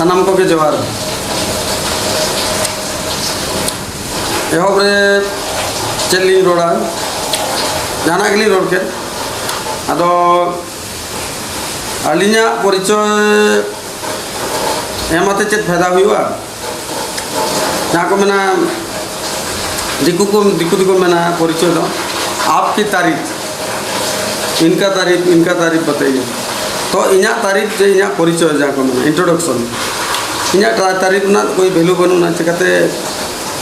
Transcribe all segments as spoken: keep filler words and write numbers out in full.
ᱥᱟᱱᱟᱢ ᱠᱚᱜᱮ ᱡᱚᱦᱟᱨ᱾ ᱮᱦᱚᱵ ᱨᱮ ᱪᱮᱫ ᱞᱤᱧ ᱨᱚᱲᱟ, ᱡᱟᱦᱟᱱᱟᱜ ᱜᱮᱞᱤᱧ ᱨᱚᱲ ᱠᱮᱫ, ᱟᱫᱚ ᱟᱹᱞᱤᱧᱟᱜ ᱯᱚᱨᱤᱪᱚᱭ ᱮᱢ ᱟᱛᱮ ᱪᱮᱫ ᱯᱷᱟᱭᱫᱟ ᱦᱩᱭᱩᱜᱼᱟ? ᱡᱟᱦᱟᱸ ᱠᱚ ᱢᱮᱱᱟ, ᱫᱤᱠᱩ ᱠᱚ, ᱫᱤᱠᱩ ᱫᱚᱠᱚ ᱢᱮᱱᱟ ᱯᱚᱨᱤᱪᱚᱭ ᱫᱚ, ᱟᱯᱠᱤ ᱛᱟᱨᱤᱯ, ᱤᱱᱠᱟ ᱛᱟᱨᱤᱯ, ᱤᱱᱠᱟ ᱛᱟᱨᱤᱯ ᱵᱟᱛᱟᱭᱮ᱾ ᱛᱚ ᱤᱧᱟᱹᱜ ᱛᱟᱨᱤᱯ, ᱡᱮ ᱤᱧᱟᱹᱜ ᱯᱚᱨᱤᱪᱚᱭ, ᱡᱟᱦᱟᱸ ᱠᱚ ᱢᱮᱱᱟ ᱤᱱᱴᱨᱳᱰᱟᱠᱥᱚᱱ, ᱤᱧᱟᱹᱜ ᱛᱟ-, ᱛᱟᱨᱤᱯ ᱨᱮᱱᱟᱜ ᱠᱳᱭ ᱵᱷᱮᱞᱩ ᱵᱟᱹᱱᱩᱜᱼᱟ᱾ ᱪᱤᱠᱟᱹᱛᱮ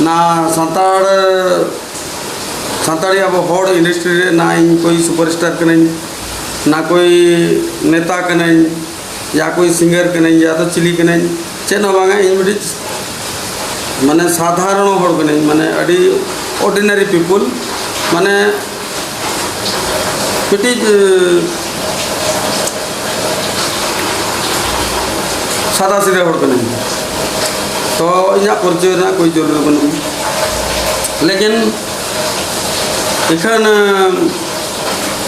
ᱱᱟ ᱥᱟᱱᱛᱟᱲ, ᱥᱟᱱᱛᱟᱲᱤ ᱟᱵᱚ ᱦᱚᱲ ᱤᱱᱰᱟᱥᱴᱨᱤ ᱨᱮ ᱱᱟ ᱤᱧ ᱠᱳᱭ ᱥᱩᱯᱟᱨᱥᱴᱟᱨ ᱠᱟᱹᱱᱟᱹᱧ, ᱱᱟ ᱠᱳᱭ ᱱᱮᱛᱟ ᱠᱟᱹᱱᱟᱹᱧ, ᱭᱟ ᱠᱳᱭ ᱥᱤᱝᱜᱟᱨ ᱠᱟᱹᱱᱟᱹᱧ, ᱭᱟ ᱛᱚ ᱪᱤᱞᱤ ᱠᱟᱹᱱᱟᱹᱧ, ᱪᱮᱫ ᱦᱚᱸ ᱵᱟᱝᱟ᱾ ᱤᱧ ᱢᱤᱫᱴᱤᱡ ᱢᱟᱱᱮ ᱥᱟᱫᱷᱟᱨᱚᱱ ᱦᱚᱲ ᱠᱟᱹᱱᱟᱹᱧ, ᱢᱟᱱᱮ ᱟᱹᱰᱤ ᱚᱨᱰᱤᱱᱟᱨᱤ ᱯᱤᱯᱩᱞ, ᱢᱟᱱᱮ ᱢᱤᱫᱴᱤᱡ, ᱮ, ᱥᱟᱫᱟ ᱥᱤᱫᱟᱹ ᱦᱚᱲ ᱠᱟᱹᱱᱟᱹᱧ᱾ ᱛᱚ ᱤᱧᱟᱹᱜ ᱯᱚᱨᱤᱪᱚᱭ ᱨᱮᱱᱟᱜ ᱠᱳᱭ ᱡᱚᱨᱩᱨ ᱵᱟᱹᱱᱩᱜᱼᱟ᱾ ᱞᱮᱠᱤᱱ ᱤᱠᱷᱟᱹᱱ, ᱮ,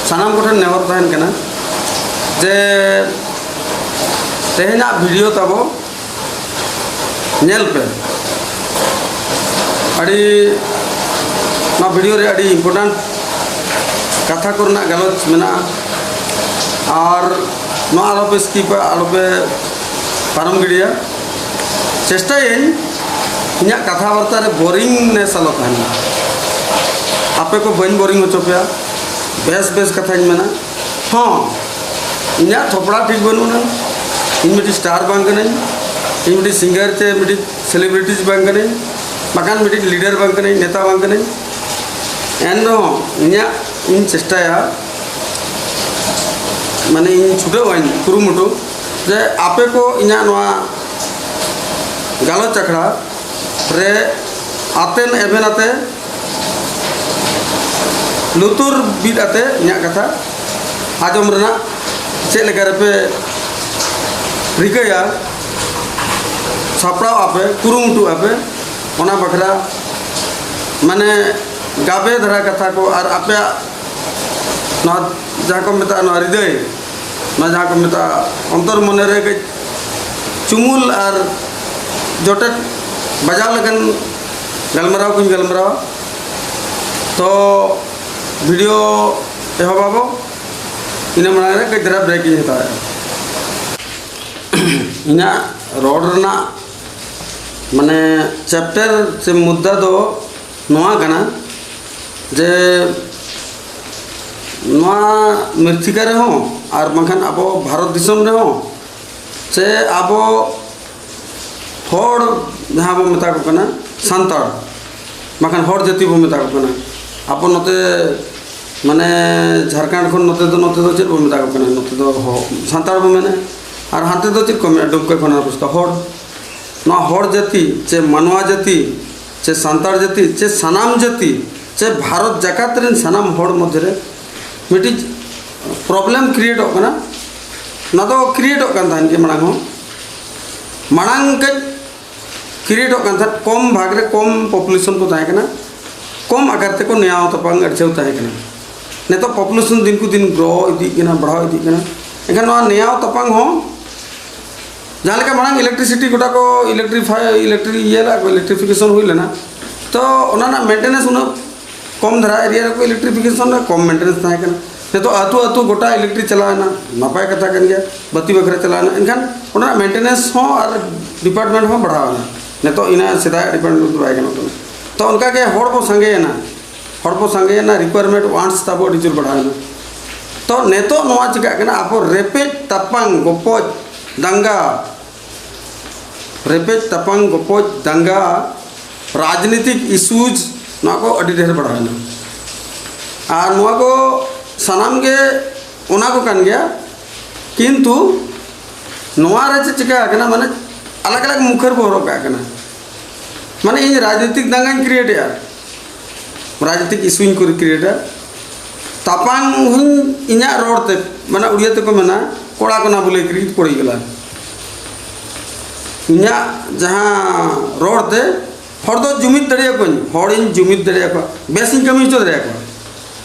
ᱥᱟᱱᱟᱢ ᱠᱚᱴᱷᱮᱱ ᱱᱮᱦᱚᱨ ᱛᱟᱦᱮᱱ ᱠᱟᱱᱟ ᱡᱮ ᱛᱮᱦᱮᱧᱟᱜ ᱵᱷᱤᱰᱤᱭᱳ ᱛᱟᱵᱚ ᱧᱮᱞ ᱯᱮ᱾ ᱟᱹᱰᱤ, ᱱᱚᱣᱟ ᱵᱷᱤᱰᱤᱭᱳ ᱨᱮ ᱟᱹᱰᱤ ᱤᱢᱯᱚᱨᱴᱮᱱᱴ ᱠᱟᱛᱷᱟ ᱠᱚᱨᱮᱱᱟᱜ ᱜᱟᱞᱚᱪ ᱢᱮᱱᱟᱜᱼᱟ᱾ ᱟᱨ ᱱᱚᱣᱟ ᱟᱞᱚᱯᱮ ᱥᱠᱤᱯᱟ, ᱟᱞᱚᱯᱮ ᱯᱟᱨᱚᱢ ᱜᱤᱰᱤᱭᱟ᱾ ᱪᱮᱥᱴᱟᱭᱟᱹᱧ ᱤᱧᱟᱹᱜ ᱠᱟᱛᱷᱟ ᱵᱟᱨᱛᱟ ᱨᱮ ᱵᱳᱨᱤᱝᱱᱮᱥ ᱟᱞᱚ ᱛᱟᱦᱮᱱ ᱢᱟ᱾ ᱟᱯᱮ ᱠᱚ ᱵᱟᱹᱧ ᱵᱳᱨᱤᱝ ᱦᱚᱪᱚ ᱯᱮᱭᱟ, ᱵᱮᱥ ᱵᱮᱥ ᱠᱟᱛᱷᱟᱧ ᱢᱮᱱᱟ᱾ ᱦᱚᱸ, ᱤᱧᱟᱹᱜ ᱛᱷᱚᱯᱲᱟ ᱴᱷᱤᱠ ᱵᱟᱹᱱᱩᱜᱼᱟ᱾ ᱤᱧ ᱢᱤᱫᱴᱤᱡ ᱥᱴᱟᱨ ᱵᱟᱝ ᱠᱟᱹᱱᱟᱹᱧ, ᱤᱧ ᱢᱤᱫᱴᱤᱡ ᱥᱤᱝᱜᱟᱨ ᱪᱮ ᱢᱤᱫᱴᱤᱡ ᱥᱮᱞᱤᱵᱨᱤᱴᱤᱡᱽ ᱵᱟᱝ ᱠᱟᱹᱱᱟᱹᱧ, ᱵᱟᱠᱷᱟᱱ ᱢᱤᱫᱴᱤᱡ ᱞᱤᱰᱟᱨ ᱵᱟᱝ ᱠᱟᱹᱱᱟᱹᱧ, ᱱᱮᱛᱟ ᱵᱟᱝ ᱠᱟᱹᱱᱟᱹᱧ᱾ ᱮᱱ ᱨᱮᱦᱚᱸ ᱤᱧᱟᱹᱜ, ᱤᱧ ᱪᱮᱥᱴᱟᱭᱟ, ᱢᱟᱱᱮ ᱤᱧ ᱪᱷᱩᱴᱟᱹᱣ ᱟᱹᱧ ᱠᱩᱨᱩᱢᱩᱴᱩ ᱡᱮ ᱟᱯᱮ ᱠᱚ ᱤᱧᱟᱹᱜ ᱱᱚᱣᱟ ᱜᱟᱞᱚᱪ ᱟᱠᱷᱲᱟ ᱨᱮ ᱟᱛᱮᱱ ᱮᱵᱷᱮᱱ ᱟᱛᱮ ᱞᱩᱛᱩᱨ ᱵᱤᱫ ᱟᱛᱮ ᱤᱧᱟᱹᱜ ᱠᱟᱛᱷᱟ ᱟᱸᱡᱚᱢ ᱨᱮᱱᱟᱜ ᱪᱮᱫ ᱞᱮᱠᱟ ᱨᱮᱯᱮ ᱨᱤᱠᱟᱹᱭᱟ, ᱥᱟᱯᱲᱟᱣ ᱟᱯᱮ, ᱠᱩᱨᱩᱢᱩᱴᱩ ᱟᱯᱮ, ᱚᱱᱟ ᱵᱟᱠᱷᱨᱟ ᱢᱟᱱᱮ ᱜᱟᱵᱮ ᱫᱷᱟᱨᱟ ᱠᱟᱛᱷᱟ ᱠᱚ ᱟᱨ ᱟᱯᱮᱭᱟᱜ ᱱᱚᱣᱟ ᱡᱟᱦᱟᱸ ᱠᱚ ᱢᱮᱛᱟᱜᱼᱟ ᱱᱚᱣᱟ ᱦᱨᱤᱫᱚᱭ, ᱱᱚᱣᱟ ᱡᱟᱦᱟᱸ ᱠᱚ ᱢᱮᱛᱟᱜᱼᱟ ᱚᱱᱛᱚᱨ ᱢᱚᱱᱮ ᱨᱮ ᱠᱟᱹᱡ ᱛᱩᱢᱩᱞ ᱟᱨ ᱡᱚᱴᱮᱫ ᱵᱟᱡᱟᱣ ᱞᱮᱠᱟᱱ ᱜᱟᱞᱢᱟᱨᱟᱣ ᱠᱚᱧ ᱜᱟᱞᱢᱟᱨᱟᱣᱟ᱾ ᱛᱚ ᱵᱷᱤᱰᱤᱭᱳ ᱮᱦᱚᱵ ᱟᱵᱚ, ᱤᱱᱟᱹ ᱢᱟᱲᱟᱝ ᱨᱮ ᱠᱟᱹᱡ ᱫᱷᱟᱨᱟ ᱵᱨᱮᱠ ᱤᱧ ᱦᱟᱛᱟᱣᱮᱫᱼᱟ᱾ ᱤᱧᱟᱹᱜ ᱨᱚᱲ ᱨᱮᱱᱟᱜ ᱢᱟᱱᱮ ᱪᱮᱯᱴᱟᱨ ᱥᱮ ᱢᱩᱫᱽᱫᱟ ᱫᱚ ᱱᱚᱣᱟ ᱠᱟᱱᱟ ᱡᱮ ᱱᱚᱣᱟ ᱢᱤᱨᱛᱷᱤᱠᱟ ᱨᱮᱦᱚᱸ ᱟᱨ ᱵᱟᱝᱠᱷᱟᱱ ᱟᱵᱚ ᱵᱷᱟᱨᱚᱛ ᱫᱤᱥᱚᱢ ᱨᱮᱦᱚᱸ ᱥᱮ ᱟᱵᱚ ᱦᱚᱲ ᱡᱟᱦᱟᱸ ᱵᱚ ᱢᱮᱛᱟ ᱠᱚ ᱠᱟᱱᱟ ᱥᱟᱱᱛᱟᱲ, ᱵᱟᱝᱠᱷᱟᱱ ᱦᱚᱲ ᱡᱟᱹᱛᱤ ᱵᱚ ᱢᱮᱛᱟ ᱠᱚ ᱠᱟᱱᱟ᱾ ᱟᱵᱚ ᱱᱚᱛᱮ ᱢᱟᱱᱮ ᱡᱷᱟᱲᱠᱷᱚᱸᱰ ᱠᱷᱚᱱ ᱱᱚᱛᱮ ᱫᱚ, ᱱᱚᱛᱮ ᱫᱚ ᱪᱮᱫ ᱵᱚ ᱢᱮᱛᱟ ᱠᱚ ᱠᱟᱱᱟ? ᱱᱚᱛᱮ ᱫᱚ ᱦᱚ-, ᱥᱟᱱᱛᱟᱲ ᱵᱚ ᱢᱮᱱᱟ᱾ ᱟᱨ ᱦᱟᱱᱛᱮ ᱫᱚ ᱪᱮᱫ ᱠᱚ ᱢᱮᱱᱟ? ᱰᱩᱢᱠᱟᱹ ᱠᱷᱚᱱ ᱟᱨ ᱦᱚᱲ᱾ ᱱᱚᱣᱟ ᱦᱚᱲ ᱡᱟᱹᱛᱤ ᱪᱮ ᱢᱟᱱᱣᱟ ᱡᱟᱹᱛᱤ ᱪᱮ ᱥᱟᱱᱛᱟᱲ ᱡᱟᱹᱛᱤ ᱪᱮ ᱥᱟᱱᱟᱢ ᱡᱟᱹᱛᱤ ᱪᱮ ᱵᱷᱟᱨᱚᱛ ᱡᱟᱠᱟᱛ ᱨᱮᱱ ᱥᱟᱱᱟᱢ ᱦᱚᱲ ᱢᱚᱫᱽᱫᱷᱮ ᱨᱮ ᱢᱤᱫᱴᱤᱡ ᱯᱨᱚᱵᱞᱮᱢ ᱠᱨᱤᱭᱮᱴᱚᱜ ᱠᱟᱱᱟ᱾ ᱚᱱᱟ ᱫᱚ ᱠᱨᱤᱭᱮᱴᱚᱜ ᱠᱟᱱ ᱛᱟᱦᱮᱱ ᱜᱮ ᱢᱟᱲᱟᱝ ᱦᱚᱸ᱾ ᱢᱟᱲᱟᱝ ᱠᱟᱹᱡ ᱠᱨᱤᱭᱮᱴᱚᱜ ᱠᱟᱱ ᱛᱟᱦᱮᱸᱫ, ᱠᱚᱢ ᱵᱷᱟᱜᱽ ᱨᱮ ᱠᱚᱢ ᱯᱚᱯᱩᱞᱮᱥᱚᱱ ᱠᱚ ᱛᱟᱦᱮᱸ ᱠᱟᱱᱟ, ᱠᱚᱢ ᱟᱠᱟᱨ ᱛᱮᱠᱚ ᱱᱮᱭᱟᱣ ᱛᱟᱯᱟᱢ ᱟᱹᱲᱡᱷᱟᱹᱣ ᱛᱟᱦᱮᱸ ᱠᱟᱱᱟ᱾ ᱱᱤᱛᱚᱜ ᱯᱚᱯᱩᱞᱮᱥᱚᱱ ᱫᱤᱱ ᱠᱚ ᱫᱤᱱ ᱜᱨᱳ ᱤᱫᱤᱜ ᱠᱟᱱᱟ, ᱵᱟᱲᱦᱟᱣ ᱤᱫᱤᱜ ᱠᱟᱱᱟ᱾ ᱮᱱᱠᱷᱟᱱ ᱱᱚᱣᱟ ᱱᱮᱭᱟᱣ ᱛᱟᱯᱟᱢ ᱦᱚᱸ ᱡᱟᱦᱟᱸ ᱞᱮᱠᱟ ᱢᱟᱲᱟᱝ ᱤᱞᱮᱠᱴᱨᱤᱥᱤᱴᱤ ᱜᱚᱴᱟ ᱠᱚ ᱤᱞᱮᱠᱴᱨᱤᱯᱷᱟᱭ, ᱤᱞᱮᱠᱴᱨᱤ ᱤᱭᱟᱹ ᱞᱮᱫᱟ ᱠᱚ, ᱤᱞᱮᱠᱴᱨᱤᱯᱷᱤᱠᱮᱥᱚᱱ ᱦᱩᱭ ᱞᱮᱱᱟ, ᱛᱚ ᱚᱱᱟ ᱨᱮᱱᱟᱜ ᱢᱮᱱᱴᱮᱱᱮᱱᱥ ᱩᱱᱟᱹᱜ ᱠᱚᱢ ᱫᱷᱟᱨᱟ ᱮᱨᱤᱭᱟ ᱨᱮᱠᱚ ᱤᱞᱮᱠᱴᱨᱤᱯᱷᱤᱠᱮᱥᱚᱱ ᱨᱮ ᱠᱚᱢ ᱢᱮᱱᱴᱮᱱᱮᱱᱥ ᱛᱟᱦᱮᱸ ᱠᱟᱱᱟ᱾ ᱱᱤᱛᱚᱜ ᱟᱹᱛᱩ ᱟᱹᱛᱩ ᱜᱚᱴᱟ ᱤᱞᱮᱠᱴᱨᱤᱠ ᱪᱟᱞᱟᱣ ᱮᱱᱟ, ᱱᱟᱯᱟᱭ ᱠᱟᱛᱷᱟ ᱠᱟᱱ ᱜᱮᱭᱟ, ᱵᱟᱹᱛᱤ ᱵᱟᱠᱷᱨᱟ ᱪᱟᱞᱟᱣ ᱮᱱᱟ, ᱮᱱᱠᱷᱟᱱ ᱚᱱᱟ ᱨᱮᱱᱟᱜ ᱢᱮᱱᱴᱮᱱᱮᱱᱥ ᱦᱚᱸ ᱟᱨ ᱰᱤᱯᱟᱨᱴᱢᱮᱱᱴ ᱦᱚᱸ ᱵᱟᱲᱦᱟᱣ ᱮᱱᱟ᱾ ᱱᱤᱛᱚᱜ ᱤᱱᱟᱹ ᱥᱮᱫᱟᱭᱟᱜ ᱰᱤᱯᱟᱨᱴᱢᱮᱱᱴ ᱫᱚ ᱵᱟᱭ ᱜᱟᱱᱚᱜ ᱠᱟᱱᱟ᱾ ᱛᱚ ᱚᱱᱠᱟ ᱜᱮ ᱦᱚᱲ ᱵᱚ ᱥᱟᱸᱜᱮᱭᱮᱱᱟ, ᱦᱚᱲ ᱵᱚ ᱥᱟᱸᱜᱮᱭᱮᱱᱟ, ᱨᱤᱠᱣᱟᱨᱢᱮᱱᱴ ᱣᱟᱱᱴᱥ ᱛᱟᱵᱚ ᱟᱹᱰᱤ ᱡᱳᱨ ᱵᱟᱲᱦᱟᱣ ᱮᱱᱟ᱾ ᱛᱚ ᱱᱤᱛᱚᱜ ᱱᱚᱣᱟ ᱪᱤᱠᱟᱹᱜ ᱠᱟᱱᱟ, ᱟᱵᱚ ᱨᱮᱯᱮᱡ ᱛᱟᱯᱟᱝ ᱜᱚᱯᱚᱡ ᱫᱟᱝᱜᱟ, ᱨᱮᱯᱮᱡ ᱛᱟᱯᱟᱝ ᱜᱚᱯᱚᱡ ᱫᱟᱝᱜᱟ, ᱨᱟᱡᱽᱱᱤᱛᱤᱠ ᱤᱥᱩᱡᱽ, ᱱᱚᱣᱟ ᱠᱚ ᱟᱹᱰᱤ ᱰᱷᱮᱨ ᱵᱟᱲᱦᱟᱣ ᱮᱱᱟ᱾ ᱟᱨ ᱱᱚᱣᱟ ᱠᱚ ᱥᱟᱱᱟᱢ ᱜᱮ ᱚᱱᱟ ᱠᱚ ᱠᱟᱱ ᱜᱮᱭᱟ, ᱠᱤᱱᱛᱩ ᱱᱚᱣᱟ ᱨᱮ ᱪᱮᱫ ᱪᱤᱠᱟ ᱟᱠᱟᱱᱟ, ᱢᱟᱱᱮ ᱟᱞᱟᱜᱽ ᱟᱞᱟᱜᱽ ᱢᱩᱠᱷᱟᱹᱨ ᱵᱚ ᱦᱚᱨᱚᱜ ᱠᱟᱜ ᱠᱟᱱᱟ᱾ ᱢᱟᱱᱮ ᱤᱧ ᱨᱟᱡᱽᱱᱤᱛᱤᱠ ᱫᱟᱝᱜᱟᱧ ᱠᱨᱤᱭᱮᱴᱮᱜᱼᱟ, ᱨᱟᱡᱽᱱᱤᱛᱤᱠ ᱤᱥᱩᱧ ᱠᱨᱤᱭᱮᱴᱟ, ᱛᱟᱯᱟᱝ ᱦᱚᱸᱧ ᱤᱧᱟᱹᱜ ᱨᱚᱲ ᱛᱮ, ᱢᱟᱱᱮ ᱩᱲᱤᱭᱟ ᱛᱮᱠᱚ ᱢᱮᱱᱟ ᱠᱚᱲᱟ ᱠᱚ ᱱᱟ ᱵᱚᱞᱮ ᱠᱨᱤᱭᱮᱴ ᱯᱚᱲᱤ ᱜᱮᱞᱟ᱾ ᱤᱧᱟᱹᱜ ᱡᱟᱦᱟᱸ ᱨᱚᱲ ᱛᱮ ᱦᱚᱲ ᱫᱚ ᱡᱩᱢᱤᱫ ᱫᱟᱲᱮᱭᱟᱠᱚᱣᱟᱧ, ᱦᱚᱲᱤᱧ ᱡᱩᱢᱤᱫ ᱫᱟᱲᱮᱭᱟᱠᱚᱣᱟ, ᱵᱮᱥᱤᱧ ᱠᱟᱹᱢᱤ ᱦᱚᱪᱚ ᱫᱟᱲᱮᱭᱟᱠᱚᱣᱟ᱾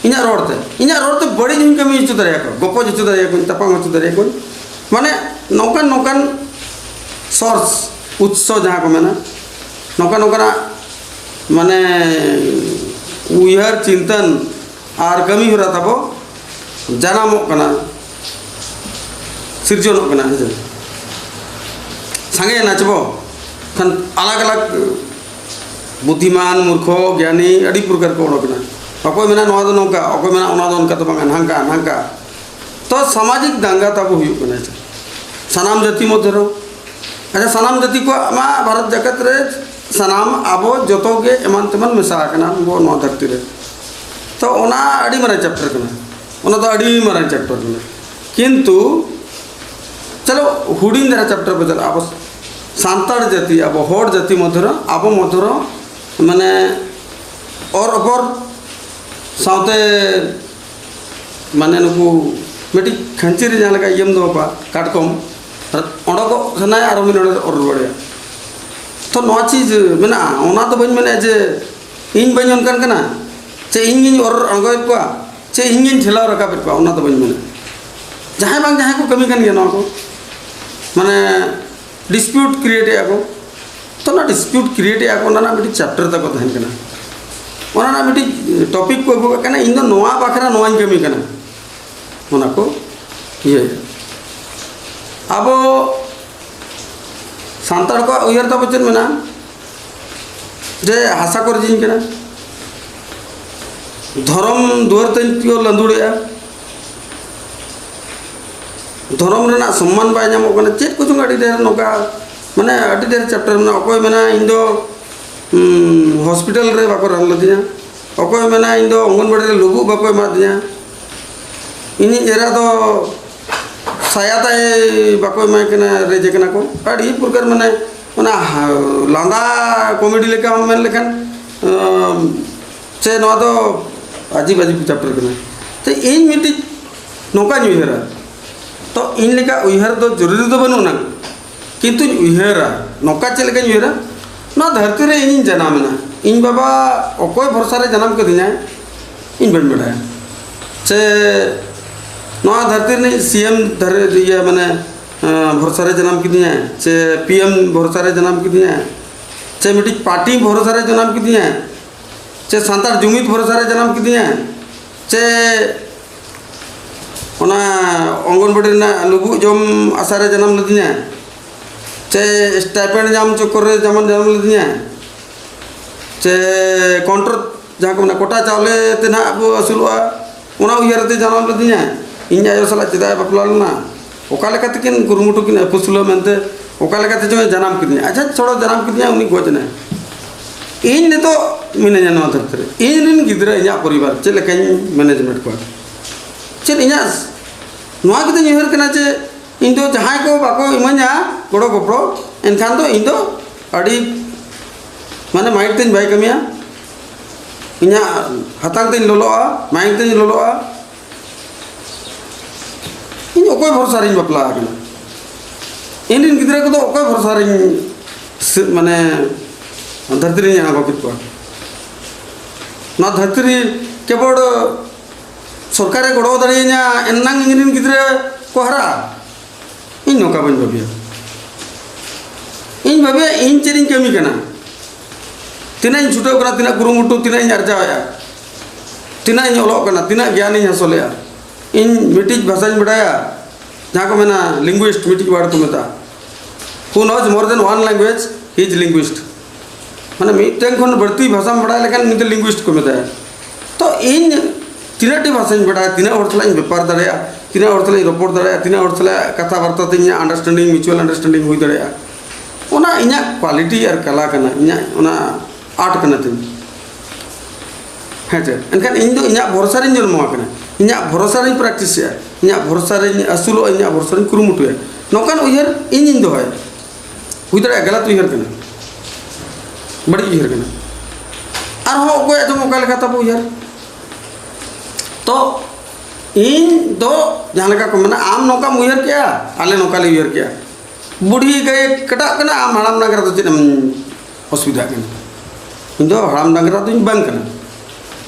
ᱤᱧᱟᱹᱜ ᱨᱚᱲ ᱛᱮ, ᱤᱧᱟᱹᱜ ᱨᱚᱲ ᱛᱮ ᱵᱟᱹᱲᱤᱡ ᱦᱚᱸᱧ ᱠᱟᱹᱢᱤ ᱦᱚᱪᱚ ᱫᱟᱲᱮᱭᱟᱠᱚᱣᱟ, ᱜᱚᱯᱚᱡ ᱦᱚᱪᱚ ᱫᱟᱲᱮᱭᱟᱠᱚᱣᱟᱧ, ᱛᱟᱯᱟᱢ ᱦᱚᱪᱚ ᱫᱟᱲᱮᱭᱟᱠᱚᱣᱟᱧ᱾ ᱢᱟᱱᱮ ᱱᱚᱝᱠᱟᱱ ᱱᱚᱝᱠᱟᱱ ᱥᱳᱨᱥ, ᱩᱛᱥᱚ ᱡᱟᱦᱟᱸ ᱠᱚ ᱢᱮᱱᱟ, ᱱᱚᱝᱠᱟ ᱱᱚᱝᱠᱟᱱᱟᱜ ᱢᱟᱱᱮ ᱩᱭᱦᱟᱹᱨ ᱪᱤᱱᱛᱟᱹᱱ ᱟᱨ ᱠᱟᱹᱢᱤ ᱦᱚᱨᱟ ᱛᱟᱵᱚ ᱡᱟᱱᱟᱢᱚᱜ ᱠᱟᱱᱟ, ᱥᱤᱨᱡᱚᱱᱚᱜ ᱠᱟᱱᱟ, ᱦᱮᱸ ᱥᱮ? ᱥᱟᱸᱜᱮᱭᱮᱱᱟ ᱪᱮ ᱵᱚ? ᱠᱷᱟᱱ ᱟᱞᱟᱜᱽ ᱟᱞᱟᱜᱽ ᱵᱩᱫᱽᱫᱷᱤᱢᱟᱱ, ᱢᱩᱨᱠᱷᱚ, ᱜᱮᱭᱟᱱᱤ ᱟᱹᱰᱤ ᱯᱨᱚᱠᱟᱨ ᱠᱚ ᱚᱰᱚᱠ ᱮᱱᱟ᱾ ᱚᱠᱚᱭ ᱢᱮᱱᱟ ᱱᱚᱣᱟ ᱫᱚ ᱱᱚᱝᱠᱟ, ᱚᱠᱚᱭ ᱢᱮᱱᱟ ᱚᱱᱟ ᱫᱚ ᱚᱱᱠᱟ ᱫᱚ ᱵᱟᱝᱟ, ᱱᱚᱝᱠᱟ ᱱᱚᱝᱠᱟ᱾ ᱛᱚ ᱥᱟᱢᱟᱡᱤᱠ ᱫᱟᱝᱜᱟ ᱛᱟᱵᱚ ᱦᱩᱭᱩᱜ ᱠᱟᱱᱟ᱾ ᱥᱟᱱᱟᱢ ᱡᱟᱹᱛᱤ ᱢᱚᱫᱽᱫᱷᱮ ᱨᱮ, ᱟᱪᱪᱷᱟ, ᱥᱟᱱᱟᱢ ᱡᱟᱹᱛᱤ ᱠᱚᱣᱟᱜ ᱢᱟ ᱵᱷᱟᱨᱚᱛ ᱡᱟᱠᱟᱛ ᱨᱮ ᱥᱟᱱᱟᱢ ᱟᱵᱚ ᱡᱚᱛᱚ ᱜᱮ ᱮᱢᱟᱱ ᱛᱮᱢᱟᱱ ᱢᱮᱥᱟ ᱟᱠᱟᱱᱟ ᱵᱚ ᱱᱚᱣᱟ ᱫᱷᱟᱹᱨᱛᱤ ᱨᱮ᱾ ᱛᱚ ᱚᱱᱟ ᱟᱹᱰᱤ ᱢᱟᱨᱟᱝ ᱪᱮᱯᱴᱟᱨ ᱠᱟᱱᱟ, ᱚᱱᱟ ᱫᱚ ᱟᱹᱰᱤ ᱢᱟᱨᱟᱝ ᱪᱮᱯᱴᱟᱨ ᱠᱟᱱᱟ᱾ ᱠᱤᱱᱛᱩ ᱪᱚᱞᱚ ᱦᱩᱰᱤᱧ ᱫᱷᱟᱨᱟ ᱪᱮᱯᱴᱟᱨ ᱵᱚ ᱪᱟᱞᱟᱜᱼᱟ᱾ ᱟᱵᱚ ᱥᱟᱱᱛᱟᱲ ᱡᱟᱹᱛᱤ, ᱟᱵᱚ ᱦᱚᱲ ᱡᱟᱹᱛᱤ ᱢᱚᱫᱽᱫᱷᱮ ᱨᱮ, ᱟᱵᱚ ᱢᱚᱫᱽᱫᱷᱮ ᱨᱮ ᱢᱟᱱᱮ ᱚᱨ ᱚᱯᱚᱨ ᱥᱟᱶᱛᱮ ᱢᱟᱱᱮ ᱱᱩᱠᱩ ᱢᱤᱫᱴᱤᱡ ᱠᱷᱟᱹᱧᱪᱤ ᱨᱮ ᱡᱟᱦᱟᱸ ᱞᱮᱠᱟ ᱤᱭᱟᱹᱢ ᱫᱚᱦᱚ ᱠᱚᱣᱟ, ᱠᱟᱴᱠᱚᱢ, ᱟᱨ ᱚᱰᱚᱠᱚᱜ ᱥᱟᱱᱟᱭᱟ ᱟᱨᱚ ᱢᱤᱫ ᱦᱚᱲᱮ ᱚᱨ ᱨᱩᱣᱟᱹᱲᱮᱭᱟ᱾ ᱛᱚ ᱱᱚᱣᱟ ᱪᱤᱡᱽ ᱢᱮᱱᱟᱜᱼᱟ, ᱚᱱᱟ ᱫᱚ ᱵᱟᱹᱧ ᱢᱮᱱᱮᱫᱼᱟ ᱡᱮ ᱤᱧ ᱵᱟᱹᱧ ᱚᱱᱠᱟᱱ ᱠᱟᱱᱟ, ᱪᱮ ᱤᱧ ᱜᱤᱧ ᱚᱨ ᱟᱬᱜᱚᱭᱮᱫ ᱠᱚᱣᱟ, ᱪᱮ ᱤᱧ ᱜᱤᱧ ᱴᱷᱮᱞᱟᱣ ᱨᱟᱠᱟᱵᱮᱫ ᱠᱚᱣᱟ, ᱚᱱᱟ ᱫᱚ ᱵᱟᱹᱧ ᱢᱮᱱᱮᱫᱼᱟ᱾ ᱡᱟᱦᱟᱸᱭ ᱵᱟᱝ ᱡᱟᱦᱟᱸᱭ ᱠᱚ ᱠᱟᱹᱢᱤ ᱠᱟᱱ ᱜᱮᱭᱟ ᱱᱚᱣᱟ ᱠᱚ, ᱢᱟᱱᱮ ᱰᱤᱥᱯᱤᱭᱩᱴ ᱠᱨᱤᱭᱮᱴ ᱮᱫᱼᱟ ᱠᱚ᱾ ᱛᱚ ᱚᱱᱟ ᱰᱤᱥᱯᱤᱭᱩᱴ ᱠᱨᱤᱭᱮᱴ ᱮᱫᱼᱟ ᱠᱚ, ᱚᱱᱟ ᱨᱮᱱᱟᱜ ᱢᱤᱫᱴᱤᱡ ᱪᱮᱯᱴᱟᱨ ᱛᱟᱠᱚ ᱛᱟᱦᱮᱱ ᱠᱟᱱᱟ᱾ ᱚᱱᱟ ᱨᱮᱱᱟᱜ ᱢᱤᱫᱴᱤᱡ ᱴᱚᱯᱤᱠ ᱠᱚ ᱟᱹᱜᱩ ᱠᱟᱜ ᱠᱟᱱᱟ, ᱤᱧ ᱫᱚ ᱱᱚᱣᱟ ᱵᱟᱠᱷᱨᱟ ᱱᱚᱣᱟᱧ ᱠᱟᱹᱢᱤ ᱠᱟᱱᱟ, ᱚᱱᱟ ᱠᱚ ᱤᱭᱟᱹ᱾ ᱟᱵᱚ ᱥᱟᱱᱛᱟᱲ ᱠᱚᱣᱟᱜ ᱩᱭᱦᱟᱹᱨ ᱛᱟᱵᱚ ᱪᱮᱫ ᱢᱮᱱᱟᱜᱼᱟ? ᱡᱮ ᱦᱟᱥᱟ ᱠᱚ ᱨᱮᱡᱤᱧ ᱠᱟᱱᱟ, ᱫᱷᱚᱨᱚᱢ ᱫᱩᱣᱟᱹᱨ ᱛᱮᱧ ᱠᱚ ᱞᱟᱸᱫᱩᱲᱮᱜᱼᱟ, ᱫᱷᱚᱨᱚᱢ ᱨᱮᱱᱟᱜ ᱥᱚᱢᱢᱟᱱ ᱵᱟᱭ ᱧᱟᱢᱚᱜ ᱠᱟᱱᱟ, ᱪᱮᱫ ᱠᱚᱪᱚᱝ ᱟᱹᱰᱤ ᱰᱷᱮᱨ ᱱᱚᱝᱠᱟ, ᱢᱟᱱᱮ ᱟᱹᱰᱤ ᱰᱷᱮᱨ ᱪᱮᱯᱴᱟᱨ ᱢᱮᱱᱟᱜᱼᱟ᱾ ᱚᱠᱚᱭ ᱢᱮᱱᱟ ᱤᱧ ᱫᱚ, ᱩᱸ, ᱦᱚᱥᱯᱤᱴᱟᱞ ᱨᱮ ᱵᱟᱠᱚ ᱨᱟᱱ ᱞᱮᱫᱤᱧᱟ, ᱚᱠᱚᱭ ᱢᱮᱱᱟ ᱤᱧ ᱫᱚ ᱚᱝᱜᱚᱱᱵᱟᱲᱤ ᱨᱮ ᱞᱩᱵᱩᱜ ᱵᱟᱠᱚ ᱮᱢᱟᱫᱤᱧᱟ, ᱤᱧᱤᱡ ᱮᱨᱟ ᱫᱚ ᱥᱟᱭᱟ ᱛᱟᱭ ᱵᱟᱠᱚ ᱮᱢᱟᱭ ᱠᱟᱱᱟ, ᱨᱮᱡᱮ ᱠᱟᱱᱟ ᱠᱚ, ᱟᱹᱰᱤ ᱯᱨᱚᱠᱟᱨ ᱢᱟᱱᱮ ᱚᱱᱟ ᱦᱟ-, ᱞᱟᱸᱫᱟ ᱠᱚᱢᱮᱰᱤ ᱞᱮᱠᱟ ᱦᱚᱸ ᱢᱮᱱ ᱞᱮᱠᱷᱟᱱ, ᱟᱸ, ᱪᱮ ᱱᱚᱣᱟ ᱫᱚ ᱟᱡᱤᱵ ᱟᱡᱤᱵ ᱪᱮᱯᱴᱟᱨ ᱠᱟᱱᱟ᱾ ᱛᱚ ᱤᱧ ᱢᱤᱫᱴᱤᱡ ᱱᱚᱝᱠᱟᱧ ᱩᱭᱦᱟᱹᱨᱟ, ᱛᱚ ᱤᱧ ᱞᱮᱠᱟ ᱩᱭᱦᱟᱹᱨ ᱫᱚ ᱡᱚᱨᱩᱨᱤ ᱫᱚ ᱵᱟᱹᱱᱩᱜ ᱟᱱᱟᱝ, ᱠᱤᱱᱛᱩᱧ ᱩᱭᱦᱟᱹᱨᱟ᱾ ᱱᱚᱝᱠᱟ ᱪᱮᱫ ᱞᱮᱠᱟᱧ ᱩᱭᱦᱟᱹᱨᱟ? ᱱᱚᱣᱟ ᱫᱷᱟᱹᱨᱛᱤ ᱨᱮ ᱤᱧᱤᱧ ᱡᱟᱱᱟᱢ ᱮᱱᱟ, ᱤᱧ ᱵᱟᱵᱟ ᱚᱠᱚᱭ ᱵᱷᱚᱨᱥᱟ ᱨᱮ ᱡᱟᱱᱟᱢ ᱠᱟᱹᱫᱤᱧᱟᱭ, ᱤᱧ ᱵᱟᱹᱧ ᱵᱟᱰᱟᱭᱟ᱾ ᱥᱮ ᱱᱚᱣᱟ ᱫᱷᱟᱹᱨᱛᱤ ᱨᱤᱱᱤᱡ ᱥᱤ ᱮᱢ ᱫᱷᱟᱨᱮ ᱤᱭᱟᱹ ᱢᱟᱱᱮ ᱵᱷᱚᱨᱥᱟ ᱨᱮ ᱡᱟᱱᱟᱢ ᱠᱤᱫᱤᱧᱟᱭ, ᱥᱮ ᱯᱤ ᱮᱢ ᱵᱷᱚᱨᱥᱟ ᱨᱮ ᱡᱟᱱᱟᱢ ᱠᱤᱫᱤᱧᱟᱭ, ᱥᱮ ᱢᱤᱫᱴᱤᱡ ᱯᱟᱨᱴᱤ ᱵᱷᱚᱨᱥᱟ ᱨᱮ ᱡᱟᱱᱟᱢ ᱠᱤᱫᱤᱧᱟᱭ, ᱥᱮ ᱥᱟᱱᱛᱟᱲ ᱡᱩᱢᱤᱫ ᱵᱷᱚᱨᱥᱟ ᱨᱮ ᱡᱟᱱᱟᱢ ᱠᱤᱫᱤᱧᱟᱭ, ᱥᱮ ᱚᱱᱟ ᱚᱝᱜᱚᱱᱵᱟᱲᱤ ᱨᱮᱱᱟᱜ ᱞᱩᱵᱩᱜ ᱡᱚᱢ ᱟᱥᱟ ᱨᱮ ᱡᱟᱱᱟᱢ ᱞᱤᱫᱤᱧᱟᱭ, ᱥᱮ ᱥᱴᱟᱭᱯᱮᱱᱰ ᱧᱟᱢ ᱪᱚᱠᱠᱚᱨ ᱨᱮ ᱡᱮᱢᱚᱱ ᱡᱟᱱᱟᱢ ᱞᱤᱫᱤᱧᱟᱭ, ᱥᱮ ᱠᱚᱱᱴᱨᱚᱞ, ᱡᱟᱦᱟᱸ ᱠᱚ ᱢᱮᱱᱟ ᱠᱚᱴᱟ ᱪᱟᱣᱞᱮ ᱛᱮ ᱱᱟᱦᱟᱜ ᱵᱚ ᱟᱹᱥᱩᱞᱚᱜᱼᱟ, ᱚᱱᱟ ᱩᱭᱦᱟᱹᱨ ᱟᱛᱮ ᱡᱟᱱᱟᱢ ᱞᱤᱫᱤᱧᱟᱭ᱾ ᱤᱧ ᱟᱭᱳ ᱥᱟᱞᱟᱜ ᱪᱮᱫᱟᱜ ᱮ ᱵᱟᱯᱞᱟ ᱞᱮᱱᱟ, ᱚᱠᱟ ᱞᱮᱠᱟ ᱛᱮᱠᱤᱱ ᱠᱩᱨᱩᱢᱩᱴᱩ ᱠᱤᱱ ᱟᱹᱯᱩᱥᱩᱞᱟ ᱢᱮᱱᱛᱮ, ᱚᱠᱟ ᱞᱮᱠᱟ ᱛᱮ ᱪᱚᱝ ᱮ ᱡᱟᱱᱟᱢ ᱠᱤᱫᱤᱧᱟ᱾ ᱟᱪᱪᱷᱟ, ᱪᱷᱚᱲᱟ ᱡᱟᱱᱟᱢ ᱠᱤᱫᱤᱧᱟ, ᱩᱱᱤ ᱜᱚᱡ ᱮᱱᱟᱭ᱾ ᱤᱧ ᱱᱤᱛᱚᱜ ᱢᱤᱱᱟᱹᱧᱟ ᱱᱚᱣᱟ ᱫᱷᱟᱹᱨᱛᱤ ᱨᱮ, ᱤᱧ ᱨᱮᱱ ᱜᱤᱫᱽᱨᱟᱹ, ᱤᱧᱟᱹᱜ ᱯᱚᱨᱤᱵᱟᱨ ᱪᱮᱫ ᱞᱮᱠᱟᱧ ᱢᱮᱱᱮᱡᱽᱢᱮᱱᱴ ᱠᱚᱣᱟ? ᱪᱮᱫ ᱤᱧᱟᱹᱜ ᱱᱚᱣᱟ ᱠᱟᱛᱮᱧ ᱩᱭᱦᱟᱹᱨ ᱠᱟᱱᱟ ᱡᱮ ᱤᱧ ᱫᱚ ᱡᱟᱦᱟᱸᱭ ᱠᱚ ᱵᱟᱠᱚ ᱤᱢᱟᱹᱧᱟ ᱜᱚᱲᱚ ᱜᱚᱯᱚᱲᱚ, ᱮᱱᱠᱷᱟᱱ ᱫᱚ ᱤᱧ ᱫᱚ ᱟᱹᱰᱤ ᱢᱟᱱᱮ ᱢᱟᱭᱤᱱᱰ ᱛᱤᱧ ᱵᱟᱭ ᱠᱟᱹᱢᱤᱭᱟ, ᱤᱧᱟᱹᱜ ᱦᱟᱛᱟᱝ ᱛᱤᱧ ᱞᱚᱞᱚᱜᱼᱟ, ᱢᱟᱭᱤᱱᱰ ᱛᱤᱧ ᱞᱚᱞᱚᱜᱼᱟ᱾ ᱤᱧ ᱚᱠᱚᱭ ᱵᱷᱚᱨᱥᱟ ᱨᱤᱧ ᱵᱟᱯᱞᱟ ᱟᱠᱟᱱᱟ? ᱤᱧ ᱨᱮᱱ ᱜᱤᱫᱽᱨᱟᱹ ᱠᱚᱫᱚ ᱚᱠᱚᱭ ᱵᱷᱚᱨᱥᱟ ᱨᱤᱧ ᱥᱤ-, ᱢᱟᱱᱮ ᱫᱷᱟᱹᱨᱛᱤ ᱨᱤᱧ ᱟᱬᱜᱚ ᱠᱮᱫ ᱠᱚᱣᱟ? ᱱᱚᱣᱟ ᱫᱷᱟᱹᱨᱛᱤ ᱨᱮ ᱠᱮᱵᱚᱞ ᱥᱚᱨᱠᱟᱨᱮ ᱜᱚᱲᱚ ᱫᱟᱲᱮᱭᱟᱹᱧᱟ, ᱮᱱᱟᱝ ᱤᱧ ᱨᱮᱱ ᱜᱤᱫᱽᱨᱟᱹ ᱠᱚ ᱦᱟᱨᱟᱜᱼᱟ᱾ ᱤᱧ ᱱᱚᱝᱠᱟ ᱵᱟᱹᱧ ᱵᱷᱟᱹᱵᱤᱭᱟ᱾ ᱤᱧ ᱵᱷᱟᱹᱵᱤᱭᱟ, ᱤᱧ ᱪᱮᱫ ᱤᱧ ᱠᱟᱹᱢᱤ ᱠᱟᱱᱟ, ᱛᱤᱱᱟᱹᱜ ᱤᱧ ᱪᱷᱩᱴᱟᱹᱣ ᱠᱟᱱᱟ, ᱛᱤᱱᱟᱹᱜ ᱠᱩᱨᱩᱢᱩᱴᱩ, ᱛᱤᱱᱟᱹᱜ ᱤᱧ ᱟᱨᱡᱟᱣᱮᱫᱼᱟ, ᱛᱤᱱᱟᱹᱜ ᱤᱧ ᱚᱞᱚᱜ ᱠᱟᱱᱟ, ᱛᱤᱱᱟᱹᱜ ᱜᱮᱭᱟᱱᱤᱧ ᱦᱟᱥᱚᱞᱮᱫᱼᱟ᱾ ᱤᱧ ᱢᱤᱫᱴᱤᱡ ᱵᱷᱟᱥᱟᱧ ᱵᱟᱰᱟᱭᱟ, ᱡᱟᱦᱟᱸ ᱠᱚ ᱢᱮᱱᱟ linguist, ᱢᱤᱫᱴᱤᱡ ᱣᱟᱨᱰ ᱠᱚ ᱢᱮᱛᱟᱜᱼᱟ, who knows more than one language, he is linguist᱾ ᱢᱟᱱᱮ ᱢᱤᱫᱴᱮᱱ ᱠᱷᱚᱱ ᱵᱟᱹᱲᱛᱤ ᱵᱷᱟᱥᱟᱢ ᱵᱟᱲᱟᱭ ᱞᱮᱠᱷᱟᱱ ᱩᱱᱤ ᱫᱚ ᱞᱤᱝᱜᱩᱭᱤᱥᱴ ᱠᱚ ᱢᱮᱛᱟᱭᱟ᱾ ᱛᱚ ᱤᱧ ᱛᱤᱱᱟᱹᱜ ᱴᱤ ᱵᱷᱟᱥᱟᱧ ᱵᱟᱰᱟᱭᱟ, ᱛᱤᱱᱟᱹᱜ ᱦᱚᱲ ᱥᱟᱞᱟᱜ ᱤᱧ ᱵᱮᱯᱟᱨ ᱫᱟᱲᱮᱭᱟᱜᱼᱟ, ᱛᱤᱱᱟᱹᱜ ᱦᱚᱲ ᱥᱟᱞᱟᱜ ᱤᱧ ᱨᱚᱯᱚᱲ ᱫᱟᱲᱮᱭᱟᱜᱼᱟ, ᱛᱤᱱᱟᱹᱜ ᱦᱚᱲ ᱥᱟᱞᱟᱜ ᱠᱟᱛᱷᱟ ᱵᱟᱨᱛᱟ ᱛᱮ ᱤᱧᱟᱹᱜ ᱟᱱᱰᱟᱨᱥᱴᱮᱱᱰᱤᱝ, ᱢᱤᱪᱩᱣᱟᱞ ᱟᱱᱰᱟᱨᱥᱴᱮᱱᱰᱤᱝ ᱦᱩᱭ ᱫᱟᱲᱮᱭᱟᱜᱼᱟ, ᱚᱱᱟ ᱤᱧᱟᱹᱜ ᱠᱣᱟᱞᱤᱴᱤ ᱟᱨ ᱠᱟᱞᱟ ᱠᱟᱱᱟ, ᱤᱧᱟᱹᱜ ᱚᱱᱟ ᱟᱨᱴ ᱠᱟᱱᱟ ᱛᱤᱧ᱾ ᱦᱮᱸ ᱪᱮ? ᱮᱱᱠᱷᱟᱱ ᱤᱧ ᱫᱚ ᱤᱧᱟᱹᱜ ᱵᱷᱚᱨᱥᱟ ᱨᱤᱧ ᱡᱚᱱᱢᱚ ᱟᱠᱟᱱᱟ, ᱤᱧᱟᱹᱜ ᱵᱷᱚᱨᱥᱟ ᱨᱤᱧ ᱯᱨᱮᱠᱴᱤᱥᱮᱜᱼᱟ, ᱤᱧᱟᱹᱜ ᱵᱷᱚᱨᱥᱟ ᱨᱤᱧ ᱟᱹᱥᱩᱞᱚᱜᱼᱟ, ᱤᱧᱟᱹᱜ ᱵᱷᱚᱨᱥᱟ ᱨᱤᱧ ᱠᱩᱨᱩᱢᱩᱴᱩᱭᱟ, ᱱᱚᱝᱠᱟᱱ ᱩᱭᱦᱟᱹᱨ ᱤᱧᱤᱧ ᱫᱚᱦᱚᱭᱟ᱾ ᱦᱩᱭ ᱫᱟᱲᱮᱭᱟᱜᱼᱟ ᱜᱟᱞᱟᱛ ᱩᱭᱦᱟᱹᱨ ᱠᱟᱱᱟ, ᱵᱟᱹᱲᱤᱡ ᱩᱭᱦᱟᱹᱨ ᱠᱟᱱᱟ᱾ ᱟᱨᱦᱚᱸ ᱚᱠᱚᱭᱟᱜ ᱪᱚᱝ ᱚᱠᱟ ᱞᱮᱠᱟ ᱛᱟᱵᱚ ᱩᱭᱦᱟᱹᱨ᱾ ᱛᱚ ᱤᱧ ᱫᱚ ᱡᱟᱦᱟᱸ ᱞᱮᱠᱟ ᱠᱚ ᱢᱮᱱᱟ, ᱟᱢ ᱱᱚᱝᱠᱟᱢ ᱩᱭᱦᱟᱹᱨ ᱠᱮᱜᱼᱟ, ᱟᱞᱮ ᱱᱚᱝᱠᱟ ᱞᱮ ᱩᱭᱦᱟᱹᱨ ᱠᱮᱜᱼᱟ᱾ ᱵᱩᱰᱷᱤ ᱜᱟᱹᱭ ᱠᱟᱴᱟᱜ ᱠᱟᱱᱟ, ᱟᱢ ᱦᱟᱲᱟᱢ ᱰᱟᱝᱨᱟ ᱫᱚ ᱪᱮᱫ ᱮᱢ ᱚᱥᱩᱵᱤᱫᱷᱟᱜ ᱠᱟᱱᱟ? ᱤᱧ ᱫᱚ ᱦᱟᱲᱟᱢ ᱰᱟᱝᱨᱟ ᱫᱚᱧ ᱵᱟᱝ ᱠᱟᱱᱟ᱾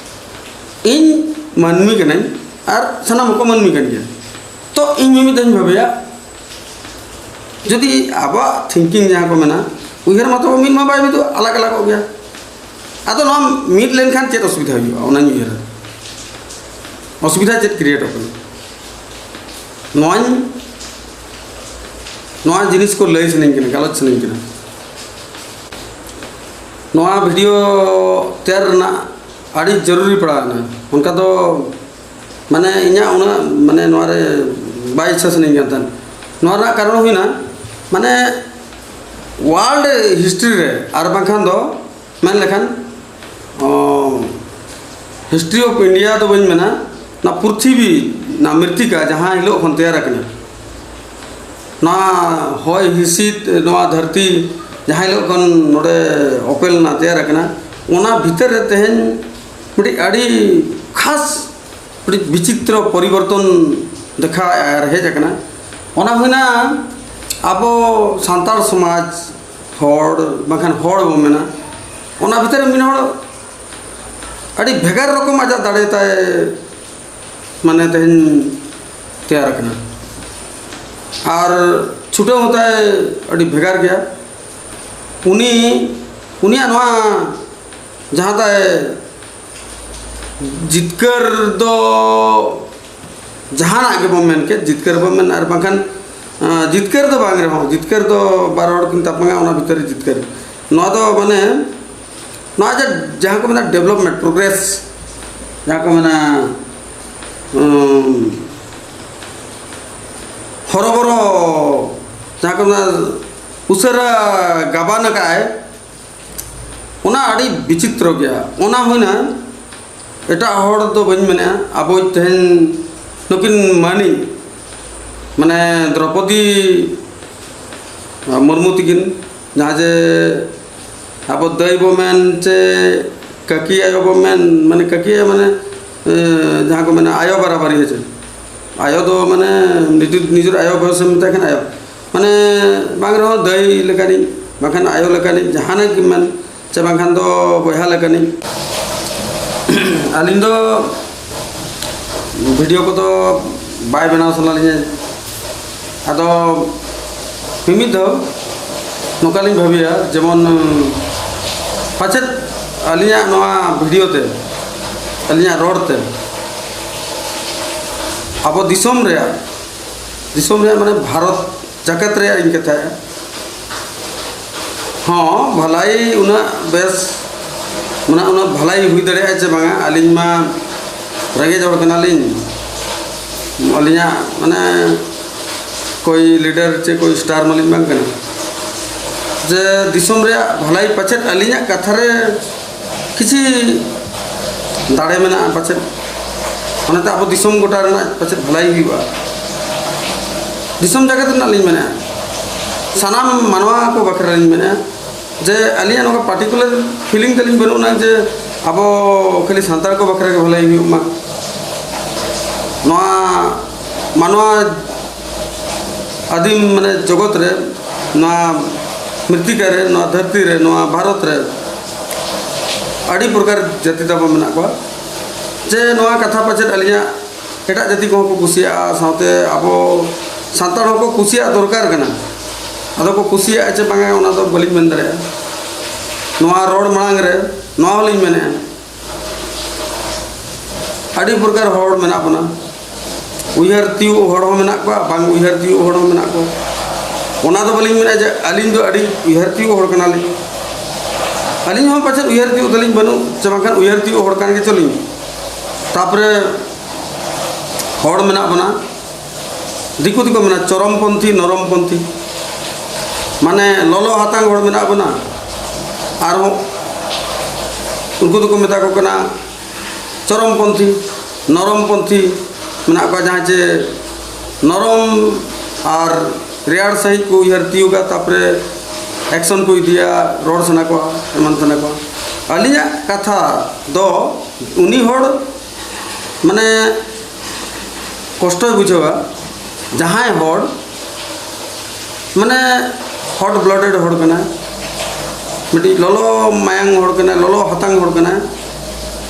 ᱤᱧ ᱢᱟᱹᱱᱢᱤ ᱠᱟᱹᱱᱟᱹᱧ ᱟᱨ ᱥᱟᱱᱟᱢ ᱦᱚᱸᱠᱚ ᱢᱟᱹᱱᱢᱤ ᱠᱟᱱ ᱜᱮᱭᱟ᱾ ᱛᱚ ᱤᱧ ᱢᱤᱢᱤᱫ ᱫᱷᱟᱣ ᱤᱧ ᱵᱷᱟᱵᱮᱭᱟ, ᱡᱩᱫᱤ ᱟᱵᱚᱣᱟᱜ ᱛᱷᱤᱝᱠᱤᱝ ᱡᱟᱦᱟᱸ ᱠᱚ ᱢᱮᱱᱟ, ᱩᱭᱦᱟᱹᱨ ᱢᱟᱛᱚ ᱢᱤᱫ ᱢᱟ ᱵᱟᱭ ᱢᱤᱫᱚᱜ, ᱟᱞᱟᱜᱽ ᱟᱞᱟᱜᱚᱜ ᱜᱮᱭᱟ᱾ ᱟᱫᱚ ᱱᱚᱣᱟ ᱢᱤᱫ ᱞᱮᱱᱠᱷᱟᱱ ᱪᱮᱫ ᱚᱥᱩᱵᱤᱫᱷᱟ ᱦᱩᱭᱩᱜᱼᱟ, ᱚᱱᱟᱧ ᱩᱭᱦᱟᱹᱨᱟ᱾ ᱚᱥᱩᱵᱤᱫᱷᱟ ᱪᱮᱫ ᱠᱨᱤᱭᱮᱴᱚᱜ ᱠᱟᱱᱟ? ᱱᱚᱣᱟᱧ ᱱᱚᱣᱟ ᱡᱤᱱᱤᱥ ᱠᱚ ᱞᱟᱹᱭ ᱥᱟᱱᱟᱧ ᱠᱟᱱᱟ, ᱜᱟᱞᱚᱪ ᱥᱟᱱᱟᱧ ᱠᱟᱱᱟ᱾ ᱱᱚᱣᱟ ᱵᱷᱤᱰᱤᱭᱳ ᱛᱮᱭᱟᱨ ᱨᱮᱱᱟᱜ ᱟᱹᱰᱤ ᱡᱚᱨᱩᱨᱤ ᱯᱟᱲᱟᱣ ᱮᱱᱟ᱾ ᱚᱱᱠᱟ ᱫᱚ ᱢᱟᱱᱮ ᱤᱧᱟᱹᱜ ᱩᱱᱟᱹᱜ ᱢᱟᱱᱮ ᱱᱚᱣᱟ ᱨᱮ ᱵᱟᱭ ᱤᱪᱪᱷᱟ ᱥᱟᱱᱟᱧ ᱠᱟᱱ ᱛᱟᱦᱮᱸᱫ᱾ ᱱᱚᱣᱟ ᱨᱮᱱᱟᱜ ᱠᱟᱨᱚᱱ ᱦᱩᱭᱱᱟ, ᱢᱟᱱᱮ ᱣᱟᱨᱞᱰ ᱦᱤᱥᱴᱨᱤ ᱨᱮ ᱟᱨ ᱵᱟᱝᱠᱷᱟᱱ ᱫᱚ ᱢᱮᱱ ᱞᱮᱠᱷᱟᱱ ᱦᱤᱥᱴᱨᱤ ᱚᱯᱷ ᱤᱱᱰᱤᱭᱟ ᱫᱚ ᱵᱟᱹᱧ ᱢᱮᱱᱟ, ᱱᱚᱣᱟ ᱯᱨᱤᱛᱷᱤᱵᱤ, ᱱᱚᱣᱟ ᱢᱨᱤᱛᱛᱤᱠᱟ ᱡᱟᱦᱟᱸ ᱦᱤᱞᱳᱜ ᱠᱷᱚᱱ ᱛᱮᱭᱟᱨ ᱟᱠᱟᱱᱟ, ᱱᱚᱣᱟ ᱦᱚᱭ ᱦᱤᱸᱥᱤᱫ, ᱱᱚᱣᱟ ᱫᱷᱟᱹᱨᱛᱤ ᱡᱟᱦᱟᱸ ᱦᱤᱞᱳᱜ ᱠᱷᱚᱱ ᱱᱚᱰᱮ ᱚᱯᱮᱞ ᱮᱱᱟ, ᱛᱮᱭᱟᱨ ᱟᱠᱟᱱᱟ, ᱚᱱᱟ ᱵᱷᱤᱛᱟᱹᱨ ᱨᱮ ᱛᱮᱦᱮᱧ ᱢᱤᱫᱴᱤᱡ ᱟᱹᱰᱤ ᱠᱷᱟᱥ, ᱢᱤᱫᱴᱤᱡ ᱵᱤᱪᱤᱛᱨᱚ ᱯᱚᱨᱤᱵᱚᱨᱛᱚᱱ ᱫᱮᱠᱷᱟᱣ ᱟᱨ ᱦᱮᱡ ᱟᱠᱟᱱᱟ᱾ ᱚᱱᱟ ᱦᱩᱭᱱᱟ ᱟᱵᱚ ᱥᱟᱱᱛᱟᱲ ᱥᱚᱢᱟᱡᱽ, ᱦᱚᱲ ᱵᱟᱝᱠᱷᱟᱱ ᱦᱚᱲ ᱵᱚᱱ ᱢᱮᱱᱟ, ᱚᱱᱟ ᱵᱷᱤᱛᱟᱹᱨ ᱨᱮ ᱢᱤᱫ ᱦᱚᱲ ᱟᱹᱰᱤ ᱵᱷᱮᱜᱟᱨ ᱨᱚᱠᱚᱢ ᱟᱡᱟᱜ ᱫᱟᱲᱮ ᱛᱟᱭ ᱢᱟᱱᱮ ᱛᱮᱦᱮᱧ ᱛᱮᱭᱟᱨ ᱟᱠᱟᱱᱟ᱾ ᱟᱨ ᱪᱷᱩᱴᱟᱹᱣ ᱦᱚᱸ ᱛᱟᱭ ᱟᱹᱰᱤ ᱵᱷᱮᱜᱟᱨ ᱜᱮᱭᱟ᱾ ᱩᱱᱤ, ᱩᱱᱤᱭᱟᱜ ᱱᱚᱣᱟ ᱡᱟᱦᱟᱸ ᱛᱟᱭ ᱡᱤᱛᱠᱟᱹᱨ ᱫᱚ ᱡᱟᱦᱟᱱᱟᱜ ᱜᱮᱵᱚᱱ ᱢᱮᱱ ᱠᱮᱫ, ᱡᱤᱛᱠᱟᱹᱨ ᱵᱚᱱ ᱢᱮᱱ ᱟᱨ ᱵᱟᱝᱠᱷᱟᱱ ᱡᱤᱛᱠᱟᱹᱨ ᱫᱚ ᱵᱟᱝ ᱨᱮᱦᱚᱸ, ᱡᱤᱛᱠᱟᱹᱨ ᱫᱚ ᱵᱟᱨ ᱦᱚᱲ ᱠᱤᱱ ᱛᱟᱯᱟᱢᱟ, ᱚᱱᱟ ᱵᱷᱤᱛᱟᱹᱨ ᱨᱮ ᱡᱤᱛᱠᱟᱹᱨ᱾ ᱱᱚᱣᱟ ᱫᱚ ᱢᱟᱱᱮ ᱱᱚᱣᱟ ᱡᱮ ᱡᱟᱦᱟᱸ ᱠᱚ ᱢᱮᱱᱟ ᱰᱮᱵᱷᱞᱚᱯᱢᱮᱱᱴ, ᱯᱨᱳᱜᱨᱮᱥ, ᱡᱟᱦᱟᱸ ᱠᱚ ᱢᱮᱱᱟ ᱦᱚᱨᱚᱵᱚᱨᱚ, ᱡᱟᱦᱟᱸ ᱠᱚ ᱢᱮᱱᱟ ᱩᱥᱟᱹᱨᱟ ᱜᱟᱵᱟᱱ ᱟᱠᱟᱫ ᱟᱭ, ᱚᱱᱟ ᱟᱹᱰᱤ ᱵᱤᱪᱤᱛᱨᱚ ᱜᱮᱭᱟ᱾ ᱚᱱᱟ ᱦᱩᱭᱱᱟ, ᱮᱴᱟᱜ ᱦᱚᱲ ᱫᱚ ᱵᱟᱹᱧ ᱢᱮᱱᱮᱫᱼᱟ, ᱟᱵᱚ ᱛᱮᱦᱮᱧ ᱱᱩᱠᱤᱱ ᱢᱟᱹᱱᱤ ᱢᱟᱱᱮ ᱫᱨᱚᱯᱚᱫᱤ ᱢᱩᱨᱢᱩ ᱛᱤᱠᱤᱱ, ᱡᱟᱦᱟᱸ ᱡᱮ ᱟᱵᱚ ᱫᱟᱹᱭ ᱵᱚ ᱢᱮᱱ ᱪᱮ ᱠᱟᱹᱠᱤ ᱟᱭᱳ ᱵᱚ ᱢᱮᱱ, ᱢᱟᱱᱮ ᱠᱟᱹᱠᱤ ᱟᱭᱳ ᱢᱟᱱᱮ ᱡᱟᱦᱟᱸ ᱠᱚ ᱢᱮᱱᱟ ᱟᱭᱳ ᱵᱟᱨᱟᱵᱟᱨᱤ ᱦᱮᱸ ᱪᱮ, ᱟᱭᱳ ᱫᱚ ᱢᱟᱱᱮ ᱱᱤᱡᱮᱨ ᱟᱭᱳ ᱵᱚᱭᱚᱥ ᱮᱢ ᱢᱮᱛᱟᱭ ᱠᱷᱟᱱ ᱟᱭᱳ, ᱢᱟᱱᱮ ᱵᱟᱝ ᱨᱮᱦᱚᱸ ᱫᱟᱹᱭ ᱞᱮᱠᱟᱱᱤᱡ ᱵᱟᱝᱠᱷᱟᱱ ᱟᱭᱳ ᱞᱮᱠᱟᱱᱤᱡ ᱡᱟᱦᱟᱱᱟᱜ ᱜᱮ ᱢᱮᱱ ᱪᱮ ᱵᱟᱝᱠᱷᱟᱱ ᱫᱚ ᱵᱚᱭᱦᱟ ᱞᱮᱠᱟᱱᱤᱡ᱾ ᱟᱹᱞᱤᱧ ᱫᱚ ᱵᱷᱤᱰᱤᱭᱳ ᱠᱚᱫᱚ ᱵᱟᱭ ᱵᱮᱱᱟᱣ ᱥᱟᱱᱟ ᱞᱤᱧᱟ᱾ ᱟᱫᱚ ᱢᱤᱢᱤᱫ ᱫᱷᱟᱣ ᱱᱚᱝᱠᱟᱞᱤᱧ ᱵᱷᱟᱹᱵᱤᱭᱟ, ᱡᱮᱢᱚᱱ ᱯᱟᱪᱮᱫ ᱟᱹᱞᱤᱧᱟᱜ ᱱᱚᱣᱟ ᱵᱷᱤᱰᱤᱭᱳ ᱛᱮ, ᱟᱹᱞᱤᱧᱟᱜ ᱨᱚᱲ ᱛᱮ ᱟᱵᱚ ᱫᱤᱥᱚᱢ ᱨᱮᱭᱟᱜ, ᱫᱤᱥᱚᱢ ᱨᱮᱭᱟᱜ ᱢᱟᱱᱮ ᱵᱷᱟᱨᱚᱛ ᱡᱟᱠᱟᱛ ᱨᱮᱭᱟᱜ ᱤᱧ ᱠᱟᱛᱷᱟᱭᱟ, ᱦᱚᱸ, ᱵᱷᱟᱞᱟᱭ ᱩᱱᱟᱹᱜ ᱵᱮᱥ, ᱢᱟᱱᱮ ᱩᱱᱟᱹᱜ ᱵᱷᱟᱞᱟᱭ ᱦᱩᱭ ᱫᱟᱲᱮᱭᱟᱜᱼᱟ ᱪᱮ ᱵᱟᱝᱟ? ᱟᱹᱞᱤᱧ ᱢᱟ ᱨᱮᱸᱜᱮᱡ ᱦᱚᱲ ᱠᱟᱱᱟᱞᱤᱧ, ᱟᱹᱞᱤᱧᱟᱜ ᱢᱟᱱᱮ ᱠᱳᱭ ᱞᱤᱰᱟᱨ ᱪᱮ ᱠᱳᱭ ᱥᱴᱟᱨ ᱢᱟᱞᱤᱧ ᱵᱟᱝ ᱠᱟᱱᱟ, ᱡᱮ ᱫᱤᱥᱚᱢ ᱨᱮᱭᱟᱜ ᱵᱷᱟᱞᱟᱭ ᱯᱟᱪᱮᱫ ᱟᱹᱞᱤᱧᱟᱜ ᱠᱟᱛᱷᱟ ᱨᱮ ᱠᱤᱪᱷᱤ ᱫᱟᱲᱮ ᱢᱮᱱᱟᱜᱼᱟ ᱯᱟᱪᱮᱫ, ᱚᱱᱟᱛᱮ ᱟᱵᱚ ᱫᱤᱥᱚᱢ ᱜᱚᱴᱟ ᱨᱮᱱᱟᱜ ᱯᱟᱪᱮᱫ ᱵᱷᱟᱞᱟᱭ ᱦᱩᱭᱩᱜᱼᱟ᱾ ᱫᱤᱥᱚᱢ ᱡᱟᱠᱟᱛ ᱨᱮᱱᱟᱜ ᱞᱤᱧ ᱢᱮᱱᱮᱫᱼᱟ, ᱥᱟᱱᱟᱢ ᱢᱟᱱᱣᱟ ᱠᱚ ᱵᱟᱠᱷᱨᱟ ᱞᱤᱧ ᱢᱮᱱᱮᱫᱼᱟ, ᱡᱮ ᱟᱹᱞᱤᱧᱟᱜ ᱱᱚᱝᱠᱟ ᱯᱟᱨᱴᱤᱠᱩᱞᱟᱨ ᱯᱷᱤᱞᱤᱝ ᱛᱟᱹᱞᱤᱧ ᱵᱟᱹᱱᱩᱜ ᱟᱱᱟ ᱡᱮ ᱟᱵᱚ ᱠᱷᱟᱹᱞᱤ ᱥᱟᱱᱛᱟᱲ ᱠᱚ ᱵᱟᱠᱷᱨᱟ ᱜᱮ ᱵᱷᱟᱞᱟᱭ ᱦᱩᱭᱩᱜ ᱢᱟ᱾ ᱱᱚᱣᱟ ᱢᱟᱱᱣᱟ ᱟᱹᱫᱤᱢ ᱢᱟᱱᱮ ᱡᱚᱜᱚᱛ ᱨᱮ, ᱱᱚᱣᱟ ᱢᱨᱤᱛᱤᱠᱟ ᱨᱮ, ᱱᱚᱣᱟ ᱫᱷᱟᱹᱨᱛᱤ ᱨᱮ, ᱱᱚᱣᱟ ᱵᱷᱟᱨᱚᱛ ᱨᱮ ᱟᱹᱰᱤ ᱯᱨᱚᱠᱟᱨ ᱡᱟᱹᱛᱤ ᱛᱟᱵᱚ ᱢᱮᱱᱟᱜ ᱠᱚᱣᱟ᱾ ᱡᱮ ᱱᱚᱣᱟ ᱠᱟᱛᱷᱟ ᱯᱟᱪᱮᱫ ᱟᱹᱞᱤᱧᱟᱜ ᱮᱴᱟᱜ ᱡᱟᱹᱛᱤ ᱠᱚᱦᱚᱸ ᱠᱚ ᱠᱩᱥᱤᱭᱟᱜᱼᱟ, ᱥᱟᱶᱛᱮ ᱟᱵᱚ ᱥᱟᱱᱛᱟᱲ ᱦᱚᱸᱠᱚ ᱠᱩᱥᱤᱭᱟᱜ ᱫᱚᱨᱠᱟᱨ ᱠᱟᱱᱟ᱾ ᱟᱫᱚ ᱠᱚ ᱠᱩᱥᱤᱭᱟᱜᱼᱟ ᱪᱮ ᱵᱟᱝᱟ, ᱚᱱᱟ ᱫᱚ ᱵᱟᱹᱞᱤᱧ ᱢᱮᱱ ᱫᱟᱲᱮᱭᱟᱜᱼᱟ᱾ ᱱᱚᱣᱟ ᱨᱚᱲ ᱢᱟᱲᱟᱝ ᱨᱮ ᱱᱚᱣᱟ ᱦᱚᱸᱞᱤᱧ ᱢᱮᱱᱮᱫᱼᱟ, ᱟᱹᱰᱤ ᱯᱨᱚᱠᱟᱨ ᱦᱚᱲ ᱢᱮᱱᱟᱜ ᱵᱚᱱᱟ᱾ ᱩᱭᱦᱟᱹᱨ ᱛᱤᱭᱳᱜ ᱦᱚᱲ ᱦᱚᱸ ᱢᱮᱱᱟᱜ ᱠᱚᱣᱟ, ᱵᱟᱝ ᱩᱭᱦᱟᱹᱨ ᱛᱤᱭᱳᱜ ᱦᱚᱲ ᱦᱚᱸ ᱢᱮᱱᱟᱜ ᱠᱚᱣᱟ᱾ ᱚᱱᱟ ᱫᱚ ᱵᱟᱹᱞᱤᱧ ᱢᱮᱱᱟ ᱡᱮ ᱟᱹᱞᱤᱧ ᱫᱚ ᱟᱹᱰᱤ ᱩᱭᱦᱟᱹᱨ ᱛᱤᱭᱳᱜ ᱦᱚᱲ ᱠᱟᱱᱟᱞᱤᱧ᱾ ᱟᱹᱞᱤᱧ ᱦᱚᱸ ᱯᱟᱪᱮᱫ ᱩᱭᱦᱟᱹᱨ ᱛᱤᱭᱳᱜ ᱛᱟᱹᱞᱤᱧ ᱵᱟᱹᱱᱩᱜ, ᱪᱮ ᱵᱟᱝᱠᱷᱟᱱ ᱩᱭᱦᱟᱹᱨ ᱛᱤᱭᱳᱜ ᱦᱚᱲ ᱠᱟᱱ ᱜᱮᱪᱚᱞᱤᱧ᱾ ᱛᱟᱨᱯᱚᱨᱮ ᱦᱚᱲ ᱢᱮᱱᱟᱜ ᱵᱚᱱᱟ, ᱫᱤᱠᱩ ᱛᱮᱠᱚ ᱢᱮᱱᱟ ᱪᱚᱨᱚᱢᱯᱚᱱᱛᱷᱤ, ᱱᱚᱨᱚᱢᱯᱚᱱᱛᱷᱤ, ᱢᱟᱱᱮ ᱞᱚᱞᱚ ᱦᱟᱛᱟᱝ ᱦᱚᱲ ᱢᱮᱱᱟᱜ ᱵᱚᱱᱟ᱾ ᱟᱨᱦᱚᱸ ᱩᱱᱠᱩ ᱫᱚᱠᱚ ᱢᱮᱛᱟ ᱠᱚ ᱠᱟᱱᱟ ᱪᱚᱨᱚᱢᱯᱚᱱᱛᱷᱤ, ᱱᱚᱨᱚᱢᱯᱚᱱᱛᱷᱤ ᱢᱮᱱᱟᱜ ᱠᱚᱣᱟ, ᱡᱟᱦᱟᱸᱭ ᱪᱮ ᱱᱚᱨᱚᱢ ᱟᱨ ᱨᱮᱭᱟᱲ ᱥᱟᱺᱦᱤᱡ ᱠᱚ ᱩᱭᱦᱟᱹᱨ ᱛᱤᱭᱳᱜᱟ, ᱛᱟᱨᱯᱚᱨᱮ ᱮᱠᱥᱚᱱ ᱠᱚ ᱤᱫᱤᱭᱟ, ᱨᱚᱲ ᱥᱟᱱᱟ ᱠᱚᱣᱟ, ᱮᱢᱟᱱ ᱥᱟᱱᱟ ᱠᱚᱣᱟ᱾ ᱟᱹᱞᱤᱧᱟᱜ ᱠᱟᱛᱷᱟ ᱫᱚ ᱩᱱᱤ ᱦᱚᱲ ᱢᱟᱱᱮ ᱠᱚᱥᱴᱚᱭ ᱵᱩᱡᱷᱟᱹᱣᱟ, ᱡᱟᱦᱟᱸᱭ ᱦᱚᱲ ᱢᱟᱱᱮ ᱦᱚᱴ ᱵᱞᱟᱰᱮᱰ ᱦᱚᱲ ᱠᱟᱱᱟᱭ, ᱢᱤᱫᱴᱤᱡ ᱞᱚᱞᱚ ᱢᱟᱭᱟᱝ ᱦᱚᱲ ᱠᱟᱱᱟᱭ, ᱞᱚᱞᱚ ᱦᱟᱛᱟᱝ ᱦᱚᱲ ᱠᱟᱱᱟᱭ,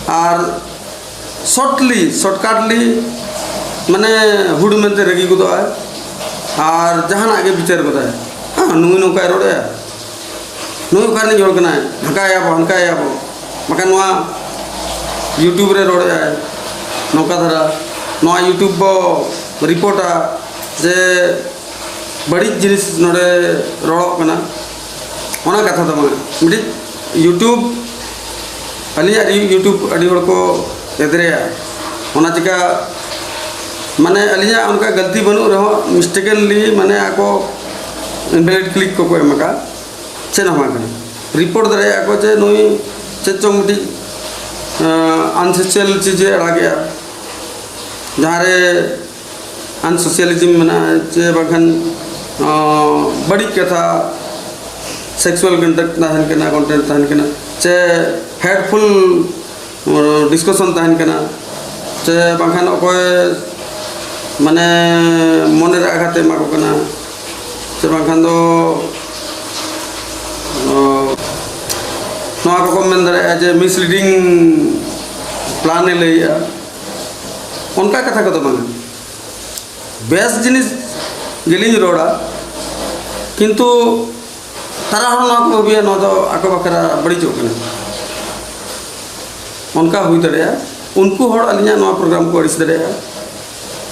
ᱟᱨ ᱥᱚᱨᱴᱞᱤ, ᱥᱚᱨᱴᱠᱟᱴᱞᱤ ᱢᱟᱱᱮ ᱦᱩᱲ ᱢᱮᱱᱛᱮ ᱨᱟᱹᱜᱤ ᱜᱚᱫᱚᱜᱼᱟᱭ᱾ ᱟᱨ ᱡᱟᱦᱟᱱᱟᱜ ᱜᱮ ᱵᱤᱪᱟᱹᱨ ᱜᱚᱫᱟᱭ᱾ ᱦᱮᱸ, ᱱᱩᱭ ᱱᱚᱝᱠᱟᱭ ᱨᱚᱲᱮᱜᱼᱟ, ᱱᱩᱭ ᱚᱠᱟ ᱨᱤᱱᱤᱡ ᱦᱚᱲ ᱠᱟᱱᱟᱭ, ᱦᱟᱱᱠᱟᱭᱟᱵᱚ ᱦᱟᱱᱠᱟᱭᱟᱵᱚ, ᱵᱟᱠᱷᱟᱱ ᱱᱚᱣᱟ YouTube ᱨᱮ ᱨᱚᱲᱮᱜᱼᱟᱭ ᱱᱚᱝᱠᱟ ᱫᱷᱟᱨᱟ, ᱱᱚᱣᱟ YouTube ᱵᱚ ᱨᱤᱯᱳᱨᱴᱟ ᱡᱮ ᱵᱟᱹᱲᱤᱡ ᱡᱤᱱᱤᱥ ᱱᱚᱰᱮ ᱨᱚᱲᱚᱜ ᱠᱟᱱᱟ, ᱚᱱᱟ ᱠᱟᱛᱷᱟ ᱫᱚ ᱵᱟᱝ᱾ ᱢᱤᱫᱴᱤᱡ YouTube, ᱟᱹᱞᱤᱧᱟᱜ YouTube ᱟᱹᱰᱤ ᱦᱚᱲ ᱠᱚ ᱮᱫᱽᱨᱮᱭᱟ, ᱚᱱᱟ ᱪᱤᱠᱟ ᱢᱟᱱᱮ ᱟᱹᱞᱤᱧᱟᱜ ᱚᱱᱠᱟ ᱜᱟᱹᱞᱛᱤ ᱵᱟᱹᱱᱩᱜ ᱨᱮᱦᱚᱸ mistakenly ᱢᱟᱱᱮ ᱟᱠᱚ invalid click ᱠᱚᱠᱚ ᱮᱢ ᱟᱠᱟᱫ, ᱪᱮᱫ ᱦᱚᱸ ᱵᱟᱝ ᱠᱟᱱᱟ᱾ ᱨᱤᱯᱳᱨᱴ ᱫᱟᱲᱮᱭᱟᱜᱼᱟ ᱠᱚ ᱡᱮ ᱱᱩᱭ ᱪᱮᱫ ᱪᱚᱝ ᱢᱤᱫᱴᱤᱡ ᱟᱱᱥᱳᱥᱤᱭᱟᱞ ᱪᱤᱡᱮ ᱟᱲᱟᱜᱮᱜᱼᱟ, ᱡᱟᱦᱟᱸᱨᱮ ᱟᱱᱥᱳᱥᱤᱭᱟᱞᱤᱡᱤᱢ ᱢᱮᱱᱟᱜᱼᱟ, ᱪᱮ ᱵᱟᱝᱠᱷᱟᱱ ᱟᱸ, ᱵᱟᱹᱲᱤᱡ ᱠᱟᱛᱷᱟ, ᱥᱮᱠᱥᱩᱣᱟᱞ ᱠᱚᱱᱰᱟᱠᱴ ᱛᱟᱦᱮᱱ ᱠᱟᱱᱟ, ᱠᱚᱱᱴᱮᱱᱴ ᱛᱟᱦᱮᱱ ᱠᱟᱱᱟ, ᱪᱮ ᱦᱮᱴᱯᱷᱩᱞ ᱰᱤᱥᱠᱟᱥᱚᱱ ᱛᱟᱦᱮᱱ ᱠᱟᱱᱟ, ᱪᱮ ᱵᱟᱝᱠᱷᱟᱱ ᱚᱠᱚᱭ ᱢᱟᱱᱮ ᱢᱚᱱᱮ ᱨᱮ ᱟᱜᱷᱟᱛ ᱮ ᱮᱢᱟ ᱠᱚ ᱠᱟᱱᱟ, ᱪᱮ ᱵᱟᱝᱠᱷᱟᱱ ᱫᱚ ᱟᱸ, ᱱᱚᱣᱟ ᱠᱚᱠᱚ ᱢᱮᱱ ᱫᱟᱲᱮᱭᱟᱜᱼᱟ ᱡᱮ ᱢᱤᱥᱞᱤᱰᱤᱝ ᱯᱞᱟᱱ ᱮ ᱞᱟᱹᱭᱮᱜᱼᱟ, ᱚᱱᱠᱟ ᱠᱟᱛᱷᱟ ᱠᱚᱫᱚ ᱵᱟᱝᱟ᱾ ᱵᱮᱥ ᱡᱤᱱᱤᱥ ᱜᱮᱞᱤᱧ ᱨᱚᱲᱟ, ᱠᱤᱱᱛᱩ ᱛᱟᱨᱟ ᱦᱚᱲ ᱱᱚᱣᱟ ᱠᱚ ᱵᱷᱟᱹᱵᱤᱭᱟ, ᱱᱚᱣᱟ ᱫᱚ ᱟᱠᱚ ᱵᱟᱠᱷᱨᱟ ᱵᱟᱹᱲᱤᱡᱚᱜ ᱠᱟᱱᱟ, ᱚᱱᱠᱟ ᱦᱩᱭ ᱫᱟᱲᱮᱭᱟᱜᱼᱟ᱾ ᱩᱱᱠᱩ ᱦᱚᱲ ᱟᱹᱞᱤᱧᱟᱜ ᱱᱚᱣᱟ ᱯᱨᱳᱜᱨᱟᱢ ᱠᱚ ᱟᱹᱲᱤᱥ ᱫᱟᱲᱮᱭᱟᱜᱼᱟ,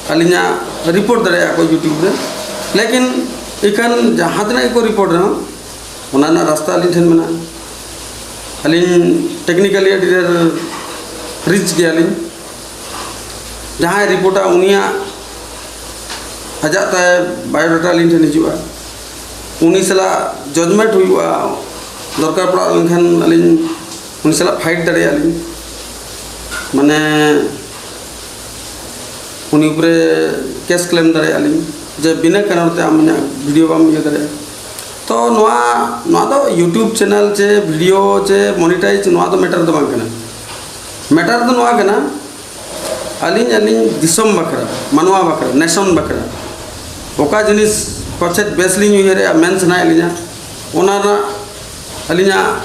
ᱟᱹᱞᱤᱧᱟᱜ ᱨᱤᱯᱳᱨᱴ ᱫᱟᱲᱮᱭᱟᱜᱼᱟ ᱠᱚ YouTube ᱨᱮ᱾ ᱞᱮᱠᱤᱱ ᱤᱠᱷᱟᱹᱱ ᱡᱟᱦᱟᱸ ᱛᱤᱱᱟᱹᱜ ᱜᱮᱠᱚ ᱨᱤᱯᱳᱨᱴ ᱨᱮᱦᱚᱸ, ᱚᱱᱟ ᱨᱮᱱᱟᱜ ᱨᱟᱥᱛᱟ ᱟᱹᱞᱤᱧ ᱴᱷᱮᱱ ᱢᱮᱱᱟᱜᱼᱟ᱾ ᱟᱹᱞᱤᱧ ᱴᱮᱠᱱᱤᱠᱟᱞᱤ ᱟᱹᱰᱤ ᱰᱷᱮᱨ ᱨᱤᱪ ᱜᱮᱭᱟᱞᱤᱧ᱾ ᱡᱟᱦᱟᱸᱭ ᱨᱤᱯᱳᱨᱴᱟ, ᱩᱱᱤᱭᱟᱜ ᱟᱡᱟᱜ ᱛᱟᱭ ᱵᱟᱭᱳᱰᱟᱴᱟ ᱟᱹᱞᱤᱧ ᱴᱷᱮᱱ ᱦᱤᱡᱩᱜᱼᱟ, ᱩᱱᱤ ᱥᱟᱞᱟᱜ ᱡᱟᱡᱽᱢᱮᱱᱴ ᱦᱩᱭᱩᱜᱼᱟ, ᱫᱚᱨᱠᱟᱨ ᱯᱟᱲᱟᱣ ᱞᱮᱱᱠᱷᱟᱱ ᱟᱹᱞᱤᱧ ᱩᱱᱤ ᱥᱟᱞᱟᱜ ᱯᱷᱟᱭᱤᱴ ᱫᱟᱲᱮᱭᱟᱜᱼᱟ ᱞᱤᱧ, ᱢᱟᱱᱮ ᱩᱱᱤ ᱩᱯᱨᱮ ᱠᱮᱥ ᱠᱞᱮᱢ ᱫᱟᱲᱮᱭᱟᱜᱼᱟ ᱞᱤᱧ ᱡᱮ ᱵᱤᱱᱟᱹ ᱠᱟᱨᱚᱱ ᱛᱮ ᱟᱢ ᱤᱧᱟᱹᱜ ᱵᱷᱤᱰᱤᱭᱳ ᱵᱟᱢ ᱤᱭᱟᱹ ᱫᱟᱲᱮᱭᱟᱜᱼᱟ᱾ ᱛᱚ ᱱᱚᱣᱟ, ᱱᱚᱣᱟ ᱫᱚ YouTube ᱪᱮᱱᱮᱞ ᱪᱮ ᱵᱷᱤᱰᱤᱭᱳ ᱪᱮ ᱢᱚᱱᱤᱴᱟᱭᱤᱡᱽ, ᱱᱚᱣᱟ ᱫᱚ ᱢᱮᱴᱟᱨ ᱫᱚ ᱵᱟᱝ ᱠᱟᱱᱟ᱾ ᱢᱮᱴᱟᱨ ᱫᱚ ᱱᱚᱣᱟ ᱠᱟᱱᱟ, ᱟᱹᱞᱤᱧ, ᱟᱹᱞᱤᱧ ᱫᱤᱥᱚᱢ ᱵᱟᱠᱷᱨᱟ, ᱢᱟᱱᱣᱟ ᱵᱟᱠᱷᱨᱟ, ᱱᱮᱥᱚᱱ ᱵᱟᱠᱷᱨᱟ ᱚᱠᱟ ᱡᱤᱱᱤᱥ ᱯᱟᱪᱮᱫ ᱵᱮᱥ ᱞᱤᱧ ᱩᱭᱦᱟᱹᱨᱮᱜᱼᱟ, ᱢᱮᱱ ᱥᱟᱱᱟᱭᱮᱫ ᱞᱤᱧᱟ, ᱚᱱᱟ ᱨᱮᱱᱟᱜ ᱟᱹᱞᱤᱧᱟᱜ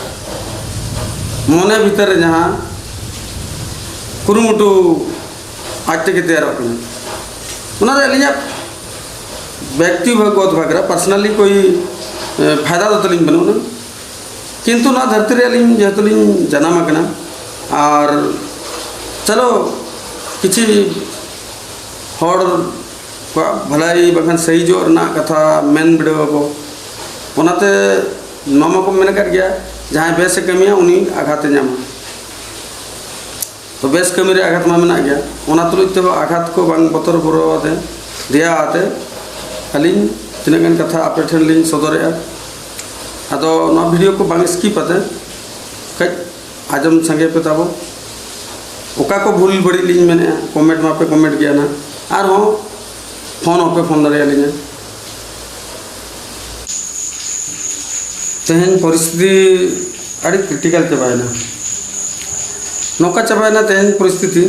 ᱢᱚᱱᱮ ᱵᱷᱤᱛᱟᱹᱨ ᱨᱮ ᱡᱟᱦᱟᱸ ᱠᱩᱨᱩᱢᱩᱴᱩ ᱟᱡ ᱛᱮᱜᱮ ᱛᱮᱭᱟᱨᱚᱜ ᱠᱟᱱᱟ, ᱚᱱᱟᱨᱮ ᱟᱹᱞᱤᱧᱟᱜ ᱵᱮᱠᱛᱤᱜᱚᱛ ᱵᱷᱟᱜᱽᱨᱟ, ᱯᱟᱨᱥᱚᱱᱟᱞᱤ ᱠᱳᱭ ᱯᱷᱟᱭᱫᱟ ᱫᱚ ᱛᱟᱹᱞᱤᱧ ᱵᱟᱹᱱᱩᱜ ᱟᱱᱟ᱾ ᱠᱤᱱᱛᱩ ᱱᱚᱣᱟ ᱫᱷᱟᱹᱨᱛᱤ ᱨᱮ ᱟᱹᱞᱤᱧ ᱡᱮᱦᱮᱛᱩ ᱞᱤᱧ ᱡᱟᱱᱟᱢ ᱟᱠᱟᱱᱟ, ᱟᱨ ᱪᱚᱞᱚ ᱠᱤᱪᱷᱤ ᱦᱚᱲ ᱠᱚᱣᱟᱜ ᱵᱷᱟᱹᱞᱟᱹᱭ ᱵᱟᱝᱠᱷᱟᱱ ᱥᱟᱹᱦᱤᱡᱚᱜ ᱨᱮᱱᱟᱜ ᱠᱟᱛᱷᱟ ᱢᱮᱱ ᱵᱤᱰᱟᱹᱣ ᱟᱵᱚ᱾ ᱚᱱᱟᱛᱮ ᱱᱚᱣᱟ ᱢᱟᱠᱚ ᱢᱮᱱ ᱟᱠᱟᱫ ᱜᱮᱭᱟ, ᱡᱟᱦᱟᱸᱭ ᱵᱮᱥᱮ ᱠᱟᱹᱢᱤᱭᱟ ᱩᱱᱤ ᱟᱜᱷᱟᱛᱮ ᱧᱟᱢᱟ᱾ ᱛᱚ ᱵᱮᱥ ᱠᱟᱹᱢᱤ ᱨᱮ ᱟᱜᱷᱟᱛ ᱢᱟ ᱢᱮᱱᱟᱜ ᱜᱮᱭᱟ, ᱚᱱᱟ ᱛᱩᱞᱩᱡ ᱛᱮᱦᱚᱸ ᱟᱜᱷᱟᱛ ᱠᱚ ᱵᱟᱝ ᱵᱚᱛᱚᱨ ᱵᱚᱨᱚ ᱟᱛᱮ, ᱫᱮᱭᱟ ᱟᱛᱮ ᱟᱹᱞᱤᱧ ᱛᱤᱱᱟᱹᱜ ᱜᱟᱱ ᱠᱟᱛᱷᱟ ᱟᱯᱮ ᱴᱷᱮᱱ ᱞᱤᱧ ᱥᱚᱫᱚᱨᱮᱜᱼᱟ᱾ ᱟᱫᱚ ᱱᱚᱣᱟ ᱵᱷᱤᱰᱤᱭᱳ ᱠᱚ ᱵᱟᱝ ᱥᱠᱤᱯ ᱟᱛᱮ ᱠᱟᱹᱡ ᱟᱸᱡᱚᱢ ᱥᱟᱸᱜᱮ ᱯᱮ ᱛᱟᱵᱚ᱾ ᱚᱠᱟ ᱠᱚ ᱵᱷᱩᱞ ᱵᱟᱹᱲᱤᱡ ᱞᱤᱧ ᱢᱮᱱᱮᱜᱼᱟ, ᱠᱚᱢᱮᱱᱴ ᱢᱟᱯᱮ ᱠᱚᱢᱮᱱᱴ ᱜᱮᱭᱟ ᱱᱟᱦᱟᱜ, ᱟᱨᱦᱚᱸ ᱯᱷᱳᱱ ᱦᱚᱸᱯᱮ ᱯᱷᱳᱱ ᱫᱟᱲᱮᱭᱟᱞᱤᱧᱟ᱾ ᱛᱮᱦᱮᱧ ᱯᱚᱨᱤᱥᱛᱷᱤᱛᱤ ᱟᱹᱰᱤ ᱠᱨᱤᱴᱤᱠᱟᱞ ᱪᱟᱵᱟᱭᱮᱱᱟ᱾ ᱱᱚᱝᱠᱟ ᱪᱟᱵᱟᱭᱮᱱᱟ ᱛᱮᱦᱮᱧ ᱯᱚᱨᱤᱥᱛᱷᱤᱛᱤ,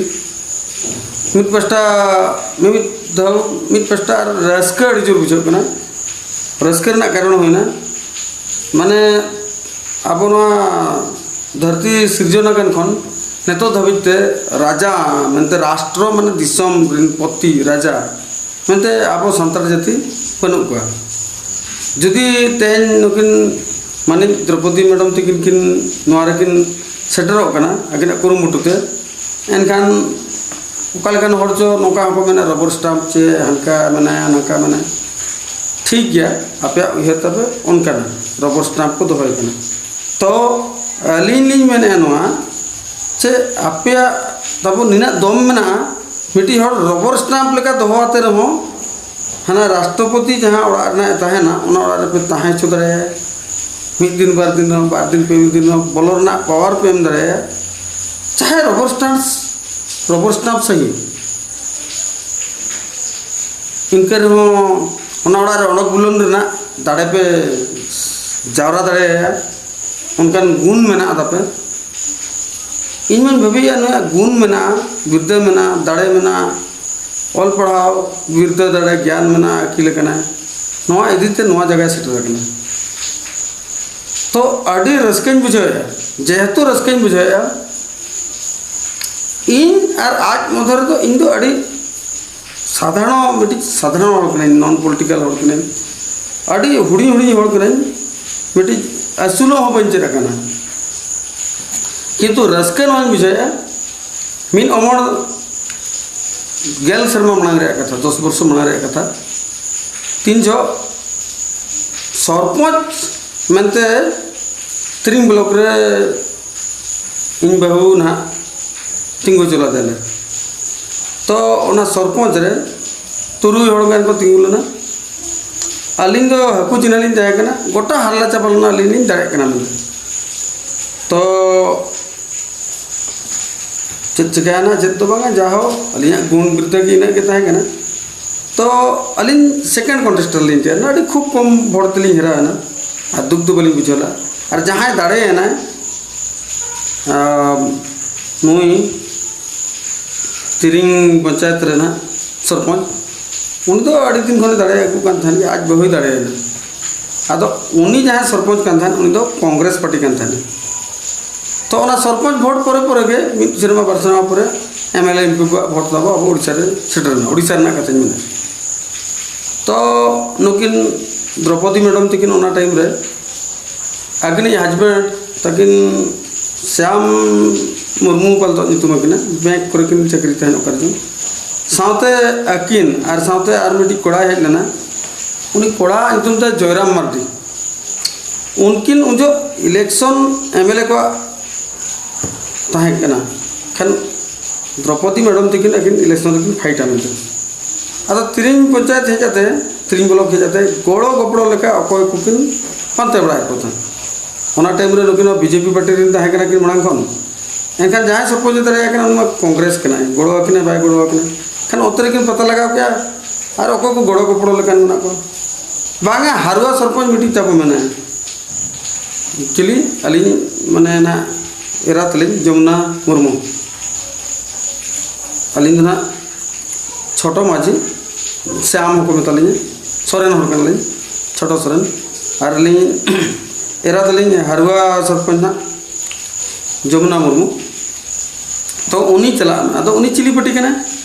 ᱢᱤᱫ ᱯᱟᱥᱴᱟ, ᱢᱤᱢᱤᱫ ᱫᱷᱟᱣ ᱢᱤᱫ ᱯᱟᱥᱴᱟ ᱨᱟᱹᱥᱠᱟᱹ ᱟᱹᱰᱤ ᱡᱳᱨ ᱵᱩᱡᱷᱟᱹᱜ ᱠᱟᱱᱟ᱾ ᱨᱟᱹᱥᱠᱟᱹ ᱨᱮᱱᱟᱜ ᱠᱟᱨᱚᱱ ᱦᱩᱭᱱᱟ, ᱢᱟᱱᱮ, ᱟᱵᱚ ᱱᱚᱣᱟ ᱫᱷᱟᱹᱨᱛᱤ ᱥᱤᱨᱡᱚᱱ ᱟᱠᱟᱱ ᱠᱷᱚᱱ ᱱᱤᱛᱚᱜ ᱫᱷᱟᱹᱵᱤᱡ ᱛᱮ ᱨᱟᱡᱟ ᱢᱮᱱᱛᱮ, ᱨᱟᱥᱴᱨᱚ ᱢᱟᱱᱮ ᱫᱤᱥᱚᱢ ᱨᱮᱱ ᱯᱚᱛᱤ ᱨᱟᱡᱟ ᱢᱮᱱᱛᱮ ᱟᱵᱚ ᱥᱟᱱᱛᱟᱲ ᱡᱟᱹᱛᱤ ᱵᱟᱹᱱᱩᱜ ᱠᱚᱣᱟ᱾ ᱡᱩᱫᱤ ᱛᱮᱦᱮᱧ ᱱᱩᱠᱤᱱ ᱢᱟᱹᱱᱤᱡ ᱫᱨᱚᱯᱚᱫᱤ ᱢᱮᱰᱟᱢ ᱛᱟᱹᱠᱤᱱ ᱠᱤᱱ ᱱᱚᱣᱟ ᱨᱮᱠᱤᱱ ᱥᱮᱴᱮᱨᱚᱜ ᱠᱟᱱᱟ ᱟᱹᱠᱤᱱᱟᱜ ᱠᱩᱨᱩᱢᱩᱴᱩ ᱛᱮ, ᱮᱱᱠᱷᱟᱱ ᱚᱠᱟ ᱞᱮᱠᱟᱱ ᱦᱚᱲ ᱪᱚ ᱱᱚᱝᱠᱟ ᱦᱚᱸᱠᱚ ᱢᱮᱱᱟ, ᱨᱚᱵᱚᱨ ᱥᱴᱟᱢᱯ ᱪᱮ ᱦᱟᱱᱠᱟ ᱢᱮᱱᱟᱭᱟ, ᱱᱚᱝᱠᱟ ᱢᱮᱱᱟᱭᱟ᱾ ᱴᱷᱤᱠ ᱜᱮᱭᱟ, ᱟᱯᱮᱭᱟᱜ ᱩᱭᱦᱟᱹᱨ ᱛᱟᱯᱮ ᱚᱱᱠᱟᱱᱟ, ᱨᱚᱵᱚᱨ ᱥᱴᱟᱢᱯ ᱠᱚ ᱫᱚᱦᱚᱭ ᱠᱟᱱᱟ᱾ ᱛᱚ ᱟᱹᱞᱤᱧ ᱞᱤᱧ ᱢᱮᱱᱮᱫᱼᱟ ᱱᱚᱣᱟ, ᱪᱮ ᱟᱯᱮᱭᱟᱜ ᱛᱟᱵᱚ ᱱᱤᱱᱟᱹᱜ ᱫᱚᱢ ᱢᱮᱱᱟᱜᱼᱟ, ᱢᱤᱫᱴᱤᱡ ᱦᱚᱲ ᱨᱚᱵᱚᱨ ᱥᱴᱟᱢᱯ ᱞᱮᱠᱟ ᱫᱚᱦᱚ ᱟᱛᱮ ᱨᱮᱦᱚᱸ ᱦᱟᱱᱟ ᱨᱟᱥᱴᱨᱚᱯᱚᱛᱤ ᱡᱟᱦᱟᱸ ᱚᱲᱟᱜ ᱨᱮᱱᱟᱜ ᱮ ᱛᱟᱦᱮᱱᱟ, ᱚᱱᱟ ᱚᱲᱟᱜ ᱨᱮᱯᱮ ᱛᱟᱦᱮᱸ ᱦᱚᱪᱚ ᱫᱟᱲᱮᱭᱟᱭᱟ᱾ ᱢᱤᱫ ᱫᱤᱱ, ᱵᱟᱨ ᱫᱤᱱ ᱨᱮᱦᱚᱸ, ᱵᱟᱨ ᱫᱤᱱ, ᱯᱮ ᱫᱤᱱ ᱨᱮᱦᱚᱸ ᱵᱚᱞᱚ ᱨᱮᱱᱟᱜ ᱯᱟᱣᱟᱨ ᱯᱮ ᱮᱢ ᱫᱟᱲᱮᱭᱟᱭᱟ, ᱪᱟᱦᱮ ᱨᱚᱵᱚᱨ ᱥᱴᱟᱢᱯ, ᱨᱚᱵᱚᱨ ᱥᱴᱟᱢᱯ ᱥᱟᱺᱦᱤᱡ᱾ ᱤᱱᱠᱟᱹ ᱨᱮᱦᱚᱸ ᱚᱱᱟ ᱚᱲᱟᱜ ᱨᱮ ᱚᱰᱚᱠ ᱵᱚᱞᱚᱱ ᱨᱮᱱᱟᱜ ᱫᱟᱲᱮ ᱯᱮ ᱡᱟᱣᱨᱟ ᱫᱟᱲᱮᱭᱟᱭᱟ, ᱚᱱᱠᱟᱱ ᱜᱩᱱ ᱢᱮᱱᱟᱜᱼᱟ ᱛᱟᱯᱮ᱾ ᱤᱧ ᱢᱟᱧ ᱵᱷᱟᱹᱵᱤᱭᱮᱫᱼᱟ, ᱱᱩᱭᱟᱜ ᱜᱩᱱ ᱢᱮᱱᱟᱜᱼᱟ, ᱵᱤᱨᱫᱟᱹ ᱢᱮᱱᱟᱜᱼᱟ, ᱫᱟᱲᱮ ᱢᱮᱱᱟᱜᱼᱟ, ᱚᱞ ᱯᱟᱲᱦᱟᱣ, ᱵᱤᱨᱫᱟᱹ, ᱫᱟᱲᱮ, ᱜᱮᱭᱟᱱ ᱢᱮᱱᱟᱜᱼᱟ, ᱟᱹᱠᱤᱞ ᱟᱠᱟᱱᱟᱭ, ᱱᱚᱣᱟ ᱤᱫᱤ ᱛᱮ ᱱᱚᱣᱟ ᱡᱟᱭᱜᱟᱭ ᱥᱮᱴᱮᱨ ᱟᱠᱟᱱᱟ᱾ ᱛᱚ ᱟᱹᱰᱤ ᱨᱟᱹᱥᱠᱟᱹᱧ ᱵᱩᱡᱷᱟᱹᱣᱮᱫᱼᱟ, ᱡᱮᱦᱮᱛᱩ ᱨᱟᱹᱥᱠᱟᱹᱧ ᱵᱩᱡᱷᱟᱹᱣᱮᱫᱼᱟ, ᱤᱧ ᱟᱨ ᱟᱡ ᱢᱚᱫᱽᱫᱷᱮ ᱨᱮᱫᱚ ᱤᱧ ᱫᱚ ᱟᱹᱰᱤ ᱥᱟᱫᱷᱟᱨᱚᱱ, ᱢᱤᱫᱴᱤᱡ ᱥᱟᱫᱷᱟᱨᱚᱱ ᱦᱚᱲ ᱠᱟᱹᱱᱟᱹᱧ, ᱱᱚᱱ ᱯᱚᱞᱤᱴᱤᱠᱟᱞ ᱦᱚᱲ ᱠᱟᱹᱱᱟᱹᱧ, ᱟᱹᱰᱤ ᱦᱩᱰᱤᱧ ᱦᱩᱰᱤᱧ ᱦᱚᱲ ᱠᱟᱹᱱᱟᱹᱧ, ᱢᱤᱫᱴᱤᱡ ᱟᱹᱥᱩᱞᱚᱜ ᱦᱚᱸ ᱵᱟᱹᱧ ᱪᱮᱫ ᱟᱠᱟᱱᱟ᱾ ᱠᱤᱱᱛᱩ ᱨᱟᱹᱥᱠᱟᱹ ᱱᱚᱣᱟᱧ ᱵᱩᱡᱷᱟᱹᱣᱮᱫᱼᱟ, ᱢᱤᱫ ᱚᱢᱚᱨ ᱜᱮᱞ ᱥᱮᱨᱢᱟ ᱢᱟᱲᱟᱝ ᱨᱮᱭᱟᱜ ᱠᱟᱛᱷᱟ, ᱫᱚᱥ ᱵᱚᱨᱥᱚ ᱢᱟᱲᱟᱝ ᱨᱮᱭᱟᱜ ᱠᱟᱛᱷᱟ, ᱛᱤᱱ ᱡᱚᱦᱚᱜ ᱥᱚᱨᱯᱚᱧᱪ ᱢᱮᱱᱛᱮ ᱛᱤᱨᱤᱝ ᱵᱞᱚᱠ ᱨᱮ ᱤᱧ ᱵᱟᱹᱦᱩ ᱱᱟᱦᱟᱜ ᱛᱤᱸᱜᱩ ᱪᱚᱞᱟ ᱫᱮᱞᱮ᱾ ᱛᱚ ᱚᱱᱟ ᱥᱚᱨᱯᱚᱧᱪ ᱨᱮ ᱛᱩᱨᱩᱭ ᱦᱚᱲ ᱜᱟᱱ ᱠᱚ ᱛᱤᱸᱜᱩ ᱞᱮᱱᱟ᱾ ᱟᱹᱞᱤᱧ ᱫᱚ ᱦᱟᱹᱠᱩ ᱪᱤᱱᱦᱟᱹ ᱞᱤᱧ ᱛᱟᱦᱮᱸ ᱠᱟᱱᱟ, ᱜᱚᱴᱟ ᱦᱟᱨᱞᱟ ᱪᱟᱵᱟ ᱞᱮᱱᱟ, ᱟᱹᱞᱤᱧ ᱞᱤᱧ ᱫᱟᱲᱮᱭᱟᱜ ᱠᱟᱱᱟ ᱢᱮᱱᱛᱮ᱾ ᱛᱚ ᱪᱮᱫ ᱪᱤᱠᱟᱹᱭᱮᱱᱟ, ᱪᱮᱫ ᱫᱚ ᱵᱟᱝᱟ, ᱡᱟᱦᱳ ᱟᱹᱞᱤᱧᱟᱜ ᱜᱩᱱ ᱵᱤᱨᱫᱟᱹ ᱜᱮ ᱤᱱᱟᱹᱜ ᱜᱮ ᱛᱟᱦᱮᱸ ᱠᱟᱱᱟ᱾ ᱛᱚ ᱟᱹᱞᱤᱧ ᱥᱮᱠᱮᱱᱰ ᱠᱚᱱᱴᱮᱥᱴᱟᱨ ᱞᱤᱧ ᱛᱟᱦᱮᱸ ᱞᱮᱱᱟ, ᱟᱹᱰᱤ ᱠᱷᱩᱵ ᱠᱚᱢ ᱵᱷᱳᱴ ᱛᱮᱞᱤᱧ ᱦᱮᱨᱟᱣ ᱮᱱᱟ, ᱟᱨ ᱫᱩᱠ ᱫᱚ ᱵᱟᱹᱞᱤᱧ ᱵᱩᱡᱷᱟᱹᱣ ᱞᱮᱫᱼᱟ᱾ ᱟᱨ ᱡᱟᱦᱟᱸᱭ ᱫᱟᱲᱮᱭᱮᱱᱟᱭ, ᱟᱨ ᱱᱩᱭ ᱛᱤᱨᱤᱝ ᱯᱚᱧᱪᱟᱭᱮᱛ ᱨᱮᱱᱟᱜ ᱥᱚᱨᱯᱚᱧᱪ, ᱩᱱᱤ ᱫᱚ ᱟᱹᱰᱤ ᱫᱤᱱ ᱠᱷᱚᱱᱮ ᱫᱟᱲᱮ ᱟᱹᱜᱩ ᱠᱟᱱ ᱛᱟᱦᱮᱸᱫ ᱜᱮ, ᱟᱡ ᱵᱟᱹᱦᱩᱭ ᱫᱟᱲᱮᱭᱮᱱᱟ᱾ ᱟᱫᱚ ᱩᱱᱤ ᱡᱟᱦᱟᱸᱭ ᱥᱚᱨᱯᱚᱧᱪ ᱠᱟᱱ ᱛᱟᱦᱮᱸᱫ, ᱩᱱᱤ ᱫᱚ ᱠᱚᱝᱜᱨᱮᱥ ᱯᱟᱨᱴᱤ ᱠᱟᱱ ᱛᱟᱦᱮᱸᱫ᱾ ᱛᱚ ᱚᱱᱟ ᱥᱚᱨᱯᱚᱧᱪ ᱵᱷᱳᱴ ᱯᱚᱨᱮ ᱯᱚᱨᱮ ᱜᱮ, ᱢᱤᱫ ᱥᱮᱨᱢᱟ ᱵᱟᱨ ᱥᱮᱨᱢᱟ ᱯᱚᱨᱮ M L A M P ᱠᱚᱣᱟᱜ ᱵᱷᱳᱴ ᱛᱟᱵᱚ ᱟᱵᱚ ᱳᱰᱤᱥᱟ ᱨᱮ ᱥᱮᱴᱮᱨ ᱮᱱᱟ, ᱳᱰᱤᱥᱟ ᱨᱮᱱᱟᱜ ᱠᱟᱛᱷᱟᱧ ᱢᱮᱱᱟ᱾ ᱛᱚ ᱱᱩᱠᱤᱱ ᱫᱨᱚᱯᱚᱫᱤ ᱢᱮᱰᱚᱢ ᱛᱟᱹᱠᱤᱱ ᱚᱱᱟ ᱴᱟᱭᱤᱢ ᱨᱮ ᱟᱹᱠᱤᱱᱤᱡ ᱦᱟᱡᱵᱮᱱᱰ ᱛᱟᱹᱠᱤᱱ ᱥᱭᱟᱢ ᱢᱩᱨᱢᱩ ᱯᱟᱞᱛᱚ ᱧᱩᱛᱩᱢ ᱟᱹᱠᱤᱱᱟ, ᱵᱮᱝᱠ ᱠᱚᱨᱮ ᱠᱤᱱ ᱪᱟᱹᱠᱨᱤ ᱛᱟᱦᱮᱱ ᱚᱠᱟ ᱨᱮᱪᱚᱝ᱾ ᱥᱟᱶᱛᱮ ᱟᱹᱠᱤᱱ ᱟᱨ ᱥᱟᱶᱛᱮ ᱟᱨ ᱢᱤᱫᱴᱤᱡ ᱠᱚᱲᱟᱭ ᱦᱮᱡ ᱞᱮᱱᱟ, ᱩᱱᱤ ᱠᱚᱲᱟ ᱧᱩᱛᱩᱢ ᱛᱟᱭ ᱡᱚᱭᱨᱟᱢ ᱢᱟᱨᱰᱤ᱾ ᱩᱱᱠᱤᱱ ᱩᱱ ᱡᱚᱦᱚᱜ ᱤᱞᱮᱠᱥᱚᱱ ᱮᱢ ᱮᱞ ᱮ ᱠᱚᱣᱟᱜ ᱛᱟᱦᱮᱸ ᱠᱟᱱᱟ, ᱠᱷᱟᱱ ᱫᱨᱚᱯᱚᱫᱤ ᱢᱮᱰᱚᱢ ᱛᱟᱹᱠᱤᱱ ᱟᱹᱠᱤᱱ ᱤᱞᱮᱠᱥᱚᱱ ᱨᱮᱠᱤᱱ ᱯᱷᱟᱭᱤᱴᱟ ᱢᱮᱱᱛᱮ᱾ ᱟᱫᱚ ᱛᱤᱨᱤᱧ ᱯᱚᱧᱪᱟᱭᱮᱛ ᱦᱮᱡ ᱠᱟᱛᱮ, ᱛᱤᱨᱤᱧ ᱵᱞᱚᱠ ᱦᱮᱡ ᱠᱟᱛᱮ ᱜᱚᱲᱚ ᱜᱚᱯᱚᱲᱚ ᱞᱮᱠᱟ ᱚᱠᱚᱭ ᱠᱚᱠᱤᱱ ᱯᱟᱱᱛᱮ ᱵᱟᱲᱟᱭᱮᱫ ᱠᱚ ᱛᱟᱦᱮᱸᱫ᱾ ᱚᱱᱟ ᱴᱟᱭᱤᱢ ᱨᱮ ᱱᱩᱠᱤᱱ ᱦᱚᱸ ᱵᱤᱡᱮᱯᱤ ᱯᱟᱨᱴᱤ ᱨᱮᱱ ᱛᱟᱦᱮᱸ ᱠᱟᱱᱟ ᱠᱤᱱ ᱢᱟᱲᱟᱝ ᱠᱷᱚᱱ᱾ ᱮᱱᱠᱷᱟᱱ ᱡᱟᱦᱟᱸᱭ ᱥᱚᱨᱯᱚᱧᱪ ᱮ ᱫᱟᱲᱮᱭᱟᱜ ᱠᱟᱱᱟ, ᱩᱱᱤ ᱢᱟ ᱠᱚᱝᱜᱨᱮᱥ ᱠᱟᱱᱟᱭ, ᱜᱚᱲᱚ ᱟᱹᱠᱤᱱᱟᱭ ᱵᱟᱭ ᱜᱚᱲᱚ ᱟᱹᱠᱤᱱᱟ᱾ ᱠᱷᱟᱱ ᱚᱱᱛᱮ ᱨᱮᱠᱤᱱ ᱯᱟᱛᱟ ᱞᱟᱜᱟᱣ ᱠᱮᱜᱼᱟ, ᱟᱨ ᱚᱠᱚᱭ ᱠᱚ ᱜᱚᱲᱚ ᱜᱚᱯᱚᱲᱚ ᱞᱮᱠᱟᱱ ᱢᱮᱱᱟᱜ ᱠᱚᱣᱟ᱾ ᱵᱟᱝᱟ, ᱦᱟᱨᱩᱣᱟ ᱥᱚᱨᱯᱚᱧᱪ ᱢᱤᱫᱴᱤᱡ ᱛᱟᱵᱚ ᱢᱮᱱᱟᱭᱟ᱾ ᱮᱠᱪᱩᱭᱮᱞᱤ ᱟᱹᱞᱤᱧ ᱢᱟᱱᱮ ᱱᱟᱦᱟᱜ ᱮᱨᱟ ᱛᱟᱹᱞᱤᱧ ᱡᱚᱢᱩᱱᱟ ᱢᱩᱨᱢᱩ, ᱟᱹᱞᱤᱧ ᱫᱚ ᱱᱟᱦᱟᱜ ᱪᱷᱳᱴᱳ ᱢᱟᱹᱡᱷᱤ, ᱥᱮ ᱟᱢ ᱦᱚᱸᱠᱚ ᱢᱮᱛᱟ ᱞᱤᱧᱟ, ᱥᱚᱨᱮᱱ ᱦᱚᱲ ᱠᱟᱱᱟᱞᱤᱧ, ᱪᱷᱳᱴᱳ ᱥᱚᱨᱮᱱ᱾ ᱟᱨ ᱟᱹᱞᱤᱧ ᱮᱨᱟ ᱛᱟᱹᱞᱤᱧ ᱦᱟᱨᱩᱣᱟ ᱥᱚᱨᱯᱚᱧᱪ ᱱᱟᱦᱟᱜ ᱡᱚᱢᱩᱱᱟ ᱢᱩᱨᱢᱩ᱾ ᱛᱚ ᱩᱱᱤ ᱪᱟᱞᱟᱜ ᱢᱮ᱾ ᱟᱫᱚ ᱩᱱᱤ ᱪᱤᱞᱤ ᱯᱟᱹᱴᱤ ᱠᱟᱱᱟᱭ?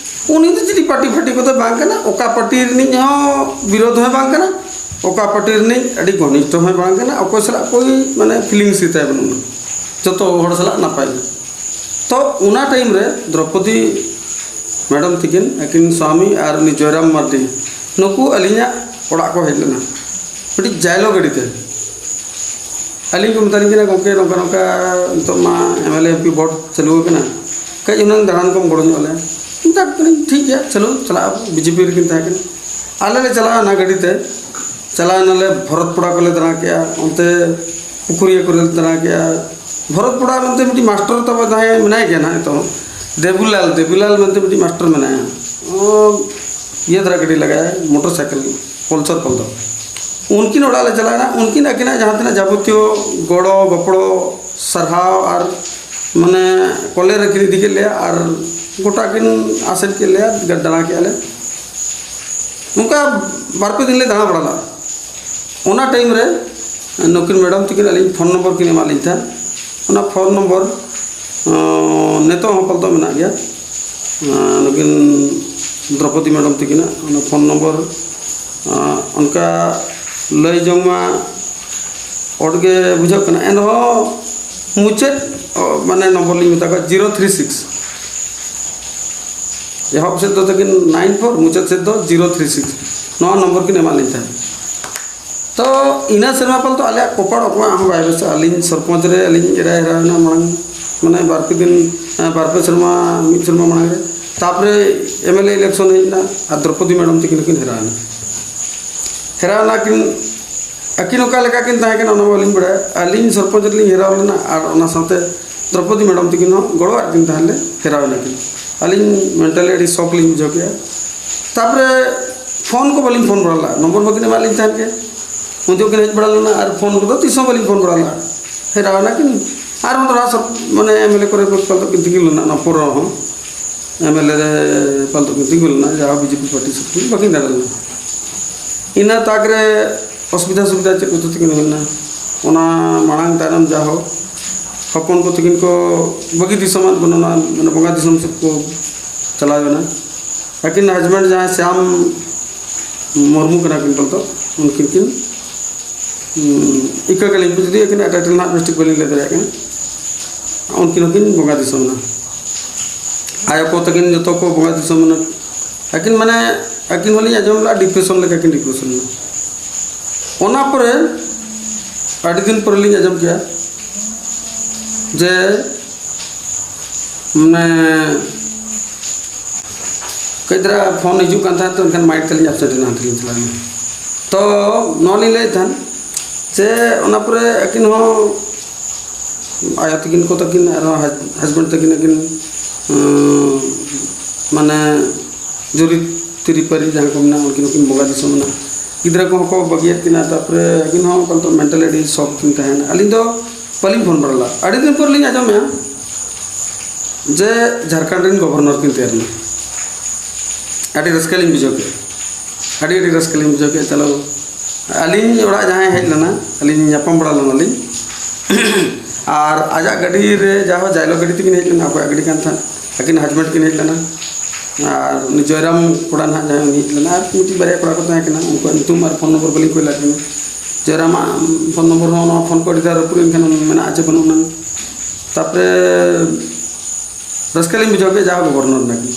ᱩᱱᱤ ᱫᱚ ᱪᱤᱞᱤ ᱯᱟᱨᱴᱤ ᱯᱷᱟᱴᱤ ᱠᱚᱫᱚ ᱵᱟᱝ ᱠᱟᱱᱟ, ᱚᱠᱟ ᱯᱟᱨᱴᱤ ᱨᱤᱱᱤᱡ ᱦᱚᱸ ᱵᱤᱨᱳᱫᱷ ᱦᱚᱸᱭ ᱵᱟᱝ ᱠᱟᱱᱟ, ᱚᱠᱟ ᱯᱟᱨᱴᱤ ᱨᱤᱱᱤᱡ ᱟᱹᱰᱤ ᱜᱷᱚᱱᱤᱥᱴᱷᱚ ᱦᱚᱸᱭ ᱵᱟᱝ ᱠᱟᱱᱟ, ᱚᱠᱚᱭ ᱥᱟᱞᱟᱜ ᱠᱳᱭ ᱢᱟᱱᱮ ᱯᱷᱤᱞᱤᱝᱥ ᱜᱮᱛᱟᱭ ᱵᱟᱹᱱᱩᱜᱼᱟ᱾ ᱡᱚᱛᱚ ᱦᱚᱲ ᱥᱟᱞᱟᱜ ᱱᱟᱯᱟᱭ ᱜᱮ᱾ ᱛᱚ ᱚᱱᱟ ᱴᱟᱭᱤᱢ ᱨᱮ ᱫᱨᱚᱯᱚᱫᱤ ᱢᱮᱰᱟᱢ ᱛᱤᱠᱤᱱ, ᱟᱹᱠᱤᱱ ᱥᱟᱢᱤ ᱟᱨ ᱩᱱᱤ ᱡᱚᱭᱨᱟᱢ ᱢᱟᱨᱰᱤ, ᱱᱩᱠᱩ ᱟᱹᱞᱤᱧᱟᱜ ᱚᱲᱟᱜ ᱠᱚ ᱦᱮᱡ ᱞᱮᱱᱟ ᱢᱤᱫᱴᱤᱡ ᱡᱟᱭᱞᱳ ᱜᱟᱹᱰᱤ ᱛᱮ᱾ ᱟᱹᱞᱤᱧ ᱠᱚ ᱢᱮᱛᱟᱞᱤᱧ ᱠᱟᱱᱟ, "ᱜᱚᱢᱠᱮ, ᱱᱚᱝᱠᱟ ᱱᱚᱝᱠᱟ ᱱᱤᱛᱚᱜ ᱢᱟ M L A M P ᱵᱷᱳᱴ ᱪᱟᱹᱞᱩ ᱟᱠᱟᱱᱟ, ᱠᱟᱹᱡ ᱦᱩᱱᱟᱹᱝ ᱫᱟᱬᱟᱱ ᱠᱚᱢ ᱜᱚᱲᱚ ᱧᱚᱜ ᱟᱞᱮᱭᱟ?" ᱢᱮᱛᱟ ᱠᱚ ᱠᱟᱹᱱᱟᱹᱧ, "ᱴᱷᱤᱠ ᱜᱮᱭᱟ, ᱪᱚᱞᱚ ᱪᱟᱞᱟᱜ ᱟᱵᱚ", ᱵᱤ ᱡᱮ ᱯᱤ ᱨᱮᱠᱤᱱ ᱛᱟᱦᱮᱸ ᱠᱟᱱᱟ᱾ ᱟᱞᱮ ᱞᱮ ᱪᱟᱞᱟᱣ ᱮᱱᱟ ᱜᱟᱹᱰᱤ ᱛᱮ, ᱪᱟᱞᱟᱣ ᱮᱱᱟᱞᱮ, ᱵᱷᱚᱨᱚᱛᱯᱩᱲᱟ ᱠᱚᱞᱮ ᱫᱟᱬᱟ ᱠᱮᱜᱼᱟ, ᱚᱱᱛᱮ ᱯᱩᱠᱷᱩᱨᱤᱭᱟᱹ ᱠᱚᱞᱮ ᱫᱟᱬᱟ ᱠᱮᱜᱼᱟ᱾ ᱵᱷᱚᱨᱚᱛᱯᱩᱲᱟ ᱢᱮᱱᱛᱮ ᱢᱤᱫᱴᱤᱡ ᱢᱟᱥᱴᱟᱨ ᱛᱟᱵᱚ ᱛᱟᱦᱮᱸ ᱢᱮᱱᱟᱭ ᱜᱮᱭᱟ ᱱᱟᱦᱟᱜ ᱱᱤᱛᱚᱜ ᱦᱚᱸ, ᱫᱮᱵᱩᱞᱟᱞ, ᱫᱮᱵᱩᱞᱟᱞ ᱢᱮᱱᱛᱮ ᱢᱤᱫᱴᱤᱡ ᱢᱟᱥᱴᱟᱨ ᱢᱮᱱᱟᱭᱟ᱾ ᱚ, ᱤᱭᱟᱹ ᱫᱷᱟᱨᱟ ᱜᱟᱹᱰᱤ ᱞᱟᱜᱟᱭᱟ, ᱢᱚᱴᱚᱨ ᱥᱟᱭᱠᱮᱞ, ᱯᱚᱞᱥᱟᱨ ᱯᱚᱞᱫᱚ᱾ ᱩᱱᱠᱤᱱ ᱚᱲᱟᱜ ᱞᱮ ᱪᱟᱞᱟᱣᱮᱱᱟ᱾ ᱩᱱᱠᱤᱱ ᱟᱹᱠᱤᱱᱟᱜ ᱡᱟᱦᱟᱸ ᱛᱤᱱᱟᱹᱜ ᱡᱟᱵᱚᱛᱤᱭᱚ ᱜᱚᱲᱚ ᱜᱚᱯᱚᱲᱚ, ᱥᱟᱨᱦᱟᱣ ᱟᱨ ᱢᱟᱱᱮ ᱠᱚᱞᱮ ᱨᱮ ᱠᱤᱱ ᱤᱫᱤ ᱠᱮᱫ ᱞᱮᱭᱟ ᱟᱨ ᱜᱚᱴᱟ ᱠᱤᱱ ᱟᱥᱮᱱ ᱠᱮᱫ ᱞᱮᱭᱟ, ᱫᱟᱬᱟ ᱠᱮᱫᱼᱟ ᱞᱮ᱾ ᱱᱚᱝᱠᱟ ᱵᱟᱨ ᱯᱮ ᱫᱤᱱ ᱞᱮ ᱫᱟᱬᱟ ᱵᱟᱲᱟ ᱞᱮᱫᱼᱟ᱾ ᱚᱱᱟ ᱴᱟᱭᱤᱢ ᱨᱮ ᱱᱩᱠᱤᱱ ᱢᱮᱰᱟᱢ ᱛᱟᱹᱠᱤᱱ ᱟᱹᱞᱤᱧ ᱯᱷᱳᱱ ᱱᱚᱢᱵᱚᱨ ᱠᱤᱱ ᱮᱢᱟᱫ ᱞᱤᱧ ᱛᱟᱦᱮᱸᱫ᱾ ᱚᱱᱟ ᱯᱷᱳᱱ ᱱᱚᱢᱵᱚᱨ, ᱟᱸ, ᱱᱤᱛᱚᱜ ᱦᱚᱸ ᱯᱟᱞᱛᱚ ᱢᱮᱱᱟᱜ ᱜᱮᱭᱟ᱾ ᱟᱸ, ᱱᱩᱠᱤᱱ ᱫᱨᱚᱯᱚᱫᱤ ᱢᱮᱰᱟᱢ ᱛᱟᱹᱠᱤᱱᱟᱜ ᱚᱱᱟ ᱯᱷᱳᱱ ᱱᱚᱢᱵᱚᱨ, ᱟᱸ, ᱚᱱᱠᱟ ᱞᱟᱹᱭ ᱡᱚᱝ ᱢᱟ ᱚᱰ ᱜᱮ ᱵᱩᱡᱷᱟᱹᱜ ᱠᱟᱱᱟ, ᱮᱱᱨᱮᱦᱚᱸ ᱢᱩᱪᱟᱹᱫ, ᱚ, ᱢᱟᱱᱮ ᱱᱚᱢᱵᱚᱨ ᱞᱤᱧ ᱢᱮᱛᱟ ᱠᱚᱣᱟ, ᱡᱤᱨᱳ ᱛᱷᱨᱤ ᱥᱤᱠᱥ᱾ ᱮᱦᱚᱵ ᱥᱮᱫ ᱫᱚ ᱛᱟᱹᱠᱤᱱ ᱱᱟᱭᱤᱱ ᱯᱷᱳᱨ, ᱢᱩᱪᱟᱹᱫ ᱥᱮᱫ ᱫᱚ ᱡᱤᱨᱳ ᱛᱷᱨᱤ ᱥᱤᱠᱥ᱾ ᱱᱚᱣᱟ ᱱᱚᱢᱵᱚᱨ ᱠᱤᱱ ᱮᱢᱟᱫ ᱞᱤᱧ ᱛᱟᱦᱮᱸᱫ᱾ ᱛᱚ ᱤᱱᱟᱹ ᱥᱮᱨᱢᱟ ᱯᱟᱞ ᱛᱚ ᱟᱞᱮᱭᱟᱜ ᱠᱚᱯᱟᱲ ᱚᱠᱚᱭᱟᱜ ᱦᱚᱸ ᱵᱟᱭ ᱵᱮᱥᱟ᱾ ᱟᱹᱞᱤᱧ ᱥᱚᱨᱯᱚᱧᱪ ᱨᱮ ᱟᱹᱞᱤᱧ ᱮᱨᱟ ᱦᱮᱨᱟ ᱮᱱᱟ ᱢᱟᱲᱟᱝ, ᱢᱟᱱᱮ ᱵᱟᱨ ᱯᱮ ᱫᱤᱱ, ᱵᱟᱨ ᱯᱮ ᱥᱮᱨᱢᱟ, ᱢᱤᱫ ᱥᱮᱨᱢᱟ ᱢᱟᱲᱟᱝ ᱨᱮ᱾ ᱛᱟᱨᱯᱚᱨᱮ ᱮᱢ ᱮᱞ ᱮ ᱤᱞᱮᱠᱥᱚᱱ ᱦᱮᱡ ᱮᱱᱟ ᱟᱨ ᱫᱨᱚᱯᱚᱫᱤ ᱢᱮᱰᱟᱢ ᱛᱟᱹᱠᱤᱱ ᱦᱚᱸᱠᱤᱱ ᱦᱮᱨᱟ ᱮᱱᱟ᱾ ᱦᱮᱨᱟ ᱮᱱᱟ ᱠᱤᱱ, ᱟᱹᱠᱤᱱ ᱚᱠᱟ ᱞᱮᱠᱟ ᱠᱤᱱ ᱛᱟᱦᱮᱸ ᱠᱟᱱᱟ ᱚᱱᱟ ᱵᱟᱹᱞᱤᱧ ᱵᱟᱲᱟᱭᱟ᱾ ᱟᱹᱞᱤᱧ ᱥᱚᱨᱯᱚᱧᱪ ᱨᱮᱞᱤᱧ ᱦᱮᱨᱟᱣ ᱞᱮᱱᱟ ᱟᱨ ᱚᱱᱟ ᱥᱟᱶᱛᱮ ᱫᱨᱚᱯᱚᱫᱤ ᱢᱮᱰᱟᱢ ᱛᱟᱹᱠᱤᱱ ᱦᱚᱸ ᱜᱚᱲᱚᱣᱟᱫ ᱠᱤᱱ ᱛᱟᱦᱮᱸᱫ ᱞᱮ, ᱦᱮᱨᱟᱣ ᱮᱱᱟ ᱠᱤᱱ᱾ ᱟᱹᱞᱤᱧ ᱢᱮᱱᱴᱟᱞᱤ ᱟᱹᱰᱤ ᱥᱚᱠ ᱞᱤᱧ ᱵᱩᱡᱷᱟᱹᱣ ᱠᱮᱜᱼᱟ᱾ ᱛᱟᱨᱯᱚᱨᱮ ᱯᱷᱳᱱ ᱠᱚ ᱵᱟᱹᱞᱤᱧ ᱯᱷᱳᱱ ᱵᱟᱲᱟ ᱞᱮᱫᱼᱟ, ᱱᱚᱢᱵᱚᱨ ᱵᱟᱹᱠᱤᱱ ᱮᱢᱟᱫ ᱞᱤᱧ ᱛᱟᱦᱮᱸᱫ ᱜᱮ᱾ ᱩᱱ ᱡᱚᱠᱷᱚᱱ ᱠᱤᱱ ᱦᱮᱡ ᱵᱟᱲᱟ ᱞᱮᱱᱟ ᱟᱨ ᱯᱷᱳᱱ ᱠᱚᱫᱚ ᱛᱤᱥ ᱦᱚᱸ ᱵᱟᱹᱞᱤᱧ ᱯᱷᱳᱱ ᱵᱟᱲᱟ ᱞᱮᱫᱼᱟ᱾ ᱦᱮᱨᱟᱣ ᱮᱱᱟ ᱠᱤᱱ᱾ ᱟᱨ ᱚᱱᱟ ᱫᱚ ᱥᱚᱵ ᱢᱟᱱᱮ ᱮᱢ ᱮᱞ ᱮ ᱠᱚᱨᱮ ᱠᱚ ᱯᱟᱞᱛᱚ ᱠᱤᱱ ᱛᱤᱸᱜᱩ ᱞᱮᱱᱟ, ᱚᱱᱟ ᱯᱚᱨᱮ ᱦᱚᱸ ᱮᱢ ᱮᱞ ᱮ ᱨᱮ ᱯᱟᱞᱛᱚ ᱠᱤᱱ ᱛᱤᱸᱜᱩ ᱞᱮᱱᱟ, ᱡᱟᱦᱟᱸ B J P party support ᱵᱟᱹᱠᱤᱱ ᱫᱟᱲᱮ ᱞᱮᱱᱟ᱾ ᱤᱱᱟᱹ ᱛᱟᱠ ᱨᱮ ᱚᱥᱩᱵᱤᱫᱷᱟ ᱥᱩᱵᱤᱫᱷᱟ ᱪᱮᱫ ᱠᱚᱪᱚ ᱛᱟᱹᱠᱤᱱ ᱦᱩᱭ ᱞᱮᱱᱟ, ᱚᱱᱟ ᱢᱟᱲᱟᱝ ᱛᱟᱭᱱᱚᱢ ᱡᱟᱦᱳᱠ ᱦᱚᱯᱚᱱ ᱠᱚ ᱛᱟᱹᱠᱤᱱ ᱠᱚ ᱵᱟᱹᱜᱤ ᱫᱤᱥᱚᱢᱟᱱ ᱵᱚᱱ ᱚᱱᱟ ᱢᱟᱱᱮ ᱵᱚᱸᱜᱟ ᱫᱤᱥᱚᱢ ᱥᱮᱫ ᱠᱚ ᱪᱟᱞᱟᱣ ᱮᱱᱟ᱾ ᱟᱹᱠᱤᱱ ᱦᱟᱡᱵᱮᱱᱰ ᱡᱟᱦᱟᱸᱭ ᱥᱭᱟᱢ ᱢᱩᱨᱢᱩ ᱠᱟᱱᱟ ᱠᱤᱱ ᱵᱚᱞᱛᱚ, ᱩᱱᱠᱤᱱ ᱠᱤᱱ ᱤᱠᱟᱹ ᱠᱟᱹᱞᱤᱧ ᱯᱮ, ᱡᱩᱫᱤ ᱟᱹᱠᱤᱱᱟᱜ ᱴᱟᱭᱴᱮᱞ ᱱᱟᱦᱟᱜ ᱵᱮᱥᱴᱷᱤᱠ ᱵᱟᱹᱞᱤᱧ ᱞᱟᱹᱭ ᱫᱟᱲᱮᱭᱟᱜ ᱠᱟᱱᱟ, ᱩᱱᱠᱤᱱ ᱦᱚᱸᱠᱤᱱ ᱵᱚᱸᱜᱟ ᱫᱤᱥᱚᱢ ᱮᱱᱟ᱾ ᱟᱭᱳ ᱠᱚ ᱛᱟᱹᱠᱤᱱ ᱡᱚᱛᱚ ᱠᱚ ᱵᱚᱸᱜᱟ ᱫᱤᱥᱚᱢ ᱮᱱᱟ᱾ ᱟᱹᱠᱤᱱ ᱢᱟᱱᱮ, ᱟᱹᱠᱤᱱ ᱦᱚᱸᱞᱤᱧ ᱟᱸᱡᱚᱢ ᱞᱮᱫᱼᱟ ᱰᱤᱯᱨᱮᱥᱚᱱ ᱞᱮᱠᱟ ᱠᱤᱱ ᱰᱤᱯᱨᱮᱥᱚᱱ ᱮᱱᱟ᱾ ᱚᱱᱟ ᱯᱚᱨᱮ ᱟᱹᱰᱤ ᱫᱤᱱ ᱯᱚᱨᱮ ᱞᱤᱧ ᱟᱸᱡᱚᱢ ᱠᱮᱜᱼᱟ ᱡᱮ ᱢᱟᱱᱮ ᱠᱟᱹᱡ ᱫᱷᱟᱨᱟ ᱯᱷᱳᱱ ᱦᱤᱡᱩᱜ ᱠᱟᱱ ᱛᱟᱦᱮᱸᱫ, ᱛᱚ ᱮᱱᱠᱷᱟᱱ ᱢᱟᱭᱤᱠ ᱛᱮᱞᱤᱧ ᱟᱯᱥᱮᱴ ᱮᱱᱟ, ᱦᱟᱱᱛᱮ ᱞᱤᱧ ᱪᱟᱞᱟᱣ ᱮᱱᱟ᱾ ᱛᱚ ᱱᱚᱣᱟ ᱞᱤᱧ ᱞᱟᱹᱭᱮᱫ ᱛᱟᱦᱮᱸᱫ ᱡᱮ ᱚᱱᱟ ᱯᱚᱨᱮ ᱟᱹᱠᱤᱱ ᱦᱚᱸ ᱟᱭᱳ ᱛᱟᱹᱠᱤᱱ ᱠᱚ ᱛᱟᱹᱠᱤᱱ ᱟᱨᱦᱚᱸ ᱦᱟᱡ-, ᱦᱟᱡᱵᱮᱱᱰ ᱛᱟᱹᱠᱤᱱ ᱟᱹᱠᱤᱱ, ᱩᱸ, ᱢᱟᱱᱮ ᱡᱩᱨᱤ ᱛᱤᱨᱤᱯᱟᱹᱨᱤ ᱡᱟᱦᱟᱸ ᱠᱚ ᱢᱮᱱᱟᱜᱼᱟ, ᱩᱱᱠᱤᱱ ᱦᱚᱸᱠᱤᱱ ᱵᱚᱸᱜᱟ ᱫᱤᱥᱚᱢ ᱮᱱᱟ᱾ ᱜᱤᱫᱽᱨᱟᱹ ᱠᱚᱦᱚᱸ ᱠᱚ ᱵᱟᱹᱜᱤᱭᱟᱫ ᱠᱤᱱᱟ, ᱛᱟᱨᱯᱚᱨᱮ ᱟᱹᱠᱤᱱ ᱦᱚᱸ ᱯᱟᱞᱮ ᱢᱮᱱᱴᱟᱞᱤ ᱟᱹᱰᱤ ᱥᱚᱠ ᱠᱤᱱ ᱛᱟᱦᱮᱱᱟ᱾ ᱟᱹᱞᱤᱧ ᱫᱚ ᱵᱟᱹᱞᱤᱧ ᱯᱷᱳᱱ ᱵᱟᱲᱟ ᱞᱮᱫᱟ᱾ ᱟᱹᱰᱤ ᱫᱤᱱ ᱯᱚᱨ ᱞᱤᱧ ᱟᱸᱡᱚᱢᱮᱜᱼᱟ ᱡᱮ ᱡᱷᱟᱲᱠᱷᱚᱸᱰ ᱨᱮᱱ ᱜᱚᱵᱷᱚᱨᱱᱚᱨ ᱠᱤᱱ ᱛᱮᱭᱟᱨ ᱮᱱᱟ᱾ ᱟᱹᱰᱤ ᱨᱟᱹᱥᱠᱟᱹ ᱞᱤᱧ ᱵᱩᱡᱷᱟᱹᱣ ᱠᱮᱫᱟ, ᱟᱹᱰᱤ ᱟᱹᱰᱤ ᱨᱟᱹᱥᱠᱟᱹ ᱞᱤᱧ ᱵᱩᱡᱷᱟᱹᱣ ᱠᱮᱫᱟ᱾ ᱪᱚᱞᱚ, ᱟᱹᱞᱤᱧ ᱚᱲᱟᱜ ᱡᱟᱦᱟᱸᱭ ᱦᱮᱡ ᱞᱮᱱᱟ, ᱟᱹᱞᱤᱧ ᱧᱟᱯᱟᱢ ᱵᱟᱲᱟ ᱞᱮᱱᱟᱞᱤᱧ᱾ ᱟᱨ ᱟᱡᱟᱜ ᱜᱟᱹᱰᱤ ᱨᱮ ᱡᱟᱦᱳ ᱡᱟᱭᱞᱚ ᱜᱟᱹᱰᱤ ᱛᱮᱠᱤᱱ ᱦᱮᱡ ᱞᱮᱱᱟ, ᱚᱠᱚᱭᱟᱜ ᱜᱟᱹᱰᱤ ᱠᱟᱱ ᱛᱟᱦᱮᱸᱫ, ᱟᱹᱠᱤᱱ ᱦᱟᱡᱵᱮᱱᱰ ᱠᱤᱱ ᱦᱮᱡ ᱞᱮᱱᱟ᱾ ᱟᱨ ᱩᱱᱤ ᱡᱚᱭᱨᱟᱢ ᱠᱚᱲᱟ ᱱᱟᱦᱟᱜ ᱡᱟᱦᱟᱸᱭ ᱩᱱᱤ ᱦᱮᱡ ᱞᱮᱱᱟ, ᱟᱨ ᱢᱤᱫᱴᱤᱡ ᱵᱟᱨᱭᱟ ᱠᱚᱲᱟ ᱠᱚ ᱛᱟᱦᱮᱸ ᱠᱟᱱᱟ, ᱩᱱᱠᱩᱣᱟᱜ ᱧᱩᱛᱩᱢ ᱟᱨ ᱯᱷᱳᱱ ᱱᱚᱢᱵᱚᱨ ᱵᱟᱹᱞᱤᱧ ᱠᱩᱞ ᱞᱮᱫ ᱠᱤᱱᱟ᱾ ᱡᱚᱭᱨᱟᱢᱟᱜ ᱯᱷᱳᱱ ᱱᱚᱢᱵᱚᱨ ᱦᱚᱸ ᱱᱚᱣᱟ ᱯᱷᱳᱱ ᱠᱚ ᱟᱹᱰᱤ ᱫᱷᱟᱣ ᱨᱟᱹᱯᱩᱫ ᱮᱱᱠᱷᱟᱱ ᱢᱮᱱᱟᱜᱼᱟ ᱪᱮ ᱵᱟᱹᱱᱩᱜ ᱟᱱᱟᱝ᱾ ᱛᱟᱨᱯᱚᱨᱮ ᱨᱟᱹᱥᱠᱟᱹ ᱞᱤᱧ ᱵᱩᱡᱷᱟᱹᱣ ᱠᱮᱫ ᱡᱟᱦᱟᱸ ᱜᱚᱵᱷᱚᱨᱱᱚᱨ ᱱᱟᱠᱤ᱾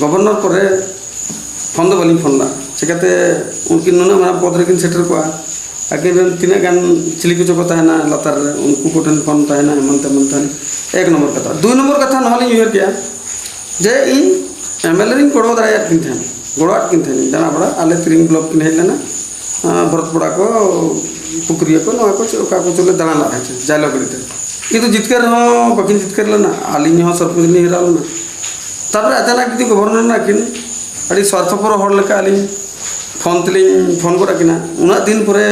ᱜᱚᱵᱷᱚᱨᱱᱚᱨ ᱯᱚᱨᱮ ᱯᱷᱳᱱ ᱫᱚ ᱵᱟᱹᱞᱤᱧ ᱯᱷᱳᱱ ᱞᱮᱫᱟ᱾ ᱪᱤᱠᱟᱹᱛᱮ ᱩᱱᱠᱤᱱ ᱱᱩᱱᱟᱹᱜ ᱢᱟᱨᱟᱝ ᱯᱚᱫᱽ ᱨᱮᱠᱤᱱ ᱥᱮᱴᱮᱨ ᱠᱚᱜᱼᱟ, ᱟᱹᱠᱤᱱ ᱨᱮᱱ ᱛᱤᱱᱟᱹᱜ ᱜᱟᱱ ᱪᱤᱞᱤ ᱠᱚᱪᱚ ᱠᱚ ᱛᱟᱦᱮᱱᱟ ᱞᱟᱛᱟᱨ ᱨᱮ, ᱩᱱᱠᱩ ᱠᱚᱴᱷᱮᱱ ᱯᱷᱳᱱ ᱛᱟᱦᱮᱱᱟ, ᱮᱢᱟᱱ ᱛᱮᱢᱟᱱ ᱛᱟᱦᱮᱱᱟ᱾ ᱮᱠ ᱱᱚᱢᱵᱚᱨ ᱠᱟᱛᱷᱟ᱾ ᱫᱩᱭ ᱱᱚᱢᱵᱚᱨ ᱠᱟᱛᱷᱟ ᱱᱚᱣᱟ ᱞᱤᱧ ᱩᱭᱦᱟᱹᱨ ᱠᱮᱜᱼᱟ ᱡᱮ ᱤᱧ ᱮᱢ ᱮᱞ ᱮ ᱨᱤᱧ ᱜᱚᱲᱚ ᱫᱟᱲᱮᱭᱟᱫ ᱠᱤᱱ ᱛᱟᱦᱮᱱᱟ, ᱜᱚᱲᱚᱣᱟᱫ ᱠᱤᱱ ᱛᱟᱦᱮᱱᱟᱹᱧ ᱫᱟᱬᱟ ᱵᱟᱲᱟ᱾ ᱟᱞᱮ ᱛᱤᱨᱤᱝ ᱵᱞᱚᱠ ᱠᱤᱱ ᱦᱮᱡ ᱞᱮᱱᱟ, ᱟᱸ, ᱵᱷᱚᱨᱚᱛᱯᱟᱲᱟ ᱠᱚ, ᱯᱩᱠᱷᱨᱤᱭᱟᱹ ᱠᱚ, ᱱᱚᱣᱟ ᱠᱚ ᱪᱮᱫ ᱚᱠᱟ ᱠᱚ ᱪᱚᱞᱮ ᱫᱟᱬᱟ ᱞᱟᱜᱼᱟ ᱪᱮ, ᱡᱟᱭᱞᱚ ᱜᱟᱹᱰᱤ ᱛᱮ᱾ ᱠᱤᱱᱛᱩ ᱡᱤᱛᱠᱟᱹᱨ ᱦᱚᱸ ᱵᱟᱹᱠᱤᱱ ᱡᱤᱛᱠᱟᱹᱨ ᱞᱮᱱᱟ, ᱟᱹᱞᱤᱧ ᱦᱚᱸ ᱥᱚᱨᱯᱚᱧᱪ ᱞᱤᱧ ᱦᱮᱨᱟᱣ ᱞᱮᱱᱟ᱾ ᱛᱟᱨᱯᱚᱨᱮ ᱟᱪᱟᱱᱟᱠ ᱡᱩᱫᱤ ᱜᱚᱵᱷᱚᱨᱱᱚᱨ ᱱᱟᱠᱤᱱ ᱟᱹᱰᱤ ᱥᱣᱟᱨᱛᱷᱚᱯᱚᱨ ᱦᱚᱲ ᱞᱮᱠᱟ ᱟᱹᱞᱤᱧ ᱯᱷᱳᱱ ᱛᱮᱞᱤᱧ ᱯᱷᱳᱱ ᱜᱚᱫ ᱟᱹᱠᱤᱱᱟ᱾ ᱩᱱᱟᱹᱜ ᱫᱤᱱ ᱯᱚᱨᱮ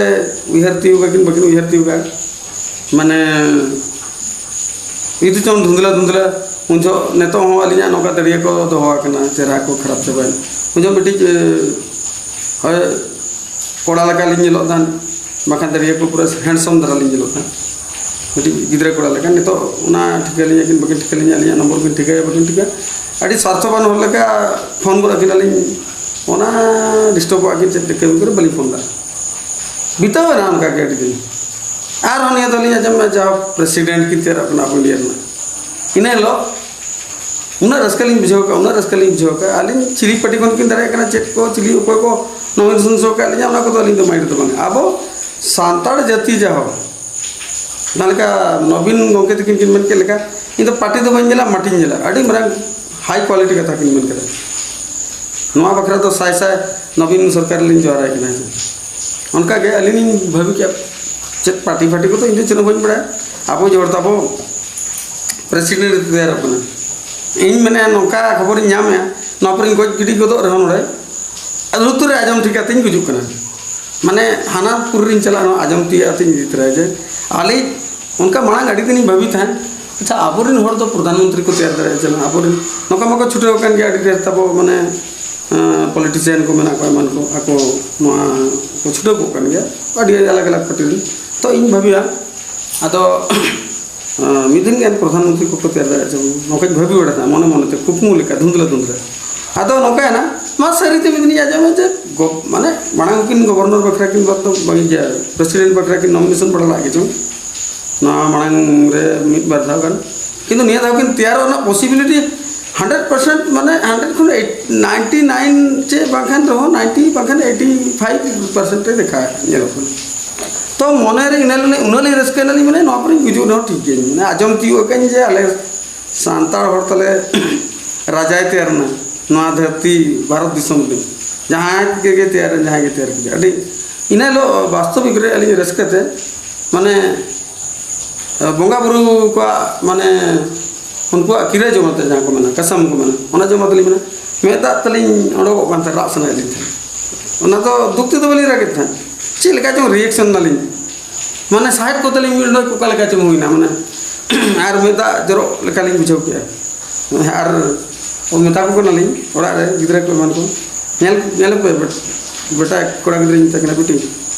ᱩᱭᱦᱟᱹᱨ ᱛᱤᱭᱳᱜ ᱟᱹᱠᱤᱱ, ᱵᱟᱹᱠᱤᱱ ᱩᱭᱦᱟᱹᱨ ᱛᱤᱭᱳᱜᱟ᱾ ᱢᱟᱱᱮ ᱤᱫᱩ ᱪᱚᱝ ᱫᱷᱩᱸᱫᱽᱞᱟᱹ ᱫᱷᱩᱸᱫᱽᱞᱟᱹ᱾ ᱩᱱ ᱡᱚᱦᱚᱜ, ᱱᱤᱛᱚᱜ ᱦᱚᱸ ᱟᱹᱞᱤᱧᱟᱜ ᱱᱚᱝᱠᱟ ᱫᱟᱹᱲᱭᱟᱹ ᱠᱚ ᱫᱚᱦᱚ ᱟᱠᱟᱱᱟ, ᱪᱮᱦᱨᱟ ᱠᱚ ᱠᱷᱟᱨᱟᱯ ᱪᱟᱵᱟᱭᱮᱱᱟ᱾ ᱩᱱ ᱡᱚᱦᱚᱜ ᱢᱤᱫᱴᱤᱡ, ᱮ, ᱦᱳᱭ, ᱠᱚᱲᱟ ᱞᱮᱠᱟ ᱞᱤᱧ ᱧᱮᱞᱚᱜ ᱛᱟᱦᱮᱸᱫ, ᱵᱟᱠᱷᱟᱱ ᱫᱟᱹᱲᱭᱟᱹ ᱠᱚ ᱯᱩᱨᱟᱹ ᱦᱮᱱᱰᱥᱚᱢ ᱫᱷᱟᱨᱟ ᱞᱤᱧ ᱧᱮᱞᱚᱜ ᱛᱟᱦᱮᱸᱫ, ᱢᱤᱫᱴᱤᱡ ᱜᱤᱫᱽᱨᱟᱹ ᱠᱚᱲᱟ ᱞᱮᱠᱟ᱾ ᱱᱤᱛᱚᱜ ᱚᱱᱟ ᱴᱷᱤᱠᱟᱹ ᱞᱤᱧᱟ ᱠᱤᱱ ᱵᱟᱹᱠᱤᱱ ᱴᱷᱤᱠᱟᱹ ᱞᱤᱧᱟ, ᱟᱹᱞᱤᱧᱟᱜ ᱱᱚᱢᱵᱚᱨ ᱵᱤᱱ ᱴᱷᱤᱠᱟᱹᱭᱟ ᱵᱟᱹᱠᱤᱱ ᱴᱷᱤᱠᱟᱹ᱾ ᱟᱹᱰᱤ ᱥᱟᱨᱛᱷᱚᱵᱟᱱ ᱦᱚᱲ ᱞᱮᱠᱟ ᱯᱷᱳᱱ ᱜᱚᱫ ᱟᱹᱠᱤᱱᱟᱞᱤᱧ, ᱚᱱᱟ ᱰᱤᱥᱴᱟᱨᱵᱚᱜ ᱟᱹᱠᱤᱱ, ᱪᱮᱫ ᱠᱟᱹᱢᱤ ᱠᱚᱨᱮ ᱵᱟᱹᱞᱤᱧ ᱯᱷᱳᱱ ᱫᱟ᱾ ᱵᱤᱛᱟᱹᱣ ᱮᱱᱟ ᱚᱱᱠᱟ ᱜᱮ ᱟᱹᱰᱤ ᱫᱤᱱ᱾ ᱟᱨᱦᱚᱸ ᱱᱤᱭᱟᱹ ᱫᱚᱞᱤᱧ ᱟᱸᱡᱚᱢ ᱮᱫᱟ, ᱡᱟᱦᱟᱸ ᱯᱨᱮᱥᱤᱰᱮᱱᱴ ᱠᱤᱱ ᱛᱮᱭᱟᱨᱚᱜ ᱠᱟᱱᱟ ᱟᱵᱚ ᱤᱱᱰᱤᱭᱟ ᱨᱮᱱᱟᱜ᱾ ᱤᱱᱟᱹ ᱦᱤᱞᱳᱜ ᱩᱱᱟᱹᱜ ᱨᱟᱹᱥᱠᱟᱹ ᱞᱤᱧ ᱵᱩᱡᱷᱟᱹᱣ ᱠᱟᱜᱼᱟ, ᱩᱱᱟᱹᱜ ᱨᱟᱹᱥᱠᱟᱹ ᱞᱤᱧ ᱵᱩᱡᱷᱟᱹᱣ ᱠᱟᱜᱼᱟ᱾ ᱟᱹᱞᱤᱧ ᱪᱤᱞᱤ ᱯᱟᱨᱴᱤ ᱠᱷᱚᱱ ᱠᱤᱱ ᱫᱟᱲᱮᱭᱟᱜ ᱠᱟᱱᱟ, ᱪᱮᱫ ᱠᱚ, ᱪᱤᱞᱤ, ᱚᱠᱚᱭ ᱠᱚ ᱱᱚᱢᱤᱱᱮᱥᱚᱱ ᱦᱚᱪᱚ ᱟᱠᱟᱫ ᱞᱤᱧᱟ, ᱚᱱᱟ ᱠᱚᱫᱚ ᱟᱹᱞᱤᱧ ᱫᱚ ᱢᱟᱭᱤᱱᱰ ᱫᱚ ᱵᱟᱝ᱾ ᱟᱵᱚ ᱥᱟᱱᱛᱟᱲ ᱡᱟᱹᱛᱤ ᱡᱟᱦᱟᱸ, ᱡᱟᱦᱟᱸ ᱞᱮᱠᱟ ᱱᱚᱵᱤᱱ ᱜᱚᱢᱠᱮ ᱛᱟᱹᱠᱤᱱ ᱠᱤᱱ ᱢᱮᱱ ᱠᱮᱫ ᱞᱮᱠᱟ, ᱤᱧ ᱫᱚ ᱯᱟᱨᱴᱤ ᱫᱚ ᱵᱟᱹᱧ ᱧᱮᱞᱟ, ᱢᱟᱴᱤᱧ ᱧᱮᱞᱟ᱾ ᱟᱹᱰᱤ ᱢᱟᱨᱟᱝ ᱦᱟᱭ ᱠᱣᱟᱞᱤᱴᱤ ᱠᱟᱛᱷᱟ ᱠᱤᱱ ᱢᱮᱱ ᱠᱮᱫᱟ᱾ ᱱᱚᱣᱟ ᱵᱟᱠᱷᱨᱟ ᱫᱚ ᱥᱟᱭ ᱥᱟᱭ ᱱᱚᱵᱤᱱ ᱥᱚᱨᱠᱟᱨ ᱞᱤᱧ ᱡᱚᱦᱟᱨᱟᱭ ᱠᱟᱱᱟ᱾ ᱚᱱᱠᱟ ᱜᱮ ᱟᱹᱞᱤᱧ ᱞᱤᱧ ᱵᱷᱟᱹᱵᱤ ᱠᱮᱫᱼᱟ, ᱪᱮᱫ ᱯᱟᱨᱴᱤ ᱯᱷᱟᱴᱤ ᱠᱚᱫᱚ ᱤᱧ ᱫᱚ ᱪᱮᱫ ᱦᱚᱸ ᱵᱟᱹᱧ ᱵᱟᱲᱟᱭᱟ᱾ ᱟᱵᱚ ᱡᱚᱦᱚᱲ ᱛᱟᱵᱚ ᱯᱨᱮᱥᱤᱰᱮᱱᱴ ᱛᱮᱭᱟᱨᱚᱜ ᱠᱟᱱᱟ᱾ ᱤᱧ ᱢᱮᱱᱮᱫᱼᱟ, ᱱᱚᱝᱠᱟ ᱠᱷᱚᱵᱚᱨᱤᱧ ᱧᱟᱢᱮᱫᱼᱟ, ᱱᱚᱣᱟ ᱯᱚᱨᱮᱧ ᱜᱚᱡ ᱜᱤᱰᱤ ᱜᱚᱫᱚᱜ ᱨᱮᱦᱚᱸ ᱱᱚᱰᱮ ᱞᱩᱛᱩᱨ ᱨᱮ ᱟᱸᱡᱚᱢ ᱴᱷᱤᱠ ᱠᱟᱛᱮᱧ ᱜᱩᱡᱩᱜ ᱠᱟᱱᱟ᱾ ᱢᱟᱱᱮ ᱦᱟᱱᱟ ᱯᱩᱨᱤᱧ ᱪᱟᱞᱟᱜᱼᱟ, ᱱᱚᱣᱟ ᱟᱸᱡᱚᱢ ᱛᱤᱭᱳᱜ ᱠᱟᱛᱮᱧ ᱤᱫᱤ ᱛᱚᱨᱟᱭᱟ ᱡᱮ ᱟᱞᱮ ᱚᱱᱠᱟ ᱢᱟᱲᱟᱝ ᱟᱹᱰᱤ ᱫᱤᱱᱤᱧ ᱵᱷᱟᱹᱵᱤ ᱛᱟᱦᱮᱸᱫ, ᱟᱪᱪᱷᱟ, ᱟᱵᱚᱨᱮᱱ ᱦᱚᱲ ᱫᱚ ᱯᱨᱚᱫᱷᱟᱱ ᱢᱚᱱᱛᱨᱤ ᱠᱚ ᱛᱮᱭᱟᱨ ᱫᱟᱲᱮᱭᱟᱜᱼᱟ ᱪᱮ ᱵᱟᱝ? ᱟᱵᱚᱨᱮᱱ ᱱᱚᱝᱠᱟ ᱢᱟᱠᱚ ᱪᱷᱩᱴᱟᱹᱣ ᱟᱠᱟᱱ ᱜᱮᱭᱟ ᱟᱹᱰᱤ ᱰᱷᱮᱨ ᱛᱟᱵᱚ, ᱢᱟᱱᱮ ᱯᱚᱞᱤᱴᱤᱥᱤᱭᱟᱱ ᱠᱚ ᱢᱮᱱᱟᱜ ᱠᱚᱣᱟ, ᱮᱢᱟᱱ ᱠᱚ, ᱟᱠᱚ ᱱᱚᱣᱟ ᱠᱚ ᱪᱷᱩᱴᱟᱹᱣ ᱠᱚᱜ ᱠᱟᱱ ᱜᱮᱭᱟ ᱟᱹᱰᱤ ᱟᱞᱟᱜᱽ ᱟᱞᱟᱜᱽ ᱯᱟᱨᱴᱤ ᱨᱮᱱ᱾ ᱛᱚ ᱤᱧ ᱵᱷᱟᱹᱵᱤᱭᱟ, ᱟᱫᱚ ᱢᱤᱫ ᱫᱤᱱ ᱜᱟᱱ ᱯᱨᱚᱫᱷᱟᱱ ᱢᱚᱱᱛᱨᱤ ᱠᱚᱠᱚ ᱛᱮᱭᱟᱨ ᱫᱟᱲᱮᱭᱟᱜᱼᱟ ᱪᱮ ᱵᱟᱝ? ᱱᱚᱝᱠᱟᱧ ᱵᱷᱟᱹᱵᱤ ᱵᱟᱲᱟ ᱛᱟᱦᱮᱸᱫ ᱢᱚᱱᱮ ᱢᱚᱱᱮᱛᱮ, ᱠᱩᱠᱢᱩ ᱞᱮᱠᱟ, ᱫᱷᱩᱸᱫᱽᱞᱟᱹ ᱫᱷᱩᱸᱫᱽᱞᱟᱹ᱾ ᱟᱫᱚ ᱱᱚᱝᱠᱟᱭᱮᱱᱟ, ᱢᱟ ᱥᱟᱹᱨᱤᱛᱮ ᱢᱤᱫ ᱫᱤᱱᱤᱧ ᱟᱸᱡᱚᱢᱟ ᱡᱮ ᱜᱚ-, ᱢᱟᱱᱮ ᱢᱟᱲᱟᱝ ᱦᱚᱸᱠᱤᱱ ᱜᱚᱵᱷᱚᱨᱱᱚᱨ ᱵᱟᱠᱷᱨᱟ ᱠᱤᱱ ᱵᱟᱫ ᱫᱚ ᱵᱟᱝ, ᱤᱭᱟᱹ, ᱯᱨᱮᱥᱤᱰᱮᱱᱴ ᱵᱟᱠᱷᱨᱟ ᱠᱤᱱ ᱱᱚᱢᱤᱱᱮᱥᱚᱱ ᱵᱟᱲᱟ ᱞᱟᱜ ᱜᱮᱪᱚᱝ ᱱᱚᱣᱟ ᱢᱟᱲᱟᱝ ᱨᱮ ᱢᱤᱫ ᱵᱟᱨ ᱫᱷᱟᱣ ᱜᱟᱱ, ᱠᱤᱱᱛᱩ ᱱᱤᱭᱟᱹ ᱫᱷᱟᱣ ᱠᱤᱱ ᱛᱮᱭᱟᱨᱚᱜ ᱨᱮᱱᱟᱜ ᱯᱚᱥᱤᱵᱤᱞᱤᱴᱤ ᱦᱟᱱᱰᱨᱮᱰ ᱯᱟᱨᱥᱮᱱᱴ, ᱢᱟᱱᱮ ᱦᱟᱱᱰᱨᱮᱰ ᱠᱷᱚᱱ ᱱᱟᱭᱤᱱᱴᱤ ᱱᱟᱭᱤᱱ ᱪᱮ ᱵᱟᱝᱠᱷᱟᱱ ᱨᱮᱦᱚᱸ ᱱᱟᱭᱤᱱᱴᱤ ᱵᱟᱝᱠᱷᱟᱱ ᱮᱭᱤᱴᱤ ᱯᱷᱟᱭᱤᱵᱷ ᱯᱟᱨᱥᱮᱱᱴ ᱮ ᱫᱮᱠᱷᱟᱣᱮᱫ ᱧᱮᱞᱚᱜ ᱠᱟᱱᱟ᱾ ᱛᱚ ᱢᱚᱱᱮᱨᱮ ᱤᱱᱟᱹ ᱞᱤᱧ, ᱩᱱᱟᱹᱜ ᱞᱤᱧ ᱨᱟᱹᱥᱠᱟᱹᱭᱮᱱᱟ, ᱞᱤᱧ ᱢᱮᱱᱟ ᱱᱚᱣᱟ ᱯᱚᱨᱮᱧ ᱜᱩᱡᱩᱜ ᱨᱮᱦᱚᱸ ᱴᱷᱤᱠ ᱜᱮᱭᱟᱧ, ᱢᱟᱱᱮ ᱟᱸᱡᱚᱢ ᱛᱤᱭᱳᱜ ᱟᱠᱟᱫᱟᱹᱧ ᱡᱮ ᱟᱞᱮ ᱥᱟᱱᱛᱟᱲ ᱦᱚᱲ ᱛᱟᱞᱮ ᱨᱟᱡᱟᱭ ᱛᱮᱭᱟᱨ ᱮᱱᱟ ᱱᱚᱣᱟ ᱫᱷᱟᱹᱨᱛᱤ ᱵᱷᱟᱨᱚᱛ ᱫᱤᱥᱚᱢ ᱨᱮ᱾ ᱡᱟᱦᱟᱸᱭ ᱜᱮ ᱛᱮᱭᱟᱨ, ᱡᱟᱦᱟᱸᱭ ᱜᱮ ᱛᱮᱭᱟᱨ ᱠᱮᱫᱟ᱾ ᱟᱹᱰᱤ ᱤᱱᱟᱹ ᱦᱤᱞᱳᱜ ᱵᱟᱥᱛᱚᱵᱤᱠ ᱨᱮ ᱟᱹᱞᱤᱧ ᱨᱟᱹᱥᱠᱟᱹ ᱛᱮ, ᱢᱟᱱᱮ ᱵᱚᱸᱜᱟ ᱵᱩᱨᱩ ᱠᱚᱣᱟᱜ, ᱢᱟᱱᱮ ᱩᱱᱠᱩᱣᱟᱜ ᱠᱤᱨᱟᱹ ᱡᱚᱢᱟ ᱛᱮ ᱡᱟᱦᱟᱸ ᱠᱚ ᱢᱮᱱᱟ, ᱠᱟᱥᱟᱢ ᱠᱚ ᱢᱮᱱᱟ, ᱚᱱᱟ ᱡᱚᱢᱟ ᱛᱮᱞᱤᱧ ᱢᱮᱱᱟ, ᱢᱮᱫ ᱫᱟᱜ ᱛᱟᱹᱞᱤᱧ ᱚᱰᱚᱠᱚᱜ ᱠᱟᱱ ᱛᱟᱦᱮᱸᱫ, ᱨᱟᱜ ᱥᱟᱱᱟᱭᱮᱫ ᱞᱤᱧ ᱛᱟᱦᱮᱸᱫ᱾ ᱚᱱᱟ ᱫᱚ ᱫᱩᱠ ᱛᱮᱫᱚ ᱵᱟᱹᱞᱤᱧ ᱨᱟᱜᱮᱫ ᱛᱟᱦᱮᱸᱫ, ᱪᱮᱫ ᱞᱮᱠᱟ ᱪᱚᱝ ᱨᱤᱭᱮᱠᱥᱚᱱ ᱮᱱᱟᱞᱤᱧ, ᱢᱟᱱᱮ ᱥᱟᱦᱮᱫ ᱠᱚ ᱛᱟᱹᱞᱤᱧ ᱢᱤᱫ ᱰᱚᱸᱰᱮᱠ ᱚᱠᱟ ᱞᱮᱠᱟ ᱪᱚᱝ ᱦᱩᱭᱱᱟ, ᱢᱟᱱᱮ ᱟᱨ ᱢᱮᱫ ᱫᱟᱜ ᱡᱚᱨᱚᱜ ᱞᱮᱠᱟᱞᱤᱧ ᱵᱩᱡᱷᱟᱹᱣ ᱠᱮᱜᱼᱟ᱾ ᱟᱨ ᱢᱮᱛᱟ ᱠᱚ ᱠᱟᱱᱟᱞᱤᱧ ᱚᱲᱟᱜ ᱨᱮ ᱜᱤᱫᱽᱨᱟᱹ ᱠᱚ ᱮᱢᱟᱱ ᱠᱚ, "ᱧᱮᱞ, ᱧᱮᱞ ᱯᱮ ᱵᱮᱴ-, ᱵᱮᱴᱟ", ᱠᱚᱲᱟ ᱜᱤᱫᱽᱨᱟᱹᱧ ᱢᱮᱛᱟᱭ ᱠᱟᱱᱟ, "ᱵᱤᱴᱤ",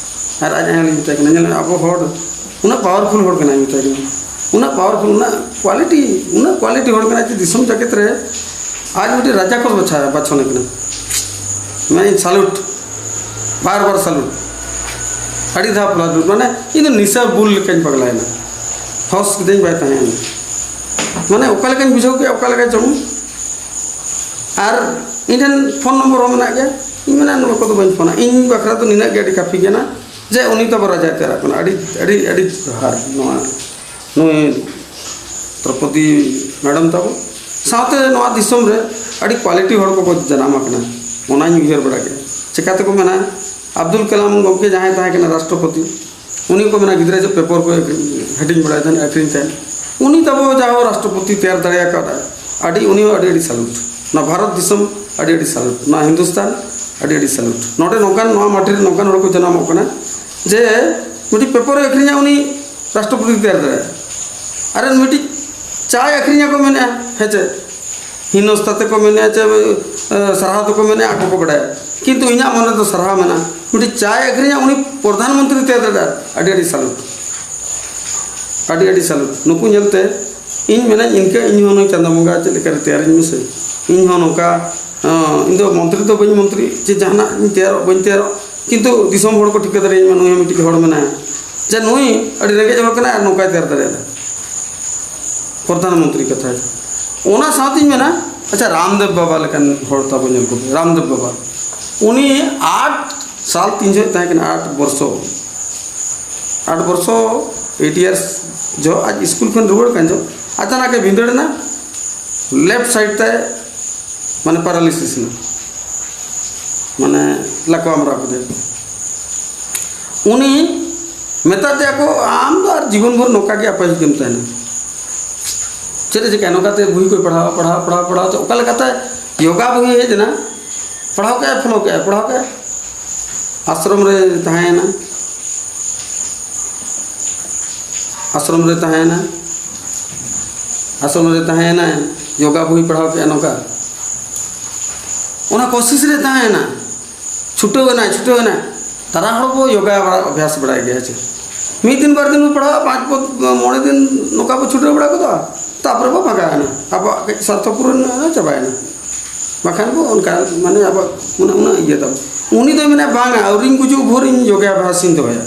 ᱟᱨ ᱟᱡ ᱟᱭᱳ ᱞᱤᱧ ᱢᱮᱛᱟᱭ ᱠᱟᱱᱟ, "ᱧᱮᱞ ᱢᱮ, ᱟᱵᱚ ᱦᱚᱲ ᱩᱱᱟᱹᱜ ᱯᱟᱣᱟᱨᱯᱷᱩᱞ ᱦᱚᱲ ᱠᱟᱱᱟᱭ", ᱢᱮᱛᱟᱭ ᱠᱟᱱᱟ, "ᱩᱱᱟᱹᱜ ᱯᱟᱣᱟᱨᱯᱷᱩᱞ, ᱩᱱᱟᱹᱜ ᱠᱣᱟᱞᱤᱴᱤ, ᱩᱱᱟᱹᱜ ᱠᱣᱟᱞᱤᱴᱤ ᱦᱚᱲ ᱠᱟᱱᱟᱭ ᱡᱮ ᱫᱤᱥᱚᱢ ᱡᱟᱠᱮᱛ ᱨᱮ ᱟᱡ ᱢᱤᱫᱴᱤᱡ ᱨᱟᱡᱟ ᱠᱚ ᱵᱟᱪᱷᱟ-, ᱵᱟᱪᱷᱚᱱᱮ ᱠᱟᱱᱟ᱾ ᱢᱟᱱᱮ ᱤᱧ salute, ᱵᱟᱨ ᱵᱟᱨ salute, ᱟᱹᱰᱤ ᱫᱷᱟᱣ salute᱾ ᱢᱟᱱᱮ ᱤᱧ ᱫᱚ ᱱᱤᱥᱟᱹ ᱵᱩᱞ ᱞᱮᱠᱟᱧ ᱯᱟᱜᱽᱞᱟᱭᱮᱱᱟ, ᱦᱚᱥ ᱠᱤᱫᱟᱹᱧ, ᱵᱟᱭ ᱛᱟᱦᱮᱸ ᱞᱮᱱᱟ᱾ ᱢᱟᱱᱮ ᱚᱠᱟ ᱞᱮᱠᱟᱧ ᱵᱩᱡᱷᱟᱹᱣ ᱠᱮᱫᱼᱟ, ᱚᱠᱟ ᱞᱮᱠᱟ ᱪᱚᱝ᱾ ᱟᱨ ᱤᱧ ᱴᱷᱮᱱ ᱯᱷᱳᱱ ᱱᱚᱢᱵᱚᱨ ᱦᱚᱸ ᱢᱮᱱᱟᱜ ᱜᱮᱭᱟ᱾ ᱤᱧ ᱢᱮᱱᱟ, ᱱᱚᱣᱟ ᱠᱚᱫᱚ ᱵᱟᱹᱧ ᱯᱷᱳᱱᱟ, ᱤᱧ ᱵᱟᱠᱷᱨᱟ ᱫᱚ ᱱᱤᱱᱟᱹᱜ ᱜᱮ ᱟᱹᱰᱤ ᱠᱟᱯᱷᱤ ᱠᱟᱱᱟ ᱡᱮ ᱩᱱᱤ ᱛᱟᱵᱚ ᱨᱟᱡᱟᱭ ᱛᱮᱭᱟᱨᱟᱜ ᱠᱟᱱᱟ᱾ ᱟᱹᱰᱤ, ᱟᱹᱰᱤ, ᱟᱹᱰᱤ ᱡᱚᱦᱟᱨ ᱱᱚᱣᱟ ᱱᱩᱭ ᱫᱨᱚᱯᱚᱫᱤ ᱢᱮᱰᱟᱢ ᱛᱟᱵᱚ᱾ ᱥᱟᱶᱛᱮ ᱱᱚᱣᱟ ᱫᱤᱥᱚᱢ ᱨᱮ ᱟᱹᱰᱤ quality ᱦᱚᱲ ᱠᱚᱠᱚ ᱡᱟᱱᱟᱢ ᱟᱠᱟᱱᱟ, ᱚᱱᱟᱧ ᱩᱭᱦᱟᱹᱨ ᱵᱟᱲᱟ ᱠᱮᱫᱟ᱾ ᱪᱮᱠᱟ ᱛᱮᱠᱚ ᱢᱮᱱᱟ, ᱟᱵᱫᱩᱞ ᱠᱟᱞᱟᱢ ᱜᱚᱢᱠᱮ ᱡᱟᱦᱟᱸᱭ ᱛᱟᱦᱮᱸ ᱠᱟᱱᱟ ᱨᱟᱥᱴᱨᱚᱯᱚᱛᱤ, ᱩᱱᱤ ᱠᱚ ᱢᱮᱱᱟ ᱜᱤᱫᱽᱨᱟᱹ ᱡᱚᱦᱚᱜ ᱯᱮᱯᱟᱨ ᱠᱚ ᱦᱟᱹᱴᱤᱧ ᱵᱟᱲᱟᱭ ᱛᱟᱦᱮᱸᱫ, ᱟᱹᱠᱷᱨᱤᱧ ᱛᱟᱦᱮᱸᱫ᱾ ᱩᱱᱤ ᱛᱟᱵᱚ ᱡᱟᱦᱟᱸ ᱨᱟᱥᱴᱨᱚᱯᱚᱛᱤ ᱛᱮᱭᱟᱨ ᱫᱟᱲᱮ ᱟᱠᱟᱫᱟ, ᱟᱹᱰᱤ, ᱩᱱᱤ ᱦᱚᱸ ᱟᱹᱰᱤ ᱟᱹᱰᱤ salute᱾ ᱱᱚᱣᱟ ᱵᱷᱟᱨᱚᱛ ᱫᱤᱥᱚᱢ ᱟᱹᱰᱤ ᱟᱹᱰᱤ salute, ᱱᱚᱣᱟ ᱦᱤᱱᱫᱩᱥᱛᱟᱱ ᱟᱹᱰᱤ ᱟᱹᱰᱤ salute᱾ ᱱᱚᱰᱮ ᱱᱚᱝᱠᱟᱱ, ᱱᱚᱣᱟ ᱢᱟᱴᱷᱮ ᱨᱮ ᱱᱚᱝᱠᱟᱱ ᱦᱚᱲ ᱠᱚ ᱡᱟᱱᱟᱢᱚᱜ ᱠᱟᱱᱟ ᱡᱮ ᱢᱤᱫᱴᱤᱡ ᱯᱮᱯᱟᱨᱮ ᱟᱹᱠᱷᱨᱤᱧᱟ, ᱩᱱᱤ ᱨᱟᱥᱴᱨᱚᱯᱚᱛᱤ ᱛᱮᱭᱟᱨ ᱫᱟᱲᱮᱭᱟᱜᱼᱟ᱾ ᱟᱨ ᱢᱤᱫᱴᱤᱡ ᱪᱟᱭ ᱟᱹᱠᱷᱨᱤᱧᱟ ᱠᱚ ᱢᱮᱱᱮᱫᱼᱟ, ᱦᱮᱸ ᱪᱮ? ᱦᱤᱱᱚᱥᱛᱟ ᱛᱮᱠᱚ ᱢᱮᱱᱮᱫᱼᱟ ᱪᱮ, ᱮ, ᱥᱟᱨᱦᱟᱣ ᱛᱮᱠᱚ ᱢᱮᱱᱮᱫᱼᱟ, ᱟᱠᱚ ᱠᱚ ᱵᱟᱰᱟᱭᱟ᱾ ᱠᱤᱱᱛᱩ ᱤᱧᱟᱹᱜ ᱢᱚᱱᱮ ᱫᱚ ᱥᱟᱨᱦᱟᱣ ᱢᱮᱱᱟᱜᱼᱟ᱾ ᱢᱤᱫᱴᱤᱡ ᱪᱟᱭ ᱟᱹᱠᱷᱨᱤᱧᱟ, ᱩᱱᱤ ᱯᱨᱚᱫᱷᱟᱱ ᱢᱚᱱᱛᱨᱤ ᱛᱮᱭᱟᱨ ᱫᱟᱲᱮᱭᱟᱜᱼᱟ᱾ ᱟᱹᱰᱤ ᱟᱹᱰᱤ salute, ᱟᱹᱰᱤ ᱟᱹᱰᱤ salute᱾ ᱱᱩᱠᱩ ᱧᱮᱞᱛᱮ ᱤᱧ ᱢᱮᱱᱟᱧ, ᱤᱱᱠᱟᱹ ᱤᱧ ᱦᱚᱸ ᱱᱩᱭ ᱪᱟᱸᱫᱟ ᱵᱚᱸᱜᱟ ᱪᱮᱫ ᱞᱮᱠᱟᱨᱮ ᱛᱮᱭᱟᱨᱤᱧ ᱢᱮᱥᱮ᱾ ᱤᱧ ᱦᱚᱸ ᱱᱚᱝᱠᱟ, ᱦᱚᱸ, ᱤᱧ ᱫᱚ ᱢᱚᱱᱛᱨᱤ ᱫᱚ ᱵᱟᱹᱧ ᱢᱚᱱᱛᱨᱤ, ᱪᱮ ᱡᱟᱦᱟᱱᱟᱜ ᱤᱧ ᱛᱮᱭᱟᱨᱚᱜ ᱵᱟᱹᱧ ᱛᱮᱭᱟᱨᱚᱜ, ᱠᱤᱱᱛᱩ ᱫᱤᱥᱚᱢ ᱦᱚᱲ ᱠᱚ ᱴᱷᱤᱠᱟᱹ ᱫᱟᱲᱮᱭᱟᱹᱧ ᱢᱟ, ᱱᱩᱭ ᱦᱚᱸ ᱢᱤᱫᱴᱤᱡ ᱦᱚᱲ ᱢᱮᱱᱟᱭᱟ, ᱡᱮ ᱱᱩᱭ ᱟᱹᱰᱤ ᱨᱮᱸᱜᱮᱡ ᱦᱚᱲ ᱠᱟᱱᱟᱭ ᱟᱨ ᱱᱚᱝᱠᱟᱭ ᱛᱮᱭᱟᱨ ᱫᱟᱲᱮᱭᱟᱫᱟ ᱯᱨᱚᱫᱷᱟᱱ ᱢᱚᱱᱛᱨᱤ ᱠᱟᱛᱷᱟ᱾ ᱚᱱᱟ ᱥᱟᱶᱛᱮᱧ ᱢᱮᱱᱟ, ᱟᱪᱪᱷᱟ, ᱨᱟᱢᱫᱮᱵ ᱵᱟᱵᱟ ᱞᱮᱠᱟᱱ ᱦᱚᱲ ᱛᱟᱵᱚ ᱧᱮᱞ ᱠᱚᱯᱮ, ᱨᱟᱢᱫᱮᱵ ᱵᱟᱵᱟ, ᱩᱱᱤ ᱟᱴ ᱥᱟᱞ ᱛᱤᱱ ᱡᱚᱦᱚᱜ ᱛᱟᱦᱮᱸ ᱠᱟᱱᱟ, ᱟᱴ ᱵᱚᱨᱥᱚ, ᱟᱴ ᱵᱚᱨᱥᱚ, eight years ᱡᱚᱦᱚᱜ ᱟᱡ ᱥᱠᱩᱞ ᱠᱷᱚᱱ ᱨᱩᱣᱟᱹᱲ ᱠᱟᱱ ᱡᱚᱦᱚᱜ ᱟᱪᱟᱱᱟᱠ ᱮ ᱵᱷᱤᱸᱫᱟᱹᱲ ᱮᱱᱟ, left side ᱛᱟᱭ ᱢᱟᱱᱮ paralysis ᱮᱱᱟ, ᱢᱟᱱᱮ ᱞᱟᱠᱣᱟ ᱢᱟᱨᱟᱣ ᱠᱮᱫᱮᱭᱟ᱾ ᱩᱱᱤ ᱢᱮᱛᱟ ᱫᱮᱭᱟ ᱠᱚ, "ᱟᱢ ᱫᱚ ᱟᱨ ᱡᱤᱵᱚᱱ ᱵᱷᱳᱨ ᱱᱚᱝᱠᱟ ᱜᱮ ᱟᱯᱟᱦᱤᱡ ᱜᱮᱢ ᱛᱟᱦᱮᱱᱟ᱾" ᱪᱮᱫ ᱮ ᱪᱤᱠᱟᱹᱭᱟ? ᱱᱚᱝᱠᱟᱛᱮ ᱵᱳᱭ ᱠᱚᱭ ᱯᱟᱲᱦᱟᱣ, ᱯᱟᱲᱦᱟᱣ, ᱯᱟᱲᱦᱟᱣ, ᱯᱟᱲᱦᱟᱣ ᱛᱮ ᱚᱠᱟ ᱞᱮᱠᱟᱛᱮ ᱭᱳᱜᱟ ᱵᱳᱭ ᱦᱮᱡ ᱮᱱᱟ, ᱯᱟᱲᱦᱟᱣ ᱠᱮᱜᱼᱟᱭ, ᱯᱷᱚᱞᱳ ᱠᱮᱜᱼᱟᱭ, ᱯᱟᱲᱦᱟᱣ ᱠᱮᱜᱼᱟᱭ᱾ ᱟᱥᱨᱚᱢ ᱨᱮ ᱛᱟᱦᱮᱸᱭᱮᱱᱟ, ᱟᱥᱨᱚᱢ ᱨᱮ ᱛᱟᱦᱮᱸᱭᱮᱱᱟ, ᱟᱥᱨᱚᱢ ᱨᱮ ᱛᱟᱦᱮᱸᱭᱮᱱᱟᱭ, ᱭᱳᱜᱟ ᱵᱳᱭ ᱯᱟᱲᱦᱟᱣ ᱠᱮᱜᱼᱟ ᱱᱚᱝᱠᱟ᱾ ᱚᱱᱟ ᱠᱳᱥᱤᱥ ᱨᱮ ᱛᱟᱦᱮᱸᱭᱮᱱᱟ, ᱪᱷᱩᱴᱟᱹᱣ ᱮᱱᱟᱭ, ᱪᱷᱩᱴᱟᱹᱣ ᱮᱱᱟᱭ᱾ ᱛᱟᱨᱟ ᱦᱚᱲ ᱵᱚ ᱭᱳᱜᱟ ᱵᱟᱲᱟ, ᱚᱵᱷᱭᱟᱥ ᱵᱟᱲᱟᱭ ᱜᱮᱭᱟ, ᱦᱮᱸ ᱪᱮ? ᱢᱤᱫ ᱫᱤᱱ ᱵᱟᱨ ᱫᱤᱱ ᱵᱚ ᱯᱟᱲᱦᱟᱜᱼᱟ, ᱯᱟᱸᱪ ᱯᱚᱫ, ᱢᱚᱬᱮ ᱫᱤᱱ ᱱᱚᱝᱠᱟ ᱵᱚ ᱪᱷᱩᱴᱟᱹᱣ ᱵᱟᱲᱟ ᱜᱚᱫᱚᱜᱼᱟ᱾ ᱛᱟᱯᱚᱨᱮ ᱵᱚ ᱵᱷᱟᱜᱟᱣᱮᱱᱟ, ᱟᱵᱚᱣᱟᱜ ᱠᱟᱹᱡ ᱥᱟᱨᱛᱷᱚ ᱯᱩᱨᱚᱱ ᱪᱟᱵᱟᱭᱮᱱᱟ᱾ ᱵᱟᱠᱷᱟᱱ ᱵᱚ ᱚᱱᱠᱟ, ᱢᱟᱱᱮ, ᱟᱵᱚᱣᱟᱜ ᱢᱟᱱᱮ ᱩᱱᱟᱹᱜ ᱤᱭᱟᱹ ᱛᱟᱵᱚ᱾ ᱩᱱᱤ ᱫᱚᱭ ᱢᱮᱱᱟ, "ᱵᱟᱝᱟ, ᱟᱹᱣᱨᱤᱧ ᱜᱩᱡᱩᱜ ᱵᱷᱳᱨ ᱤᱧ ᱡᱳᱜᱟᱵᱷᱟᱥᱤᱧ ᱫᱚᱦᱚᱭᱟ᱾"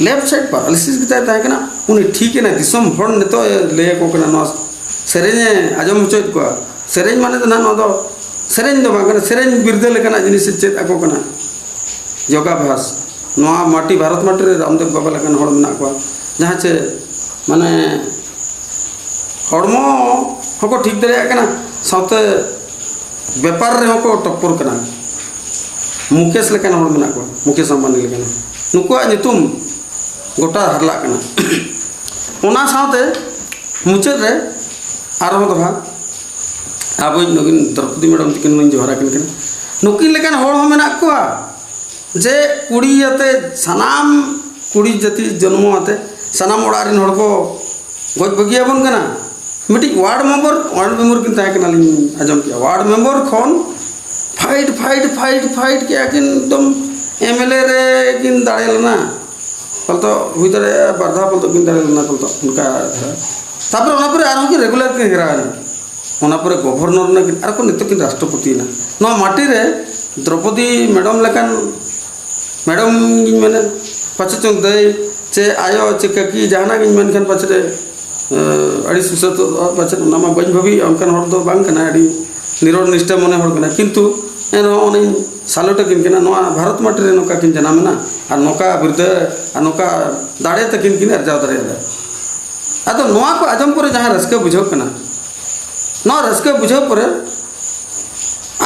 ᱞᱮᱯᱷᱴ ᱥᱟᱭᱤᱰ ᱯᱟᱨᱟᱞᱤᱥᱤᱥ ᱜᱮᱛᱟᱭ ᱛᱟᱦᱮᱸ ᱠᱟᱱᱟ᱾ ᱩᱱᱤ ᱴᱷᱤᱠ ᱮᱱᱟ, ᱫᱤᱥᱚᱢ ᱦᱚᱲ ᱱᱤᱛᱚᱜ ᱮ ᱞᱟᱹᱭ ᱟᱠᱚ ᱠᱟᱱᱟ, ᱱᱚᱣᱟ ᱥᱮᱨᱮᱧ ᱮ ᱟᱸᱡᱚᱢ ᱦᱚᱪᱚᱭᱮᱫ ᱠᱚᱣᱟ᱾ ᱥᱮᱨᱮᱧ ᱢᱟᱱᱮ ᱫᱚ ᱱᱟᱦᱟᱜ ᱱᱚᱣᱟ ᱫᱚ ᱥᱮᱨᱮᱧ ᱫᱚ ᱵᱟᱝ ᱠᱟᱱᱟ, ᱥᱮᱨᱮᱧ ᱵᱤᱨᱫᱟᱹ ᱞᱮᱠᱟᱱᱟᱜ ᱡᱤᱱᱤᱥ ᱮ ᱪᱮᱫ ᱟᱠᱚ ᱠᱟᱱᱟ᱾ ᱡᱳᱜᱟᱵᱷᱟᱥ, ᱱᱚᱣᱟ ᱢᱟᱴᱤ, ᱵᱷᱟᱨᱚᱛ ᱢᱟᱴᱤ ᱨᱮ ᱨᱟᱢᱫᱮᱵ ᱵᱟᱵᱟ ᱞᱮᱠᱟᱱ ᱦᱚᱲ ᱢᱮᱱᱟᱜ ᱠᱚᱣᱟ, ᱡᱟᱦᱟᱸ ᱪᱮ, ᱢᱟᱱᱮ, ᱦᱚᱲᱢᱚ ᱦᱚᱸᱠᱚ ᱴᱷᱤᱠ ᱫᱟᱲᱮᱭᱟᱜ ᱠᱟᱱᱟ, ᱥᱟᱶᱛᱮ ᱵᱮᱯᱟᱨ ᱨᱮᱦᱚᱸ ᱠᱚ ᱴᱚᱯᱯᱚᱨ ᱠᱟᱱᱟ᱾ ᱢᱩᱠᱮᱥ ᱞᱮᱠᱟᱱ ᱦᱚᱲ ᱢᱮᱱᱟᱜ ᱠᱚᱣᱟ, ᱢᱩᱠᱮᱥ ᱟᱢᱵᱟᱱᱤ ᱞᱮᱠᱟᱱ᱾ ᱱᱩᱠᱩᱣᱟᱜ ᱧᱩᱛᱩᱢ ᱜᱚᱴᱟ ᱦᱟᱨᱞᱟᱜ ᱠᱟᱱᱟ᱾ ᱚᱱᱟ ᱥᱟᱶᱛᱮ ᱢᱩᱪᱟᱹᱫ ᱨᱮ ᱟᱨᱦᱚᱸ ᱫᱚᱦᱲᱟ ᱟᱵᱚᱭᱤᱡ ᱱᱩᱠᱤᱱ ᱫᱨᱚᱯᱚᱫᱤ ᱢᱮᱰᱟᱢ ᱛᱟᱹᱠᱤᱱ ᱦᱚᱸᱧ ᱡᱚᱦᱟᱨ ᱟᱹᱠᱤᱱ ᱠᱟᱱᱟ᱾ ᱱᱩᱠᱤᱱ ᱞᱮᱠᱟᱱ ᱦᱚᱲ ᱦᱚᱸ ᱢᱮᱱᱟᱜ ᱠᱚᱣᱟ, ᱡᱮ ᱠᱩᱲᱤ ᱟᱛᱮ, ᱥᱟᱱᱟᱢ ᱠᱩᱲᱤ ᱡᱟᱹᱛᱤ ᱡᱚᱱᱢᱚ ᱟᱛᱮ, ᱥᱟᱱᱟᱢ ᱚᱲᱟᱜ ᱨᱮᱱ ᱦᱚᱲ ᱠᱚ ᱜᱚᱡ ᱵᱟᱹᱜᱤᱭᱟᱵᱚᱱ ᱠᱟᱱᱟ᱾ ᱢᱤᱫᱴᱤᱡ ᱣᱟᱨᱰ ᱢᱮᱢᱵᱟᱨ, ᱣᱟᱨᱰ ᱢᱮᱢᱵᱟᱨ ᱠᱤᱱ ᱛᱟᱦᱮᱸ ᱠᱟᱱᱟ, ᱞᱤᱧ ᱟᱸᱡᱚᱢ ᱠᱮᱜᱼᱟ, ᱣᱟᱨᱰ ᱢᱮᱢᱵᱟᱨ ᱠᱷᱚᱱ ᱯᱷᱟᱭᱤᱴ, ᱯᱷᱟᱭᱤᱴ, ᱯᱷᱟᱭᱤᱴ, ᱯᱷᱟᱭᱤᱴ ᱠᱮᱜᱼᱟ ᱠᱤᱱ, ᱮᱠᱫᱚᱢ ᱮᱢ ᱮᱞ ᱮ ᱨᱮ ᱠᱤᱱ ᱫᱟᱲᱮ ᱞᱮᱱᱟ᱾ ᱯᱟᱞᱛᱚ ᱦᱩᱭ ᱫᱟᱲᱮᱭᱟᱜᱼᱟ, ᱵᱟᱨ ᱫᱷᱟᱣ ᱯᱟᱞᱛᱚ ᱠᱤᱱ ᱫᱟᱲᱮ ᱞᱮᱱᱟ, ᱯᱟᱞᱛᱚ ᱚᱱᱠᱟ ᱫᱷᱟᱨᱟ᱾ ᱛᱟᱯᱚᱨᱮ ᱚᱱᱟ ᱯᱚᱨᱮ ᱟᱨᱦᱚᱸ ᱠᱤᱱ ᱨᱮᱜᱩᱞᱟᱨ ᱠᱤᱱ ᱜᱷᱮᱨᱟᱣ ᱮᱱᱟ᱾ ᱚᱱᱟ ᱯᱚᱨᱮ ᱜᱚᱵᱷᱚᱨᱱᱚᱨ ᱨᱮᱱᱟᱜ ᱠᱤᱱ, ᱟᱨ ᱠᱚ ᱱᱤᱛᱚᱜ ᱠᱤᱱ ᱨᱟᱥᱴᱨᱚᱯᱚᱛᱤ ᱮᱱᱟ᱾ ᱱᱚᱣᱟ ᱢᱟᱴᱤ ᱨᱮ ᱫᱨᱚᱯᱚᱫᱤ ᱢᱮᱰᱚᱢ ᱞᱮᱠᱟᱱ ᱢᱮᱰᱚᱢ ᱜᱤᱧ ᱢᱮᱱᱟ, ᱯᱟᱪᱮᱫ ᱪᱚᱝ ᱫᱟᱹᱭ ᱪᱮ ᱟᱭᱳ ᱪᱮ ᱠᱟᱹᱠᱤ ᱡᱟᱦᱟᱱᱟᱜ ᱜᱤᱧ ᱢᱮᱱ ᱠᱷᱟᱱ ᱯᱟᱪᱮᱫ, ᱮ, ᱟᱹᱲᱤᱥ ᱩᱥᱟᱹᱛᱚᱜ ᱯᱟᱪᱮᱫ, ᱚᱱᱟ ᱢᱟ ᱵᱟᱹᱧ ᱵᱷᱟᱹᱵᱤᱭᱮᱫᱼᱟ, ᱚᱱᱠᱟᱱ ᱦᱚᱲ ᱫᱚ ᱵᱟᱝ ᱠᱟᱱᱟ, ᱟᱹᱰᱤ ᱱᱤᱨᱚᱲ ᱱᱤᱥᱴᱷᱟ ᱢᱚᱱᱮ ᱦᱚᱲ ᱠᱟᱱᱟ᱾ ᱠᱤᱱᱛᱩ ᱮᱱᱨᱮᱦᱚᱸ ᱚᱱᱟᱧ ᱥᱟᱞᱩᱴ ᱟᱹᱠᱤᱱ ᱠᱟᱱᱟ, ᱱᱚᱣᱟ ᱵᱷᱟᱨᱚᱛ ᱢᱟᱴᱤ ᱨᱮ ᱱᱚᱝᱠᱟ ᱠᱤᱱ ᱡᱟᱱᱟᱢ ᱮᱱᱟ ᱟᱨ ᱱᱚᱝᱠᱟ ᱵᱤᱨᱫᱟᱹ ᱟᱨ ᱱᱚᱝᱠᱟ ᱫᱟᱲᱮ ᱛᱟᱹᱠᱤᱱ ᱠᱤᱱ ᱟᱨᱡᱟᱣ ᱫᱟᱲᱮᱭᱟᱫᱟ᱾ ᱟᱫᱚ ᱱᱚᱣᱟ ᱠᱚ ᱟᱸᱡᱚᱢ ᱯᱚᱨᱮ ᱡᱟᱦᱟᱸ ᱨᱟᱹᱥᱠᱟᱹ ᱵᱩᱡᱷᱟᱹᱜ ᱠᱟᱱᱟ, ᱱᱚᱣᱟ ᱨᱟᱹᱥᱠᱟᱹ ᱵᱩᱡᱷᱟᱹᱣ ᱯᱚᱨᱮ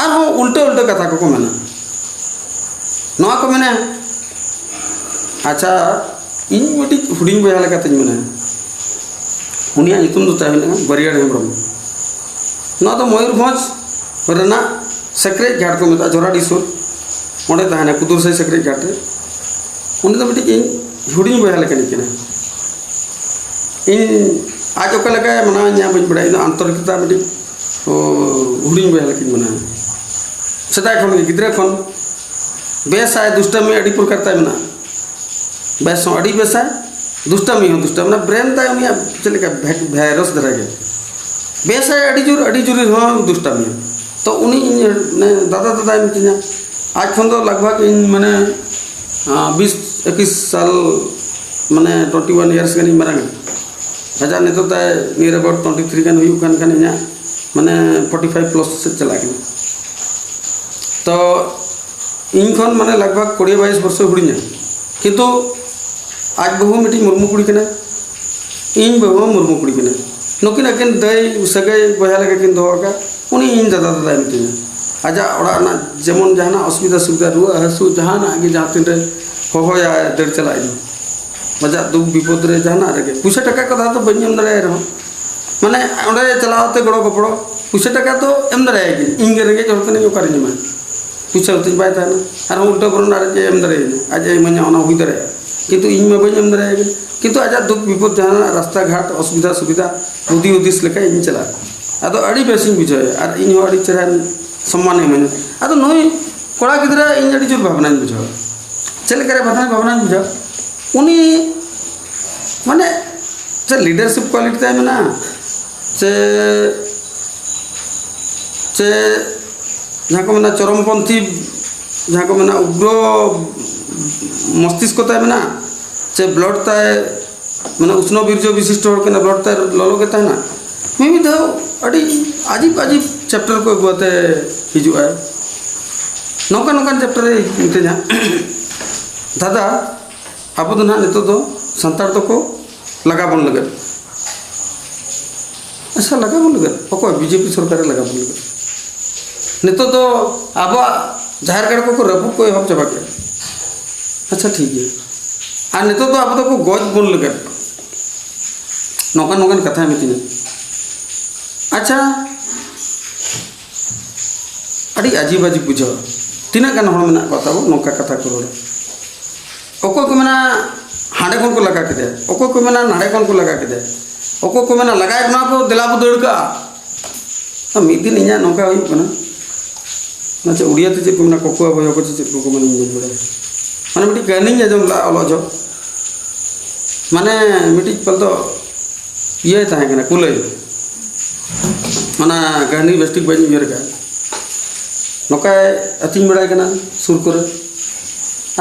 ᱟᱨᱦᱚᱸ ᱩᱞᱴᱟᱹ ᱩᱞᱴᱟᱹ ᱠᱟᱛᱷᱟ ᱠᱚᱠᱚ ᱢᱮᱱᱟ᱾ ᱱᱚᱣᱟ ᱠᱚ ᱢᱮᱱᱟ, ᱟᱪᱪᱷᱟ, ᱤᱧ ᱢᱤᱫᱴᱤᱡ ᱦᱩᱰᱤᱧ ᱵᱚᱭᱦᱟ ᱞᱮᱠᱟᱛᱤᱧ ᱢᱮᱱᱟ, ᱩᱱᱤᱭᱟᱜ ᱧᱩᱛᱩᱢ ᱫᱚ ᱛᱟᱦᱮᱸ ᱦᱩᱭᱩᱜᱼᱟ ᱵᱟᱹᱨᱤᱭᱟᱹᱲ ᱦᱮᱢᱵᱨᱚᱢ᱾ ᱱᱚᱣᱟ ᱫᱚ ᱢᱚᱭᱩᱨᱵᱷᱚᱸᱡᱽ ᱨᱮᱱᱟᱜ ᱥᱮᱠᱨᱮᱡ ᱜᱷᱟᱴ ᱠᱚ ᱢᱮᱛᱟᱜᱼᱟ, ᱡᱷᱚᱨᱟᱰᱤ ᱥᱩᱨ, ᱚᱸᱰᱮ ᱛᱟᱦᱮᱱᱟ ᱠᱩᱫᱩᱨᱥᱟᱹᱭ ᱥᱮᱠᱨᱮᱡ ᱜᱷᱟᱴ ᱨᱮ᱾ ᱩᱱᱤ ᱫᱚ ᱢᱤᱫᱴᱤᱡ ᱤᱧ ᱦᱩᱰᱤᱧ ᱵᱚᱭᱦᱟ ᱞᱮᱠᱟᱱᱤᱡ ᱠᱟᱱᱟ᱾ ᱤᱧ ᱟᱡ ᱚᱠᱟ ᱞᱮᱠᱟᱭ ᱢᱟᱱᱟᱣᱤᱧᱟ ᱵᱟᱹᱧ ᱵᱟᱲᱟᱭᱟ, ᱤᱧ ᱫᱚ ᱟᱱᱛᱚᱨᱤᱠᱚᱛᱟ ᱢᱤᱫᱴᱤᱡ, ᱳ, ᱦᱩᱰᱤᱧ ᱵᱚᱭᱦᱟ ᱞᱮᱠᱟᱧ ᱢᱟᱱᱟᱣᱟ᱾ ᱥᱮᱫᱟᱭ ᱠᱷᱚᱱ ᱜᱮ, ᱜᱤᱫᱽᱨᱟᱹ ᱠᱷᱚᱱ ᱵᱮᱥᱟᱭ, ᱫᱩᱥᱴᱟᱢᱤ ᱟᱹᱰᱤ ᱯᱨᱚᱠᱟᱨ ᱛᱟᱭ ᱢᱮᱱᱟᱜᱼᱟ᱾ ᱵᱮᱥ ᱦᱚᱸ ᱟᱹᱰᱤ ᱵᱮᱥᱟᱭ, ᱫᱩᱥᱴᱟᱢᱤ ᱦᱚᱸ ᱫᱩᱥᱴᱟᱢᱤ, ᱚᱱᱟ ᱵᱨᱮᱱ ᱛᱟᱭ ᱩᱱᱤᱭᱟᱜ ᱪᱮᱫ ᱞᱮᱠᱟ ᱵᱷᱮ-, ᱵᱷᱟᱭᱨᱟᱥ ᱫᱷᱟᱨᱟ ᱜᱮ᱾ ᱵᱮᱥᱟᱭ ᱟᱹᱰᱤ ᱡᱳᱨ, ᱟᱹᱰᱤ ᱡᱳᱨ ᱨᱮᱦᱚᱸ ᱫᱩᱥᱴᱟᱢᱤᱭᱟ᱾ ᱛᱚ ᱩᱱᱤ ᱤᱧ ᱢᱟᱱᱮ ᱫᱟᱫᱟ, ᱫᱟᱫᱟᱭ ᱢᱤᱛᱟᱹᱧᱟ, ᱟᱡ ᱠᱷᱚᱱ ᱫᱚ ᱞᱟᱜᱽ ᱵᱷᱟᱜᱽ ᱤᱧ ᱢᱟᱱᱮ, ᱟᱸ, ᱵᱤᱥ ᱮᱠᱩᱥ ᱥᱟᱞ, ᱢᱟᱱᱮ twenty one years ᱜᱟᱱᱤᱧ ᱢᱟᱨᱟᱝᱟ᱾ ᱟᱡᱟᱜ ᱱᱤᱛᱚᱜ ᱛᱟᱭ near about twenty three ᱜᱟᱱ ᱦᱩᱭᱩᱜ ᱠᱟᱱ ᱠᱷᱟᱱ ᱤᱧᱟᱹᱜ ᱢᱟᱱᱮ forty five plus ᱥᱮᱫ ᱪᱟᱞᱟᱜ ᱠᱟᱱᱟ᱾ ᱛᱚ ᱤᱧ ᱠᱷᱚᱱ ᱢᱟᱱᱮ ᱞᱟᱜᱽ ᱵᱷᱟᱜᱽ ᱠᱩᱲᱤ ᱵᱟᱭᱤᱥ ᱵᱚᱨᱥᱚ ᱦᱩᱰᱤᱧᱟ, ᱠᱤᱱᱛᱩ ᱟᱡ ᱵᱟᱹᱦᱩ ᱢᱤᱫᱴᱤᱡ ᱢᱩᱨᱢᱩ ᱠᱩᱲᱤ ᱠᱟᱱᱟᱭ, ᱤᱧ ᱵᱟᱹᱦᱩ ᱦᱚᱸ ᱢᱩᱨᱢᱩ ᱠᱩᱲᱤ ᱠᱟᱱᱟᱭ᱾ ᱱᱩᱠᱤᱱ ᱟᱹᱠᱤᱱ ᱫᱟᱹᱭ ᱥᱟᱹᱜᱟᱹᱭ ᱵᱚᱭᱦᱟ ᱞᱮᱠᱟ ᱠᱤᱱ ᱫᱚᱦᱚ ᱟᱠᱟᱫ, ᱩᱱᱤ ᱤᱧ ᱫᱟᱫᱟ ᱫᱟᱫᱟᱭ ᱢᱤᱛᱟᱹᱧᱟ᱾ ᱟᱡᱟᱜ ᱚᱲᱟᱜ ᱨᱮᱱᱟᱜ ᱡᱮᱢᱚᱱ ᱡᱟᱦᱟᱱᱟᱜ ᱚᱥᱩᱵᱤᱫᱟ ᱥᱩᱵᱤᱫᱟ, ᱨᱩᱣᱟᱹ ᱦᱟᱹᱥᱩ, ᱡᱟᱦᱟᱱᱟᱜ ᱜᱮ ᱡᱟᱦᱟᱸ ᱛᱤᱱᱨᱮ ᱦᱚᱦᱚᱭᱟᱭ, ᱫᱟᱹᱲ ᱪᱟᱞᱟᱜ ᱤᱧ᱾ ᱟᱡᱟᱜ ᱫᱩᱠ ᱵᱤᱯᱚᱫ ᱨᱮ ᱡᱟᱦᱟᱱᱟᱜ ᱨᱮᱜᱮ, ᱯᱩᱭᱥᱟᱹ ᱴᱟᱠᱟ ᱠᱚ ᱫᱷᱟᱨ ᱫᱚ ᱵᱟᱹᱧ ᱮᱢ ᱫᱟᱲᱮᱭᱟᱭ ᱨᱮᱦᱚᱸ, ᱢᱟᱱᱮ ᱚᱸᱰᱮ ᱪᱟᱞᱟᱣ ᱛᱮ ᱜᱚᱲᱚ ᱜᱚᱯᱚᱲᱚ, ᱯᱩᱭᱥᱟᱹ ᱴᱟᱠᱟ ᱫᱚ ᱮᱢ ᱫᱟᱲᱮᱭᱟᱭ ᱜᱮᱭᱟᱹᱧ᱾ ᱤᱧ ᱜᱮ ᱨᱮᱸᱜᱮᱡ ᱦᱚᱲ ᱠᱟᱹᱱᱟᱹᱧ, ᱚᱠᱟᱨᱮᱧ ᱧᱟᱢᱟ? ᱯᱩᱭᱥᱟᱹ ᱦᱚᱸᱛᱤᱧ ᱵᱟᱭ ᱛᱟᱦᱮᱱᱟ᱾ ᱟᱨᱦᱚᱸ ᱩᱞᱴᱟᱹ ᱵᱚᱨᱚᱱ ᱟᱨ ᱪᱮᱫ ᱮ ᱮᱢ ᱫᱟᱲᱮᱭᱟᱹᱧᱟ? ᱟᱡ ᱮ ᱤᱢᱟᱹᱧᱟ, ᱚᱱᱟ ᱦᱩᱭ ᱫᱟᱲᱮᱭᱟᱜᱼᱟ, ᱠᱤᱱᱛᱩ ᱤᱧ ᱢᱟ ᱵᱟᱹᱧ ᱮᱢ ᱫᱟᱲᱮᱭᱟᱭ ᱜᱮ᱾ ᱠᱤᱱᱛᱩ ᱟᱡᱟᱜ ᱫᱩᱠ ᱵᱤᱯᱚᱫ, ᱡᱟᱦᱟᱱᱟᱜ ᱨᱟᱥᱛᱟ ᱜᱷᱟᱴ ᱚᱥᱩᱵᱤᱫᱷᱟ ᱥᱩᱵᱤᱫᱷᱟ, ᱵᱩᱫᱷᱤ ᱦᱩᱫᱤᱥ ᱞᱮᱠᱟ ᱤᱧ ᱪᱟᱞᱟᱜᱼᱟ᱾ ᱟᱫᱚ ᱟᱹᱰᱤ ᱵᱮᱥᱤᱧ ᱵᱩᱡᱷᱟᱹᱣᱟ ᱟᱨ ᱤᱧ ᱦᱚᱸ ᱟᱹᱰᱤ ᱪᱮᱦᱨᱟ ᱥᱚᱢᱢᱟᱱᱮ ᱤᱢᱟᱹᱧᱟ᱾ ᱟᱫᱚ ᱱᱩᱭ ᱠᱚᱲᱟ ᱜᱤᱫᱽᱨᱟᱹ ᱤᱧ ᱟᱹᱰᱤ ᱡᱳᱨ ᱵᱷᱟᱵᱽᱱᱟᱧ ᱵᱩᱡᱷᱟᱹᱣᱟ᱾ ᱪᱮᱫ ᱞᱮᱠᱟᱨᱮ ᱵᱷᱟᱵᱽᱱᱟ, ᱵᱷᱟᱵᱽᱱᱟᱧ ᱵᱩᱡᱷᱟᱹᱣᱟ? ᱩᱱᱤ ᱢᱟᱱᱮ ᱪᱮᱫ leadership quality ᱛᱟᱭ ᱢᱮᱱᱟᱜᱼᱟ, ᱪᱮ, ᱪᱮ ᱡᱟᱦᱟᱸ ᱠᱚ ᱢᱮᱱᱟ ᱪᱚᱨᱚᱢᱯᱚᱱᱛᱷᱤ, ᱡᱟᱦᱟᱸ ᱠᱚ ᱢᱮᱱᱟ ᱩᱜᱽᱨᱚ ᱢᱚᱥᱛᱤᱥᱠᱚ ᱛᱟᱭ ᱢᱮᱱᱟᱜᱼᱟ, ᱪᱮ blood ᱛᱟᱭ ᱢᱟᱱᱮ ᱩᱥᱱᱚ ᱵᱤᱨᱡᱚ ᱵᱤᱥᱤᱥᱴᱚ ᱦᱚᱲ ᱠᱟᱱᱟ, blood ᱛᱟᱭ ᱞᱚᱞᱚ ᱜᱮ ᱛᱟᱦᱮᱱᱟ᱾ ᱢᱤᱢᱤᱫ ᱫᱷᱟᱣ ᱟᱹᱰᱤ ᱟᱡᱤᱵ ᱟᱡᱤᱵ chapter ᱠᱚ ᱟᱹᱜᱩ ᱟᱛᱮ ᱦᱤᱡᱩᱜᱼᱟᱭ᱾ ᱱᱚᱝᱠᱟ ᱱᱚᱝᱠᱟᱱ chapter ᱮ ᱢᱤᱛᱟᱹᱧᱟ, ᱫᱟᱫᱟ, ᱟᱵᱚ ᱫᱚ ᱱᱟᱦᱟᱜ ᱱᱤᱛᱚᱜ ᱫᱚ ᱥᱟᱱᱛᱟᱲ ᱫᱚᱠᱚ ᱞᱟᱜᱟ ᱵᱚᱱ ᱞᱟᱹᱜᱤᱫ᱾ ᱟᱪᱪᱷᱟ, ᱞᱟᱜᱟ ᱵᱚᱱ ᱞᱟᱹᱜᱤᱫ? ᱚᱠᱚᱭ? ᱵᱤᱡᱮᱯᱤ ᱥᱚᱨᱠᱟᱨᱮ ᱞᱟᱜᱟ ᱵᱚᱱ ᱞᱟᱹᱜᱤᱫ᱾ ᱱᱤᱛᱚᱜ ᱫᱚ ᱟᱵᱚᱣᱟᱜ ᱡᱟᱦᱮᱨ ᱜᱟᱲ ᱠᱚᱠᱚ ᱨᱟᱹᱯᱩᱫ ᱠᱚ ᱮᱦᱚᱵ ᱪᱟᱵᱟ ᱠᱮᱫᱟ᱾ ᱟᱪᱪᱷᱟ, ᱴᱷᱤᱠ ᱜᱮᱭᱟ᱾ ᱟᱨ ᱱᱤᱛᱚᱜ ᱫᱚ ᱟᱵᱚ ᱫᱚᱠᱚ ᱜᱚᱡ ᱵᱚᱱ ᱞᱟᱹᱜᱤᱫ, ᱱᱚᱝᱠᱟᱱ ᱱᱚᱝᱠᱟᱱ ᱠᱟᱛᱷᱟᱭ ᱢᱤᱛᱟᱹᱧᱟ᱾ ᱟᱪᱪᱷᱟ, ᱟᱹᱰᱤ ᱟᱹᱡᱤᱵ ᱟᱹᱡᱤᱵ ᱵᱩᱡᱷᱟᱹᱣᱟ᱾ ᱛᱤᱱᱟᱹᱜ ᱜᱟᱱ ᱦᱚᱲ ᱢᱮᱱᱟᱜ ᱠᱚᱣᱟ ᱛᱟᱵᱚ ᱱᱚᱝᱠᱟ ᱠᱟᱛᱷᱟ ᱠᱚ ᱨᱚᱲᱟ? ᱚᱠᱚᱭ ᱠᱚ ᱢᱮᱱᱟ ᱦᱟᱸᱰᱮ ᱠᱷᱚᱱ ᱠᱚ ᱞᱟᱜᱟ ᱠᱮᱫᱮᱭᱟ, ᱚᱠᱚᱭ ᱠᱚ ᱢᱮᱱᱟ ᱱᱟᱰᱮ ᱠᱷᱚᱱ ᱠᱚ ᱞᱟᱜᱟ ᱠᱮᱫᱮᱭᱟ, ᱚᱠᱚᱭ ᱠᱚ ᱢᱮᱱᱟ ᱞᱟᱜᱟᱭᱮᱫ ᱵᱚᱱᱟ ᱠᱚ, ᱫᱮᱞᱟ ᱵᱚ ᱫᱟᱹᱲ ᱠᱟᱜᱼᱟ᱾ ᱟᱨ ᱢᱤᱫ ᱫᱤᱱ ᱤᱧᱟᱹᱜ ᱱᱚᱝᱠᱟ ᱦᱩᱭᱩᱜ ᱠᱟᱱᱟ, ᱚᱱᱟ ᱪᱮᱫ ᱩᱲᱤᱭᱟ ᱛᱮ ᱪᱮᱫ ᱠᱚ ᱢᱮᱱᱟ, ᱠᱚᱠᱚᱣᱟ ᱵᱚᱭᱦᱟ ᱠᱚ ᱪᱮ ᱪᱮᱫ ᱠᱚᱠᱚ ᱢᱮᱱᱟ, ᱤᱧ ᱵᱟᱹᱧ ᱵᱟᱲᱟᱭᱟ᱾ ᱢᱟᱱᱮ ᱢᱤᱫᱴᱤᱡ ᱠᱟᱹᱦᱱᱤᱧ ᱟᱸᱡᱚᱢ ᱞᱮᱫᱟ ᱚᱞᱚᱜ ᱡᱚᱦᱚᱜ, ᱢᱟᱱᱮ ᱢᱤᱫᱴᱤᱡ ᱯᱟᱞ ᱫᱚ ᱤᱭᱟᱹᱭ ᱛᱟᱦᱮᱸ ᱠᱟᱱᱟ, ᱠᱩᱞᱟᱹᱭ᱾ ᱚᱱᱟ ᱠᱟᱹᱦᱱᱤ ᱵᱮᱥᱴᱷᱤᱠ ᱵᱟᱹᱧ ᱩᱭᱦᱟᱹᱨ ᱠᱟᱜᱼᱟ᱾ ᱱᱚᱝᱠᱟᱭ ᱟᱹᱛᱤᱧ ᱵᱟᱲᱟᱭ ᱠᱟᱱᱟ ᱥᱩᱨ ᱠᱚᱨᱮ᱾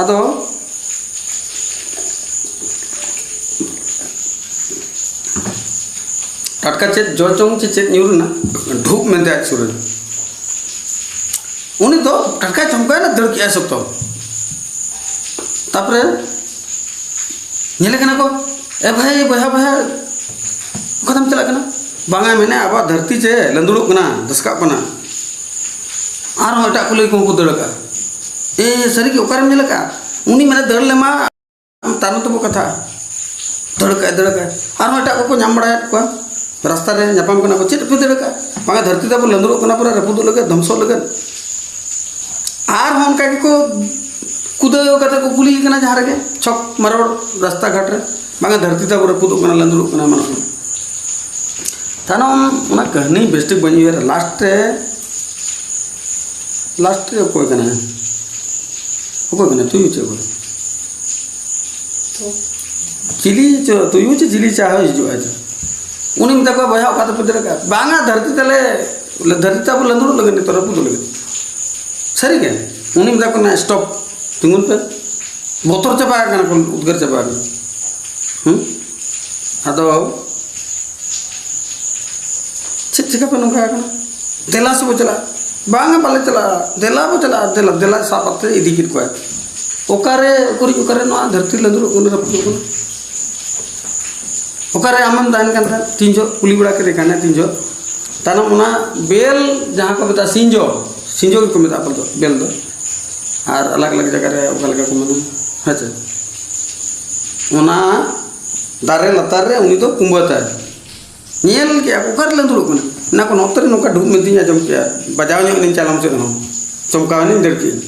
ᱟᱫᱚ ᱴᱟᱴᱠᱟ ᱪᱮᱫ ᱡᱚ ᱪᱚᱝ ᱪᱮ ᱪᱮᱫ ᱧᱩᱨ ᱮᱱᱟ, ᱰᱷᱩᱯ ᱢᱮᱱᱛᱮ ᱟᱡ ᱥᱩᱨ ᱨᱮ᱾ ᱩᱱᱤ ᱫᱚ ᱴᱟᱴᱠᱟᱭ ᱪᱚᱢᱠᱟᱣᱮᱱᱟ, ᱫᱟᱹᱲ ᱠᱮᱜᱼᱟᱭ ᱥᱚᱠᱛᱚ᱾ ᱛᱟᱯᱚᱨᱮ ᱧᱮᱞᱮ ᱠᱟᱱᱟ ᱠᱚ, "ᱮ ᱵᱷᱟᱭ, ᱵᱚᱭᱦᱟ, ᱵᱚᱭᱦᱟ, ᱚᱠᱟᱛᱮᱢ ᱪᱟᱞᱟᱜ ᱠᱟᱱᱟ?" "ᱵᱟᱝᱟ, ᱢᱮᱱᱮ ᱟᱵᱚᱣᱟᱜ ᱫᱷᱟᱹᱨᱛᱤ ᱪᱮ ᱞᱟᱹᱸᱫᱩᱲᱚᱜ ᱠᱟᱱᱟ, ᱫᱷᱟᱥᱠᱟᱜ ᱠᱟᱱᱟ᱾" ᱟᱨᱦᱚᱸ ᱮᱴᱟᱜ ᱠᱩᱞᱟᱹᱭ ᱠᱚᱦᱚᱸ ᱠᱚ ᱫᱟᱹᱲ ᱟᱠᱟᱜᱼᱟ᱾ "ᱮ, ᱥᱟᱹᱨᱤᱜᱮ, ᱚᱠᱟᱨᱮᱢ ᱧᱮᱞ ᱟᱠᱟᱜᱼᱟ?" "ᱩᱱᱤ ᱢᱮᱱᱮ ᱫᱟᱹᱲ ᱞᱮᱢᱟ, ᱛᱟᱭᱱᱚᱢ ᱛᱮᱵᱚ ᱠᱟᱛᱷᱟᱜᱼᱟ᱾" ᱫᱟᱹᱲ ᱠᱟᱜᱼᱟᱭ, ᱫᱟᱹᱲ ᱠᱟᱜᱼᱟᱭ᱾ ᱟᱨᱦᱚᱸ ᱮᱴᱟᱜ ᱠᱚᱠᱚ ᱧᱟᱢ ᱵᱟᱲᱟᱭᱮᱫ ᱠᱚᱣᱟ, ᱨᱟᱥᱛᱟ ᱨᱮ ᱧᱟᱯᱟᱢ ᱠᱟᱱᱟ ᱠᱚ, "ᱪᱮᱫ ᱯᱮ ᱫᱟᱹᱲ ᱠᱟᱜᱼᱟ?" "ᱵᱟᱝᱟ, ᱫᱷᱟᱹᱨᱛᱤ ᱛᱟᱵᱚ ᱞᱟᱹᱸᱫᱩᱲᱚᱜ ᱠᱟᱱᱟ, ᱯᱩᱨᱟᱹ ᱨᱟᱹᱯᱩᱫᱚᱜ ᱞᱟᱹᱜᱤᱫ, ᱫᱷᱚᱝᱥᱚᱜ ᱞᱟᱹᱜᱤᱫ᱾" ᱟᱨᱦᱚᱸ ᱚᱱᱠᱟ ᱜᱮᱠᱚ ᱠᱩᱫᱟᱹᱣ ᱠᱟᱛᱮ ᱠᱚ ᱠᱩᱞᱤᱭᱮ ᱠᱟᱱᱟ ᱡᱟᱦᱟᱸ ᱨᱮᱜᱮ, ᱪᱷᱚᱠ ᱢᱟᱨᱚᱲ ᱨᱟᱥᱛᱟ ᱜᱷᱟᱴ ᱨᱮ, "ᱵᱟᱝᱟ, ᱫᱷᱟᱹᱨᱛᱤ ᱛᱟᱵᱚ ᱨᱟᱹᱯᱩᱫᱚᱜ ᱠᱟᱱᱟ, ᱞᱟᱹᱸᱫᱩᱲᱚᱜ ᱠᱟᱱᱟ, ᱮᱢᱟᱱᱚᱜ ᱠᱟᱱᱟ᱾" ᱛᱟᱭᱱᱚᱢ ᱚᱱᱟ ᱠᱟᱹᱦᱱᱤ ᱵᱮᱥᱴᱷᱤᱠ ᱵᱟᱹᱧ ᱩᱭᱦᱟᱹᱨᱟ, ᱞᱟᱥᱴ ᱨᱮ, ᱞᱟᱥᱴ ᱨᱮ ᱚᱠᱚᱭ ᱠᱟᱱᱟᱭ? ᱚᱠᱚᱭ ᱠᱟᱱᱟᱭ? ᱛᱩᱭᱩ ᱪᱮ ᱚᱠᱚᱭ? ᱪᱤᱞᱤ ᱪᱚ, ᱛᱩᱭᱩ ᱪᱮ ᱪᱤᱞᱤ ᱪᱟ ᱦᱚᱸ ᱦᱤᱡᱩᱜᱼᱟ ᱪᱚ᱾ ᱩᱱᱤ ᱢᱮᱛᱟ ᱠᱚᱣᱟ, "ᱵᱚᱭᱦᱟ, ᱚᱠᱟ ᱛᱮᱯᱮ ᱫᱟᱹᱲ ᱠᱟᱜᱼᱟ?" "ᱵᱟᱝᱟ, ᱫᱷᱟᱹᱨᱛᱤ ᱛᱟᱞᱮ, ᱫᱷᱟᱹᱨᱛᱤ ᱛᱟᱵᱚ ᱞᱟᱹᱸᱫᱩᱲᱚᱜ ᱞᱟᱹᱜᱤᱫ, ᱱᱤᱛᱚᱜ ᱨᱟᱹᱯᱩᱫᱚᱜ ᱞᱟᱹᱜᱤᱫ᱾" ᱥᱟᱹᱨᱤᱜᱮ? ᱩᱱᱤ ᱢᱮᱛᱟ ᱠᱚ ᱠᱟᱱᱟ, "ᱥᱴᱚᱯ, ᱛᱤᱸᱜᱩᱱ ᱯᱮ, ᱵᱚᱛᱚᱨ ᱪᱟᱵᱟ ᱟᱠᱟᱱᱟ ᱠᱚ, ᱩᱫᱽᱜᱟᱹᱨ ᱪᱟᱵᱟ ᱟᱠᱟᱱᱟ᱾" ᱦᱩᱸ? ᱟᱫᱚ ᱪᱮᱫ ᱪᱤᱠᱟᱹ ᱯᱮ ᱱᱚᱝᱠᱟ ᱟᱠᱟᱱᱟ? "ᱫᱮᱞᱟ ᱥᱮ ᱵᱚ ᱪᱟᱞᱟᱜᱼᱟ᱾" "ᱵᱟᱝᱟ, ᱵᱟᱞᱮ ᱪᱟᱞᱟᱜᱼᱟ, ᱫᱮᱞᱟ ᱵᱚ ᱪᱟᱞᱟᱜᱼᱟ, ᱫᱮᱞᱟ, ᱫᱮᱞᱟ", ᱥᱟᱵ ᱠᱟᱛᱮ ᱤᱫᱤ ᱠᱮᱫ ᱠᱚᱣᱟᱭ᱾ ᱚᱠᱟᱨᱮ, ᱩᱠᱩᱨᱤᱡ, ᱚᱠᱟᱨᱮ ᱱᱚᱣᱟ ᱫᱷᱟᱹᱨᱛᱤ ᱞᱟᱹᱸᱫᱩᱲᱚᱜ ᱠᱟᱱᱟ, ᱨᱟᱹᱯᱩᱫᱚᱜ ᱠᱟᱱᱟ? ᱚᱠᱟᱨᱮ ᱟᱢᱮᱢ ᱛᱟᱦᱮᱱ ᱠᱟᱱ ᱛᱟᱦᱮᱸᱫ? ᱛᱤᱱ ᱡᱚᱦᱚᱜ ᱠᱩᱞᱤ ᱵᱟᱲᱟ ᱠᱮᱫᱮ ᱠᱷᱟᱱᱮ, ᱛᱤᱱ ᱡᱚᱦᱚᱜ? ᱛᱟᱭᱱᱚᱢ ᱚᱱᱟ ᱵᱮᱞ, ᱡᱟᱦᱟᱸ ᱠᱚ ᱢᱮᱛᱟᱜᱼᱟ ᱥᱤᱸᱡᱚ, ᱥᱤᱸᱡᱚ ᱜᱮᱠᱚ ᱢᱮᱛᱟᱜᱼᱟ ᱵᱮᱞ ᱫᱚ, ᱵᱮᱞ ᱫᱚ᱾ ᱟᱨ ᱟᱞᱟᱜᱽ ᱟᱞᱟᱜᱽ ᱡᱟᱭᱜᱟ ᱨᱮ ᱚᱠᱟ ᱞᱮᱠᱟ ᱠᱚ ᱢᱮᱱᱟ, ᱦᱮᱸ ᱪᱮ? ᱚᱱᱟ ᱫᱟᱨᱮ ᱞᱟᱛᱟᱨ ᱨᱮ ᱩᱱᱤ ᱫᱚ ᱠᱩᱢᱵᱟᱹ ᱛᱟᱭ᱾ ᱧᱮᱞ ᱠᱮᱜᱼᱟ ᱠᱚ, ᱚᱠᱟ ᱨᱮ ᱞᱟᱹᱸᱫᱩᱲᱚᱜ ᱠᱟᱱᱟ? ᱚᱱᱟ ᱠᱚ ᱱᱚᱛᱮ ᱨᱮ ᱱᱚᱝᱠᱟ ᱰᱷᱩᱯ ᱢᱮᱱᱛᱮᱧ ᱟᱸᱡᱚᱢ ᱠᱮᱜᱼᱟ, ᱵᱟᱡᱟᱣ ᱧᱚᱜ ᱮᱱᱟᱹᱧ ᱪᱟᱞᱚᱢ ᱥᱮᱫ ᱦᱚᱸ, ᱪᱚᱢᱠᱟᱣ ᱮᱱᱟᱹᱧ, ᱫᱟᱹᱲ ᱠᱮᱜᱼᱟᱹᱧ᱾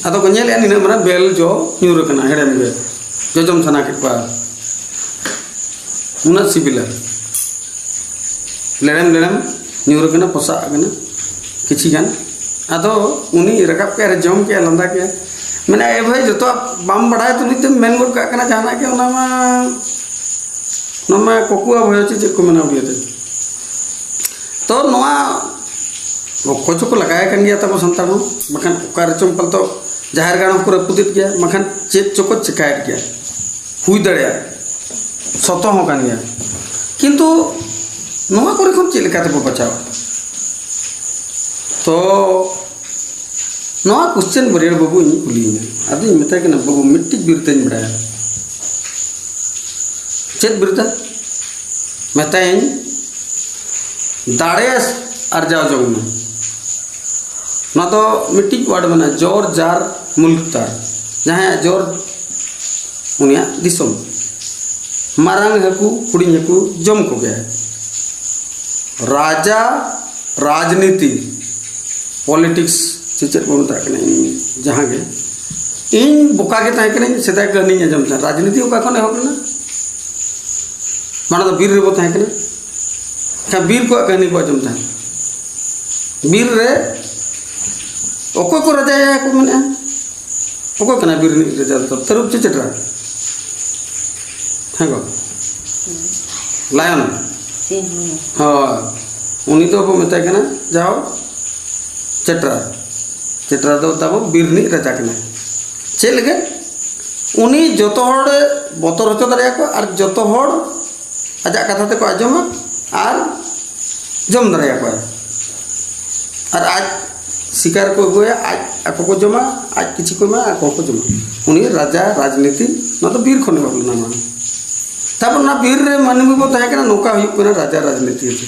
ᱟᱫᱚ ᱠᱚ ᱧᱮᱞᱮᱜᱼᱟ, ᱱᱤᱱᱟᱹᱜ ᱢᱟᱨᱟᱝ ᱵᱮᱞ ᱡᱚ ᱧᱩᱨ ᱟᱠᱟᱱᱟ, ᱦᱮᱲᱮᱢ ᱜᱮ, ᱡᱚᱡᱚᱢ ᱥᱟᱱᱟ ᱠᱮᱫ ᱠᱚᱣᱟ, ᱩᱱᱟᱹᱜ ᱥᱤᱵᱤᱞᱟ᱾ ᱞᱮᱲᱮᱢ ᱞᱮᱲᱮᱢ ᱧᱩᱨ ᱟᱠᱟᱱᱟ, ᱯᱚᱥᱟᱜ ᱟᱠᱟᱱᱟ ᱠᱤᱪᱷᱤ ᱜᱟᱱ᱾ ᱟᱫᱚ ᱩᱱᱤ ᱨᱟᱠᱟᱵ ᱠᱮᱜᱼᱟ, ᱡᱚᱢ ᱠᱮᱜᱼᱟ, ᱞᱟᱸᱫᱟ ᱠᱮᱜᱼᱟ, ᱢᱮᱱᱟ, "ᱮ ᱵᱷᱟᱹᱭ, ᱡᱚᱛᱚᱣᱟᱜ ᱵᱟᱢ ᱵᱟᱰᱟᱭ ᱛᱩᱞᱩᱡ ᱛᱮᱢ ᱢᱮᱱ ᱜᱚᱫ ᱠᱟᱜ ᱠᱟᱱᱟ ᱡᱟᱦᱟᱱᱟᱜ ᱜᱮ, ᱚᱱᱟ ᱢᱟ, ᱚᱱᱟ ᱢᱟ ᱠᱚᱠᱩᱣᱟ ᱵᱷᱚᱭ ᱪᱮ ᱪᱮᱫ ᱠᱚ ᱢᱮᱱᱟ ᱩᱲᱤᱭᱟᱹ ᱛᱮ?" ᱛᱚ ᱱᱚᱣᱟ ᱚᱠᱚᱭ ᱪᱚᱠᱚ ᱞᱟᱜᱟᱭ ᱠᱟᱱ ᱜᱮᱭᱟ ᱛᱟᱵᱚ ᱥᱟᱱᱛᱟᱲ ᱦᱚᱸ, ᱵᱟᱠᱷᱟᱱ ᱚᱠᱟ ᱨᱮᱪᱚᱝ ᱯᱟᱞᱛᱚ ᱡᱟᱦᱮᱨ ᱜᱟᱲ ᱦᱚᱸᱠᱚ ᱨᱟᱹᱯᱩᱫᱮᱫ ᱜᱮᱭᱟ, ᱵᱟᱠᱷᱟᱱ ᱪᱮᱫ ᱪᱚᱠᱚ ᱪᱮᱠᱟᱭᱮᱫ ᱜᱮᱭᱟ, ᱦᱩᱭ ᱫᱟᱲᱮᱭᱟᱜᱼᱟ, ᱥᱚᱛᱚ ᱦᱚᱸ ᱠᱟᱱ ᱜᱮᱭᱟ᱾ ᱠᱤᱱᱛᱩ ᱱᱚᱣᱟ ᱠᱚᱨᱮ ᱠᱷᱚᱱ ᱪᱮᱫ ᱞᱮᱠᱟ ᱛᱮᱵᱚ ᱵᱟᱪᱟᱣᱟ? ᱛᱚ ᱱᱚᱣᱟ ᱠᱚᱥᱪᱮᱱ ᱵᱟᱹᱨᱭᱟᱹᱲ ᱵᱟᱹᱵᱩ ᱤᱧ ᱠᱩᱞᱤᱭᱮᱧᱟ, ᱟᱫᱚᱧ ᱢᱮᱛᱟᱭ ᱠᱟᱱᱟ, "ᱵᱟᱹᱵᱩ, ᱢᱤᱫᱴᱤᱡ ᱵᱤᱨᱫᱟᱹᱧ ᱵᱟᱲᱟᱭᱟ᱾ ᱪᱮᱫ ᱵᱤᱨᱫᱟᱹ?" ᱢᱮᱛᱟᱭᱟᱹᱧ, "ᱫᱟᱲᱮ ᱟᱨᱡᱟᱣ ᱡᱚᱝ ᱢᱮ᱾" ᱱᱚᱣᱟ ᱫᱚ ᱢᱤᱫᱴᱤᱡ ᱣᱟᱨᱰ ᱢᱮᱱᱟᱜᱼᱟ, ᱡᱚᱨ ᱡᱟᱨ ᱢᱩᱞᱠ ᱛᱟᱨ, ᱡᱟᱦᱟᱸᱭᱟᱜ ᱡᱚᱨ ᱩᱱᱤᱭᱟᱜ ᱫᱤᱥᱚᱢ᱾ ᱢᱟᱨᱟᱝ ᱦᱟᱹᱠᱩ ᱦᱩᱰᱤᱧ ᱦᱟᱹᱠᱩ ᱡᱚᱢ ᱠᱚᱜᱮᱭᱟ᱾ ᱨᱟᱡᱟ, ᱨᱟᱡᱽᱱᱤᱛᱤ, ᱯᱚᱞᱤᱴᱤᱠᱥ ᱥᱮ ᱪᱮᱫ ᱵᱚᱱ ᱢᱮᱛᱟᱜ ᱠᱟᱱᱟ, ᱤᱧ ᱡᱟᱦᱟᱸ ᱜᱮ, ᱤᱧ ᱵᱚᱠᱟ ᱜᱮ ᱛᱟᱦᱮᱸ ᱠᱟᱹᱱᱟᱹᱧ, ᱥᱮᱫᱟᱭ ᱠᱟᱹᱦᱱᱤᱧ ᱟᱸᱡᱚᱢ ᱛᱟᱦᱮᱸᱫ, ᱨᱟᱡᱽᱱᱤᱛᱤ ᱚᱠᱟ ᱠᱷᱚᱱ ᱮᱦᱚᱵ ᱞᱮᱱᱟ? ᱢᱟᱲᱟᱝ ᱫᱚ ᱵᱤᱨ ᱨᱮᱵᱚ ᱛᱟᱦᱮᱸ ᱠᱟᱱᱟ, ᱮᱱᱠᱷᱟᱱ ᱵᱤᱨ ᱠᱚᱣᱟᱜ ᱠᱟᱹᱦᱱᱤ ᱵᱚ ᱟᱸᱡᱚᱢ ᱛᱟᱦᱮᱸᱫ᱾ ᱵᱤᱨ ᱨᱮ ᱚᱠᱚᱭ ᱠᱚ ᱨᱟᱡᱟᱭᱟ ᱠᱚ ᱢᱮᱱᱮᱫᱼᱟ? ᱚᱠᱚᱭ ᱠᱟᱱᱟ ᱵᱤᱨ ᱨᱤᱱᱤᱡ ᱨᱟᱡᱟ ᱫᱚ? ᱛᱟᱹᱨᱩᱵ ᱪᱮ ᱪᱮᱴᱨᱟ? ᱦᱮᱸ ᱜᱚ, ᱞᱟᱭᱚᱱ᱾ ᱥᱤᱝᱦᱚ᱾ ᱦᱳᱭ, ᱩᱱᱤ ᱫᱚ ᱵᱚ ᱢᱮᱛᱟᱭ ᱠᱟᱱᱟ ᱡᱟᱦᱳ ᱪᱮᱴᱨᱟ᱾ ᱪᱮᱴᱨᱟ ᱫᱚ ᱛᱟᱵᱚ ᱵᱤᱨ ᱨᱤᱱᱤᱡ ᱨᱟᱡᱟ ᱠᱟᱱᱟᱭ᱾ ᱪᱮᱫ ᱞᱟᱹᱜᱤᱫ? ᱩᱱᱤ ᱡᱚᱛᱚ ᱦᱚᱲᱮ ᱵᱚᱛᱚᱨ ᱦᱚᱪᱚ ᱫᱟᱲᱮᱭᱟᱠᱚᱣᱟ ᱟᱨ ᱡᱚᱛᱚ ᱦᱚᱲ ᱟᱡᱟᱜ ᱠᱟᱛᱷᱟ ᱛᱮᱠᱚ ᱟᱸᱡᱚᱢᱟ ᱟᱨ ᱡᱚᱢ ᱫᱟᱲᱮᱭᱟᱠᱚᱣᱟ᱾ ᱟᱨ ᱟᱡ ᱥᱤᱠᱟᱨ ᱠᱚ ᱟᱹᱜᱩᱭᱟ, ᱟᱡ ᱟᱠᱚ ᱠᱚ ᱡᱚᱢᱟ, ᱟᱡ ᱠᱤᱪᱷᱩ ᱠᱚ ᱮᱢᱟ, ᱟᱠᱚ ᱠᱚ ᱡᱚᱢᱟ᱾ ᱩᱱᱤ ᱨᱟᱡᱟ ᱨᱟᱡᱽᱱᱤᱛᱤ, ᱱᱚᱣᱟ ᱫᱚ ᱵᱤᱨ ᱠᱷᱚᱱ ᱮᱦᱚᱵ ᱞᱮᱱᱟ᱾ ᱱᱚᱣᱟ ᱛᱟᱨᱯᱚᱨ ᱚᱱᱟ ᱵᱤᱨ ᱨᱮ ᱢᱟᱹᱱᱢᱤ ᱵᱚ ᱛᱟᱦᱮᱸ ᱠᱟᱱᱟ, ᱱᱚᱝᱠᱟ ᱦᱩᱭᱩᱜ ᱠᱟᱱᱟ ᱨᱟᱡᱟ ᱨᱟᱡᱽᱱᱤᱛᱤ ᱫᱚ᱾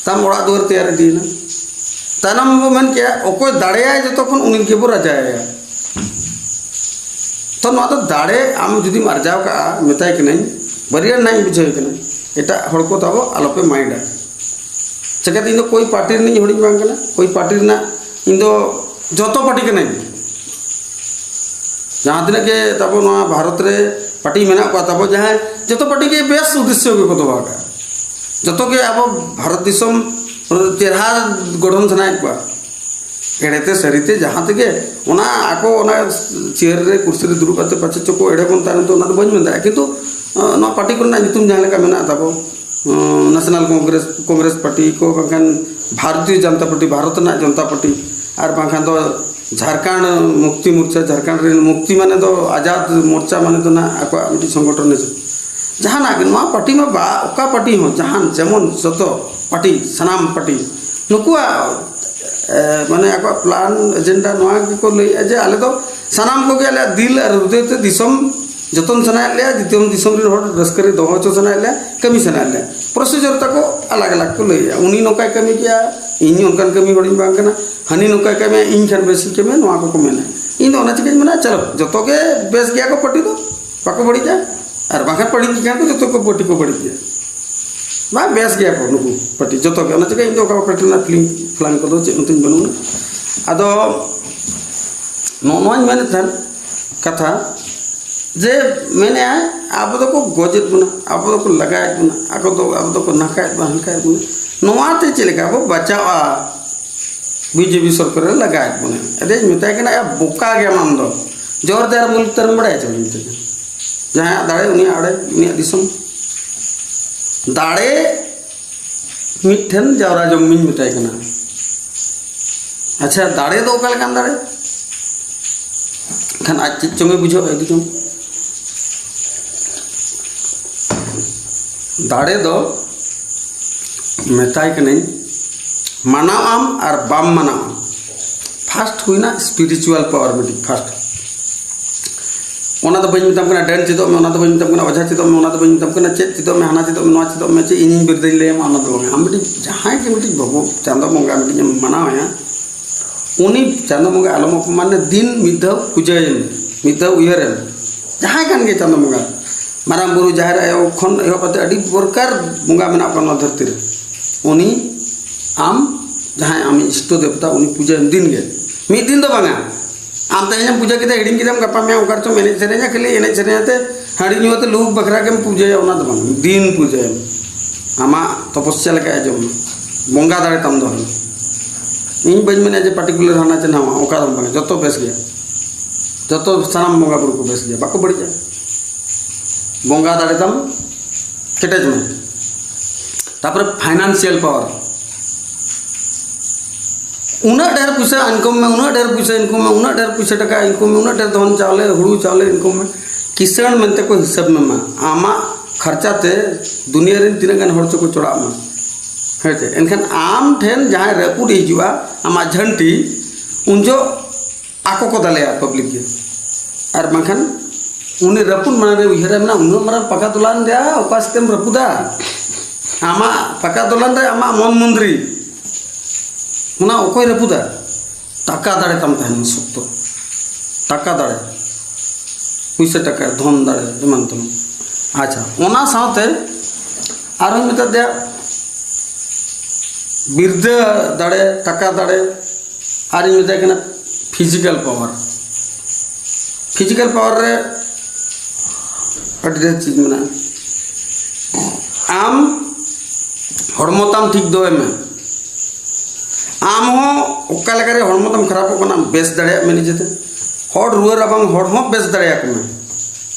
ᱛᱟᱢ ᱚᱲᱟᱜ ᱫᱩᱣᱟᱹᱨ ᱛᱮᱭᱟᱨ ᱤᱫᱤᱭᱮᱱᱟ᱾ ᱛᱟᱭᱱᱚᱢ ᱵᱚ ᱢᱮᱱ ᱠᱮᱜᱼᱟ, ᱚᱠᱚᱭ ᱫᱟᱲᱮᱭᱟᱭ ᱡᱚᱛᱚ ᱠᱷᱚᱱ ᱩᱱᱤ ᱜᱮᱵᱚ ᱨᱟᱡᱟᱭᱟ᱾ ᱛᱚ ᱱᱚᱣᱟ ᱫᱚ ᱫᱟᱲᱮ ᱟᱢ ᱡᱩᱫᱤᱢ ᱟᱨᱡᱟᱣ ᱠᱟᱜᱼᱟ, ᱢᱮᱛᱟᱭ ᱠᱟᱹᱱᱟᱹᱧ, ᱵᱟᱹᱨᱭᱟᱹᱲ ᱱᱟᱜ ᱤᱧ ᱵᱩᱡᱷᱟᱹᱣ ᱠᱟᱱᱟ, ᱮᱴᱟᱜ ᱦᱚᱲ ᱠᱚ ᱛᱟᱵᱚ ᱟᱞᱚᱯᱮ ᱢᱟᱭᱤᱱᱰᱟ᱾ ᱪᱤᱠᱟᱹᱛᱮ ᱤᱧ ᱫᱚ ᱠᱳᱭ ᱯᱟᱨᱴᱤ ᱨᱤᱱᱤᱡ ᱦᱚᱲᱤᱧ ᱵᱟᱝ ᱠᱟᱱᱟ, ᱠᱳᱭ ᱯᱟᱨᱴᱤ ᱨᱮᱱᱟᱜ ᱤᱧ ᱫᱚ ᱡᱚᱛᱚ ᱯᱟᱨᱴᱤ ᱠᱟᱹᱱᱟᱹᱧ᱾ ᱡᱟᱦᱟᱸ ᱛᱤᱱᱟᱹᱜ ᱜᱮ ᱛᱟᱵᱚ ᱱᱚᱣᱟ ᱵᱷᱟᱨᱚᱛ ᱨᱮ ᱯᱟᱨᱴᱤ ᱢᱮᱱᱟᱜ ᱠᱚᱣᱟ ᱛᱟᱵᱚ, ᱡᱟᱦᱟᱸᱭ ᱡᱚᱛᱚ ᱯᱟᱨᱴᱤ ᱜᱮ ᱵᱮᱥ ᱩᱫᱽᱫᱮᱥᱥᱚ ᱜᱮᱠᱚ ᱫᱚᱦᱚ ᱟᱠᱟᱫᱼᱟ᱾ ᱡᱚᱛᱚ ᱜᱮ ᱟᱵᱚ ᱵᱷᱟᱨᱚᱛ ᱫᱤᱥᱚᱢ ᱪᱮᱦᱨᱟ ᱜᱚᱲᱦᱚᱱ ᱥᱟᱱᱟᱭᱮᱫ ᱠᱚᱣᱟ᱾ ᱮᱲᱮᱛᱮ ᱥᱟᱹᱨᱤᱛᱮ ᱡᱟᱦᱟᱸ ᱛᱮᱜᱮ ᱚᱱᱟ ᱟᱠᱚ ᱚᱱᱟ ᱪᱮᱭᱟᱨ ᱨᱮ, ᱠᱩᱨᱥᱤ ᱨᱮ ᱫᱩᱲᱩᱵ ᱠᱟᱛᱮ ᱯᱟᱪᱮᱫ ᱪᱚᱠᱚ ᱮᱲᱮ ᱵᱚᱱ ᱛᱟᱦᱮᱱ, ᱛᱚ ᱚᱱᱟ ᱫᱚ ᱵᱟᱹᱧ ᱢᱮᱱ ᱫᱟᱲᱮᱭᱟᱜᱼᱟ᱾ ᱠᱤᱱᱛᱩ ᱱᱚᱣᱟ ᱯᱟᱨᱴᱤ ᱠᱚᱨᱮᱱᱟᱜ ᱧᱩᱛᱩᱢ ᱡᱟᱦᱟᱸ ᱞᱮᱠᱟ ᱢᱮᱱᱟᱜ ᱛᱟᱵᱚ, ᱱᱮᱥᱱᱟᱞ ᱠᱚᱝᱜᱨᱮᱥ ᱠᱚᱝᱜᱨᱮᱥ ᱯᱟᱨᱴᱤ ᱠᱚ, ᱵᱟᱝᱠᱷᱟᱱ ᱵᱷᱟᱨᱚᱛᱤᱭᱚ ᱡᱚᱱᱚᱛᱟ ᱯᱟᱨᱴᱤ, ᱵᱷᱟᱨᱚᱛ ᱨᱮᱱᱟᱜ ᱡᱚᱱᱚᱛᱟ ᱯᱟᱨᱴᱤ, ᱟᱨ ᱵᱟᱝᱠᱷᱟᱱ ᱫᱚ ᱡᱷᱟᱲᱠᱷᱚᱸᱰ ᱢᱩᱠᱛᱤ ᱢᱳᱨᱪᱟ, ᱡᱷᱟᱲᱠᱷᱚᱸᱰ ᱨᱮᱱ ᱢᱩᱠᱛᱤ ᱢᱟᱱᱮ ᱫᱚ ᱟᱡᱟᱫ ᱢᱳᱨᱪᱟ ᱢᱟᱱᱮ ᱫᱚ ᱱᱟᱜ ᱟᱠᱚᱣᱟᱜ ᱢᱤᱫᱴᱤᱡ ᱥᱚᱝᱜᱚᱴᱷᱚᱱ ᱨᱮ ᱡᱟᱦᱟᱱᱟᱜ ᱜᱮ, ᱱᱚᱣᱟ ᱯᱟᱨᱴᱤ ᱢᱟ ᱵᱟ, ᱚᱠᱟ ᱯᱟᱨᱴᱤ ᱦᱚᱸ, ᱡᱟᱦᱟᱱ ᱡᱮᱢᱚᱱ ᱡᱚᱛᱚ ᱯᱟᱨᱴᱤ, ᱥᱟᱱᱟᱢ ᱯᱟᱨᱴᱤ ᱱᱩᱠᱩᱣᱟᱜ ᱢᱟᱱᱮ ᱟᱠᱚᱣᱟᱜ ᱯᱞᱟᱱ ᱮᱡᱮᱱᱰᱟ ᱱᱚᱣᱟ ᱜᱮᱠᱚ ᱞᱟᱹᱭᱮᱫᱼᱟ ᱡᱮ ᱟᱞᱮ ᱫᱚ ᱥᱟᱱᱟᱢ ᱠᱚᱜᱮ ᱟᱞᱮᱭᱟᱜ ᱫᱤᱞ ᱟᱨ ᱦᱨᱩᱫᱟᱹᱭ ᱛᱮ ᱫᱤᱥᱚᱢ ᱡᱚᱛᱚᱱ ᱥᱟᱱᱟᱭᱮᱫ ᱞᱮᱭᱟ, ᱫᱤᱥᱚᱢ ᱫᱤᱥᱚᱢ ᱨᱮᱱ ᱦᱚᱲ ᱨᱟᱹᱥᱠᱟᱹ ᱨᱮ ᱫᱚᱦᱚ ᱦᱚᱪᱚ ᱥᱟᱱᱟᱭᱮᱫ ᱞᱮᱭᱟ, ᱠᱟᱹᱢᱤ ᱥᱟᱱᱟᱭᱮᱫ ᱞᱮᱭᱟ᱾ ᱯᱨᱚᱥᱤᱡᱚᱨ ᱛᱟᱠᱚ ᱟᱞᱟᱜᱽ ᱟᱞᱟᱜᱽ ᱠᱚ ᱞᱟᱹᱭᱮᱫᱼᱟ, ᱩᱱᱤ ᱱᱚᱝᱠᱟᱭ ᱠᱟᱹᱢᱤ ᱠᱮᱭᱟ, ᱤᱧ ᱚᱱᱠᱟᱱ ᱠᱟᱹᱢᱤ ᱦᱚᱲᱤᱧ ᱵᱟᱝ ᱠᱟᱱᱟ, ᱦᱟᱹᱱᱤ ᱱᱚᱝᱠᱟᱭ ᱠᱟᱹᱢᱤᱭᱟ, ᱤᱧ ᱠᱷᱟᱱ ᱵᱮᱥᱤᱧ ᱠᱟᱹᱢᱤᱭᱟ, ᱱᱚᱣᱟ ᱠᱚᱠᱚ ᱢᱮᱱᱟ᱾ ᱤᱧ ᱫᱚ ᱚᱱᱟ ᱪᱤᱠᱟᱹᱧ ᱢᱮᱱᱟ, ᱪᱚᱞᱚ ᱡᱚᱛᱚ ᱜᱮ ᱵᱮᱥ ᱜᱮᱭᱟ ᱠᱚ ᱯᱟᱹᱴᱤ ᱫᱚ, ᱵᱟᱠᱚ ᱵᱟᱹᱲᱤᱡᱟ, ᱟᱨ ᱵᱟᱝᱠᱷᱟᱱ ᱵᱟᱹᱲᱤᱡ ᱜᱮ ᱠᱷᱟᱱ ᱠᱚ ᱡᱚᱛᱚ ᱠᱚ ᱯᱟᱹᱴᱤ ᱠᱚ ᱵᱟᱹᱲᱤᱡ ᱜᱮᱭᱟ᱾ ᱵᱟᱝ, ᱵᱮᱥ ᱜᱮᱭᱟ ᱠᱚ ᱱᱩᱠᱩ ᱯᱟᱹᱴᱤ ᱡᱚᱛᱚ ᱜᱮ᱾ ᱚᱱᱟ ᱪᱤᱠᱟᱹ ᱤᱧ ᱫᱚ ᱚᱠᱟ ᱯᱟᱹᱴᱤ ᱨᱮᱱᱟᱜ ᱯᱷᱤᱞᱤᱝ ᱯᱷᱞᱟᱝ ᱠᱚᱫᱚ ᱪᱮᱫ ᱦᱚᱸᱛᱤᱧ ᱵᱟᱹᱱᱩᱜᱼᱟ᱾ ᱟᱫᱚ ᱱᱚᱜᱼᱚ ᱱᱚᱣᱟᱧ ᱢᱮᱱᱮᱫ ᱛᱟᱦᱮᱸᱫ ᱠᱟᱛᱷᱟ, ᱡᱮ ᱢᱮᱱᱮᱫᱼᱟᱭ ᱟᱵᱚ ᱫᱚᱠᱚ ᱜᱚᱡᱮᱫ ᱵᱚᱱᱟ, ᱟᱵᱚ ᱫᱚᱠᱚ ᱞᱟᱜᱟᱭᱮᱫ ᱵᱚᱱᱟ, ᱟᱠᱚ ᱫᱚ ᱟᱵᱚ ᱫᱚᱠᱚ ᱱᱟᱠᱟᱭᱮᱫ ᱵᱚᱱᱟ, ᱦᱟᱱᱠᱟᱭᱮᱫ ᱵᱚᱱᱟ᱾ ᱱᱚᱣᱟᱛᱮ ᱪᱮᱫ ᱞᱮᱠᱟ ᱵᱚ ᱵᱟᱪᱟᱣᱟ? ᱵᱤᱡᱮᱯᱤ ᱥᱚᱨᱠᱟᱨᱮ ᱞᱟᱜᱟᱭᱮᱫ ᱵᱚᱱᱟ᱾ ᱟᱫᱚᱧ ᱢᱮᱛᱟᱭ ᱠᱟᱱᱟ, ᱭᱟ ᱵᱚᱠᱟ ᱜᱮᱭᱟᱢ ᱟᱢ ᱫᱚ, ᱡᱚᱨ ᱫᱟᱨ ᱢᱩᱞᱩᱠ ᱛᱟᱨ ᱵᱟᱲᱟᱭ ᱪᱚ ᱢᱮᱛᱟᱭ ᱠᱟᱱᱟ᱾ ᱡᱟᱦᱟᱸᱭᱟᱜ ᱫᱟᱲᱮ ᱩᱱᱤᱭᱟᱜ ᱟᱲᱮ, ᱩᱱᱤᱭᱟᱜ ᱫᱤᱥᱚᱢ᱾ ᱫᱟᱲᱮ ᱢᱤᱫ ᱴᱷᱮᱱ ᱡᱟᱣᱨᱟ ᱡᱚᱝ ᱢᱤᱧ ᱢᱮᱛᱟᱭ ᱠᱟᱱᱟ᱾ ᱟᱪᱪᱷᱟ, ᱫᱟᱲᱮ ᱫᱚ ᱚᱠᱟ ᱞᱮᱠᱟᱱ ᱫᱟᱲᱮ? ᱠᱷᱟᱱ ᱟᱡ ᱪᱮᱫ ᱪᱚᱝ ᱮ ᱵᱩᱡᱷᱟᱹᱣ ᱤᱫᱤ ᱪᱚᱝ᱾ ᱫᱟᱲᱮ ᱫᱚ ᱢᱮᱛᱟᱭ ᱠᱟᱹᱱᱟᱹᱧ, ᱢᱟᱱᱟᱣ ᱟᱢ ᱟᱨ ᱵᱟᱢ ᱢᱟᱱᱟᱣ ᱟᱢ᱾ ᱯᱷᱟᱥᱴ ᱦᱩᱭᱱᱟ ᱥᱯᱤᱨᱤᱪᱩᱣᱟᱞ ᱯᱟᱣᱟᱨ, ᱢᱤᱫᱴᱤᱡ ᱯᱷᱟᱥᱴ᱾ ᱚᱱᱟ ᱫᱚ ᱵᱟᱹᱧ ᱢᱮᱛᱟᱢ ᱠᱟᱱᱟ ᱰᱟᱹᱱ ᱪᱮᱫᱚᱜ ᱢᱮ, ᱚᱱᱟ ᱫᱚ ᱵᱟᱹᱧ ᱢᱮᱛᱟᱢ ᱠᱟᱱᱟ ᱚᱡᱷᱟ ᱪᱮᱫᱚᱜ ᱢᱮ, ᱚᱱᱟ ᱫᱚ ᱵᱟᱹᱧ ᱢᱮᱛᱟᱢ ᱠᱟᱱᱟ ᱪᱮᱫ ᱪᱮᱫᱚᱜ ᱢᱮ, ᱦᱟᱱᱟ ᱪᱮᱫᱚᱜ ᱢᱮ, ᱱᱚᱣᱟ ᱪᱮᱫᱚᱜ ᱢᱮ, ᱪᱮᱫ ᱤᱧᱤᱧ ᱵᱤᱨᱫᱟᱹᱧ ᱞᱟᱹᱭᱟᱢᱟ, ᱚᱱᱟ ᱫᱚ ᱵᱟᱝ᱾ ᱟᱢ ᱢᱤᱫᱴᱤᱡ ᱡᱟᱦᱟᱸᱭ ᱜᱮ ᱢᱤᱫᱴᱤᱡ ᱵᱟᱹᱵᱩ ᱪᱟᱸᱫᱚ ᱵᱚᱸᱜᱟ ᱢᱤᱫᱴᱤᱡ ᱮᱢ ᱢᱟᱱᱟᱣᱮᱭᱟ, ᱩᱱᱤ ᱪᱟᱸᱫᱚ ᱵᱚᱸᱜᱟ ᱟᱞᱚᱢ ᱚᱯᱚᱢᱟᱱᱮ, ᱫᱤᱱ ᱢᱤᱫ ᱫᱷᱟᱣ ᱯᱩᱡᱟᱹᱭᱮᱢ, ᱢᱤᱫ ᱫᱷᱟᱣ ᱩᱭᱦᱟᱹᱨᱮᱢ᱾ ᱡᱟᱦᱟᱸᱭ ᱠᱟᱱ ᱜᱮ ᱪᱟᱸᱫᱚ ᱵᱚᱸᱜᱟ, ᱢᱟᱨᱟᱝ ᱵᱩᱨᱩ, ᱡᱟᱦᱮᱨ ᱟᱭᱳ ᱠᱷᱚᱱ ᱮᱦᱚᱵ ᱠᱟᱛᱮ ᱟᱹᱰᱤ ᱯᱨᱚᱠᱟᱨ ᱵᱚᱸᱜᱟ ᱢᱮᱱᱟᱜ ᱠᱚᱣᱟ ᱱᱚᱣᱟ ᱫᱷᱟᱹᱨᱛᱤ ᱨᱮ, ᱩᱱᱤ ᱟᱢ ᱡᱟᱦᱟᱸᱭ ᱟᱢᱤᱡ ᱤᱥᱴᱚ ᱫᱮᱵᱚᱛᱟ, ᱩᱱᱤ ᱯᱩᱡᱟᱹᱭᱮᱢ ᱫᱤᱱ ᱜᱮ, ᱢᱤᱫ ᱫᱤᱱ ᱫᱚ ᱵᱟᱝᱟ᱾ ᱟᱢ ᱛᱮᱦᱮᱧᱮᱢ ᱯᱩᱡᱟᱹ ᱠᱮᱫᱟ, ᱦᱤᱲᱤᱧ ᱠᱮᱫᱟᱢ, ᱜᱟᱯᱟ ᱢᱮᱭᱟᱝ ᱚᱠᱟ ᱨᱮᱪᱚᱢ ᱮᱱᱮᱡ ᱥᱮᱨᱮᱧᱟ, ᱠᱷᱟᱹᱞᱤ ᱮᱱᱮᱡ ᱥᱮᱨᱮᱧ ᱟᱛᱮ ᱦᱟᱺᱰᱤ ᱧᱩ ᱟᱛᱮ ᱞᱩᱦᱩᱠ ᱵᱟᱠᱷᱨᱟ ᱜᱮᱢ ᱯᱩᱡᱟᱹᱭᱟ, ᱚᱱᱟ ᱫᱚ ᱵᱟᱝ, ᱫᱤᱱ ᱯᱩᱡᱟᱹᱭᱟᱢ᱾ ᱟᱢᱟᱜ ᱛᱚᱯᱚᱥᱭᱟ ᱞᱮᱠᱟ ᱟᱸᱡᱚᱢ ᱢᱮ, ᱵᱚᱸᱜᱟ ᱫᱟᱲᱮ ᱛᱟᱢ ᱫᱚ ᱦᱟᱸᱜ᱾ ᱤᱧ ᱵᱟᱹᱧ ᱢᱮᱱᱟ ᱡᱮ ᱯᱟᱨᱴᱤᱠᱩᱞᱟᱨ ᱦᱟᱱᱟ ᱪᱮ ᱱᱟᱣᱟ, ᱚᱱᱠᱟ ᱫᱚ ᱵᱟᱝ, ᱡᱚᱛᱚ ᱵᱮᱥ ᱜᱮᱭᱟ᱾ ᱡᱚᱛᱚ ᱥᱟᱱᱟᱢ ᱵᱚᱸᱜᱟ ᱵᱩᱨᱩ ᱠᱚ ᱵᱮᱥ ᱜᱮᱭᱟ, ᱵᱟᱠᱚ ᱵᱟᱹᱲᱤᱡᱼᱟ᱾ ᱵᱚᱸᱜᱟ ᱫᱟᱲᱮ ᱛᱟᱢ ᱠᱮᱴᱮᱡ ᱢᱮ᱾ ᱛᱟᱨᱯᱚᱨᱮ ᱯᱷᱟᱭᱱᱟᱱᱥᱤᱭᱟᱞ ᱯᱟᱣᱟᱨ, ᱩᱱᱟᱹᱜ ᱰᱷᱮᱨ ᱯᱚᱭᱥᱟ ᱤᱱᱠᱟᱢ ᱢᱮ, ᱩᱱᱟᱹᱜ ᱰᱷᱮᱨ ᱯᱚᱭᱥᱟ ᱤᱱᱠᱟᱢ ᱢᱮ, ᱩᱱᱟᱹᱜ ᱰᱷᱮᱨ ᱯᱚᱭᱥᱟ ᱴᱟᱠᱟ ᱤᱱᱠᱟᱢ ᱢᱮ, ᱩᱱᱟᱹᱜ ᱰᱷᱮᱨ ᱫᱷᱚᱱ ᱪᱟᱣᱞᱮ, ᱦᱩᱲᱩ ᱪᱟᱣᱞᱮ ᱤᱱᱠᱟᱢ ᱢᱮ, ᱠᱤᱥᱟᱹᱬ ᱢᱮᱱᱛᱮ ᱠᱚ ᱦᱤᱥᱟᱹᱵ ᱢᱮ ᱢᱟ᱾ ᱟᱢᱟᱜ ᱠᱷᱚᱨᱪᱟ ᱛᱮ ᱫᱩᱱᱤᱭᱟᱹ ᱨᱮᱱ ᱛᱤᱱᱟᱹᱜ ᱜᱟᱱ ᱦᱚᱲ ᱪᱚᱠᱚ ᱪᱚᱲᱟᱜ ᱢᱟ᱾ ᱦᱮᱸ ᱪᱮ? ᱮᱱᱠᱷᱟᱱ ᱟᱢ ᱴᱷᱮᱱ ᱡᱟᱦᱟᱸᱭ ᱨᱟᱹᱯᱩᱫ ᱮ ᱦᱤᱡᱩᱜᱼᱟ, ᱟᱢᱟᱜ ᱡᱷᱟᱹᱱᱴᱤ, ᱩᱱ ᱡᱚᱦᱚᱜ ᱟᱠᱚ ᱠᱚ ᱫᱟᱞᱮᱭᱟ ᱯᱟᱵᱽᱞᱤᱠ ᱜᱮ᱾ ᱟᱨ ᱵᱟᱝᱠᱷᱟᱱ ᱩᱱᱤ ᱨᱟᱹᱯᱩᱫ ᱢᱟᱲᱟᱝ ᱨᱮ ᱩᱭᱦᱟᱹᱨᱮ ᱢᱮᱱᱟ, ᱩᱱᱟᱹᱜ ᱢᱟᱨᱟᱝ ᱯᱟᱠᱟ ᱫᱚᱞᱟᱱ ᱫᱮᱭᱟ, ᱚᱠᱟ ᱥᱮᱫ ᱮᱢ ᱨᱟᱹᱯᱩᱫᱟ? ᱟᱢᱟᱜ ᱯᱟᱠᱟ ᱫᱚᱞᱟᱱ ᱨᱮ ᱟᱢᱟᱜ ᱢᱚᱱ ᱢᱚᱱᱫᱨᱤ, ᱚᱱᱟ ᱚᱠᱚᱭ ᱨᱟᱹᱯᱩᱫᱟ? ᱴᱟᱠᱟ ᱫᱟᱲᱮ ᱛᱟᱢ ᱛᱟᱦᱮᱱ ᱢᱟ ᱥᱚᱠᱛᱚ, ᱴᱟᱠᱟ ᱫᱟᱲᱮ, ᱯᱩᱭᱥᱟᱹ ᱴᱟᱠᱟ, ᱫᱷᱚᱱ ᱫᱟᱲᱮ, ᱮᱢᱟᱱ ᱛᱮᱢᱟᱱ᱾ ᱟᱪᱪᱷᱟ, ᱚᱱᱟ ᱥᱟᱶᱛᱮ ᱟᱨᱦᱚᱸᱧ ᱢᱮᱛᱟ ᱫᱮᱭᱟ, ᱵᱤᱨᱫᱟᱹ ᱫᱟᱲᱮ, ᱴᱟᱠᱟ ᱫᱟᱲᱮ, ᱟᱨᱤᱧ ᱢᱮᱛᱟᱭ ᱠᱟᱱᱟ ᱯᱷᱤᱡᱤᱠᱮᱞ ᱯᱟᱣᱟᱨ᱾ ᱯᱷᱤᱡᱤᱠᱮᱞ ᱯᱟᱣᱟᱨ ᱨᱮ ᱟᱹᱰᱤ ᱰᱷᱮᱨ ᱪᱤᱡᱽ ᱢᱮᱱᱟᱜᱼᱟ᱾ ᱟᱢ ᱦᱚᱲᱢᱚ ᱛᱟᱢ ᱴᱷᱤᱠ ᱫᱚᱦᱚᱭ ᱢᱮ᱾ ᱟᱢ ᱦᱚᱸ ᱚᱠᱟ ᱞᱮᱠᱟᱨᱮ ᱦᱚᱲᱢᱚ ᱛᱟᱢ ᱠᱷᱟᱨᱟᱯᱚᱜ ᱠᱟᱱᱟ, ᱵᱮᱥ ᱫᱟᱲᱮᱭᱟᱜ ᱢᱮ ᱱᱤᱡᱮᱛᱮ᱾ ᱦᱚᱲ ᱨᱩᱣᱟᱹ ᱨᱟᱵᱟᱝ ᱦᱚᱲ ᱦᱚᱸ ᱵᱮᱥ ᱫᱟᱲᱮᱭᱟᱠᱚ ᱢᱮ᱾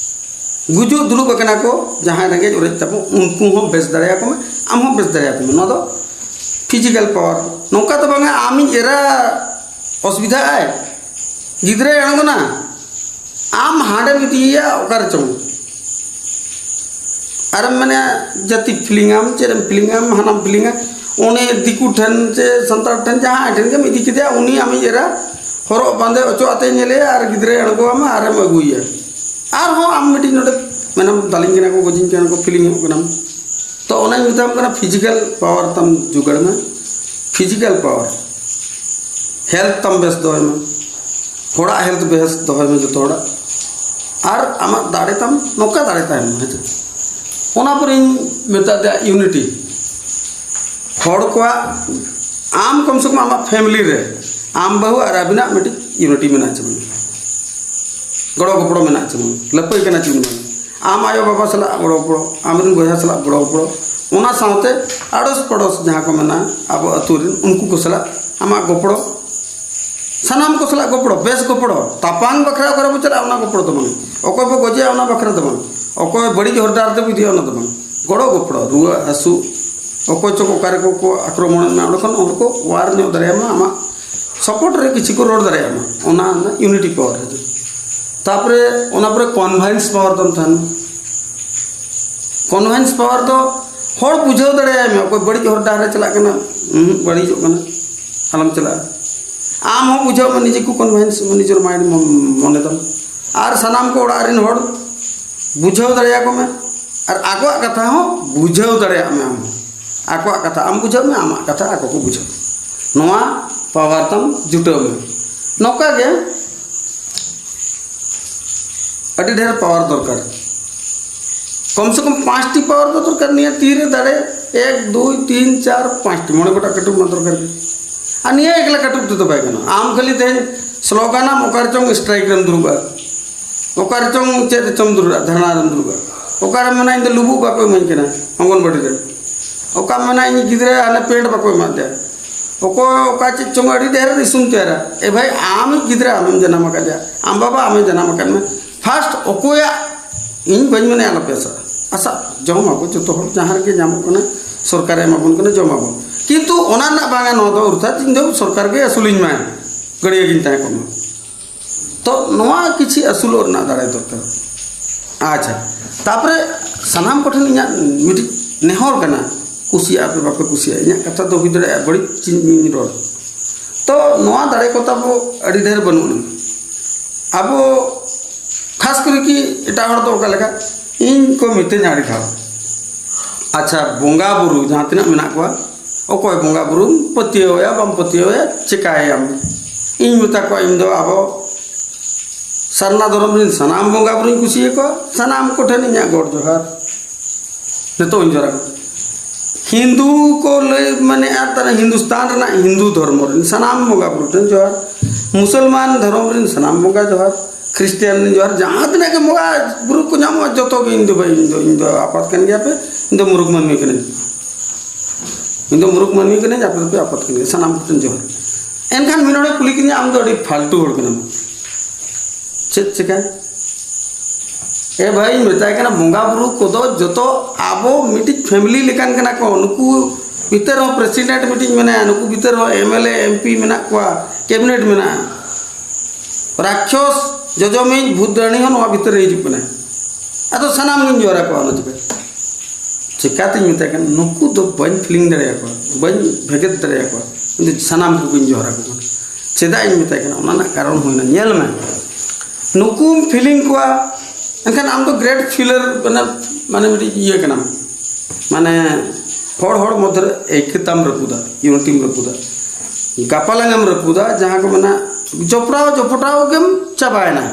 ᱜᱩᱡᱩᱜ ᱫᱩᱲᱩᱵ ᱟᱠᱟᱱᱟ ᱠᱚ ᱡᱟᱦᱟᱸᱭ ᱨᱮᱸᱜᱮᱡ ᱚᱨᱮᱡ ᱛᱟᱵᱚ, ᱩᱱᱠᱩ ᱦᱚᱸ ᱵᱮᱥ ᱫᱟᱲᱮᱭᱟᱠᱚ ᱢᱮ, ᱟᱢ ᱦᱚᱸ ᱵᱮᱥ ᱫᱟᱲᱮᱭᱟᱠᱚ ᱢᱮ᱾ ᱱᱚᱣᱟ ᱫᱚ ᱯᱷᱤᱡᱤᱠᱮᱞ ᱯᱟᱣᱟᱨ᱾ ᱱᱚᱝᱠᱟ ᱫᱚ ᱵᱟᱝᱟ ᱟᱢᱤᱡ ᱮᱨᱟ ᱚᱥᱩᱵᱤᱫᱷᱟᱜ ᱟᱭ, ᱜᱤᱫᱽᱨᱟᱹᱭ ᱟᱬᱜᱚᱱᱟ, ᱟᱢ ᱦᱟᱸᱰᱮᱢ ᱤᱫᱤᱭᱮᱭᱟ ᱚᱠᱟ ᱨᱮᱪᱚᱝ, ᱟᱨᱮᱢ ᱢᱮᱱᱟ ᱡᱟᱹᱛᱤ ᱯᱷᱤᱞᱤᱝ ᱟᱢ, ᱪᱮᱫ ᱮᱢ ᱯᱷᱤᱞᱤᱝᱟ, ᱦᱟᱱᱟᱢ ᱯᱷᱤᱞᱤᱝᱟ, ᱩᱱᱤ ᱫᱤᱠᱩ ᱴᱷᱮᱱ ᱪᱮ ᱥᱟᱱᱛᱟᱲ ᱴᱷᱮᱱ ᱡᱟᱦᱟᱸᱭ ᱴᱷᱮᱱ ᱜᱮᱢ ᱤᱫᱤ ᱠᱮᱫᱮᱭᱟ, ᱩᱱᱤ ᱟᱢᱤᱡ ᱮᱨᱟ ᱦᱚᱨᱚᱜ ᱵᱟᱸᱫᱮ ᱚᱪᱚᱜ ᱟᱛᱮ ᱧᱮᱞᱮᱭᱟ ᱟᱨ ᱜᱤᱫᱽᱨᱟᱹᱭ ᱟᱬᱜᱚᱣᱟᱢᱟ ᱟᱨᱮᱢ ᱟᱹᱜᱩᱭᱮᱭᱟ᱾ ᱟᱨᱦᱚᱸ ᱟᱢ ᱢᱤᱫᱴᱤᱡ ᱱᱚᱰᱮ ᱢᱮᱱᱟᱢ, "ᱫᱟᱞᱤᱧ ᱠᱟᱱᱟ ᱠᱚ, ᱜᱚᱡᱤᱧ ᱠᱟᱱᱟ ᱠᱚ, ᱯᱷᱤᱞᱤᱝᱚᱜ ᱠᱟᱱᱟᱢ᱾" ᱛᱚ ᱚᱱᱟᱧ ᱢᱮᱛᱟᱢ ᱠᱟᱱᱟ, ᱯᱷᱤᱡᱤᱠᱮᱞ ᱯᱟᱣᱟᱨ ᱛᱟᱢ ᱡᱳᱜᱟᱲ ᱢᱮ, ᱯᱷᱤᱡᱤᱠᱮᱞ ᱯᱟᱣᱟᱨ, ᱦᱮᱞᱛᱷ ᱛᱟᱢ ᱵᱮᱥ ᱫᱚᱦᱚᱭ ᱢᱮ, ᱦᱚᱲᱟᱜ ᱦᱮᱞᱛᱷ ᱵᱮᱥ ᱫᱚᱦᱚᱭ ᱢᱮ, ᱡᱚᱛᱚ ᱦᱚᱲᱟᱜ, ᱟᱨ ᱟᱢᱟᱜ ᱫᱟᱲᱮ ᱛᱟᱢ ᱱᱚᱝᱠᱟ ᱫᱟᱲᱮ ᱛᱟᱦᱮᱱ ᱢᱟ, ᱦᱮᱸ ᱪᱮ? ᱚᱱᱟ ᱯᱚᱨᱮᱧ ᱢᱮᱛᱟᱫ ᱫᱮᱭᱟ ᱤᱭᱩᱱᱤᱴᱤ᱾ ᱦᱚᱲ ᱠᱚᱣᱟᱜ, ᱟᱢ ᱠᱚᱢ ᱥᱮ ᱠᱚᱢ ᱟᱢᱟᱜ ᱯᱷᱮᱢᱤᱞᱤ ᱨᱮ ᱟᱢ ᱵᱟᱹᱦᱩ ᱟᱨ ᱟᱹᱵᱤᱱᱟᱜ ᱢᱤᱫᱴᱤᱡ ᱤᱭᱩᱱᱤᱴᱤ ᱢᱮᱱᱟᱜ ᱪᱮ ᱵᱟᱝ? ᱜᱚᱲᱚ ᱜᱚᱯᱚᱲᱚ ᱢᱮᱱᱟᱜ ᱪᱮ ᱵᱟᱝ? ᱞᱟᱹᱯᱟᱹᱭ ᱠᱟᱱᱟ ᱪᱮ ᱵᱟᱝ? ᱟᱢ ᱟᱭᱳ ᱵᱟᱵᱟ ᱥᱟᱞᱟᱜ ᱜᱚᱲᱚ ᱜᱚᱯᱚᱲᱚ, ᱟᱢᱨᱮᱱ ᱵᱚᱭᱦᱟ ᱥᱟᱞᱟᱜ ᱜᱚᱲᱚ ᱜᱚᱯᱚᱲᱚ, ᱚᱱᱟ ᱥᱟᱶᱛᱮ ᱟᱲᱚᱥ ᱯᱟᱲᱚᱥ ᱡᱟᱦᱟᱸ ᱠᱚ ᱢᱮᱱᱟ ᱟᱵᱚ ᱟᱹᱛᱩ ᱨᱮᱱ, ᱩᱱᱠᱩ ᱠᱚ ᱥᱟᱞᱟᱜ ᱟᱢᱟᱜ ᱜᱚᱯᱚᱲᱚ, ᱥᱟᱱᱟᱢ ᱠᱚ ᱥᱟᱞᱟᱜ ᱜᱚᱯᱚᱲᱚ, ᱵᱮᱥ ᱜᱚᱯᱚᱲᱚ᱾ ᱛᱟᱯᱟᱝ ᱵᱟᱠᱷᱨᱟ ᱚᱠᱟᱨᱮ ᱵᱚ ᱪᱟᱞᱟᱜᱼᱟ, ᱚᱱᱟ ᱜᱚᱯᱚᱲᱚ ᱫᱚ ᱵᱟᱝ᱾ ᱚᱠᱚᱭ ᱵᱚ ᱜᱚᱡᱮᱭᱟ, ᱚᱱᱟ ᱵᱟᱠᱷᱨᱟ ᱫᱚ ᱵᱟᱝ᱾ ᱚᱠᱚᱭ ᱵᱟᱹᱲᱤᱡ ᱦᱚᱨ ᱰᱟᱦᱟᱨ ᱛᱮᱵᱚ ᱤᱫᱤᱭᱟ, ᱚᱱᱟ ᱫᱚ ᱵᱟᱝ᱾ ᱜᱚᱲᱚ ᱜᱚᱯᱚᱲᱚ, ᱨᱩᱣᱟᱹ ᱦᱟᱹᱥᱩ, ᱚᱠᱚᱭ ᱪᱚ ᱚᱠᱟ ᱨᱮᱠᱚ ᱠᱚ ᱟᱠᱨᱚᱢᱚᱱ ᱮᱫ ᱢᱮᱭᱟ, ᱚᱸᱰᱮ ᱠᱷᱚᱱ ᱦᱚᱲ ᱠᱚ ᱣᱟᱨ ᱧᱚᱜ ᱫᱟᱲᱮᱭᱟᱢᱟ, ᱟᱢᱟᱜ ᱥᱟᱯᱳᱨᱴ ᱨᱮ ᱠᱤᱪᱷᱩ ᱠᱚ ᱨᱚᱲ ᱫᱟᱲᱮᱭᱟᱢᱟ, ᱚᱱᱟ ᱨᱮᱱᱟᱜ ᱤᱭᱩᱱᱤᱴᱤ ᱯᱟᱣᱟᱨ ᱦᱤᱡᱩᱜᱼᱟ᱾ ᱛᱟᱯᱚᱨᱮ ᱚᱱᱟ ᱯᱚᱨᱮ ᱠᱚᱱᱵᱷᱮᱱᱥ ᱯᱟᱣᱟᱨ ᱫᱚᱢ ᱛᱟᱦᱮᱱᱟ᱾ ᱠᱚᱱᱵᱷᱮᱱᱥ ᱯᱟᱣᱟᱨ ᱫᱚ ᱦᱚᱲ ᱵᱩᱡᱷᱟᱹᱣ ᱫᱟᱲᱮᱭᱟᱭ ᱢᱮ, ᱚᱠᱚᱭ ᱵᱟᱹᱲᱤᱡ ᱦᱚᱨ ᱰᱟᱦᱟᱨ ᱨᱮ ᱪᱟᱞᱟᱜ ᱠᱟᱱᱟ, ᱩᱸᱦᱩᱸ, ᱵᱟᱹᱲᱤᱡᱚᱜ ᱠᱟᱱᱟ, ᱟᱞᱚᱢ ᱪᱟᱞᱟᱜᱼᱟ᱾ ᱟᱢ ᱦᱚᱸ ᱵᱩᱡᱷᱟᱹᱣ ᱢᱮ, ᱱᱤᱡᱮ ᱠᱚ ᱠᱚᱱᱵᱷᱮᱱᱥ ᱢᱮ, ᱱᱤᱡᱮᱨ ᱢᱟᱭᱤᱱᱰ ᱢᱚᱱᱮ ᱛᱟᱢ᱾ ᱟᱨ ᱥᱟᱱᱟᱢ ᱠᱚ ᱚᱲᱟᱜ ᱨᱮᱱ ᱦᱚᱲ ᱵᱩᱡᱷᱟᱹᱣ ᱫᱟᱲᱮᱭᱟᱠᱚ ᱢᱮ, ᱟᱨ ᱟᱠᱚᱣᱟᱜ ᱠᱟᱛᱷᱟ ᱦᱚᱸ ᱵᱩᱡᱷᱟᱹᱣ ᱫᱟᱲᱮᱭᱟᱜ ᱢᱮ ᱟᱢ᱾ ᱟᱠᱚᱣᱟᱜ ᱠᱟᱛᱷᱟ ᱟᱢ ᱵᱩᱡᱷᱟᱹᱣ ᱢᱮ, ᱟᱢᱟᱜ ᱠᱟᱛᱷᱟ ᱟᱠᱚ ᱠᱚ ᱵᱩᱡᱷᱟᱹᱣ᱾ ᱱᱚᱣᱟ ᱯᱟᱣᱟᱨ ᱛᱟᱢ ᱡᱩᱴᱟᱹᱣ ᱢᱮ᱾ ᱱᱚᱝᱠᱟ ᱜᱮ ᱟᱹᱰᱤ ᱰᱷᱮᱨ ᱯᱟᱣᱟᱨ ᱫᱚᱨᱠᱟᱨ᱾ ᱠᱚᱢ ᱥᱮ ᱠᱚᱢ ᱯᱟᱸᱪᱴᱤ ᱯᱟᱣᱟᱨ ᱫᱚ ᱫᱚᱨᱠᱟᱨ᱾ ᱱᱤᱭᱟᱹ ᱛᱤ ᱨᱮ ᱫᱟᱲᱮ ᱮᱠ, ᱫᱩᱭ, ᱛᱤᱱ, ᱪᱟᱨ, ᱯᱟᱸᱪᱴᱤ, ᱢᱚᱬᱮ ᱜᱚᱴᱟᱝ ᱠᱟᱹᱴᱩᱵ ᱢᱟ ᱫᱚᱨᱠᱟᱨ ᱜᱮ᱾ ᱟᱨ ᱱᱤᱭᱟᱹ ᱮᱠᱞᱟ ᱠᱟᱹᱴᱩᱵ ᱛᱮᱫᱚ ᱵᱟᱭ ᱜᱟᱱᱚᱜᱼᱟ᱾ ᱟᱢ ᱠᱷᱟᱹᱞᱤ ᱛᱮᱦᱮᱧ ᱥᱞᱳᱜᱟᱱᱟᱢ, ᱚᱠᱟ ᱨᱮᱪᱚᱝ ᱥᱴᱨᱟᱭᱤᱠ ᱨᱮᱢ ᱫᱩᱲᱩᱵᱼᱟ, ᱚᱠᱟ ᱨᱮᱪᱚᱝ ᱪᱮᱫ ᱨᱮᱪᱚᱢ ᱫᱩᱲᱩᱵᱼᱟ, ᱫᱷᱟᱨᱱᱟ ᱨᱮᱢ ᱫᱩᱲᱩᱵᱼᱟ, ᱚᱠᱟᱨᱮᱢ ᱢᱮᱱᱟ, "ᱤᱧ ᱫᱚ ᱞᱩᱵᱩᱜ ᱵᱟᱠᱚ ᱤᱢᱟᱹᱧ ᱠᱟᱱᱟ ᱚᱝᱜᱚᱱᱵᱟᱲᱤ ᱨᱮ", ᱚᱠᱟᱢ ᱢᱮᱱᱟ, "ᱤᱧ ᱜᱤᱫᱽᱨᱟᱹ ᱦᱟᱱᱮ ᱯᱮᱱᱴ ᱵᱟᱠᱚ ᱮᱢᱟᱫᱮᱭᱟ", ᱚᱠᱚᱭ ᱚᱠᱟ ᱪᱮᱫ ᱪᱚᱝ ᱟᱹᱰᱤ ᱰᱷᱮᱨ ᱤᱥᱩᱢ ᱛᱮᱭᱟᱨᱟ᱾ ᱮ ᱵᱷᱟᱭ, ᱟᱢᱤᱡ ᱜᱤᱫᱽᱨᱟᱹ ᱟᱢᱮᱢ ᱡᱟᱱᱟᱢ ᱟᱠᱟᱫᱮᱭᱟ, ᱟᱢ ᱵᱟᱵᱟ ᱟᱢᱮ ᱡᱟᱱᱟᱢ ᱟᱠᱟᱫ ᱢᱮ᱾ ᱯᱷᱟᱥᱴ ᱚᱠᱚᱭᱟᱜ, ᱤᱧ ᱵᱟᱹᱧ ᱢᱮᱱᱟ ᱟᱞᱚᱯᱮ ᱟᱥᱟᱜᱼᱟ, ᱟᱥᱟᱜ ᱡᱚᱢ ᱟᱵᱚ ᱡᱚᱛᱚ ᱦᱚᱲ, ᱡᱟᱦᱟᱸ ᱨᱮᱜᱮ ᱧᱟᱢᱚᱜ ᱠᱟᱱᱟ, ᱥᱚᱨᱠᱟᱨᱮ ᱮᱢᱟ ᱵᱚᱱ ᱠᱟᱱᱟ, ᱡᱚᱢ ᱟᱵᱚ᱾ ᱠᱤᱱᱛᱩ ᱚᱱᱟ ᱨᱮᱱᱟᱜ ᱵᱟᱝᱟ, ᱱᱚᱣᱟ ᱫᱚ ᱚᱨᱛᱷᱟᱛ ᱤᱧ ᱫᱚ ᱥᱚᱨᱠᱟᱨ ᱜᱮ ᱟᱹᱥᱩᱞᱤᱧ ᱢᱟᱭ, ᱜᱟᱹᱲᱭᱟᱹ ᱜᱤᱧ ᱛᱟᱦᱮᱸ ᱠᱚᱜ ᱢᱟ᱾ ᱛᱚ ᱱᱚᱣᱟ ᱠᱤᱪᱷᱤ ᱟᱹᱥᱩᱞᱚᱜ ᱨᱮᱱᱟᱜ ᱫᱟᱲᱮ ᱫᱚᱨᱠᱟᱨ᱾ ᱟᱪᱪᱷᱟ, ᱛᱟᱯᱚᱨᱮ ᱥᱟᱱᱟᱢ ᱠᱚᱴᱷᱮᱱ ᱤᱧᱟᱹᱜ ᱢᱤᱫᱴᱤᱡ ᱱᱮᱦᱚᱨ ᱠᱟᱱᱟ, ᱠᱩᱥᱤᱭᱟᱜᱼᱟ ᱯᱮ ᱵᱟᱯᱮ ᱠᱩᱥᱤᱭᱟᱜᱼᱟ, ᱤᱧᱟᱹᱜ ᱠᱟᱛᱷᱟ ᱫᱚ ᱦᱩᱭ ᱫᱟᱲᱮᱭᱟᱜᱼᱟ ᱵᱟᱹᱲᱤᱡ ᱪᱤᱧ ᱨᱚᱲ᱾ ᱛᱚ ᱱᱚᱣᱟ ᱫᱟᱲᱮ ᱠᱚ ᱛᱟᱵᱚ ᱟᱹᱰᱤ ᱰᱷᱮᱨ ᱵᱟᱹᱱᱩᱜ ᱟᱱᱟ᱾ ᱟᱵᱚ ᱠᱷᱟᱥ ᱠᱚᱨᱮ ᱠᱤ ᱮᱴᱟᱜ ᱦᱚᱲ ᱫᱚ ᱚᱠᱟ ᱞᱮᱠᱟ, ᱤᱧ ᱠᱚ ᱢᱤᱛᱟᱹᱧᱟ ᱟᱹᱰᱤ ᱫᱷᱟᱣ, "ᱟᱪᱪᱷᱟ, ᱵᱚᱸᱜᱟ ᱵᱩᱨᱩ ᱡᱟᱦᱟᱸ ᱛᱤᱱᱟᱹᱜ ᱢᱮᱱᱟᱜ ᱠᱚᱣᱟ, ᱚᱠᱚᱭ ᱵᱚᱸᱜᱟ ᱵᱩᱨᱩᱢ ᱯᱟᱹᱛᱭᱟᱹᱣ ᱟᱭᱟ ᱵᱟᱢ ᱯᱟᱹᱛᱭᱟᱹᱣ ᱟᱭᱟ, ᱪᱮᱠᱟᱭᱟᱢ?" ᱤᱧ ᱢᱮᱛᱟ ᱠᱚᱣᱟ, "ᱤᱧ ᱫᱚ ᱟᱵᱚ ᱥᱟᱨᱱᱟ ᱫᱷᱚᱨᱚᱢ ᱨᱮᱱ ᱥᱟᱱᱟᱢ ᱵᱚᱸᱜᱟ ᱵᱩᱨᱩᱧ ᱠᱩᱥᱤᱭᱟᱠᱚᱣᱟ, ᱥᱟᱱᱟᱢ ᱠᱚᱴᱷᱮᱱ ᱤᱧᱟᱹᱜ ᱜᱚᱰ ᱡᱚᱦᱟᱨ ᱱᱤᱛᱚᱜ ᱦᱚᱸᱧ ᱡᱚᱦᱟᱨ ᱟᱠᱚ ᱠᱟᱱᱟ᱾ ᱦᱤᱱᱫᱩ ᱠᱚ ᱞᱟᱹᱭ ᱢᱟᱱᱮ ᱟᱨ ᱛᱟᱦᱞᱮ ᱦᱤᱱᱫᱩᱥᱛᱟᱱ ᱨᱮᱱᱟᱜ ᱦᱤᱱᱫᱩ ᱫᱷᱚᱨᱢᱚ ᱨᱮᱱ ᱥᱟᱱᱟᱢ ᱵᱚᱸᱜᱟ ᱵᱩᱨᱩ ᱴᱷᱮᱱ ᱡᱚᱦᱟᱨ, ᱢᱩᱥᱚᱞᱢᱟᱱ ᱫᱷᱚᱨᱚᱢ ᱨᱮᱱ ᱥᱟᱱᱟᱢ ᱵᱚᱸᱜᱟ ᱡᱚᱦᱟᱨ, ᱠᱷᱨᱤᱥᱴᱤᱭᱟᱱ ᱨᱮᱱ ᱡᱚᱦᱟᱨ, ᱡᱟᱦᱟᱸ ᱛᱤᱱᱟᱹᱜ ᱜᱮ ᱵᱚᱸᱜᱟ ᱵᱩᱨᱩ ᱠᱚ ᱧᱟᱢᱚᱜᱼᱟ ᱡᱚᱛᱚ ᱜᱮ ᱤᱧ ᱫᱚ ᱵᱷᱟᱹᱭ, ᱤᱧ ᱫᱚ, ᱤᱧ ᱫᱚ ᱟᱯᱟᱛ ᱠᱟᱱ ᱜᱮᱭᱟ ᱯᱮ, ᱤᱧ ᱫᱚ ᱢᱩᱨᱩᱠ ᱢᱟᱹᱱᱢᱤ ᱠᱟᱹᱱᱟᱹᱧ᱾" ᱤᱧ ᱫᱚ ᱢᱩᱨᱩᱠ ᱢᱟᱹᱱᱢᱤ ᱠᱟᱹᱱᱟᱹᱧ, ᱟᱯᱮ ᱫᱚᱯᱮ ᱟᱯᱟᱛ ᱠᱟᱱ ᱜᱮᱭᱟ, ᱥᱟᱱᱟᱢ ᱠᱚᱴᱷᱮᱱ ᱡᱚᱦᱟᱨ᱾ ᱮᱱᱠᱷᱟᱱ ᱢᱤᱫ ᱦᱚᱲᱮ ᱠᱩᱞᱤ ᱠᱤᱫᱤᱧᱟ, "ᱟᱢ ᱫᱚ ᱟᱹᱰᱤ ᱯᱷᱟᱞᱛᱩ ᱦᱚᱲ ᱠᱟᱱᱟᱢ, ᱪᱮᱫ ᱪᱤᱠᱟᱹ?" ᱮ ᱵᱷᱟᱭ, ᱤᱧ ᱢᱮᱛᱟᱭ ᱠᱟᱱᱟ, ᱵᱚᱸᱜᱟ ᱵᱩᱨᱩ ᱠᱚᱫᱚ ᱡᱚᱛᱚ ᱟᱵᱚ ᱢᱤᱫᱴᱤᱡ ᱯᱷᱮᱢᱤᱞᱤ ᱞᱮᱠᱟᱱ ᱠᱟᱱᱟ ᱠᱚ᱾ ᱱᱩᱠᱩ ᱵᱷᱤᱛᱟᱹᱨ ᱨᱮᱦᱚᱸ ᱯᱨᱮᱥᱤᱰᱮᱱᱴ ᱢᱤᱫᱴᱤᱡ ᱢᱮᱱᱟᱭᱟ, ᱱᱩᱠᱩ ᱵᱷᱤᱛᱟᱹᱨ ᱨᱮᱦᱚᱸ M L A, M P ᱢᱮᱱᱟᱜ ᱠᱚᱣᱟ, ᱠᱮᱵᱤᱱᱮᱴ ᱢᱮᱱᱟᱜᱼᱟ᱾ ᱨᱟᱠᱷᱚᱥ, ᱡᱚᱡᱚᱢᱤᱡ, ᱵᱷᱩᱛ ᱰᱟᱹᱱᱤ ᱦᱚᱸ ᱱᱚᱣᱟ ᱵᱷᱤᱛᱟᱹᱨ ᱨᱮ ᱦᱤᱡᱩᱜ ᱠᱟᱱᱟ᱾ ᱟᱫᱚ ᱥᱟᱱᱟᱢ ᱜᱤᱧ ᱡᱚᱦᱟᱨ ᱟᱠᱚᱣᱟ ᱚᱱᱟ ᱪᱤᱠᱟᱹ? ᱪᱤᱠᱟᱹᱛᱤᱧ ᱢᱮᱛᱟᱭ ᱠᱟᱱᱟ, ᱱᱩᱠᱩ ᱫᱚ ᱵᱟᱹᱧ ᱯᱷᱤᱞᱤᱝ ᱫᱟᱲᱮᱭᱟᱠᱚᱣᱟ, ᱵᱟᱹᱧ ᱵᱷᱮᱜᱮᱫ ᱫᱟᱲᱮᱭᱟᱠᱚᱣᱟ, ᱠᱤᱱᱛᱩ ᱥᱟᱱᱟᱢ ᱠᱚᱜᱮᱧ ᱡᱚᱦᱟᱨ ᱟᱠᱚ ᱠᱟᱱᱟ᱾ ᱪᱮᱫᱟᱜ ᱤᱧ ᱢᱮᱛᱟᱭ ᱠᱟᱱᱟ? ᱚᱱᱟ ᱨᱮᱱᱟᱜ ᱠᱟᱨᱚᱱ ᱦᱩᱭᱱᱟ, ᱧᱮᱞ ᱢᱮ, ᱱᱩᱠᱩᱢ ᱯᱷᱤᱞᱤᱝ ᱠᱚᱣᱟ, ᱮᱱᱠᱷᱟᱱ ᱟᱢ ᱫᱚ ᱜᱨᱮᱴ ᱯᱷᱤᱞᱟᱨ, ᱢᱟᱱᱮ, ᱢᱟᱱᱮ ᱢᱤᱫᱴᱤᱡ ᱤᱭᱟᱹ ᱠᱟᱱᱟᱢ, ᱢᱟᱱᱮ ᱦᱚᱲ ᱦᱚᱲ ᱢᱚᱫᱽᱫᱷᱮ ᱨᱮ ᱟᱹᱭᱠᱟᱹᱛᱟᱢ ᱨᱟᱹᱯᱩᱫᱟ, ᱤᱭᱩᱱᱤᱴᱤᱢ ᱨᱟᱹᱯᱩᱫᱟ, ᱜᱟᱯᱟᱞᱟᱝ ᱮᱢ ᱨᱟᱹᱯᱩᱫᱟ, ᱡᱟᱦᱟᱸ ᱠᱚ ᱢᱮᱱᱟ ᱡᱚᱯᱲᱟᱣ ᱡᱚᱯᱚᱴᱟᱣ ᱜᱮᱢ ᱪᱟᱵᱟᱭᱮᱱᱟ᱾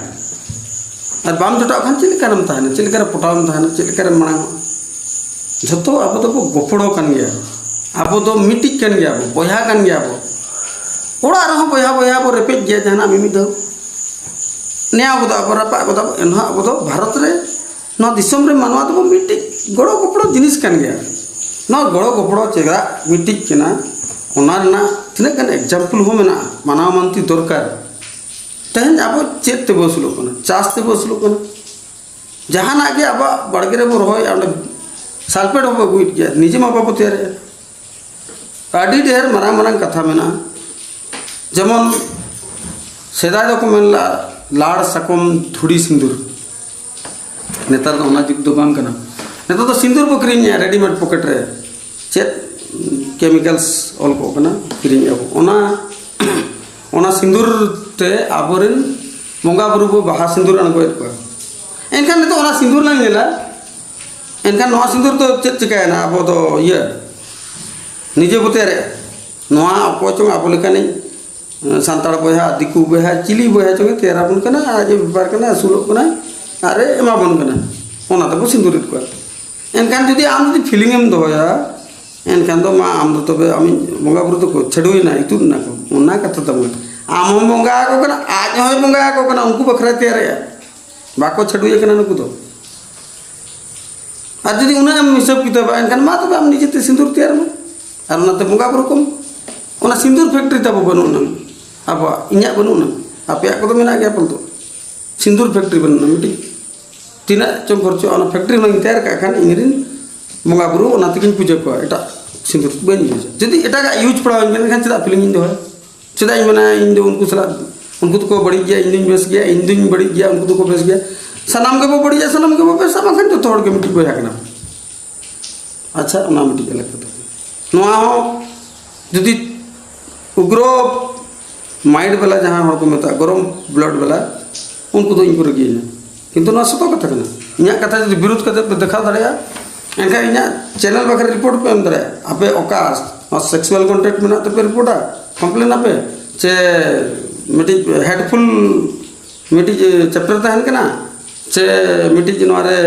ᱟᱨ ᱵᱟᱢ ᱡᱚᱴᱟᱣ ᱠᱷᱟᱱ ᱪᱮᱫ ᱞᱮᱠᱟᱨᱮᱢ ᱛᱟᱦᱮᱱᱟ? ᱪᱮᱫ ᱞᱮᱠᱟᱨᱮ ᱯᱚᱴᱟᱣᱮᱢ ᱛᱟᱦᱮᱱᱟ? ᱪᱮᱫ ᱞᱮᱠᱟᱨᱮᱢ ᱢᱟᱲᱟᱝᱚᱜᱼᱟ? ᱡᱷᱚᱛᱚ ᱟᱵᱚ ᱫᱚᱵᱚ ᱜᱚᱯᱚᱲᱚ ᱠᱟᱱ ᱜᱮᱭᱟ, ᱟᱵᱚ ᱫᱚ ᱢᱤᱫᱴᱤᱡ ᱠᱟᱱ ᱜᱮᱭᱟ ᱵᱚ, ᱵᱚᱭᱦᱟ ᱠᱟᱱ ᱜᱮᱭᱟ ᱵᱚ᱾ ᱚᱲᱟᱜ ᱨᱮᱦᱚᱸ ᱵᱚᱭᱦᱟ ᱵᱚᱭᱦᱟ ᱵᱚ ᱨᱮᱯᱮᱡ ᱜᱮᱭᱟ, ᱡᱟᱦᱟᱱᱟᱜ ᱢᱤᱢᱤᱫ ᱫᱷᱟᱣ ᱱᱮᱭᱟᱣ ᱜᱚᱫᱚᱜ ᱟᱵᱚ, ᱨᱟᱯᱟᱜ ᱜᱚᱫᱚᱜ ᱟᱵᱚ, ᱮᱱᱦᱚᱸ ᱟᱵᱚ ᱫᱚ ᱵᱷᱟᱨᱚᱛ ᱨᱮ ᱱᱚᱣᱟ ᱫᱤᱥᱚᱢ ᱨᱮ ᱢᱟᱱᱣᱟ ᱫᱚᱵᱚ ᱢᱤᱫᱴᱤᱡ ᱜᱚᱲᱚ ᱜᱚᱯᱚᱲᱚ ᱡᱤᱱᱤᱥ ᱠᱟᱱ ᱜᱮᱭᱟ᱾ ᱱᱚᱣᱟ ᱜᱚᱲᱚ ᱜᱚᱯᱚᱲᱚ ᱪᱮᱫᱟᱜ ᱢᱤᱫᱴᱤᱡ ᱠᱟᱱᱟ, ᱚᱱᱟ ᱨᱮᱱᱟᱜ ᱛᱤᱱᱟᱹᱜ ᱜᱟᱱ ᱮᱠᱡᱟᱢᱯᱚᱞ ᱦᱚᱸ ᱢᱮᱱᱟᱜᱼᱟ, ᱢᱟᱱᱟᱣ ᱢᱟᱱᱛᱤ ᱫᱚᱨᱠᱟᱨ᱾ ᱛᱮᱦᱮᱧ ᱟᱵᱚ ᱪᱮᱫ ᱛᱮᱵᱚ ᱟᱹᱥᱩᱞᱚᱜ ᱠᱟᱱᱟ? ᱪᱟᱥ ᱛᱮᱵᱚ ᱟᱹᱥᱩᱞᱚᱜ ᱠᱟᱱᱟ᱾ ᱡᱟᱦᱟᱱᱟᱜ ᱜᱮ ᱟᱵᱚᱣᱟᱜ ᱵᱟᱲᱜᱮ ᱨᱮᱵᱚ ᱨᱚᱦᱚᱭᱟ, ᱚᱸᱰᱮ ᱥᱟᱞᱯᱷᱮᱴ ᱦᱚᱸᱵᱚ ᱟᱹᱜᱩᱭᱮᱫ ᱜᱮᱭᱟ, ᱱᱤᱡᱮ ᱢᱟ ᱵᱟᱵᱚ ᱛᱮᱭᱟᱨᱮᱜᱼᱟ᱾ ᱟᱹᱰᱤ ᱰᱷᱮᱨ ᱢᱟᱨᱟᱝ ᱢᱟᱨᱟᱝ ᱠᱟᱛᱷᱟ ᱢᱮᱱᱟᱜᱼᱟ᱾ ᱡᱮᱢᱚᱱ ᱥᱮᱫᱟᱭ ᱫᱚᱠᱚ ᱢᱮᱱ ᱞᱮᱫᱼᱟ, "ᱞᱟᱲ ᱥᱟᱠᱚᱢ ᱫᱷᱩᱲᱤ ᱥᱤᱸᱫᱩᱨ", ᱱᱮᱛᱟᱨ ᱫᱚ ᱚᱱᱟ ᱡᱩᱜᱽ ᱫᱚ ᱵᱟᱝ ᱠᱟᱱᱟ᱾ ᱱᱮᱛᱟᱨ ᱫᱚ ᱥᱤᱸᱫᱩᱨ ᱵᱚ ᱠᱤᱨᱤᱧᱮᱜᱼᱟ, ᱨᱮᱰᱤᱢᱮᱰ ᱯᱚᱠᱮᱴ ᱨᱮ ᱪᱮᱫ ᱠᱮᱢᱤᱠᱮᱞᱥ ᱚᱞ ᱠᱚᱜ ᱠᱟᱱᱟ, ᱠᱤᱨᱤᱧᱮᱜᱼᱟ ᱵᱚ᱾ ᱚᱱᱟ, ᱚᱱᱟ ᱥᱤᱸᱫᱩᱨ ᱛᱮ ᱟᱵᱚᱨᱮᱱ ᱵᱚᱸᱜᱟ ᱵᱩᱨᱩ ᱵᱚ ᱵᱟᱦᱟ ᱥᱤᱸᱫᱩᱨ ᱟᱬᱜᱚᱭᱮᱫ ᱠᱚᱣᱟ᱾ ᱮᱱᱠᱷᱟᱱ ᱱᱤᱛᱚᱜ ᱚᱱᱟ ᱥᱤᱸᱫᱩᱨ ᱞᱟᱝ ᱧᱮᱞᱟ᱾ ᱮᱱᱠᱷᱟᱱ ᱱᱚᱣᱟ ᱥᱤᱸᱫᱩᱨ ᱫᱚ ᱪᱮᱫ ᱪᱤᱠᱟᱹᱭᱮᱱᱟ? ᱟᱵᱚ ᱫᱚ ᱤᱭᱟᱹ, ᱱᱤᱡᱮ ᱵᱚ ᱛᱮᱭᱟᱨᱮᱜᱼᱟ᱾ ᱱᱚᱣᱟ ᱚᱠᱚᱭ ᱪᱚᱝ ᱟᱵᱚ ᱞᱮᱠᱟᱱᱤᱡ ᱥᱟᱱᱛᱟᱲ ᱵᱚᱭᱦᱟ, ᱫᱤᱠᱩ ᱵᱚᱭᱦᱟ, ᱪᱤᱞᱤ ᱵᱚᱭᱦᱟ ᱪᱚᱝᱮ ᱛᱮᱭᱟᱨ ᱟᱵᱚᱱ ᱠᱟᱱᱟ, ᱟᱡ ᱮ ᱵᱮᱯᱟᱨ ᱠᱟᱱᱟ, ᱟᱹᱥᱩᱞᱚᱜ ᱠᱟᱱᱟ, ᱟᱨ ᱮ ᱮᱢᱟ ᱵᱚᱱ ᱠᱟᱱᱟ᱾ ᱚᱱᱟ ᱛᱮᱵᱚ ᱥᱤᱸᱫᱩᱨᱮᱫ ᱠᱚᱣᱟ᱾ ᱮᱱᱠᱷᱟᱱ ᱡᱩᱫᱤ ᱟᱢ ᱡᱩᱫᱤ ᱯᱷᱤᱞᱤᱝ ᱮᱢ ᱫᱚᱦᱚᱭᱟ, ᱮᱱᱠᱷᱟᱱ ᱫᱚ ᱢᱟ ᱟᱢ ᱫᱚ ᱛᱚᱵᱮ ᱟᱢᱤᱡ ᱵᱚᱸᱜᱟ ᱵᱩᱨᱩ ᱫᱚᱠᱚ ᱪᱷᱟᱹᱰᱩᱭᱮᱱᱟ, ᱤᱛᱩᱫ ᱮᱱᱟ ᱠᱚ, ᱚᱱᱟ ᱠᱟᱛᱷᱟ ᱫᱚ ᱵᱟᱝ᱾ ᱟᱢ ᱦᱚᱸᱢ ᱵᱚᱸᱜᱟ ᱟᱠᱚ ᱠᱟᱱᱟ, ᱟᱡ ᱦᱚᱸᱭ ᱵᱚᱸᱜᱟ ᱟᱠᱚ ᱠᱟᱱᱟ, ᱩᱱᱠᱩ ᱵᱟᱠᱷᱨᱟᱭ ᱛᱮᱭᱟᱨᱮᱜᱼᱟ, ᱵᱟᱠᱚ ᱪᱷᱟᱹᱰᱩᱭᱮ ᱠᱟᱱᱟ ᱱᱩᱠᱩ ᱫᱚ᱾ ᱟᱨ ᱡᱩᱫᱤ ᱩᱱᱟᱹᱜ ᱮᱢ ᱦᱤᱥᱟᱹᱵ ᱠᱤᱛᱟᱹᱵᱟ, ᱮᱱᱠᱷᱟᱱ ᱢᱟ ᱛᱚᱵᱮ ᱟᱢ ᱱᱤᱡᱮᱛᱮ ᱥᱤᱸᱫᱩᱨ ᱛᱮᱭᱟᱨ ᱢᱮ᱾ ᱟᱨ ᱚᱱᱟᱛᱮ ᱵᱚᱸᱜᱟ ᱵᱩᱨᱩ ᱠᱚᱢ, ᱚᱱᱟ ᱥᱤᱸᱫᱩᱨ ᱯᱷᱮᱠᱴᱨᱤ ᱛᱟᱵᱚ ᱵᱟᱹᱱᱩᱜ ᱟᱱᱟᱝ, ᱟᱵᱚᱣᱟᱜ, ᱤᱧᱟᱹᱜ ᱵᱟᱹᱱᱩᱜ ᱟᱱᱟᱝ, ᱟᱯᱮᱭᱟᱜ ᱠᱚᱫᱚ ᱢᱮᱱᱟᱜ ᱜᱮᱭᱟ ᱯᱟᱞᱛᱩ᱾ ᱥᱤᱸᱫᱩᱨ ᱯᱷᱮᱠᱴᱨᱤ ᱵᱟᱹᱱᱩᱜ ᱟᱱᱟᱝ ᱢᱤᱫᱴᱤᱡ, ᱛᱤᱱᱟᱹᱜ ᱪᱚᱝ ᱠᱷᱚᱨᱪᱚᱜᱼᱟ, ᱚᱱᱟ ᱯᱷᱮᱠᱴᱨᱤ ᱦᱚᱸᱧ ᱛᱮᱭᱟᱨ ᱠᱟᱜ ᱠᱷᱟᱱ ᱤᱧ ᱨᱮᱱ ᱵᱚᱸᱜᱟ ᱵᱩᱨᱩ ᱚᱱᱟ ᱛᱮᱜᱮᱧ ᱯᱩᱡᱟᱹ ᱠᱚᱣᱟ, ᱮᱴᱟᱜ ᱥᱤᱸᱫᱩᱨ ᱵᱟᱹᱧ ᱤᱭᱩᱡᱟ᱾ ᱡᱩᱫᱤ ᱮᱴᱟᱜᱟᱜ ᱤᱭᱩᱡᱽ ᱯᱟᱲᱟᱣᱟᱹᱧ ᱠᱟᱱ ᱠᱷᱟᱱ ᱪᱮᱫᱟᱜ ᱯᱷᱤᱞᱤᱝ ᱤᱧ ᱫᱚᱦᱚᱭᱟ? ᱪᱮᱫᱟᱜ ᱤᱧ ᱢᱮᱱᱟ ᱤᱧ ᱫᱚ ᱩᱱᱠᱩ ᱥᱟᱞᱟᱜ, ᱩᱱᱠᱩ ᱫᱚᱠᱚ ᱵᱟᱹᱲᱤᱡ ᱜᱮᱭᱟ, ᱤᱧ ᱫᱩᱧ ᱵᱮᱥ ᱜᱮᱭᱟ, ᱤᱧ ᱫᱩᱧ ᱵᱟᱹᱲᱤᱡ ᱜᱮᱭᱟ, ᱩᱱᱠᱩ ᱫᱚᱠᱚ ᱵᱮᱥ ᱜᱮᱭᱟ? ᱥᱟᱱᱟᱢ ᱜᱮᱵᱚ ᱵᱟᱹᱲᱤᱡᱟ, ᱥᱟᱱᱟᱢ ᱜᱮᱵᱚ ᱵᱮᱥᱟ, ᱵᱟᱝᱠᱷᱟᱱ ᱡᱚᱛᱚ ᱦᱚᱲ ᱜᱮ ᱢᱤᱫᱴᱤᱡ ᱵᱚᱭᱦᱟ ᱠᱟᱱᱟ᱾ ᱟᱪᱪᱷᱟ, ᱚᱱᱟ ᱢᱤᱫᱴᱤᱡ ᱟᱞᱟᱜᱽ ᱠᱟᱛᱷᱟ᱾ ᱱᱚᱣᱟ ᱦᱚᱸ ᱡᱩᱫᱤ ᱩᱜᱽᱨᱚ ᱢᱟᱭᱤᱱᱰ ᱵᱟᱞᱟ ᱡᱟᱦᱟᱸ ᱦᱚᱲ ᱠᱚ ᱢᱮᱛᱟᱜᱼᱟ, ᱜᱚᱨᱚᱢ ᱵᱞᱟᱰ ᱵᱟᱞᱟ, ᱩᱱᱠᱩ ᱫᱚ ᱤᱧ ᱠᱚ ᱨᱟᱹᱜᱤᱭᱟᱹᱧᱟ᱾ ᱠᱤᱱᱛᱩ ᱱᱚᱣᱟ ᱥᱚᱛᱚ ᱠᱟᱛᱷᱟ ᱠᱟᱱᱟ᱾ ᱤᱧᱟᱹᱜ ᱠᱟᱛᱷᱟ ᱡᱩᱫᱤ ᱵᱤᱨᱳᱫᱷ ᱠᱟᱛᱮ ᱯᱮ ᱫᱮᱠᱷᱟᱣ ᱫᱟᱲᱮᱭᱟᱜᱼᱟ, ᱮᱱᱠᱷᱟᱱ ᱤᱧᱟᱹᱜ ᱪᱮᱱᱮᱞ ᱵᱟᱠᱷᱨᱟ ᱨᱤᱯᱳᱨᱴ ᱯᱮ ᱮᱢ ᱫᱟᱲᱮᱭᱟᱜᱼᱟ᱾ ᱟᱯᱮ ᱚᱠᱟ ᱱᱚᱣᱟ ᱥᱮᱠᱥᱩᱣᱟᱞ ᱠᱚᱱᱴᱮᱠᱴ ᱢᱮᱱᱟᱜ ᱛᱟᱯᱮ ᱨᱤᱯᱳᱨᱴᱟ, ᱠᱚᱢᱯᱞᱮᱱ ᱟᱯᱮ, ᱪᱮ ᱢᱤᱫᱴᱤᱡ ᱦᱮᱰᱯᱷᱩᱞ ᱢᱤᱫᱴᱤᱡ ᱪᱮᱯᱴᱟᱨ ᱛᱟᱦᱮᱱ ᱠᱟᱱᱟ, ᱪᱮ ᱢᱤᱫᱴᱤᱡ ᱱᱚᱣᱟ ᱨᱮ,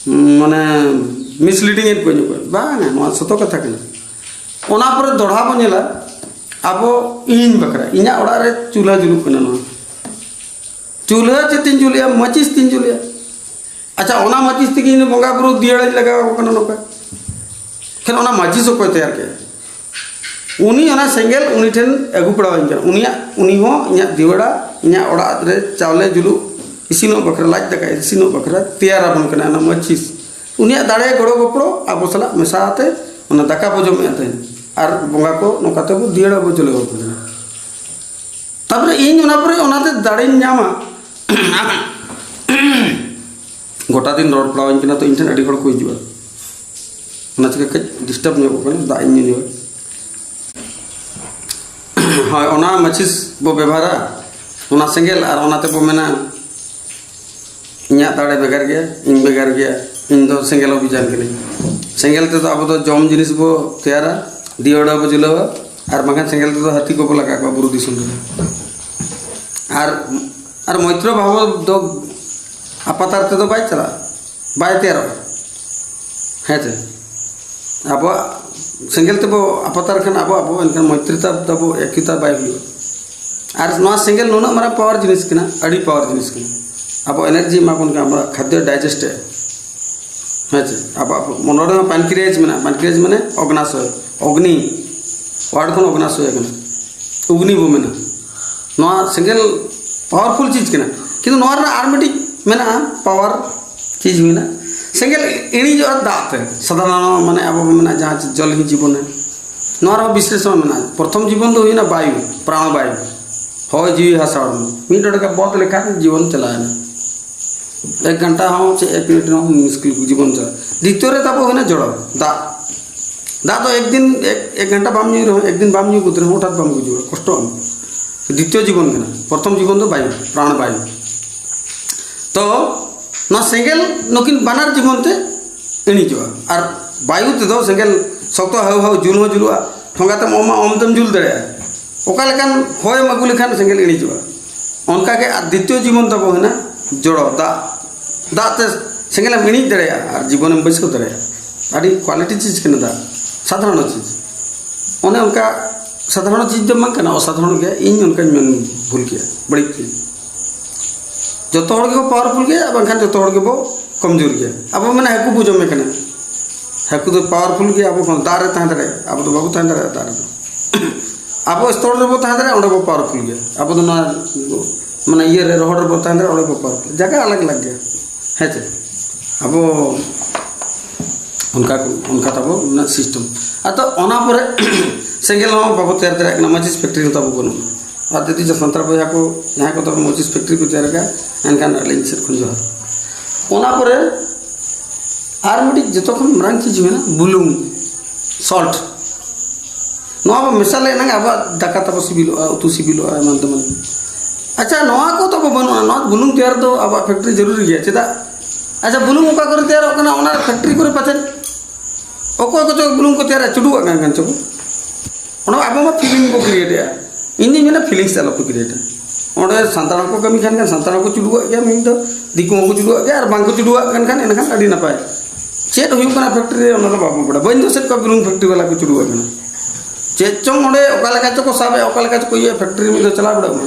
ᱩᱸ, ᱢᱟᱱᱮ ᱢᱤᱥᱞᱤᱰᱤᱝ ᱮᱫ ᱠᱚᱣᱟ ᱧᱚᱜ? ᱵᱟᱝᱟ, ᱱᱚᱣᱟ ᱥᱚᱛᱚ ᱠᱟᱛᱷᱟ ᱠᱟᱱᱟ᱾ ᱚᱱᱟ ᱯᱚᱨᱮ ᱫᱚᱲᱦᱟ ᱵᱚᱱ ᱧᱮᱞᱟ, ᱟᱵᱚ, ᱤᱧ ᱵᱟᱠᱷᱨᱟ, ᱤᱧᱟᱹᱜ ᱚᱲᱟᱜ ᱨᱮ ᱪᱩᱞᱦᱟᱹ ᱡᱩᱞᱩᱜ ᱠᱟᱱᱟ᱾ ᱱᱚᱣᱟ ᱪᱩᱞᱦᱟᱹ ᱪᱮᱫ ᱛᱤᱧ ᱡᱩᱞᱮᱜᱼᱟ? ᱢᱟᱹᱪᱤᱥ ᱛᱤᱧ ᱡᱩᱞᱮᱜᱼᱟ᱾ ᱟᱪᱪᱷᱟ, ᱚᱱᱟ ᱢᱟᱹᱪᱤᱥ ᱛᱮᱜᱮ ᱤᱧ ᱫᱚ ᱵᱚᱸᱜᱟ ᱵᱩᱨᱩ ᱫᱤᱭᱟᱹᱲᱟᱧ ᱞᱟᱜᱟᱣ ᱟᱠᱚ ᱠᱟᱱᱟ ᱱᱚᱝᱠᱟ᱾ ᱮᱱᱠᱷᱟᱱ ᱚᱱᱟ ᱢᱟᱹᱪᱤᱥ ᱚᱠᱚᱭ ᱛᱮᱭᱟᱨ ᱠᱮᱫᱟ? ᱩᱱᱤ ᱚᱱᱟ ᱥᱮᱸᱜᱮᱞ ᱩᱱᱤ ᱴᱷᱮᱱ ᱟᱹᱜᱩ ᱯᱟᱲᱟᱣᱟᱹᱧ ᱠᱟᱱᱟ᱾ ᱩᱱᱤᱭᱟᱜ, ᱩᱱᱤ ᱦᱚᱸ ᱤᱧᱟᱹᱜ ᱫᱤᱣᱟᱲᱟ, ᱤᱧᱟᱹᱜ ᱚᱲᱟᱜ ᱨᱮ ᱪᱟᱣᱞᱮ ᱡᱩᱞᱩᱜ, ᱤᱥᱤᱱᱚᱜ ᱵᱟᱠᱷᱨᱟ, ᱞᱟᱡ ᱫᱟᱠᱟ ᱤᱥᱤᱱᱚᱜ ᱵᱟᱠᱷᱨᱟ ᱛᱮᱭᱟᱨ ᱟᱵᱚᱱ ᱠᱟᱱᱟ ᱚᱱᱟ ᱢᱟᱹᱪᱤᱥ᱾ ᱩᱱᱤᱭᱟᱜ ᱫᱟᱲᱮ ᱜᱚᱲᱚ ᱜᱚᱯᱚᱲᱚ ᱟᱵᱚ ᱥᱟᱞᱟᱜ ᱢᱮᱥᱟ ᱟᱛᱮ ᱚᱱᱟ ᱫᱟᱠᱟ ᱵᱚ ᱡᱚᱢᱮᱫ ᱛᱟᱦᱮᱸᱫ᱾ ᱟᱨ ᱵᱚᱸᱜᱟ ᱠᱚ ᱱᱚᱝᱠᱟ ᱛᱮᱵᱚ ᱫᱤᱭᱟᱹᱲᱟ ᱵᱚ ᱡᱩᱞᱟᱹᱣ ᱟᱠᱚ ᱠᱟᱱᱟ᱾ ᱛᱟᱨᱯᱚᱨᱮ ᱤᱧ ᱚᱱᱟ ᱯᱚᱨᱮ ᱚᱱᱟᱛᱮ ᱫᱟᱲᱮᱧ ᱧᱟᱢᱟ᱾ ᱜᱚᱴᱟ ᱫᱤᱱ ᱨᱚᱲ ᱯᱟᱲᱟᱣᱟᱹᱧ ᱠᱟᱱᱟ, ᱛᱚ ᱤᱧ ᱴᱷᱮᱱ ᱟᱹᱰᱤ ᱦᱚᱲ ᱠᱚ ᱦᱤᱡᱩᱜᱼᱟ᱾ ᱚᱱᱟ ᱪᱤᱠᱟᱹ ᱠᱟᱹᱡ ᱰᱤᱥᱴᱟᱵᱽ ᱧᱚᱜᱚᱜ ᱠᱟᱱᱟ, ᱫᱟᱜ ᱤᱧ ᱧᱩ ᱧᱚᱜᱟ᱾ ᱦᱳᱭ, ᱚᱱᱟ ᱢᱟᱹᱪᱤᱥ ᱵᱚ ᱵᱮᱵᱷᱟᱨᱟ, ᱚᱱᱟ ᱥᱮᱸᱜᱮᱞ, ᱟᱨ ᱚᱱᱟ ᱛᱮᱵᱚ ᱢᱮᱱᱟ, "ᱤᱧᱟᱹᱜ ᱫᱟᱲᱮ ᱵᱷᱮᱜᱟᱨ ᱜᱮᱭᱟ, ᱤᱧ ᱵᱷᱮᱜᱟᱨ ᱜᱮᱭᱟ, ᱤᱧ ᱫᱚ ᱥᱮᱸᱜᱮᱞ ᱚᱵᱷᱤᱡᱟᱱ ᱠᱟᱹᱱᱟᱹᱧ᱾" ᱥᱮᱸᱜᱮᱞ ᱛᱮᱫᱚ ᱟᱵᱚ ᱫᱚ ᱡᱚᱢ ᱡᱤᱱᱤᱥ ᱵᱚ ᱛᱮᱭᱟᱨᱟ, ᱫᱤᱭᱟᱹᱲᱟ ᱵᱚ ᱡᱩᱞᱟᱹᱣᱟ, ᱟᱨ ᱵᱟᱝᱠᱷᱟᱱ ᱥᱮᱸᱜᱮᱞ ᱛᱮᱫᱚ ᱦᱟᱹᱛᱤ ᱠᱚᱵᱚ ᱞᱟᱜᱟ ᱠᱚᱣᱟ ᱵᱩᱨᱩ ᱫᱤᱥᱚᱢ ᱨᱮ᱾ ᱟᱨ, ᱟᱨ ᱢᱚᱭᱛᱨᱚ ᱵᱷᱟᱵᱚ ᱫᱚ ᱟᱯᱟᱛᱟᱨ ᱛᱮᱫᱚ ᱵᱟᱭ ᱪᱟᱞᱟᱜᱼᱟ, ᱵᱟᱭ ᱛᱮᱭᱟᱨᱚᱜᱼᱟ᱾ ᱦᱮᱸ ᱪᱮ? ᱟᱵᱚᱣᱟᱜ ᱥᱮᱸᱜᱮᱞ ᱛᱮᱵᱚ ᱟᱯᱟᱛᱟᱨ ᱠᱷᱟᱱ ᱟᱵᱚ, ᱟᱵᱚ ᱮᱱᱠᱷᱟᱱ ᱢᱚᱭᱛᱨᱤᱛᱟ ᱛᱟᱵᱚ, ᱮᱠᱤᱛᱟ ᱵᱟᱭ ᱦᱩᱭᱩᱜᱼᱟ᱾ ᱟᱨ ᱱᱚᱣᱟ ᱥᱮᱸᱜᱮᱞ ᱱᱩᱱᱟᱹᱜ ᱢᱟᱨᱟᱝ ᱯᱟᱣᱟᱨ ᱡᱤᱱᱤᱥ ᱠᱟᱱᱟ, ᱟᱹᱰᱤ ᱯᱟᱣᱟᱨ ᱡᱤᱱᱤᱥ ᱠᱟᱱᱟ᱾ ᱟᱵᱚ ᱮᱱᱟᱨᱡᱤ ᱮᱢᱟ ᱵᱚᱱ ᱠᱟᱱᱟ, ᱟᱵᱚᱣᱟᱜ ᱠᱷᱟᱫᱽᱭᱚ ᱰᱟᱭᱡᱮᱥᱴ ᱮ᱾ ᱦᱮᱸ ᱪᱮ? ᱟᱵᱚᱣᱟᱜ ᱢᱚᱱᱮ ᱨᱮᱦᱚᱸ ᱯᱟᱱᱠᱨᱤᱭᱟᱥ ᱢᱮᱱᱟᱜᱼᱟ᱾ ᱯᱟᱱᱠᱨᱤᱭᱟᱥ ᱢᱟᱱᱮ ᱚᱜᱽᱱᱟᱥᱚᱭ, ᱚᱜᱽᱱᱤ, ᱣᱟᱨᱰ ᱠᱷᱚᱱ ᱚᱜᱽᱱᱟᱥᱚᱭ ᱠᱟᱱᱟ, ᱚᱜᱽᱱᱤ ᱵᱚ ᱢᱮᱱᱟ᱾ ᱱᱚᱣᱟ ᱥᱮᱸᱜᱮᱞ ᱯᱟᱣᱟᱨᱯᱷᱩᱞ ᱪᱤᱡᱽ ᱠᱟᱱᱟ, ᱠᱤᱱᱛᱩ ᱱᱚᱣᱟ ᱨᱮᱱᱟᱜ ᱟᱨ ᱢᱤᱫᱴᱤᱡ ᱢᱮᱱᱟᱜᱼᱟ, ᱯᱟᱣᱟᱨ ᱪᱤᱡᱽ ᱢᱮᱱᱟᱜᱼᱟ᱾ ᱥᱮᱸᱜᱮᱞ ᱤᱬᱤᱡᱚᱜᱼᱟ ᱫᱟᱜ ᱛᱮ, ᱥᱟᱫᱷᱟᱨᱚᱱ ᱢᱟᱱᱮ ᱟᱵᱚ ᱵᱚ ᱢᱮᱱᱟ ᱡᱟᱦᱟᱸ ᱪᱤᱡᱽ ᱡᱚᱞ ᱦᱤ ᱡᱤᱵᱚᱱ ᱦᱮ, ᱱᱚᱣᱟ ᱨᱮᱦᱚᱸ ᱵᱤᱥᱞᱮᱥᱚᱱ ᱢᱮᱱᱟᱜᱼᱟ᱾ ᱯᱨᱚᱛᱷᱚᱢ ᱡᱤᱵᱚᱱ ᱫᱚ ᱦᱩᱭᱱᱟ ᱵᱟᱭᱩ, ᱯᱨᱟᱬ ᱵᱟᱭᱩ, ᱦᱚᱭ ᱡᱤᱣᱤ ᱦᱟᱥᱟ ᱦᱚᱲᱢᱚ᱾ ᱢᱤᱫ ᱰᱚᱸᱰᱮᱠ ᱵᱚᱫ ᱞᱮᱠᱷᱟᱱ ᱡᱤᱵᱚᱱ ᱪᱟᱞᱟᱣᱮᱱᱟ᱾ ᱮᱠ ᱜᱷᱚᱱᱴᱟ ᱦᱚᱸ ᱪᱮ ᱮᱠ ᱢᱤᱱᱤᱴ ᱦᱚᱸ ᱢᱩᱥᱠᱤᱞ ᱡᱤᱵᱚᱱ ᱪᱟᱞᱟᱜ᱾ ᱫᱤᱛᱤᱭᱚ ᱨᱮ ᱛᱟᱵᱚ ᱦᱩᱭᱱᱟ ᱡᱚᱲᱚ, ᱫᱟᱜ᱾ ᱫᱟᱜ ᱫᱚ ᱮᱠ ᱫᱤᱱ, ᱮᱠ, ᱮᱠ ᱜᱷᱚᱱᱴᱟ ᱵᱟᱢ ᱧᱩᱭ ᱨᱮᱦᱚᱸ, ᱮᱠ ᱫᱤᱱ ᱵᱟᱢ ᱧᱩ ᱜᱚᱫ ᱨᱮᱦᱚᱸ ᱦᱚᱴᱟᱛ ᱵᱟᱢ ᱜᱩᱡᱩᱜᱼᱟ, ᱠᱚᱥᱴᱚᱜ ᱟᱢ᱾ ᱫᱤᱛᱤᱭᱚ ᱡᱤᱵᱚᱱ ᱠᱟᱱᱟ, ᱯᱨᱚᱛᱷᱚᱢ ᱡᱤᱵᱚᱱ ᱫᱚ ᱵᱟᱭᱩ, ᱯᱨᱟᱬ ᱵᱟᱭᱩ᱾ ᱛᱚ ᱱᱚᱣᱟ ᱥᱮᱸᱜᱮᱞ ᱱᱩᱠᱤᱱ ᱵᱟᱱᱟᱨ ᱡᱤᱵᱚᱱ ᱛᱮ ᱤᱬᱤᱡᱚᱜᱼᱟ᱾ ᱟᱨ ᱵᱟᱭᱩ ᱛᱮᱫᱚ ᱥᱮᱸᱜᱮᱞ ᱥᱚᱠᱛᱚ ᱦᱟᱹᱣ ᱦᱟᱹᱣ ᱡᱩᱞ ᱦᱚᱸ ᱡᱩᱞᱩᱜᱼᱟ, ᱴᱷᱚᱸᱜᱟ ᱛᱮᱢ ᱚᱢᱟ, ᱚᱢ ᱛᱮᱢ ᱡᱩᱞ ᱫᱟᱲᱮᱭᱟᱜᱼᱟ᱾ ᱚᱠᱟ ᱞᱮᱠᱟᱱ ᱦᱚᱭᱮᱢ ᱟᱹᱜᱩ ᱞᱮᱠᱷᱟᱱ ᱥᱮᱸᱜᱮᱞ ᱤᱬᱤᱡᱚᱜᱼᱟ᱾ ᱚᱱᱠᱟᱜᱮ ᱟᱨ ᱫᱤᱛᱤᱭᱚ ᱡᱤᱵᱚᱱ ᱛᱟᱵᱚ ᱦᱮᱱᱟᱜ ᱡᱚᱲᱚ, ᱫᱟᱜ᱾ ᱫᱟᱜ ᱛᱮ ᱥᱮᱸᱜᱮᱞᱮᱢ ᱤᱬᱤᱡ ᱫᱟᱲᱮᱭᱟᱜᱼᱟ ᱟᱨ ᱡᱤᱵᱚᱱᱮᱢ ᱵᱟᱹᱭᱥᱟᱹᱣ ᱫᱟᱲᱮᱭᱟᱜᱼᱟ᱾ ᱟᱹᱰᱤ ᱠᱣᱟᱞᱤᱴᱤ ᱪᱤᱡᱽ ᱠᱟᱱᱟ ᱫᱟᱜ, ᱥᱟᱫᱷᱟᱨᱚᱱ ᱪᱤᱡᱽ᱾ ᱚᱱᱮ ᱚᱱᱠᱟ ᱥᱟᱫᱷᱟᱨᱚᱱ ᱪᱤᱡᱽ ᱫᱚ ᱵᱟᱝ ᱠᱟᱱᱟ, ᱚᱥᱟᱫᱷᱟᱨᱚᱱ ᱜᱮᱭᱟ᱾ ᱤᱧ ᱚᱱᱠᱟᱧ ᱢᱮᱱ ᱵᱷᱩᱞ ᱠᱮᱜᱼᱟ, ᱵᱟᱹᱲᱤᱡ ᱠᱮᱜᱼᱟ᱾ ᱡᱚᱛᱚ ᱦᱚᱲ ᱜᱮᱠᱚ ᱯᱟᱣᱟᱨᱯᱷᱩᱞ ᱜᱮᱭᱟ, ᱵᱟᱝᱠᱷᱟᱱ ᱡᱚᱛᱚ ᱦᱚᱲ ᱜᱮᱵᱚ ᱠᱚᱢᱡᱳᱨ ᱜᱮᱭᱟ᱾ ᱟᱵᱚ ᱢᱮᱱᱟ ᱦᱟᱹᱠᱩ ᱵᱚ ᱡᱚᱢᱮ ᱠᱟᱱᱟ, ᱦᱟᱹᱠᱩ ᱫᱚ ᱯᱟᱣᱟᱨᱯᱷᱩᱞ ᱜᱮᱭᱟ, ᱟᱵᱚ ᱠᱷᱚᱱ ᱫᱟᱜ ᱨᱮ ᱛᱟᱦᱮᱸ ᱫᱟᱲᱮᱭᱟᱜᱼᱟ, ᱟᱵᱚ ᱫᱚ ᱵᱟᱵᱚ ᱛᱟᱦᱮᱸ ᱫᱟᱲᱮᱭᱟᱜᱼᱟ ᱫᱟᱜ ᱨᱮᱫᱚ᱾ ᱟᱵᱚ ᱥᱛᱚᱨ ᱨᱮᱵᱚ ᱛᱟᱦᱮᱸ ᱫᱟᱲᱮᱭᱟᱜᱼᱟ, ᱚᱸᱰᱮ ᱵᱚ ᱯᱟᱣᱟᱨᱯᱷᱩᱞ ᱜᱮᱭᱟ᱾ ᱟᱵᱚ ᱫᱚ ᱱᱚᱣᱟ ᱢᱟᱱᱮ ᱤᱭᱟᱹ ᱨᱮ, ᱨᱚᱦᱚᱲ ᱨᱮᱵᱚ ᱛᱟᱦᱮᱸ ᱫᱟᱲᱮᱭᱟᱜᱼᱟ, ᱚᱸᱰᱮ ᱵᱚ ᱯᱟᱣᱟᱨᱯᱷᱩᱞ, ᱡᱟᱭᱜᱟ ᱟᱞᱟᱜᱽ ᱟᱞᱟᱜᱽ ᱜᱮᱭᱟ, ᱦᱮᱸ ᱪᱮ? ᱟᱵᱚ ᱚᱱᱠᱟ ᱠᱚ, ᱚᱱᱠᱟ ᱛᱟᱵᱚ ᱨᱮᱱᱟᱜ ᱥᱤᱥᱴᱮᱢ᱾ ᱟᱫᱚ ᱚᱱᱟ ᱯᱚᱨᱮ ᱥᱮᱸᱜᱮᱞ ᱦᱚᱸ ᱵᱟᱵᱚ ᱛᱮᱭᱟᱨ ᱫᱟᱲᱮᱭᱟᱜ ᱠᱟᱱᱟ, ᱢᱟᱪᱤᱥ ᱯᱷᱮᱠᱴᱨᱤ ᱦᱚᱸ ᱛᱟᱵᱚ ᱵᱟᱹᱱᱩᱜᱼᱟ᱾ ᱟᱨ ᱡᱩᱫᱤ ᱡᱟ ᱥᱟᱱᱛᱟᱲ ᱵᱚᱭᱦᱟ ᱠᱚ ᱡᱟᱦᱟᱸᱭ ᱠᱚ ᱛᱟᱵᱚ ᱢᱟᱪᱤᱥ ᱯᱷᱮᱠᱴᱨᱤ ᱠᱚ ᱛᱮᱭᱟᱨ ᱟᱠᱟᱫᱼᱟ, ᱮᱱᱠᱷᱟᱱ ᱟᱹᱞᱤᱧ ᱥᱮᱫ ᱠᱷᱚᱱ ᱡᱚᱦᱟᱨ᱾ ᱚᱱᱟ ᱯᱚᱨᱮ ᱟᱨ ᱢᱤᱫᱴᱤᱡ ᱡᱚᱛᱚ ᱠᱷᱚᱱ ᱢᱟᱨᱟᱝ ᱪᱤᱡᱽ ᱢᱮᱱᱟᱜᱼᱟ ᱵᱩᱞᱩᱝ, ᱥᱚᱞᱴ᱾ ᱱᱚᱣᱟ ᱵᱚ ᱢᱮᱥᱟ ᱞᱮ ᱮᱱᱟᱝ ᱟᱵᱚᱣᱟᱜ ᱫᱟᱠᱟ ᱛᱟᱵᱚ ᱥᱤᱵᱤᱞᱚᱜᱼᱟ, ᱩᱛᱩ ᱥᱤᱵᱤᱞᱚᱜᱼᱟ, ᱮᱢᱟᱱ ᱛᱮᱢᱟᱱ᱾ ᱟᱪᱪᱷᱟ, ᱱᱚᱣᱟ ᱠᱚ ᱛᱟᱵᱚ ᱵᱟᱹᱱᱩᱜᱼᱟ, ᱱᱚᱣᱟ ᱵᱩᱞᱩᱝ ᱛᱮᱭᱟᱨ ᱫᱚ ᱟᱵᱚᱣᱟᱜ ᱯᱷᱮᱠᱴᱨᱤ ᱡᱟᱹᱨᱩᱨᱤ ᱜᱮᱭᱟ᱾ ᱪᱮᱫᱟᱜ? ᱟᱪᱪᱷᱟ, ᱵᱩᱞᱩᱝ ᱚᱠᱟ ᱠᱚᱨᱮ ᱛᱮᱭᱟᱨᱚᱜ ᱠᱟᱱᱟ? ᱚᱱᱟ ᱯᱷᱮᱠᱴᱨᱤ ᱠᱚᱨᱮ ᱯᱟᱪᱮᱫ ᱚᱠᱚᱭ ᱠᱚᱪᱚ ᱵᱩᱞᱩᱝ ᱠᱚ ᱛᱮᱭᱟᱨᱟ, ᱪᱩᱰᱩᱣᱟᱜ ᱠᱟᱱ ᱠᱟᱱ ᱪᱚ ᱠᱚ᱾ ᱚᱱᱟ ᱟᱵᱚ ᱢᱟ ᱯᱷᱤᱞᱤᱝ ᱵᱚ ᱠᱨᱤᱭᱮᱴᱮᱜᱼᱟ᱾ ᱤᱧ ᱫᱩᱧ ᱢᱮᱱᱟ ᱯᱷᱤᱞᱤᱝᱥ ᱟᱞᱚ ᱯᱮ ᱠᱨᱤᱭᱮᱴᱟ᱾ ᱚᱸᱰᱮ ᱥᱟᱱᱛᱟᱲ ᱦᱚᱸᱠᱚ ᱠᱟᱹᱢᱤ ᱠᱟᱱ ᱠᱷᱟᱱ ᱥᱟᱱᱛᱟᱲ ᱦᱚᱸᱠᱚ ᱪᱩᱰᱩᱣᱟᱜ ᱜᱮᱭᱟ, ᱢᱤᱫ ᱫᱚ ᱫᱤᱠᱩ ᱦᱚᱸᱠᱚ ᱪᱩᱰᱩᱣᱟᱜ ᱜᱮᱭᱟ, ᱟᱨ ᱵᱟᱝᱠᱚ ᱪᱩᱰᱩᱣᱟᱜ ᱠᱟᱱ ᱠᱷᱟᱱ ᱮᱱᱠᱷᱟᱱ ᱟᱹᱰᱤ ᱱᱟᱯᱟᱭ᱾ ᱪᱮᱫ ᱦᱩᱭᱩᱜ ᱠᱟᱱᱟ ᱯᱷᱮᱠᱴᱨᱤ ᱨᱮ, ᱚᱱᱟ ᱫᱚ ᱵᱟᱵᱚᱱ ᱵᱟᱲᱟᱭᱟ᱾ ᱵᱟᱹᱧ ᱫᱳᱥᱮᱫ ᱠᱚᱣᱟ ᱵᱩᱞᱩᱝ ᱯᱷᱮᱠᱴᱨᱤ ᱵᱟᱞᱟ ᱠᱚ ᱪᱩᱰᱩᱣᱟᱜ ᱠᱟᱱᱟ᱾ ᱪᱮᱫ ᱪᱚᱝ ᱚᱸᱰᱮ ᱚᱠᱟ ᱞᱮᱠᱟ ᱪᱚᱠᱚ ᱥᱟᱵᱮᱫ, ᱚᱠᱟ ᱞᱮᱠᱟ ᱪᱚᱠᱚ ᱤᱭᱟᱹ, ᱯᱷᱮᱠᱴᱨᱤ ᱢᱤᱫ ᱫᱷᱟᱣ ᱪᱟᱞᱟᱣ ᱵᱟᱲᱟᱜ ᱢᱟ᱾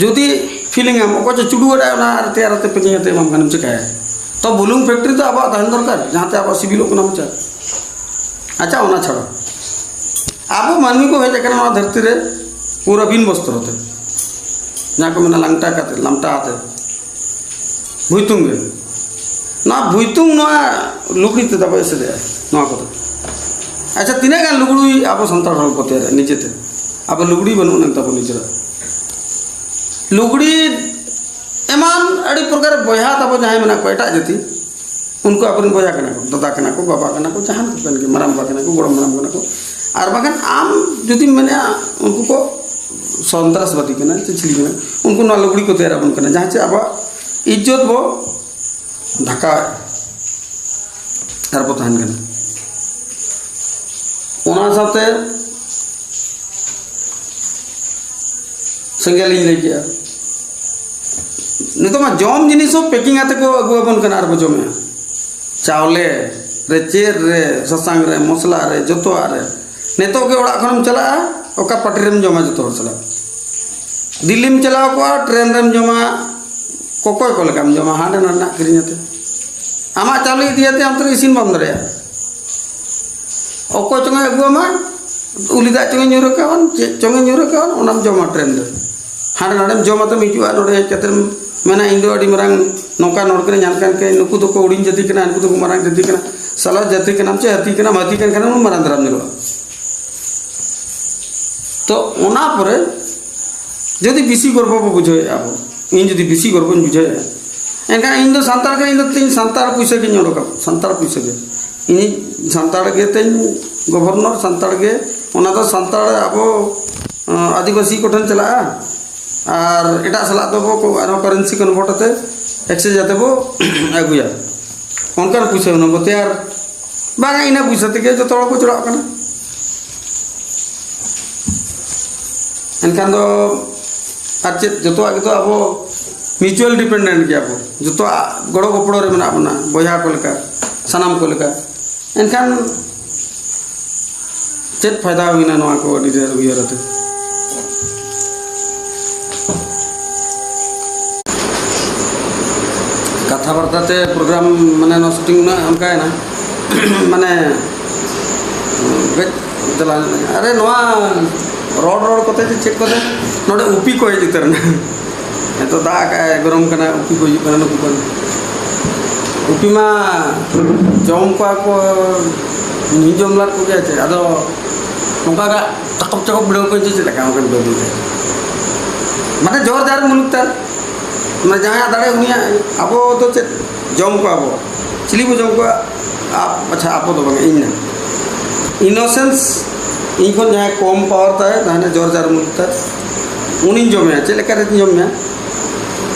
ᱡᱩᱫᱤ ᱯᱷᱤᱞᱤᱝ ᱟᱢ, ᱚᱠᱚᱭ ᱪᱚ ᱪᱩᱰᱩᱣᱟᱜ ᱟᱭ, ᱚᱱᱟ ᱟᱨ ᱛᱮᱭᱟᱨ ᱟᱛᱮ ᱯᱮᱠᱤᱝ ᱟᱛᱮ ᱮᱢᱟᱢ ᱠᱷᱟᱱᱮᱢ ᱪᱤᱠᱟᱹᱭᱟ? ᱛᱚ ᱵᱩᱞᱩᱝ ᱯᱷᱮᱠᱴᱨᱤ ᱫᱚ ᱟᱵᱚᱣᱟᱜ ᱛᱟᱦᱮᱱ ᱫᱚᱨᱠᱟᱨ, ᱡᱟᱦᱟᱸᱛᱮ ᱟᱵᱚᱣᱟᱜ ᱥᱤᱵᱤᱞᱚᱜ ᱠᱟᱱᱟ ᱢᱚᱪᱟ᱾ ᱟᱪᱪᱷᱟ, ᱚᱱᱟ ᱪᱷᱟᱲᱟ ᱟᱵᱚ ᱢᱟᱹᱱᱢᱤ ᱠᱚ ᱦᱮᱡ ᱟᱠᱟᱱᱟ ᱱᱚᱣᱟ ᱫᱷᱟᱹᱨᱛᱤ ᱨᱮ ᱯᱩᱨᱟᱹ ᱵᱤᱱ ᱵᱚᱥᱛᱨᱚ ᱛᱮ, ᱡᱟᱦᱟᱸ ᱠᱚ ᱢᱮᱱᱟ ᱞᱟᱝᱴᱟ ᱠᱟᱛᱮ, ᱞᱟᱢᱴᱟ ᱟᱛᱮ, ᱵᱷᱩᱭᱛᱩᱝ ᱜᱮ᱾ ᱱᱚᱣᱟ ᱵᱷᱩᱭᱛᱩᱝ ᱱᱚᱣᱟ ᱞᱩᱜᱽᱲᱤ ᱛᱮ ᱛᱟᱵᱚ ᱮᱥᱮᱫᱮᱜᱼᱟ ᱱᱚᱣᱟ ᱠᱚᱫᱚ᱾ ᱟᱪᱪᱷᱟ, ᱛᱤᱱᱟᱹᱜ ᱜᱟᱱ ᱞᱩᱜᱽᱲᱤ ᱟᱵᱚ ᱥᱟᱱᱛᱟᱲ ᱦᱚᱲ ᱠᱚ ᱛᱮᱭᱟᱨᱟ ᱱᱤᱡᱮᱛᱮ? ᱟᱵᱚ ᱞᱩᱜᱽᱲᱤ ᱵᱟᱹᱱᱩᱜ ᱟᱱᱟᱝ ᱛᱟᱵᱚ ᱱᱤᱡᱮᱨᱟᱜ᱾ ᱞᱩᱜᱽᱲᱤ ᱮᱢᱟᱱ ᱟᱹᱰᱤ ᱯᱨᱚᱠᱟᱨ ᱵᱚᱭᱦᱟ ᱛᱟᱵᱚ ᱡᱟᱦᱟᱸᱭ ᱢᱮᱱᱟᱜ ᱠᱚᱣᱟ ᱮᱴᱟᱜ ᱡᱟᱹᱛᱤ, ᱩᱱᱠᱩ ᱟᱵᱚᱨᱮᱱ ᱵᱚᱭᱦᱟ ᱠᱟᱱᱟ ᱠᱚ, ᱫᱟᱫᱟ ᱠᱟᱱᱟ ᱠᱚ, ᱵᱟᱵᱟ ᱠᱟᱱᱟ ᱠᱚ, ᱡᱟᱦᱟᱱ ᱠᱚ ᱠᱟᱱ ᱜᱮ, ᱢᱟᱨᱟᱝ ᱵᱟᱵᱟ ᱠᱟᱱᱟ ᱠᱚ, ᱜᱚᱲᱚᱢ ᱦᱟᱲᱟᱢ ᱠᱟᱱᱟ ᱠᱚ᱾ ᱟᱨ ᱵᱟᱠᱷᱟᱱ ᱟᱢ ᱡᱩᱫᱤᱢ ᱢᱮᱱᱟ ᱩᱱᱠᱩ ᱠᱚ ᱥᱚᱱᱛᱨᱟᱥᱵᱟᱫᱤ ᱠᱟᱱᱟ ᱥᱮ ᱪᱤᱞᱤ ᱠᱟᱱᱟ, ᱩᱱᱠᱩ ᱱᱚᱣᱟ ᱞᱩᱜᱽᱲᱤ ᱠᱚ ᱛᱮᱭᱟᱨ ᱟᱵᱚᱱ ᱠᱟᱱᱟ, ᱡᱟᱦᱟᱸ ᱪᱮ ᱟᱵᱚᱣᱟᱜ ᱤᱡᱽᱡᱚᱛ ᱵᱚ ᱰᱷᱟᱠᱟᱣᱮᱫ ᱟᱨ ᱵᱚ ᱛᱟᱦᱮᱱ ᱠᱟᱱᱟ᱾ ᱚᱱᱟ ᱥᱟᱶᱛᱮ ᱥᱮᱸᱜᱮᱞ ᱤᱧ ᱞᱟᱹᱭ ᱠᱮᱜᱼᱟ, ᱱᱤᱛᱚᱜ ᱢᱟ ᱡᱚᱢ ᱡᱤᱱᱤᱥ ᱦᱚᱸ ᱯᱮᱠᱤᱝ ᱟᱛᱮ ᱠᱚ ᱟᱹᱜᱩ ᱟᱵᱚᱱ ᱠᱟᱱᱟ ᱟᱨ ᱵᱚ ᱡᱚᱢᱮᱜᱼᱟ᱾ ᱪᱟᱣᱞᱮ ᱨᱮ, ᱪᱮᱫ ᱨᱮ, ᱥᱟᱥᱟᱝ ᱨᱮ, ᱢᱚᱥᱞᱟ ᱨᱮ, ᱡᱚᱛᱚᱣᱟᱜ ᱨᱮ᱾ ᱱᱤᱛᱚᱜ ᱜᱮ ᱚᱲᱟᱜ ᱠᱷᱚᱱᱮᱢ ᱪᱟᱞᱟᱜᱼᱟ, ᱚᱠᱟ ᱯᱟᱴᱤ ᱨᱮᱢ ᱡᱚᱢᱟ ᱡᱚᱛᱚ ᱦᱚᱲ ᱥᱟᱞᱟᱜ? ᱫᱤᱞᱞᱤᱢ ᱪᱟᱞᱟᱣ ᱠᱚᱜᱼᱟ, ᱴᱨᱮᱱ ᱨᱮᱢ ᱡᱚᱢᱟ, ᱠᱚᱠᱚᱭ ᱠᱚ ᱞᱮᱠᱟᱢ ᱡᱚᱢᱟ, ᱦᱟᱸᱰᱮ ᱱᱟᱰᱮᱱᱟᱜ ᱠᱤᱨᱤᱧ ᱟᱛᱮ᱾ ᱟᱢᱟᱜ ᱪᱟᱣᱞᱮ ᱤᱫᱤᱭᱟᱛᱮ ᱟᱢ ᱛᱮᱫᱚ ᱤᱥᱤᱱ ᱵᱟᱢ ᱫᱟᱲᱮᱭᱟᱜᱼᱟ᱾ ᱚᱠᱚᱭ ᱪᱚᱝ ᱮ ᱟᱹᱜᱩ ᱟᱢᱟ, ᱩᱞᱤ ᱫᱟᱜ ᱪᱚᱝ ᱮ ᱧᱩᱨ ᱟᱠᱟᱣᱟᱱ, ᱪᱮᱫ ᱪᱚᱝ ᱮ ᱧᱩᱨ ᱟᱠᱟᱣᱟᱱ, ᱚᱱᱟᱢ ᱡᱚᱢᱟ ᱴᱨᱮᱱ ᱨᱮ᱾ ᱦᱟᱸᱰᱮ ᱱᱟᱰᱮᱢ ᱡᱚᱢ ᱟᱛᱮᱢ ᱦᱤᱡᱩᱜᱼᱟ, ᱱᱚᱰᱮ ᱦᱮᱡ ᱠᱟᱛᱮᱢ ᱢᱮᱱᱟ, "ᱤᱧ ᱫᱚ ᱟᱹᱰᱤ ᱢᱟᱨᱟᱝ ᱱᱚᱝᱠᱟᱱ ᱦᱚᱲ ᱠᱟᱹᱱᱟᱹᱧ, ᱦᱟᱱᱠᱟᱱ ᱠᱟᱹᱱᱟᱹᱧ, ᱱᱩᱠᱩ ᱫᱚᱠᱚ ᱦᱩᱰᱤᱧ ᱡᱟᱹᱛᱤ ᱠᱟᱱᱟ, ᱦᱟᱱᱠᱩ ᱫᱚᱠᱚ ᱢᱟᱨᱟᱝ ᱡᱟᱹᱛᱤ ᱠᱟᱱᱟ, ᱥᱟᱞᱟ ᱡᱟᱹᱛᱤ ᱠᱟᱱᱟᱢ ᱪᱮ ᱦᱟᱹᱛᱤ ᱠᱟᱱᱟᱢ, ᱦᱟᱹᱛᱤ ᱠᱟᱱ ᱠᱷᱟᱱᱮᱢ ᱢᱟᱨᱟᱝ ᱫᱷᱟᱨᱟᱢ ᱧᱮᱞᱚᱜᱼᱟ᱾" ᱛᱚ ᱚᱱᱟ ᱯᱚᱨᱮ ᱡᱩᱫᱤ ᱵᱮᱥᱤ ᱜᱚᱨᱵᱚ ᱵᱚ ᱵᱩᱡᱷᱟᱹᱣᱮᱫᱼᱟ ᱟᱵᱚ, ᱤᱧ ᱡᱩᱫᱤ ᱵᱮᱥᱤ ᱜᱚᱨᱵᱚᱧ ᱵᱩᱡᱷᱟᱹᱣᱮᱫᱼᱟ, ᱮᱱᱠᱷᱟᱱ ᱤᱧ ᱫᱚ ᱥᱟᱱᱛᱟᱲ ᱠᱟᱹᱱᱟᱹᱧ, ᱤᱧ ᱫᱚ ᱛᱤᱧ ᱥᱟᱱᱛᱟᱲ ᱯᱩᱭᱥᱟᱹ ᱜᱤᱧ ᱚᱰᱚᱠᱟ, ᱥᱟᱱᱛᱟᱲ ᱯᱩᱭᱥᱟᱹ ᱜᱮ᱾ ᱤᱧ ᱥᱟᱱᱛᱟᱲ ᱜᱮ ᱛᱤᱧ ᱜᱚᱵᱷᱚᱨᱱᱚᱨ, ᱥᱟᱱᱛᱟᱲ ᱜᱮ, ᱚᱱᱟ ᱫᱚ ᱥᱟᱱᱛᱟᱲ ᱟᱵᱚ, ᱟᱸ, ᱟᱹᱫᱤᱵᱟᱹᱥᱤ ᱠᱚᱴᱷᱮᱱ ᱪᱟᱞᱟᱜᱼᱟ᱾ ᱟᱨ ᱮᱴᱟᱜ ᱥᱟᱞᱟᱜ ᱫᱚᱵᱚ ᱠᱚ-, ᱟᱨᱦᱚᱸ ᱠᱟᱨᱮᱱᱥᱤ ᱠᱚᱱᱵᱷᱟᱨᱴ ᱟᱛᱮ ᱮᱠᱥᱪᱮᱧᱡᱽ ᱟᱛᱮ ᱵᱚ ᱟᱹᱜᱩᱭᱟ᱾ ᱚᱱᱠᱟᱱ ᱯᱩᱭᱥᱟᱹ ᱦᱩᱱᱟᱹᱝ ᱵᱚ ᱛᱮᱭᱟᱨ, ᱵᱟᱝᱟ, ᱤᱱᱟᱹ ᱯᱩᱭᱥᱟᱹ ᱛᱮᱜᱮ ᱡᱚᱛᱚ ᱦᱚᱲ ᱠᱚ ᱪᱟᱞᱟᱜ ᱠᱟᱱᱟ᱾ ᱮᱱᱠᱷᱟᱱ ᱫᱚ ᱟᱨ ᱪᱮᱫ, ᱡᱚᱛᱚᱣᱟᱜ ᱜᱮᱛᱚ ᱟᱵᱚ ᱢᱤᱪᱩᱣᱟᱞ ᱰᱤᱯᱮᱱᱰᱮᱱᱴ ᱜᱮᱭᱟ ᱵᱚ, ᱡᱚᱛᱚᱣᱟᱜ ᱜᱚᱲᱚ ᱜᱚᱯᱚᱲᱚ ᱨᱮ ᱢᱮᱱᱟᱜ ᱵᱚᱱᱟ, ᱵᱚᱭᱦᱟ ᱠᱚ ᱞᱮᱠᱟ, ᱥᱟᱱᱟᱢ ᱠᱚ ᱞᱮᱠᱟ᱾ ᱮᱱᱠᱷᱟᱱ ᱪᱮᱫ ᱯᱷᱟᱭᱫᱟ ᱦᱩᱭᱱᱟ ᱱᱚᱣᱟ ᱠᱚ ᱟᱹᱰᱤ ᱰᱷᱮᱨ ᱩᱭᱦᱟᱹᱨ ᱟᱛᱮ? ᱠᱟᱛᱷᱟ ᱵᱟᱨᱛᱟᱛᱮ ᱯᱨᱳᱜᱨᱟᱢ, ᱢᱟᱱᱮ, ᱱᱚᱣᱟ ᱥᱩᱴᱤᱝ ᱩᱱᱟᱹᱜ ᱚᱱᱠᱟᱭᱮᱱᱟ᱾ ᱢᱟᱱᱮ, ᱠᱟᱹᱡ ᱪᱟᱞᱟᱣ ᱧᱚᱜ ᱞᱮᱱᱟ᱾ ᱟᱨᱮ, ᱱᱚᱣᱟ ᱨᱚᱲ ᱨᱚᱲ ᱠᱚᱛᱮ ᱪᱮ ᱪᱮᱫ ᱠᱚᱛᱮ ᱱᱚᱰᱮ ᱩᱯᱤ ᱠᱚ ᱦᱮᱡ ᱩᱛᱟᱹᱨ ᱮᱱᱟ᱾ ᱱᱤᱛᱚᱜ ᱫᱟᱜ ᱟᱠᱟᱫᱼᱟᱭ, ᱜᱚᱨᱚᱢ ᱠᱟᱱᱟ, ᱩᱯᱤ ᱠᱚ ᱦᱤᱡᱩᱜ ᱠᱟᱱᱟ ᱱᱩᱠᱩ ᱠᱚ᱾ ᱩᱯᱤ ᱢᱟ ᱡᱚᱢ ᱠᱚᱣᱟ ᱠᱚ, ᱤᱧ ᱡᱚᱢ ᱞᱟᱜ ᱠᱚᱜᱮᱭᱟ ᱪᱮ, ᱟᱫᱚ ᱱᱚᱝᱠᱟ ᱜᱮ ᱪᱟᱠᱚᱵ ᱪᱟᱠᱚᱵ ᱵᱤᱲᱟᱹᱣ ᱠᱚ ᱪᱮ ᱪᱮᱫ ᱞᱮᱠᱟ ᱚᱱᱠᱟᱱ ᱵᱤᱲᱟᱹᱣ ᱠᱚ᱾ ᱢᱟᱱᱮ ᱡᱚᱨ ᱡᱟᱨ ᱢᱩᱞᱩᱠ ᱛᱟᱨ, ᱢᱟᱱᱮ ᱡᱟᱦᱟᱸᱭᱟᱜ ᱫᱟᱲᱮ ᱩᱱᱤᱭᱟᱜ, ᱟᱵᱚ ᱫᱚ ᱪᱮᱫ ᱡᱚᱢ ᱠᱚᱣᱟ ᱵᱚ, ᱪᱤᱞᱤ ᱵᱚ ᱡᱚᱢ ᱠᱚᱣᱟ? ᱟᱯ-, ᱟᱪᱪᱷᱟ, ᱟᱵᱚ ᱫᱚ ᱵᱟᱝ, ᱤᱧ ᱱᱟ ᱤᱱᱳᱥᱮᱱᱥ, ᱤᱧ ᱠᱷᱚᱱ ᱡᱟᱦᱟᱸᱭ ᱠᱚᱢ ᱯᱟᱣᱟᱨ ᱛᱟᱭ, ᱛᱟᱦᱮᱱᱟ ᱡᱚᱨ ᱡᱟᱨ ᱢᱩᱞᱩᱠ ᱛᱟᱨ, ᱩᱱᱤᱧ ᱡᱚᱢᱮᱭᱟ᱾ ᱪᱮᱫ ᱞᱮᱠᱟ ᱨᱮᱧ ᱡᱚᱢᱮᱭᱟ?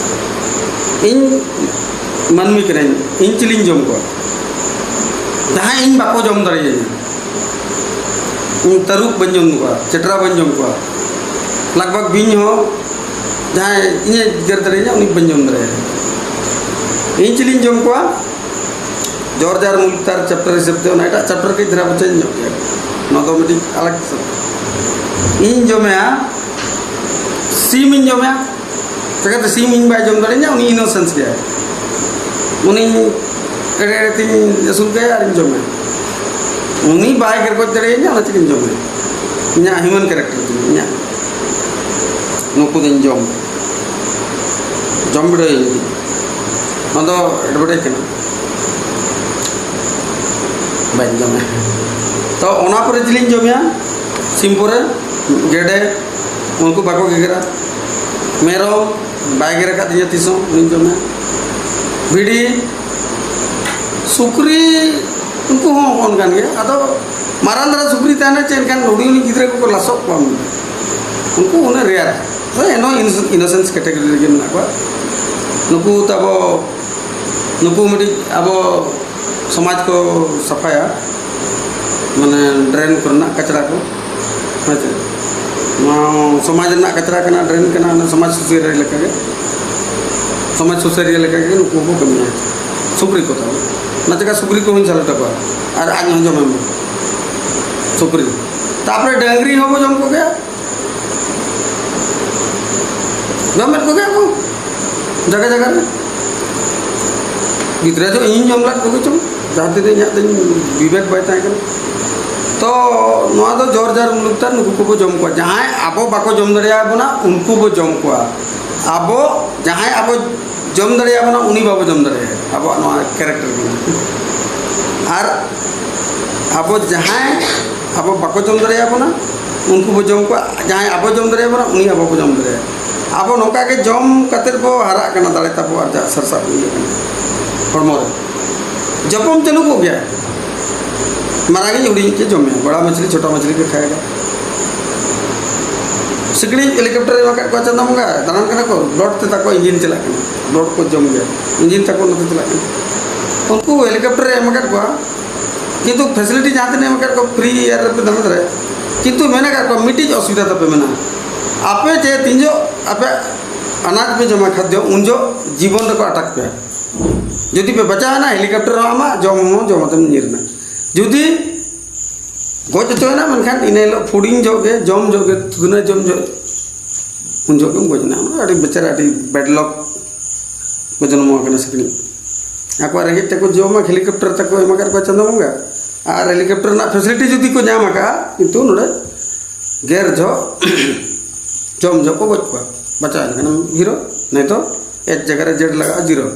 ᱤᱧ ᱢᱟᱹᱱᱢᱤ ᱠᱟᱹᱱᱟᱹᱧ, ᱤᱧ ᱪᱤᱞᱤᱧ ᱡᱚᱢ ᱠᱚᱣᱟ? ᱡᱟᱦᱟᱸᱭ ᱤᱧ ᱵᱟᱠᱚ ᱡᱚᱢ ᱫᱟᱲᱮᱭᱟᱹᱧᱟ᱾ ᱤᱧ ᱛᱟᱹᱨᱩᱵ ᱵᱟᱹᱧ ᱡᱚᱢ ᱠᱚᱣᱟ, ᱪᱮᱴᱨᱟ ᱵᱟᱹᱧ ᱡᱚᱢ ᱠᱚᱣᱟ, ᱞᱟᱜᱽ ᱵᱷᱟᱜᱽ ᱵᱤᱧ ᱦᱚᱸ ᱡᱟᱦᱟᱸᱭ ᱤᱧᱮ ᱜᱮᱨ ᱫᱟᱲᱮᱭᱟᱹᱧᱟ ᱩᱱᱤ ᱵᱟᱹᱧ ᱡᱚᱢ ᱫᱟᱲᱮᱭᱟᱭᱟ᱾ ᱤᱧ ᱪᱤᱞᱤᱧ ᱡᱚᱢ ᱠᱚᱣᱟ? ᱡᱚᱨ ᱡᱟᱨ ᱢᱩᱞᱩᱠ ᱛᱟᱨ ᱪᱮᱯᱴᱟᱨ ᱦᱤᱥᱟᱹᱵ ᱛᱮ ᱚᱱᱟ ᱮᱴᱟᱜ ᱪᱮᱯᱴᱟᱨ ᱠᱟᱹᱡ ᱫᱷᱟᱨᱟ ᱵᱚᱪᱚᱧ ᱧᱚᱜ ᱜᱮᱭᱟ, ᱱᱚᱣᱟ ᱫᱚ ᱢᱤᱫᱴᱤᱡ ᱟᱞᱟᱜᱽ ᱥᱟᱵᱡᱮᱠᱴ᱾ ᱤᱧ ᱡᱚᱢᱮᱭᱟ, ᱥᱤᱢᱤᱧ ᱡᱚᱢᱮᱭᱟ᱾ ᱪᱤᱠᱟᱹᱛᱮ ᱥᱤᱢ ᱤᱧ ᱵᱟᱭ ᱡᱚᱢ ᱫᱟᱲᱮᱭᱟᱹᱧᱟ? ᱩᱱᱤ ᱤᱱᱳᱥᱮᱱᱥ ᱜᱮᱭᱟᱭ, ᱩᱱᱤ ᱮᱲᱮ ᱮᱲᱮ ᱛᱤᱧ ᱟᱹᱥᱩᱞ ᱠᱟᱭᱟ ᱟᱨᱤᱧ ᱡᱚᱢᱮᱭᱟ᱾ ᱩᱱᱤ ᱵᱟᱭ ᱜᱮᱨ ᱜᱚᱡ ᱫᱟᱲᱮᱭᱟᱹᱧᱟ, ᱚᱱᱟ ᱪᱤᱠᱟᱹᱧ ᱡᱚᱢᱮᱭᱟ? ᱤᱧᱟᱹᱜ ᱦᱤᱭᱩᱢᱮᱱ ᱠᱮᱨᱮᱠᱴᱟᱨ ᱛᱤᱧ, ᱤᱧᱟᱹᱜ ᱱᱩᱠᱩ ᱫᱚᱧ ᱡᱚᱢ, ᱡᱚᱢ ᱵᱤᱰᱟᱹᱣᱤᱧ᱾ ᱱᱚᱣᱟ ᱫᱚ ᱮᱰᱵᱷᱮᱴᱟᱭᱤᱡᱽ ᱠᱟᱱᱟ, ᱵᱟᱹᱧ ᱡᱚᱢᱮᱭᱟ᱾ ᱛᱚ ᱚᱱᱟ ᱯᱚᱨᱮ ᱪᱤᱞᱤᱧ ᱡᱚᱢᱮᱭᱟ? ᱥᱤᱢ ᱯᱚᱨᱮ ᱜᱮᱰᱮ, ᱩᱱᱠᱩ ᱵᱟᱠᱚ ᱜᱮᱜᱮᱨᱟ᱾ ᱢᱮᱨᱚᱢ ᱵᱟᱭ ᱜᱮᱨ ᱟᱠᱟᱫ ᱛᱤᱧᱟᱹ ᱛᱤᱥ ᱦᱚᱸ, ᱩᱱᱤᱧ ᱡᱚᱢᱮᱭᱟ᱾ ᱵᱷᱤᱰᱤ, ᱥᱩᱠᱨᱤ, ᱩᱱᱠᱩ ᱦᱚᱸ ᱦᱚᱯᱚᱱ ᱠᱟᱱ ᱜᱮᱭᱟ᱾ ᱟᱫᱚ ᱢᱟᱨᱟᱝ ᱫᱷᱟᱨᱟ ᱥᱩᱠᱨᱤ ᱛᱟᱦᱮᱱᱟ ᱪᱮ, ᱮᱱᱠᱷᱟᱱ ᱦᱩᱰᱤᱧ ᱦᱩᱰᱤᱧ ᱜᱤᱫᱽᱨᱟᱹ ᱠᱚᱠᱚ ᱞᱟᱥᱚᱜ ᱠᱚᱣᱟ᱾ ᱩᱱᱠᱩ ᱩᱱᱟᱹᱜ ᱨᱮᱭᱟᱨ, ᱦᱳᱭ, ᱮᱱᱦᱚᱸ ᱤᱱᱳᱥᱮᱱᱥ ᱠᱮᱴᱮᱜᱚᱨᱤ ᱨᱮᱜᱮ ᱢᱮᱱᱟᱜ ᱠᱚᱣᱟ᱾ ᱱᱩᱠᱩ ᱛᱟᱵᱚ, ᱱᱩᱠᱩ ᱢᱤᱫᱴᱤᱡ ᱟᱵᱚ ᱥᱚᱢᱟᱡᱽ ᱠᱚ ᱥᱟᱯᱷᱟᱭᱟ, ᱢᱟᱱᱮ ᱰᱨᱮᱱ ᱠᱚᱨᱮᱱᱟᱜ ᱠᱟᱪᱨᱟ ᱠᱚ, ᱦᱮᱸ ᱥᱮ? ᱱᱚᱣᱟ ᱥᱚᱢᱟᱡᱽ ᱨᱮᱱᱟᱜ ᱠᱟᱪᱨᱟ ᱠᱟᱱᱟ, ᱰᱨᱮᱱ ᱠᱟᱱᱟ, ᱚᱱᱟ ᱥᱚᱢᱟᱡᱽ ᱥᱩᱥᱟᱹᱨᱤᱭᱟᱹ ᱞᱮᱠᱟᱜᱮ, ᱥᱚᱢᱟᱡᱽ ᱥᱩᱥᱟᱹᱨᱤᱭᱟᱹ ᱞᱮᱠᱟᱜᱮ ᱱᱩᱠᱩ ᱦᱚᱸᱠᱚ ᱠᱟᱹᱢᱤᱭᱟ᱾ ᱥᱩᱠᱨᱤ ᱠᱚ ᱛᱟᱵᱚ, ᱚᱱᱟ ᱪᱮᱠᱟ ᱥᱩᱠᱨᱤ ᱠᱚᱦᱚᱸᱧ ᱥᱮᱞᱮᱫ ᱟᱠᱚᱣᱟ, ᱟᱨ ᱟᱡ ᱦᱚᱸ ᱡᱚᱢᱮᱢ ᱥᱩᱠᱨᱤ᱾ ᱛᱟᱯᱚᱨᱮ ᱰᱟᱹᱝᱨᱤ ᱦᱚᱸᱵᱚ ᱡᱚᱢ ᱠᱚᱜᱮᱭᱟ, ᱡᱚᱢᱮᱫ ᱠᱚᱜᱮᱭᱟ ᱠᱚ ᱡᱟᱭᱜᱟ ᱡᱟᱭᱜᱟ ᱨᱮ᱾ ᱜᱤᱫᱽᱨᱟᱹ ᱫᱚ ᱤᱧ ᱡᱚᱢ ᱞᱮᱫ ᱠᱚᱜᱮ ᱪᱚᱝ, ᱡᱟᱦᱟᱸ ᱛᱤᱱᱟᱹᱜ ᱤᱧᱟᱹᱜ ᱫᱚᱧ ᱵᱤᱵᱮᱠ ᱵᱟᱭ ᱛᱟᱦᱮᱸ ᱠᱟᱱᱟ᱾ ᱛᱚ ᱱᱚᱣᱟ ᱫᱚ ᱡᱚᱨ ᱡᱟᱨ ᱢᱩᱞᱩᱠ ᱛᱟᱨ, ᱱᱩᱠᱩ ᱠᱚᱵᱚ ᱡᱚᱢ ᱠᱚᱣᱟ᱾ ᱡᱟᱦᱟᱸᱭ ᱟᱵᱚ ᱵᱟᱠᱚ ᱡᱚᱢ ᱫᱟᱲᱮᱭᱟᱵᱚᱱᱟ, ᱩᱱᱠᱩ ᱵᱚ ᱡᱚᱢ ᱠᱚᱣᱟ᱾ ᱟᱵᱚ ᱡᱟᱦᱟᱸᱭ ᱟᱵᱚ ᱡᱚᱢ ᱫᱟᱲᱮᱭᱟᱵᱚᱱᱟ, ᱩᱱᱤ ᱵᱟᱵᱚ ᱡᱚᱢ ᱫᱟᱲᱮᱭᱟᱭᱟ᱾ ᱟᱵᱚᱣᱟᱜ ᱱᱚᱣᱟ ᱠᱮᱨᱮᱠᱴᱟᱨ ᱠᱟᱱᱟ᱾ ᱟᱨ ᱟᱵᱚ ᱡᱟᱦᱟᱸᱭ ᱟᱵᱚ ᱵᱟᱠᱚ ᱡᱚᱢ ᱫᱟᱲᱮᱭᱟᱵᱚᱱᱟ, ᱩᱱᱠᱩ ᱵᱚ ᱡᱚᱢ ᱠᱚᱣᱟ᱾ ᱡᱟᱦᱟᱸᱭ ᱟᱵᱚ ᱡᱚᱢ ᱫᱟᱲᱮᱭᱟᱵᱚᱱᱟ, ᱩᱱᱤ ᱟᱵᱚ ᱵᱚ ᱡᱚᱢ ᱫᱟᱲᱮᱭᱟᱭᱟ᱾ ᱟᱵᱚ ᱱᱚᱝᱠᱟ ᱜᱮ ᱡᱚᱢ ᱠᱟᱛᱮᱫ ᱵᱚ ᱦᱟᱨᱟᱜ ᱠᱟᱱᱟ, ᱫᱟᱲᱮ ᱛᱟᱵᱚ ᱟᱨᱡᱟᱜ ᱥᱟᱨᱥᱟᱜ ᱤᱭᱟᱹᱜ ᱠᱟᱱᱟ ᱦᱚᱲᱢᱚ ᱨᱮ᱾ ᱡᱚᱯᱚᱢ ᱪᱟᱹᱞᱩ ᱠᱚᱜ ᱜᱮᱭᱟ, ᱢᱟᱨᱟᱝᱤᱡ ᱦᱩᱰᱤᱧᱤᱡ ᱠᱚ ᱡᱚᱢᱮᱭᱟ, ᱵᱟᱲᱟ ᱢᱟᱪᱷᱞᱤ ᱪᱷᱳᱴᱟ ᱢᱟᱪᱷᱞᱤ ᱠᱚ ᱠᱷᱟᱭᱮᱜᱟ᱾ ᱥᱤᱠᱲᱤᱡ ᱦᱮᱞᱤᱠᱚᱯᱴᱟᱨ ᱮᱢ ᱟᱠᱟᱫ ᱠᱚᱣᱟ ᱪᱟᱸᱫᱟ ᱵᱚᱸᱜᱟ, ᱫᱟᱬᱟᱱ ᱠᱟᱱᱟ ᱠᱚ, ᱵᱞᱚᱰ ᱛᱮ ᱛᱟᱠᱚ ᱤᱧᱡᱤᱱ ᱪᱟᱞᱟᱜ ᱠᱟᱱᱟ, ᱵᱞᱚᱰ ᱠᱚ ᱡᱚᱢ ᱜᱮᱭᱟ, ᱤᱧᱡᱤᱱ ᱛᱟᱠᱚ ᱱᱚᱛᱮ ᱪᱟᱞᱟᱜ ᱠᱟᱱᱟ᱾ ᱩᱱᱠᱩ ᱦᱮᱞᱤᱠᱚᱯᱴᱟᱨ ᱮ ᱮᱢ ᱟᱠᱟᱫ ᱠᱚᱣᱟ, ᱠᱤᱱᱛᱩ ᱯᱷᱮᱥᱤᱞᱤᱴᱤ ᱡᱟᱦᱟᱸ ᱛᱤᱱᱟᱹᱜ ᱮᱢ ᱟᱠᱟᱫ ᱠᱚᱣᱟ, ᱯᱷᱨᱤ ᱮᱭᱟᱨ ᱨᱮᱯᱮ ᱫᱟᱬᱟ ᱫᱟᱲᱮᱭᱟᱜᱼᱟ᱾ ᱠᱤᱱᱛᱩ ᱢᱮᱱ ᱟᱠᱟᱫ ᱠᱚᱣᱟ, ᱢᱤᱫᱴᱤᱡ ᱚᱥᱩᱵᱤᱫᱷᱟ ᱛᱟᱯᱮ ᱢᱮᱱᱟᱜᱼᱟ, ᱟᱯᱮ ᱡᱮ ᱛᱤᱱ ᱡᱚᱜ ᱟᱯᱮ ᱟᱱᱟᱡᱽ ᱯᱮ ᱡᱚᱢᱟ, ᱠᱷᱟᱫᱽᱭᱚ, ᱩᱱ ᱡᱚᱜ ᱡᱤᱵᱚᱱ ᱨᱮᱠᱚ ᱟᱴᱟᱠ ᱯᱮᱭᱟ᱾ ᱡᱩᱫᱤ ᱯᱮ ᱵᱟᱪᱟᱣ ᱮᱱᱟ, ᱦᱮᱞᱤᱠᱚᱯᱴᱟᱨ ᱦᱚᱸ ᱟᱢᱟᱜ, ᱡᱚᱢ ᱦᱚᱸ ᱡᱚᱢ ᱟᱛᱮᱢ ᱧᱤᱨ ᱮᱱᱟ᱾ ᱡᱩᱫᱤ ᱜᱚᱡ ᱦᱚᱪᱚᱭᱮᱱᱟ, ᱢᱮᱱᱠᱷᱟᱱ ᱤᱱᱟᱹ ᱦᱤᱞᱳᱜ ᱯᱷᱩᱰᱤᱝ ᱡᱚᱜ ᱜᱮ, ᱡᱚᱢ ᱡᱚᱜ ᱜᱮ, ᱛᱩᱫᱱᱟ ᱡᱚᱢ ᱡᱚᱜ, ᱩᱱ ᱡᱚᱜ ᱜᱮᱢ ᱜᱚᱡ ᱮᱱᱟ᱾ ᱟᱹᱰᱤ ᱵᱮᱪᱟᱨᱟ, ᱟᱹᱰᱤ ᱵᱮᱰ ᱞᱚᱠ ᱠᱚ ᱡᱚᱱᱢᱚ ᱟᱠᱟᱱᱟ ᱥᱤᱠᱲᱤᱡ᱾ ᱟᱠᱚᱣᱟᱜ ᱨᱮᱸᱜᱮᱡ ᱛᱮᱠᱚ ᱡᱚᱢᱟ, ᱦᱮᱞᱤᱠᱚᱯᱴᱟᱨ ᱛᱟᱠᱚ ᱮᱢ ᱟᱠᱟᱫ ᱠᱚᱣᱟ ᱪᱟᱸᱫᱳ ᱵᱚᱸᱜᱟ, ᱟᱨ ᱦᱮᱞᱤᱠᱚᱯᱴᱟᱨ ᱨᱮᱱᱟᱜ ᱯᱷᱮᱥᱤᱞᱤᱴᱤ ᱡᱩᱫᱤ ᱠᱚ ᱧᱟᱢ ᱟᱠᱟᱫᱼᱟ, ᱠᱤᱱᱛᱩ ᱱᱚᱰᱮ ᱜᱮᱨ ᱡᱚᱦᱚᱜ ᱡᱚᱢ ᱡᱚᱦᱚᱜ ᱠᱚ ᱜᱚᱡ ᱠᱚᱣᱟ, ᱵᱟᱪᱟᱣ ᱮᱱ ᱠᱷᱟᱱᱮᱢ ᱦᱤᱨᱳ, ᱱᱤᱛᱚᱜ ᱮᱪ ᱡᱟᱭᱜᱟ ᱨᱮ ᱡᱮᱰ ᱞᱟᱜᱟᱜᱼᱟ, ᱡᱤᱨᱳ᱾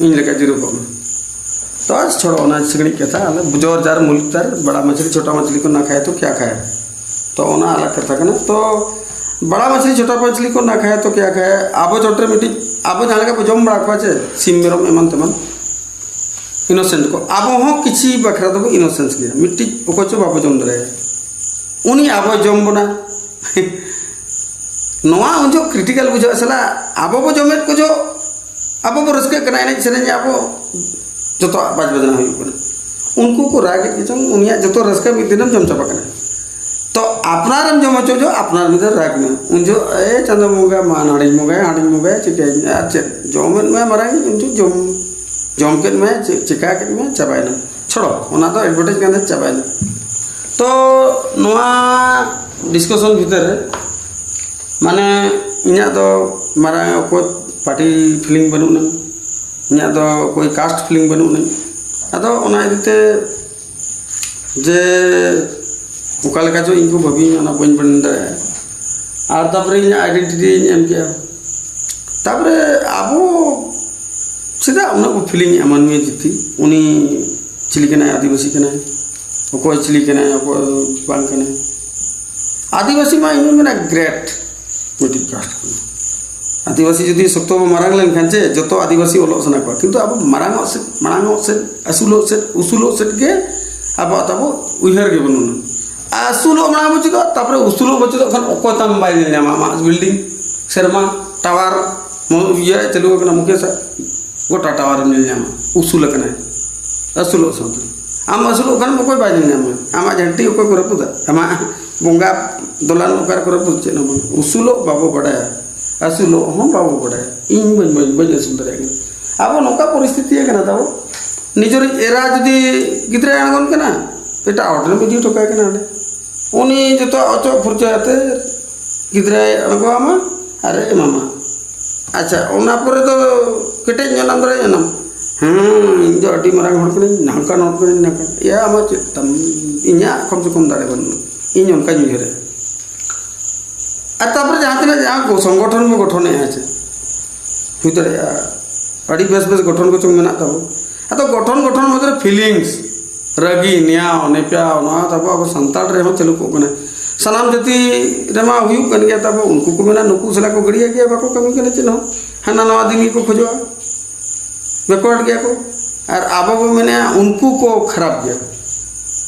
ᱤᱧ ᱞᱮᱠᱟ ᱡᱤᱨᱳ ᱠᱚᱜ ᱢᱮ᱾ ᱛᱚ ᱟᱨ ᱪᱷᱚᱲᱚ ᱚᱱᱟ ᱥᱤᱠᱲᱤᱡ ᱠᱟᱛᱷᱟ, ᱟᱞᱮ ᱡᱚᱨ ᱡᱟᱨ ᱢᱩᱞᱩᱠ ᱛᱟᱨ, ᱵᱟᱲᱟ ᱢᱟᱪᱷᱞᱤ ᱪᱷᱳᱴᱟ ᱢᱟᱪᱷᱞᱤ ᱠᱚ ᱱᱟ ᱠᱷᱟᱭᱟ ᱛᱚ ᱠᱭᱟ ᱠᱷᱟᱭᱟ, ᱛᱚ ᱚᱱᱟ ᱟᱞᱟᱜᱽ ᱠᱟᱛᱷᱟ ᱠᱟᱱᱟ᱾ ᱛᱚ ᱵᱟᱲᱟ ᱢᱟᱪᱷᱞᱤ ᱪᱷᱳᱴᱟ ᱢᱟᱪᱷᱞᱤ ᱠᱚ ᱱᱟ ᱠᱷᱟᱭᱟ ᱛᱚ ᱠᱭᱟ ᱠᱷᱟᱭᱟ, ᱟᱵᱚ ᱪᱚᱴᱨᱮ ᱢᱤᱫᱴᱤᱡ, ᱟᱵᱚ ᱡᱟᱦᱟᱸ ᱞᱮᱠᱟ ᱵᱚ ᱡᱚᱢ ᱵᱟᱲᱟ ᱠᱚᱣᱟ ᱪᱮ, ᱥᱤᱢ ᱢᱮᱨᱚᱢ ᱮᱢᱟᱱ ᱛᱮᱢᱟᱱ, ᱤᱱᱳᱥᱮᱱᱴ ᱠᱚ, ᱟᱵᱚ ᱦᱚᱸ ᱠᱤᱪᱷᱤ ᱵᱟᱠᱷᱨᱟ ᱫᱚᱵᱚ ᱤᱱᱳᱥᱮᱱᱥ ᱜᱮᱭᱟ᱾ ᱢᱤᱫᱴᱤᱡ ᱚᱠᱚᱭ ᱪᱚ ᱵᱟᱵᱚ ᱡᱚᱢ ᱫᱟᱲᱮᱭᱟᱭᱟ, ᱩᱱᱤ ᱟᱵᱚᱭ ᱡᱚᱢ ᱵᱚᱱᱟ᱾ ᱱᱚᱣᱟ ᱩᱱ ᱡᱚᱦᱚᱜ ᱠᱨᱤᱴᱤᱠᱟᱞ ᱵᱩᱡᱷᱟᱹᱜᱼᱟ ᱥᱟᱞᱟ, ᱟᱵᱚ ᱵᱚ ᱡᱚᱢᱮᱫ ᱠᱚ ᱡᱚᱦᱚᱜ ᱟᱵᱚ ᱵᱚ ᱨᱟᱹᱥᱠᱟᱹᱜ ᱠᱟᱱᱟ, ᱮᱱᱮᱡ ᱥᱮᱨᱮᱧ ᱟᱵᱚ ᱡᱚᱛᱚᱣᱟᱜ ᱵᱟᱡ ᱵᱟᱡᱽᱱᱟ ᱦᱩᱭᱩᱜ ᱠᱟᱱᱟ᱾ ᱩᱱᱠᱩ ᱠᱚ ᱨᱟᱜᱮᱫ ᱜᱮᱪᱚᱝ, ᱩᱱᱤᱭᱟᱜ ᱡᱚᱛᱚ ᱨᱟᱹᱥᱠᱟᱹ ᱢᱤᱫ ᱫᱤᱱᱮᱢ ᱡᱚᱢ ᱪᱟᱵᱟ ᱠᱟᱱᱟ᱾ ᱛᱚ ᱟᱯᱱᱟᱨᱮᱢ ᱡᱚᱢ ᱦᱚᱪᱚ ᱡᱚᱦᱚᱜ ᱟᱯᱱᱟᱨ ᱢᱤᱫ ᱫᱷᱟᱣ ᱨᱟᱜᱽ ᱢᱮ᱾ ᱩᱱ ᱡᱚᱦᱚᱜ ᱮ ᱪᱟᱸᱫᱳ ᱵᱚᱸᱜᱟ, ᱢᱟ ᱦᱟᱺᱰᱤᱧ ᱵᱚᱸᱜᱟᱭᱟ, ᱦᱟᱺᱰᱤᱧ ᱵᱚᱸᱜᱟᱭᱟ, ᱪᱤᱠᱟᱹᱭᱟᱹᱧ? ᱟᱨ ᱪᱮᱫ? ᱡᱚᱢᱮᱫ ᱢᱮ ᱢᱟᱨᱟᱝ, ᱩᱱ ᱡᱚᱦᱚᱜ ᱡᱚᱢ, ᱡᱚᱢ ᱠᱮᱫ ᱢᱮ, ᱪᱮᱫ ᱪᱤᱠᱟ ᱠᱮᱫ ᱢᱮ, ᱪᱟᱵᱟᱭᱮᱱᱟ᱾ ᱪᱷᱚᱲᱚ, ᱚᱱᱟ ᱫᱚ ᱮᱰᱵᱷᱟᱨᱴᱟᱭᱤᱡᱽ ᱠᱟᱱ ᱛᱮ ᱪᱟᱵᱟᱭᱮᱱᱟ᱾ ᱛᱚ ᱱᱚᱣᱟ ᱰᱤᱥᱠᱟᱥᱚᱱ ᱵᱷᱤᱛᱟᱹᱨ ᱨᱮ ᱢᱟᱱᱮ ᱤᱧᱟᱹᱜ ᱫᱚ ᱢᱟᱨᱟᱝ ᱚᱠᱚᱭ ᱯᱟᱨᱴᱤ ᱯᱷᱤᱞᱤᱝ ᱵᱟᱹᱱᱩᱜ ᱟᱱᱟ᱾ ᱤᱧᱟᱹᱜ ᱫᱚ ᱠᱳᱭ ᱠᱟᱥᱴ ᱯᱷᱤᱞᱤᱝ ᱵᱟᱹᱱᱩᱜ ᱟᱹᱱᱤᱡ᱾ ᱟᱫᱚ ᱚᱱᱟ ᱤᱫᱤᱛᱮ ᱡᱮ ᱚᱠᱟ ᱞᱮᱠᱟ ᱪᱚ ᱤᱧ ᱠᱚ ᱵᱷᱟᱹᱵᱤᱧ, ᱚᱱᱟ ᱵᱟᱹᱧ ᱵᱟᱹᱧ ᱫᱟᱲᱮᱭᱟᱜᱼᱟ᱾ ᱟᱨ ᱛᱟᱨᱯᱚᱨᱮ ᱤᱧᱟᱹᱜ ᱟᱭᱰᱮᱱᱴᱤᱴᱤᱧ ᱮᱢ ᱠᱮᱜᱼᱟ᱾ ᱛᱟᱨᱯᱚᱨᱮ ᱟᱵᱚ ᱪᱮᱫᱟᱜ ᱩᱱᱟᱹᱜ ᱵᱚ ᱯᱷᱤᱞᱤᱝ ᱮᱫᱼᱟ ᱢᱟᱹᱱᱢᱤ ᱡᱟᱹᱛᱤ? ᱩᱱᱤ ᱪᱤᱞᱤ ᱠᱟᱱᱟᱭ? ᱟᱹᱫᱤᱵᱟᱹᱥᱤ ᱠᱟᱱᱟᱭ, ᱚᱠᱚᱭ ᱪᱤᱞᱤ ᱠᱟᱱᱟᱭ, ᱚᱠᱚᱭ ᱵᱟᱝ ᱠᱟᱱᱟᱭ? ᱟᱹᱫᱤᱵᱟᱹᱥᱤ ᱢᱟ ᱤᱧ ᱢᱮᱱᱟ ᱜᱨᱮᱴ ᱢᱤᱫᱴᱤᱡ ᱠᱟᱥᱴ ᱠᱟᱱᱟ᱾ ᱟᱹᱫᱤᱵᱟᱹᱥᱤ ᱡᱩᱫᱤ ᱥᱚᱠᱛᱚ ᱵᱚ ᱢᱟᱨᱟᱝ ᱞᱮᱱᱠᱷᱟᱱ ᱪᱮ ᱡᱚᱛᱚ ᱟᱹᱫᱤᱵᱟᱹᱥᱤ ᱚᱞᱚᱜ ᱥᱟᱱᱟ ᱠᱚᱣᱟ, ᱠᱤᱱᱛᱩ ᱟᱵᱚ ᱢᱟᱨᱟᱝᱚᱜ ᱥᱮᱫ, ᱢᱟᱲᱟᱝᱚᱜ ᱥᱮᱫ, ᱟᱹᱥᱩᱞᱚᱜ ᱥᱮᱫ, ᱩᱥᱩᱞᱚᱜ ᱥᱮᱫ ᱜᱮ ᱟᱵᱚᱣᱟᱜ ᱛᱟᱵᱚ ᱩᱭᱦᱟᱹᱨ ᱜᱮ ᱵᱟᱹᱱᱩᱜᱼᱟ᱾ ᱟᱹᱥᱩᱞᱚᱜ ᱢᱟᱲᱟᱝ ᱵᱚ ᱪᱮᱫᱚᱜᱼᱟ, ᱛᱟᱨᱯᱚᱨᱮ ᱩᱥᱩᱞᱚᱜ ᱵᱚ ᱪᱮᱫᱚᱜ ᱠᱷᱟᱱ ᱚᱠᱚᱭ ᱛᱟᱢ ᱵᱟᱭ ᱧᱮᱞ ᱧᱟᱢᱟ? ᱟᱢᱟᱜ ᱵᱤᱞᱰᱤᱝ, ᱥᱮᱨᱢᱟ, ᱴᱟᱣᱟᱨ, ᱢᱚ-, ᱤᱭᱟᱹ ᱪᱟᱹᱞᱩ ᱟᱠᱟᱱᱟ ᱢᱩᱠᱮᱥᱟᱜ, ᱜᱚᱴᱟ ᱴᱟᱣᱟᱨᱮᱢ ᱧᱮᱞ ᱧᱟᱢᱟ, ᱩᱥᱩᱞ ᱟᱠᱟᱱᱟᱭ, ᱟᱹᱥᱩᱞᱚᱜ ᱥᱟᱶᱛᱮ᱾ ᱟᱢ ᱟᱹᱥᱩᱞᱚᱜ ᱠᱷᱟᱱ ᱚᱠᱚᱭ ᱵᱟᱭ ᱧᱮᱞ ᱧᱟᱢᱟ? ᱟᱢᱟᱜ ᱡᱷᱟᱹᱱᱴᱤ ᱚᱠᱚᱭ ᱠᱚ ᱨᱟᱹᱯᱩᱫᱟ? ᱟᱢᱟᱜ ᱵᱚᱸᱜᱟ ᱫᱚᱞᱟᱱ ᱚᱠᱟᱨᱮ ᱠᱚ ᱨᱟᱹᱯᱩᱫ? ᱪᱮᱫ ᱦᱚᱸ ᱵᱟᱝ᱾ ᱩᱥᱩᱞᱚᱜ ᱵᱟᱵᱚ ᱵᱟᱰᱟᱭᱟ, ᱟᱹᱥᱩᱞᱚᱜ ᱦᱚᱸ ᱵᱟᱵᱚ ᱵᱟᱰᱟᱭᱟ᱾ ᱤᱧ ᱵᱟᱹᱧ, ᱵᱟᱹᱧ, ᱵᱟᱹᱧ ᱟᱹᱥᱩᱞ ᱫᱟᱲᱮᱭᱟᱜ ᱠᱟᱱᱟ᱾ ᱟᱵᱚ ᱱᱚᱝᱠᱟ ᱯᱚᱨᱤᱥᱛᱷᱤᱛᱤ ᱠᱟᱱᱟ ᱛᱟᱵᱚ, ᱱᱤᱡᱮᱨᱤᱡ ᱮᱨᱟ ᱡᱩᱫᱤ ᱜᱤᱫᱽᱨᱟᱹᱭ ᱟᱬᱜᱚᱱ ᱠᱟᱱᱟ, ᱮᱴᱟᱜ ᱦᱚᱲ ᱴᱷᱮᱱ ᱤᱫᱤ ᱦᱚᱴᱚ ᱠᱟᱭ ᱠᱟᱱᱟ ᱚᱸᱰᱮ᱾ ᱩᱱᱤ ᱡᱚᱛᱚ ᱚᱪᱚᱜ ᱯᱷᱩᱨᱪᱟᱹ ᱟᱛᱮ ᱜᱤᱫᱽᱨᱟᱹᱭ ᱟᱬᱜᱚᱣᱟᱢᱟ ᱟᱨᱮ ᱮᱢᱟᱢᱟ᱾ ᱟᱪᱪᱷᱟ, ᱚᱱᱟ ᱯᱚᱨᱮ ᱫᱚ ᱠᱮᱴᱮᱡ ᱧᱚᱜ ᱮᱢ ᱫᱟᱲᱮᱭᱟᱜᱼᱟ ᱮᱢᱟᱢ? ᱦᱮᱸ, ᱤᱧ ᱫᱚ ᱟᱹᱰᱤ ᱢᱟᱨᱟᱝ ᱦᱚᱲ ᱠᱟᱹᱱᱟᱹᱧ, ᱱᱚᱝᱠᱟᱱ ᱦᱚᱲ ᱠᱟᱹᱱᱟᱹᱧ, ᱱᱚᱝᱠᱟᱱ᱾ ᱮᱭᱟ, ᱟᱢᱟᱜ ᱪᱮᱫ ᱛᱟᱢ? ᱤᱧᱟᱹᱜ ᱠᱚᱢ ᱥᱮ ᱠᱚᱢ ᱫᱟᱲᱮ ᱵᱟᱹᱱᱩᱜᱼᱟ, ᱤᱧ ᱚᱱᱠᱟᱧ ᱩᱭᱦᱟᱹᱨᱟ᱾ ᱟᱨ ᱛᱟᱨᱯᱚᱨᱮ ᱡᱟᱦᱟᱸ ᱛᱤᱱᱟᱹᱜ ᱡᱟᱦᱟᱸ ᱠᱚ ᱥᱚᱝᱜᱚᱴᱷᱚᱱ ᱵᱚ ᱜᱚᱴᱷᱚᱱᱮᱫᱼᱟ, ᱪᱮᱫ ᱦᱩᱭ ᱫᱟᱲᱮᱭᱟᱜᱼᱟ, ᱟᱹᱰᱤ ᱵᱮᱥ ᱵᱮᱥ ᱜᱚᱴᱷᱚᱱ ᱠᱚᱪᱚᱝ ᱢᱮᱱᱟᱜ ᱛᱟᱵᱚ᱾ ᱟᱫᱚ ᱜᱚᱴᱷᱚᱱ, ᱜᱚᱴᱷᱚᱱ ᱢᱚᱫᱽᱫᱷᱮ ᱨᱮ ᱯᱷᱤᱞᱤᱝᱥ, ᱨᱟᱹᱜᱤ, ᱱᱮᱭᱟᱣ, ᱱᱮᱯᱮᱣ, ᱱᱚᱣᱟ ᱛᱟᱵᱚ ᱟᱵᱚ ᱥᱟᱱᱛᱟᱲ ᱨᱮᱦᱚᱸ ᱪᱟᱹᱞᱩ ᱠᱚᱜ ᱠᱟᱱᱟ᱾ ᱥᱟᱱᱟᱢ ᱡᱟᱹᱛᱤ ᱨᱮᱢᱟ ᱦᱩᱭᱩᱜ ᱠᱟᱱ ᱜᱮᱭᱟ ᱛᱟᱵᱚ᱾ ᱩᱱᱠᱩ ᱠᱚ ᱢᱮᱱᱟ ᱱᱩᱠᱩ ᱥᱟᱞᱟᱜ ᱠᱚ ᱜᱟᱹᱲᱭᱟᱹ ᱜᱮᱭᱟ, ᱵᱟᱠᱚ ᱠᱟᱹᱢᱤ ᱠᱟᱱᱟ ᱪᱮᱫ ᱦᱚᱸ, ᱦᱟᱱᱟ ᱱᱟᱣᱟ ᱫᱤᱱ ᱜᱮᱠᱚ ᱠᱷᱚᱡᱚᱜᱼᱟ, ᱵᱮᱠᱣᱟᱨᱰ ᱜᱮᱭᱟ ᱠᱚ᱾ ᱟᱨ ᱟᱵᱚ ᱵᱚ ᱢᱮᱱᱟ ᱩᱱᱠᱩ ᱠᱚ ᱠᱷᱟᱨᱟᱯ ᱜᱮᱭᱟ᱾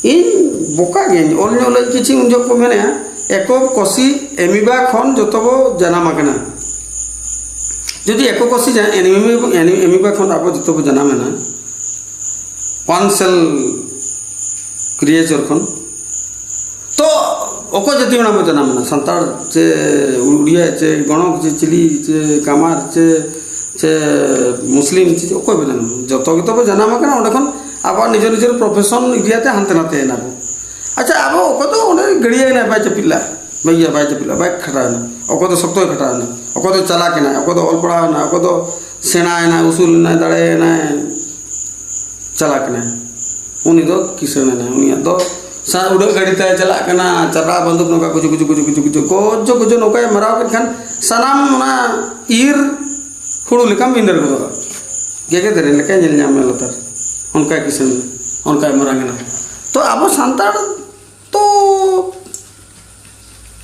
ᱤᱧ ᱵᱚᱠᱟ ᱜᱤᱭᱟᱹᱧ, ᱚᱞ ᱧᱚᱜ ᱞᱟᱹᱭ ᱠᱤᱪᱷᱤ ᱩᱱ ᱡᱚᱦᱚᱜ ᱠᱚ ᱢᱮᱱᱮᱜᱼᱟ, ᱮᱠᱚᱠ ᱠᱚᱥᱤ ᱮᱢᱤᱵᱟ ᱠᱷᱚᱱ ᱡᱚᱛᱚ ᱵᱚ ᱡᱟᱱᱟᱢ ᱟᱠᱟᱱᱟ᱾ ᱡᱩᱫᱤ ᱮᱠᱚᱠ ᱠᱚᱥᱤ ᱡᱟ-, ᱮᱢᱤ-, ᱮᱢᱤ-, ᱮᱢᱤᱵᱟ ᱠᱷᱚᱱ ᱟᱵᱚ ᱡᱚᱛᱚ ᱵᱚ ᱡᱟᱱᱟᱢ ᱮᱱᱟ, ᱚᱣᱟᱱ ᱥᱮᱞ ᱠᱨᱤᱭᱮᱪᱚᱨ ᱠᱷᱚᱱ, ᱛᱚ ᱚᱠᱚᱭ ᱡᱟᱹᱛᱤ ᱚᱱᱟ ᱵᱚ ᱡᱟᱱᱟᱢ ᱮᱱᱟ? ᱥᱟᱱᱛᱟᱲ ᱪᱮ ᱩᱲᱤᱭᱟ ᱪᱮ ᱜᱚᱬᱚᱠ ᱪᱮ ᱪᱤᱞᱤ ᱪᱮ ᱠᱟᱢᱟᱨ ᱪᱮ, ᱪᱮ ᱢᱩᱥᱞᱤᱢ ᱪᱮ ᱚᱠᱚᱭ ᱵᱚ ᱡᱟᱱᱟᱢ ᱮᱱᱟ? ᱡᱚᱛᱚ ᱜᱮᱛᱚ ᱵᱚ ᱡᱟᱱᱟᱢ ᱟᱠᱟᱱᱟ ᱚᱸᱰᱮ ᱠᱷᱚᱱ᱾ ᱟᱵᱚᱣᱟᱜ ᱱᱤᱡᱮᱨ ᱱᱤᱡᱮᱨ ᱯᱨᱚᱯᱷᱮᱥᱚᱱ ᱤᱫᱤᱭᱟᱛᱮ ᱦᱟᱱᱛᱮ ᱱᱟᱛᱮ ᱮᱱᱟ ᱵᱚ᱾ ᱟᱪᱪᱷᱟ, ᱟᱵᱚ ᱚᱠᱚᱭ ᱫᱚ ᱚᱸᱰᱮ ᱜᱟᱹᱲᱭᱟᱹ ᱮᱱᱟᱭ, ᱵᱟᱭ ᱪᱟᱹᱯᱤᱫ ᱞᱮᱫᱼᱟ, ᱵᱟᱭ ᱤᱭᱟᱹ, ᱵᱟᱭ ᱪᱟᱹᱯᱤᱫ ᱞᱮᱫᱼᱟ, ᱵᱟᱭ ᱠᱷᱟᱴᱟᱣ ᱮᱱᱟ, ᱚᱠᱚᱭ ᱫᱚ ᱥᱚᱠᱛᱚᱭ ᱠᱷᱟᱴᱟᱣ ᱮᱱᱟ, ᱚᱠᱚᱭ ᱫᱚ ᱪᱟᱞᱟᱠ ᱮᱱᱟᱭ, ᱚᱠᱚᱭ ᱫᱚ ᱚᱞ ᱯᱟᱲᱦᱟᱣ ᱮᱱᱟ, ᱚᱠᱚᱭ ᱫᱚ ᱥᱮᱬᱟᱭᱮᱱᱟᱭ, ᱩᱥᱩᱞᱮᱱᱟᱭ, ᱫᱟᱲᱮᱭᱮᱱᱟᱭ, ᱪᱟᱞᱟᱜ ᱠᱟᱱᱟᱭ, ᱩᱱᱤ ᱫᱚ ᱠᱤᱥᱟᱹᱬ ᱮᱱᱟᱭ᱾ ᱩᱱᱤᱭᱟᱜ ᱫᱚ ᱥᱟ-, ᱩᱰᱟᱹᱜ ᱜᱟᱹᱰᱤ ᱛᱟᱭ ᱪᱟᱞᱟᱜ ᱠᱟᱱᱟ, ᱪᱟᱴᱟ ᱵᱟᱱᱫᱩᱠ ᱱᱚᱝᱠᱟ ᱠᱩᱪᱩ ᱠᱩᱪᱩ ᱠᱩᱪᱩ ᱠᱩᱪᱩ ᱠᱩᱪᱩ ᱠᱚᱪᱚ ᱠᱚᱪᱚ ᱱᱚᱝᱠᱟᱭ ᱢᱟᱨᱟᱣ ᱠᱮᱫ ᱠᱷᱟᱱ, ᱥᱟᱱᱟᱢ ᱚᱱᱟ ᱤᱨ ᱦᱩᱲᱩ ᱞᱮᱠᱟᱢ ᱵᱷᱤᱸᱫᱟᱹᱲ ᱜᱚᱫᱚᱜᱼᱟ᱾ ᱜᱮᱜᱮ ᱫᱟᱨᱮ ᱞᱮᱠᱟᱭ ᱧᱮᱞ ᱧᱟᱢ ᱢᱮ ᱞᱟᱛᱟᱨ᱾ ᱚᱱᱠᱟᱭ ᱠᱤᱥᱟᱹᱬ ᱮᱱᱟ, ᱚᱱᱠᱟᱭ ᱢᱟᱨᱟᱝ ᱮᱱᱟ᱾ ᱛᱚ ᱟᱵᱚ ᱥᱟᱱᱛᱟᱲ ᱛᱚ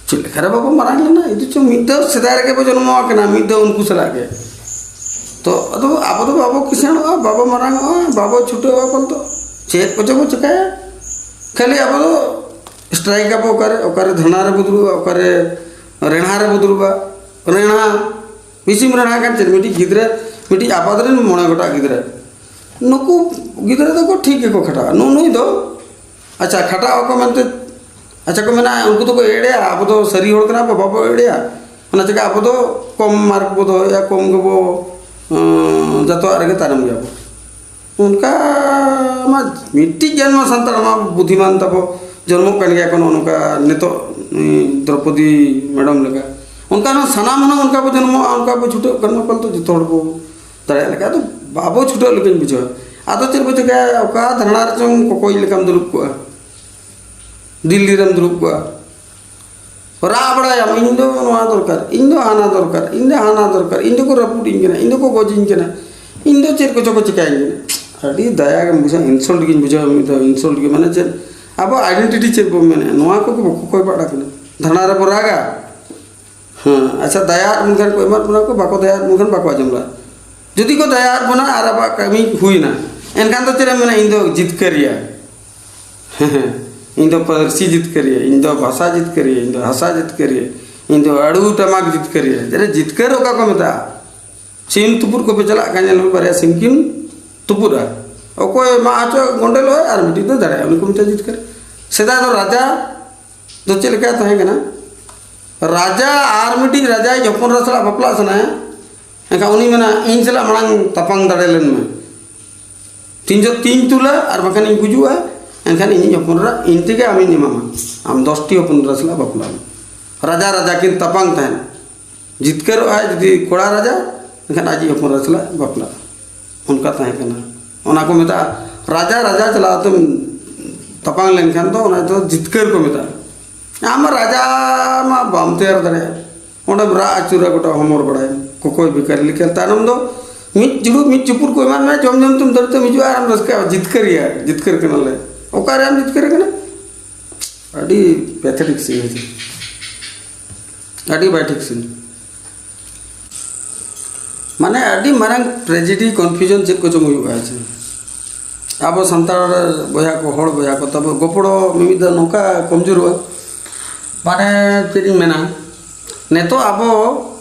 ᱪᱮᱫ ᱞᱮᱠᱟᱨᱮ ᱵᱟᱵᱚ ᱢᱟᱨᱟᱝ ᱞᱮᱱᱟ? ᱤᱫᱩ ᱪᱚᱝ, ᱢᱤᱫ ᱫᱷᱟᱣ ᱥᱮᱫᱟᱭ ᱨᱮᱜᱮ ᱵᱚ ᱡᱚᱱᱢᱚ ᱟᱠᱟᱱᱟ, ᱢᱤᱫ ᱫᱷᱟᱣ ᱩᱱᱠᱩ ᱥᱟᱞᱟᱜ ᱜᱮ᱾ ᱛᱚ ᱟᱫᱚ ᱟᱵᱚ ᱫᱚ ᱵᱟᱵᱚ ᱠᱤᱥᱟᱹᱬᱚᱜᱼᱟ, ᱵᱟᱵᱚ ᱢᱟᱨᱟᱝᱚᱜᱼᱟ, ᱵᱟᱵᱚ ᱪᱷᱩᱴᱟᱹᱣᱟ ᱵᱚᱞᱛᱮ ᱪᱮᱫ ᱠᱚᱪᱚ ᱵᱚ ᱪᱮᱠᱟᱭᱟ᱾ ᱠᱷᱟᱹᱞᱤ ᱟᱵᱚ ᱫᱚ strike ᱟᱵᱚ ᱚᱠᱟᱨᱮ, ᱚᱠᱟᱨᱮ ᱫᱷᱟᱨᱱᱟ ᱨᱮᱵᱚ ᱫᱩᱲᱩᱵᱼᱟ, ᱚᱠᱟᱨᱮ ᱨᱮᱬᱦᱟ ᱨᱮᱵᱚ ᱫᱩᱲᱩᱵᱼᱟ᱾ ᱨᱮᱬᱦᱟ, ᱵᱮᱥᱤᱢ ᱨᱮᱬᱦᱟ ᱠᱷᱟᱱ ᱪᱮᱫ? ᱢᱤᱫᱴᱤᱡ ᱜᱤᱫᱽᱨᱟᱹ, ᱢᱤᱫᱴᱤᱡ ᱟᱯᱟᱛ ᱨᱮᱱ ᱢᱚᱬᱮ ᱜᱚᱴᱟᱜ ᱜᱤᱫᱽᱨᱟᱹ, ᱱᱩᱠᱩ ᱜᱤᱫᱽᱨᱟᱹ ᱫᱚᱠᱚ ᱴᱷᱤᱠ ᱜᱮᱠᱚ ᱠᱷᱟᱴᱟᱜᱼᱟ᱾ ᱱᱩ-, ᱱᱩᱭ ᱫᱚ, ᱟᱪᱪᱷᱟ, ᱠᱷᱟᱴᱟᱜ ᱟᱠᱚ ᱢᱮᱱᱛᱮ, ᱟᱪᱪᱷᱟ ᱠᱚ ᱢᱮᱱᱟ, ᱩᱱᱠᱩ ᱫᱚᱠᱚ ᱮᱲᱮᱭᱟ, ᱟᱵᱚ ᱫᱚ ᱥᱟᱹᱨᱤ ᱦᱚᱲ ᱠᱟᱱᱟ ᱵᱚ, ᱵᱟᱵᱚ ᱮᱲᱮᱭᱟ᱾ ᱚᱱᱟ ᱪᱤᱠᱟ ᱟᱵᱚ ᱫᱚ ᱠᱚᱢ ᱢᱟᱨᱠ ᱵᱚ ᱫᱚᱦᱚᱭᱮᱫᱼᱟ, ᱠᱚᱢ ᱜᱮᱵᱚ, ᱩᱸ, ᱡᱚᱛᱚᱣᱟᱜ ᱨᱮᱜᱮ ᱛᱟᱭᱱᱚᱢ ᱜᱮᱭᱟ ᱵᱚ᱾ ᱚᱱᱠᱟ ᱢᱟ ᱢᱤᱫᱴᱤᱡ ᱜᱟᱱ ᱢᱟ ᱥᱟᱱᱛᱟᱲ ᱢᱟ ᱵᱩᱫᱷᱤᱢᱟᱱ ᱛᱟᱵᱚ ᱡᱚᱱᱢᱚᱜ ᱠᱟᱱ ᱜᱮᱭᱟ ᱠᱚ᱾ ᱱᱚᱜᱼᱚ ᱱᱚᱝᱠᱟ ᱱᱤᱛᱚᱜ, ᱩᱸ, ᱫᱨᱚᱯᱚᱫᱤ ᱢᱮᱰᱚᱢ ᱞᱮᱠᱟ᱾ ᱚᱱᱠᱟ ᱦᱚᱸ ᱥᱟᱱᱟᱢ ᱦᱩᱱᱟᱹᱝ ᱚᱱᱠᱟ ᱵᱚ ᱡᱚᱱᱢᱚᱜᱼᱟ, ᱚᱱᱠᱟ ᱵᱚ ᱪᱷᱩᱴᱟᱹᱜ ᱠᱟᱱ ᱢᱟ ᱯᱟᱞᱛᱩ ᱡᱚᱛᱚ ᱦᱚᱲ ᱵᱚ ᱫᱟᱲᱮᱭᱟᱜ ᱞᱮᱠᱟ᱾ ᱟᱫᱚ ᱵᱟᱵᱚ ᱪᱷᱩᱴᱟᱹᱜ ᱞᱮᱠᱟᱧ ᱵᱩᱡᱷᱟᱹᱣᱟ᱾ ᱟᱫᱚ ᱪᱮᱫ ᱵᱚ ᱪᱤᱠᱟᱹᱭᱟ? ᱚᱠᱟ ᱫᱷᱟᱨᱱᱟ ᱨᱮᱪᱚᱝ ᱠᱚᱠᱚᱭ ᱞᱮᱠᱟᱢ ᱫᱩᱲᱩᱵ ᱠᱚᱜᱼᱟ, ᱫᱤᱞᱞᱤ ᱨᱮᱢ ᱫᱩᱲᱩᱵ ᱠᱚᱜᱼᱟ, ᱨᱟᱜ ᱵᱟᱲᱟᱭᱟᱢ, "ᱤᱧ ᱫᱚ ᱱᱚᱣᱟ ᱫᱚᱨᱠᱟᱨ, ᱤᱧ ᱫᱚ ᱦᱟᱱᱟ ᱫᱚᱨᱠᱟᱨ, ᱤᱧ ᱫᱚ ᱦᱟᱱᱟ ᱫᱚᱨᱠᱟᱨ, ᱤᱧ ᱫᱚᱠᱚ ᱨᱟᱹᱯᱩᱫᱤᱧ ᱠᱟᱱᱟ, ᱤᱧ ᱫᱚᱠᱚ ᱜᱚᱡᱤᱧ ᱠᱟᱱᱟ, ᱤᱧ ᱫᱚ ᱪᱮᱫ ᱠᱚᱪᱚ ᱠᱚ ᱪᱤᱠᱟᱹᱧ ᱠᱟᱱᱟ᱾" ᱟᱹᱰᱤ ᱫᱟᱭᱟ ᱜᱮᱢ ᱵᱩᱡᱷᱟᱹᱣᱟ, insult ᱜᱤᱧ ᱵᱩᱡᱷᱟᱹᱣᱟ᱾ ᱢᱤᱫ ᱫᱚ insult ᱜᱮ, ᱢᱟᱱᱮ ᱪᱮᱫ, ᱟᱵᱚ identity ᱪᱮᱫ ᱵᱚᱱ ᱢᱮᱱᱮᱫᱼᱟ, ᱱᱚᱣᱟ ᱠᱚᱜᱮ ᱵᱟᱠᱚ ᱠᱚᱭ ᱵᱟᱲᱟ ᱠᱟᱱᱟ᱾ ᱫᱷᱟᱨᱱᱟ ᱨᱮᱵᱚ ᱨᱟᱜᱟ, ᱦᱮᱸ, ᱟᱪᱪᱷᱟ, ᱫᱟᱭᱟᱣᱟᱫ ᱵᱚᱱ ᱠᱷᱟᱱ ᱠᱚ ᱮᱢᱟᱫ ᱵᱚᱱᱟ ᱠᱚ, ᱵᱟᱠᱚ ᱫᱟᱭᱟᱣᱟᱫ ᱵᱚᱱ ᱠᱷᱟᱱ ᱵᱟᱠᱚ ᱟᱸᱡᱚᱢ ᱞᱮᱫᱟ᱾ ᱡᱩᱫᱤ ᱠᱚ ᱫᱟᱭᱟᱣᱟᱫ ᱵᱚᱱᱟ ᱟᱨ ᱟᱵᱚᱣᱟᱜ ᱠᱟᱹᱢᱤ ᱦᱩᱭᱱᱟ, ᱮᱱᱠᱷᱟᱱ ᱫᱚ ᱪᱮᱫ ᱮᱢ ᱢᱮᱱᱟ? "ᱤᱧ ᱫᱚ ᱡᱤᱛᱠᱟᱹᱨᱤᱭᱟᱹ, ᱤᱧ ᱫᱚ ᱯᱟᱹᱨᱥᱤ ᱡᱤᱛᱠᱟᱹᱨᱤᱭᱟᱹ, ᱤᱧ ᱫᱚ ᱵᱷᱟᱥᱟ ᱡᱤᱛᱠᱟᱹᱨᱤᱭᱟᱹ, ᱤᱧ ᱫᱚ ᱦᱟᱥᱟ ᱡᱤᱛᱠᱟᱹᱨᱤᱭᱟᱹ, ᱤᱧ ᱫᱚ ᱟᱹᱲᱩ ᱴᱟᱢᱟᱠ ᱡᱤᱛᱠᱟᱹᱨᱤᱭᱟᱹ᱾" ᱪᱮᱫ ᱡᱤᱛᱠᱟᱹᱨ ᱚᱠᱟ ᱠᱚ ᱢᱮᱛᱟᱜᱼᱟ? ᱥᱤᱢ ᱛᱩᱯᱩᱫ ᱠᱚᱯᱮ ᱪᱟᱞᱟᱜ ᱠᱷᱟᱱ ᱧᱮᱞ ᱢᱮ, ᱵᱟᱨᱭᱟ ᱥᱤᱢ ᱠᱤᱱ ᱛᱩᱯᱩᱫᱼᱟ, ᱚᱠᱚᱭ ᱢᱟᱜ ᱦᱚᱪᱚ ᱜᱚᱸᱰᱮᱞᱚᱜᱼᱟᱭ ᱟᱨ ᱢᱤᱫᱴᱤᱡ ᱫᱚ ᱫᱟᱲᱮᱭᱟᱜᱼᱟ, ᱩᱱᱤ ᱠᱚ ᱢᱮᱛᱟᱭᱟ ᱡᱤᱛᱠᱟᱹᱨ᱾ ᱥᱮᱫᱟᱭ ᱫᱚ ᱨᱟᱡᱟ ᱫᱚ ᱪᱮᱫ ᱞᱮᱠᱟᱭ ᱛᱟᱦᱮᱸ ᱠᱟᱱᱟ? ᱨᱟᱡᱟ ᱟᱨ ᱢᱤᱫᱴᱤᱡ ᱨᱟᱡᱟᱭᱤᱡ ᱦᱚᱯᱚᱱ ᱮᱨᱟ ᱥᱟᱞᱟᱜ ᱵᱟᱯᱞᱟᱜ ᱥᱟᱱᱟᱭᱟ, ᱮᱱᱠᱷᱟᱱ ᱩᱱᱤ ᱢᱮᱱᱟ, "ᱤᱧ ᱥᱟᱞᱟᱜ ᱢᱟᱲᱟᱝ ᱛᱟᱯᱟᱝ ᱫᱟᱲᱮ ᱞᱮᱱ ᱢᱮ, ᱛᱤᱱ ᱡᱚᱦᱚᱜ ᱛᱤᱧ ᱛᱩᱞᱟ ᱟᱨ ᱵᱟᱝᱠᱷᱟᱱ ᱤᱧ ᱜᱩᱡᱩᱜᱼᱟ, ᱮᱱᱠᱷᱟᱱ ᱤᱧᱤᱡ ᱦᱚᱯᱚᱱ ᱮᱨᱟ ᱤᱧ ᱛᱮᱜᱮ ᱟᱢᱤᱧ ᱮᱢᱟᱢᱟ, ᱟᱢ ᱫᱚᱥᱴᱤ ᱦᱚᱯᱚᱱ ᱮᱨᱟ ᱥᱟᱞᱟᱜ ᱵᱟᱯᱞᱟᱜ ᱢᱮ᱾" ᱨᱟᱡᱟ ᱨᱟᱡᱟ ᱠᱤᱱ ᱛᱟᱯᱟᱝ ᱛᱟᱦᱮᱱ, ᱡᱤᱛᱠᱟᱹᱨᱚᱜ ᱟᱭ ᱡᱩᱫᱤ ᱠᱚᱲᱟ ᱨᱟᱡᱟ, ᱮᱱᱠᱷᱟᱱ ᱟᱡᱤᱡ ᱦᱚᱯᱚᱱ ᱮᱨᱟ ᱥᱟᱞᱟᱜ ᱵᱟᱯᱞᱟᱜ᱾ ᱚᱱᱠᱟ ᱛᱟᱦᱮᱸ ᱠᱟᱱᱟ᱾ ᱚᱱᱟ ᱠᱚ ᱢᱮᱛᱟᱜᱼᱟ, ᱨᱟᱡᱟ ᱨᱟᱡᱟ ᱪᱟᱞᱟᱣ ᱠᱟᱛᱮᱢ ᱛᱟᱯᱟᱢ ᱞᱮᱱᱠᱷᱟᱱ ᱫᱚ ᱚᱱᱟ ᱫᱚ ᱡᱤᱛᱠᱟᱹᱨ ᱠᱚ ᱢᱮᱛᱟᱜᱼᱟ᱾ ᱟᱢ ᱨᱟᱡᱟ ᱢᱟ ᱵᱟᱢ ᱛᱮᱭᱟᱨ ᱫᱟᱲᱮᱭᱟᱜᱼᱟ᱾ ᱚᱸᱰᱮᱢ ᱨᱟᱜ ᱟᱹᱪᱩᱨᱟ, ᱜᱚᱴᱟ ᱦᱚᱢᱚᱨ ᱵᱟᱲᱟᱭᱟᱢ, ᱠᱚᱠᱚᱭ ᱵᱷᱤᱠᱟᱨᱤ ᱞᱮᱠᱟ᱾ ᱛᱟᱭᱱᱚᱢ ᱫᱚ ᱢᱤᱫ ᱪᱩᱲᱩ ᱢᱤᱫ ᱪᱩᱯᱩᱫ ᱠᱚ ᱮᱢᱟᱱ ᱢᱮ, ᱡᱚᱢ ᱡᱚᱢ ᱛᱮᱢ ᱫᱟᱹᱲ ᱛᱮᱢ ᱦᱤᱡᱩᱜᱼᱟ ᱟᱨᱮᱢ ᱨᱟᱹᱥᱠᱟᱹᱜᱼᱟ, ᱡᱤᱛᱠᱟᱹᱨᱤᱭᱟ, ᱡᱤᱛᱠᱟᱹᱨ ᱠᱟᱱᱟᱞᱮ᱾ ᱚᱠᱟᱨᱮ ᱟᱢ ᱡᱤᱛᱠᱟᱹᱨ ᱠᱟᱱᱟ? ᱟᱹᱰᱤ ᱯᱮᱛᱷᱮᱴᱤᱠ ᱥᱤᱱ ᱦᱤᱡᱩᱜᱼᱟ, ᱟᱹᱰᱤ ᱵᱟᱭ ᱴᱷᱤᱠ ᱥᱤᱱ᱾ ᱢᱟᱱᱮ ᱟᱹᱰᱤ ᱢᱟᱨᱟᱝ ᱴᱨᱮᱡᱮᱰᱤ, ᱠᱚᱱᱯᱷᱤᱭᱩᱡᱚᱱ ᱪᱮᱫ ᱠᱚᱪᱚᱝ ᱦᱩᱭᱩᱜᱼᱟ᱾ ᱦᱮᱸ ᱥᱮ? ᱟᱵᱚ ᱥᱟᱱᱛᱟᱲ ᱵᱚᱭᱦᱟ ᱠᱚ, ᱦᱚᱲ ᱵᱚᱭᱦᱟ ᱠᱚ ᱛᱟᱵᱚ ᱜᱚᱯᱚᱲᱚ ᱢᱤᱢᱤᱫ ᱫᱷᱟᱣ ᱱᱚᱝᱠᱟ ᱠᱚᱢᱡᱳᱨᱚᱜᱼᱟ᱾ ᱢᱟᱱᱮ ᱪᱮᱫ ᱤᱧ ᱢᱮᱱᱟ, ᱱᱤᱛᱚᱜ ᱟᱵᱚ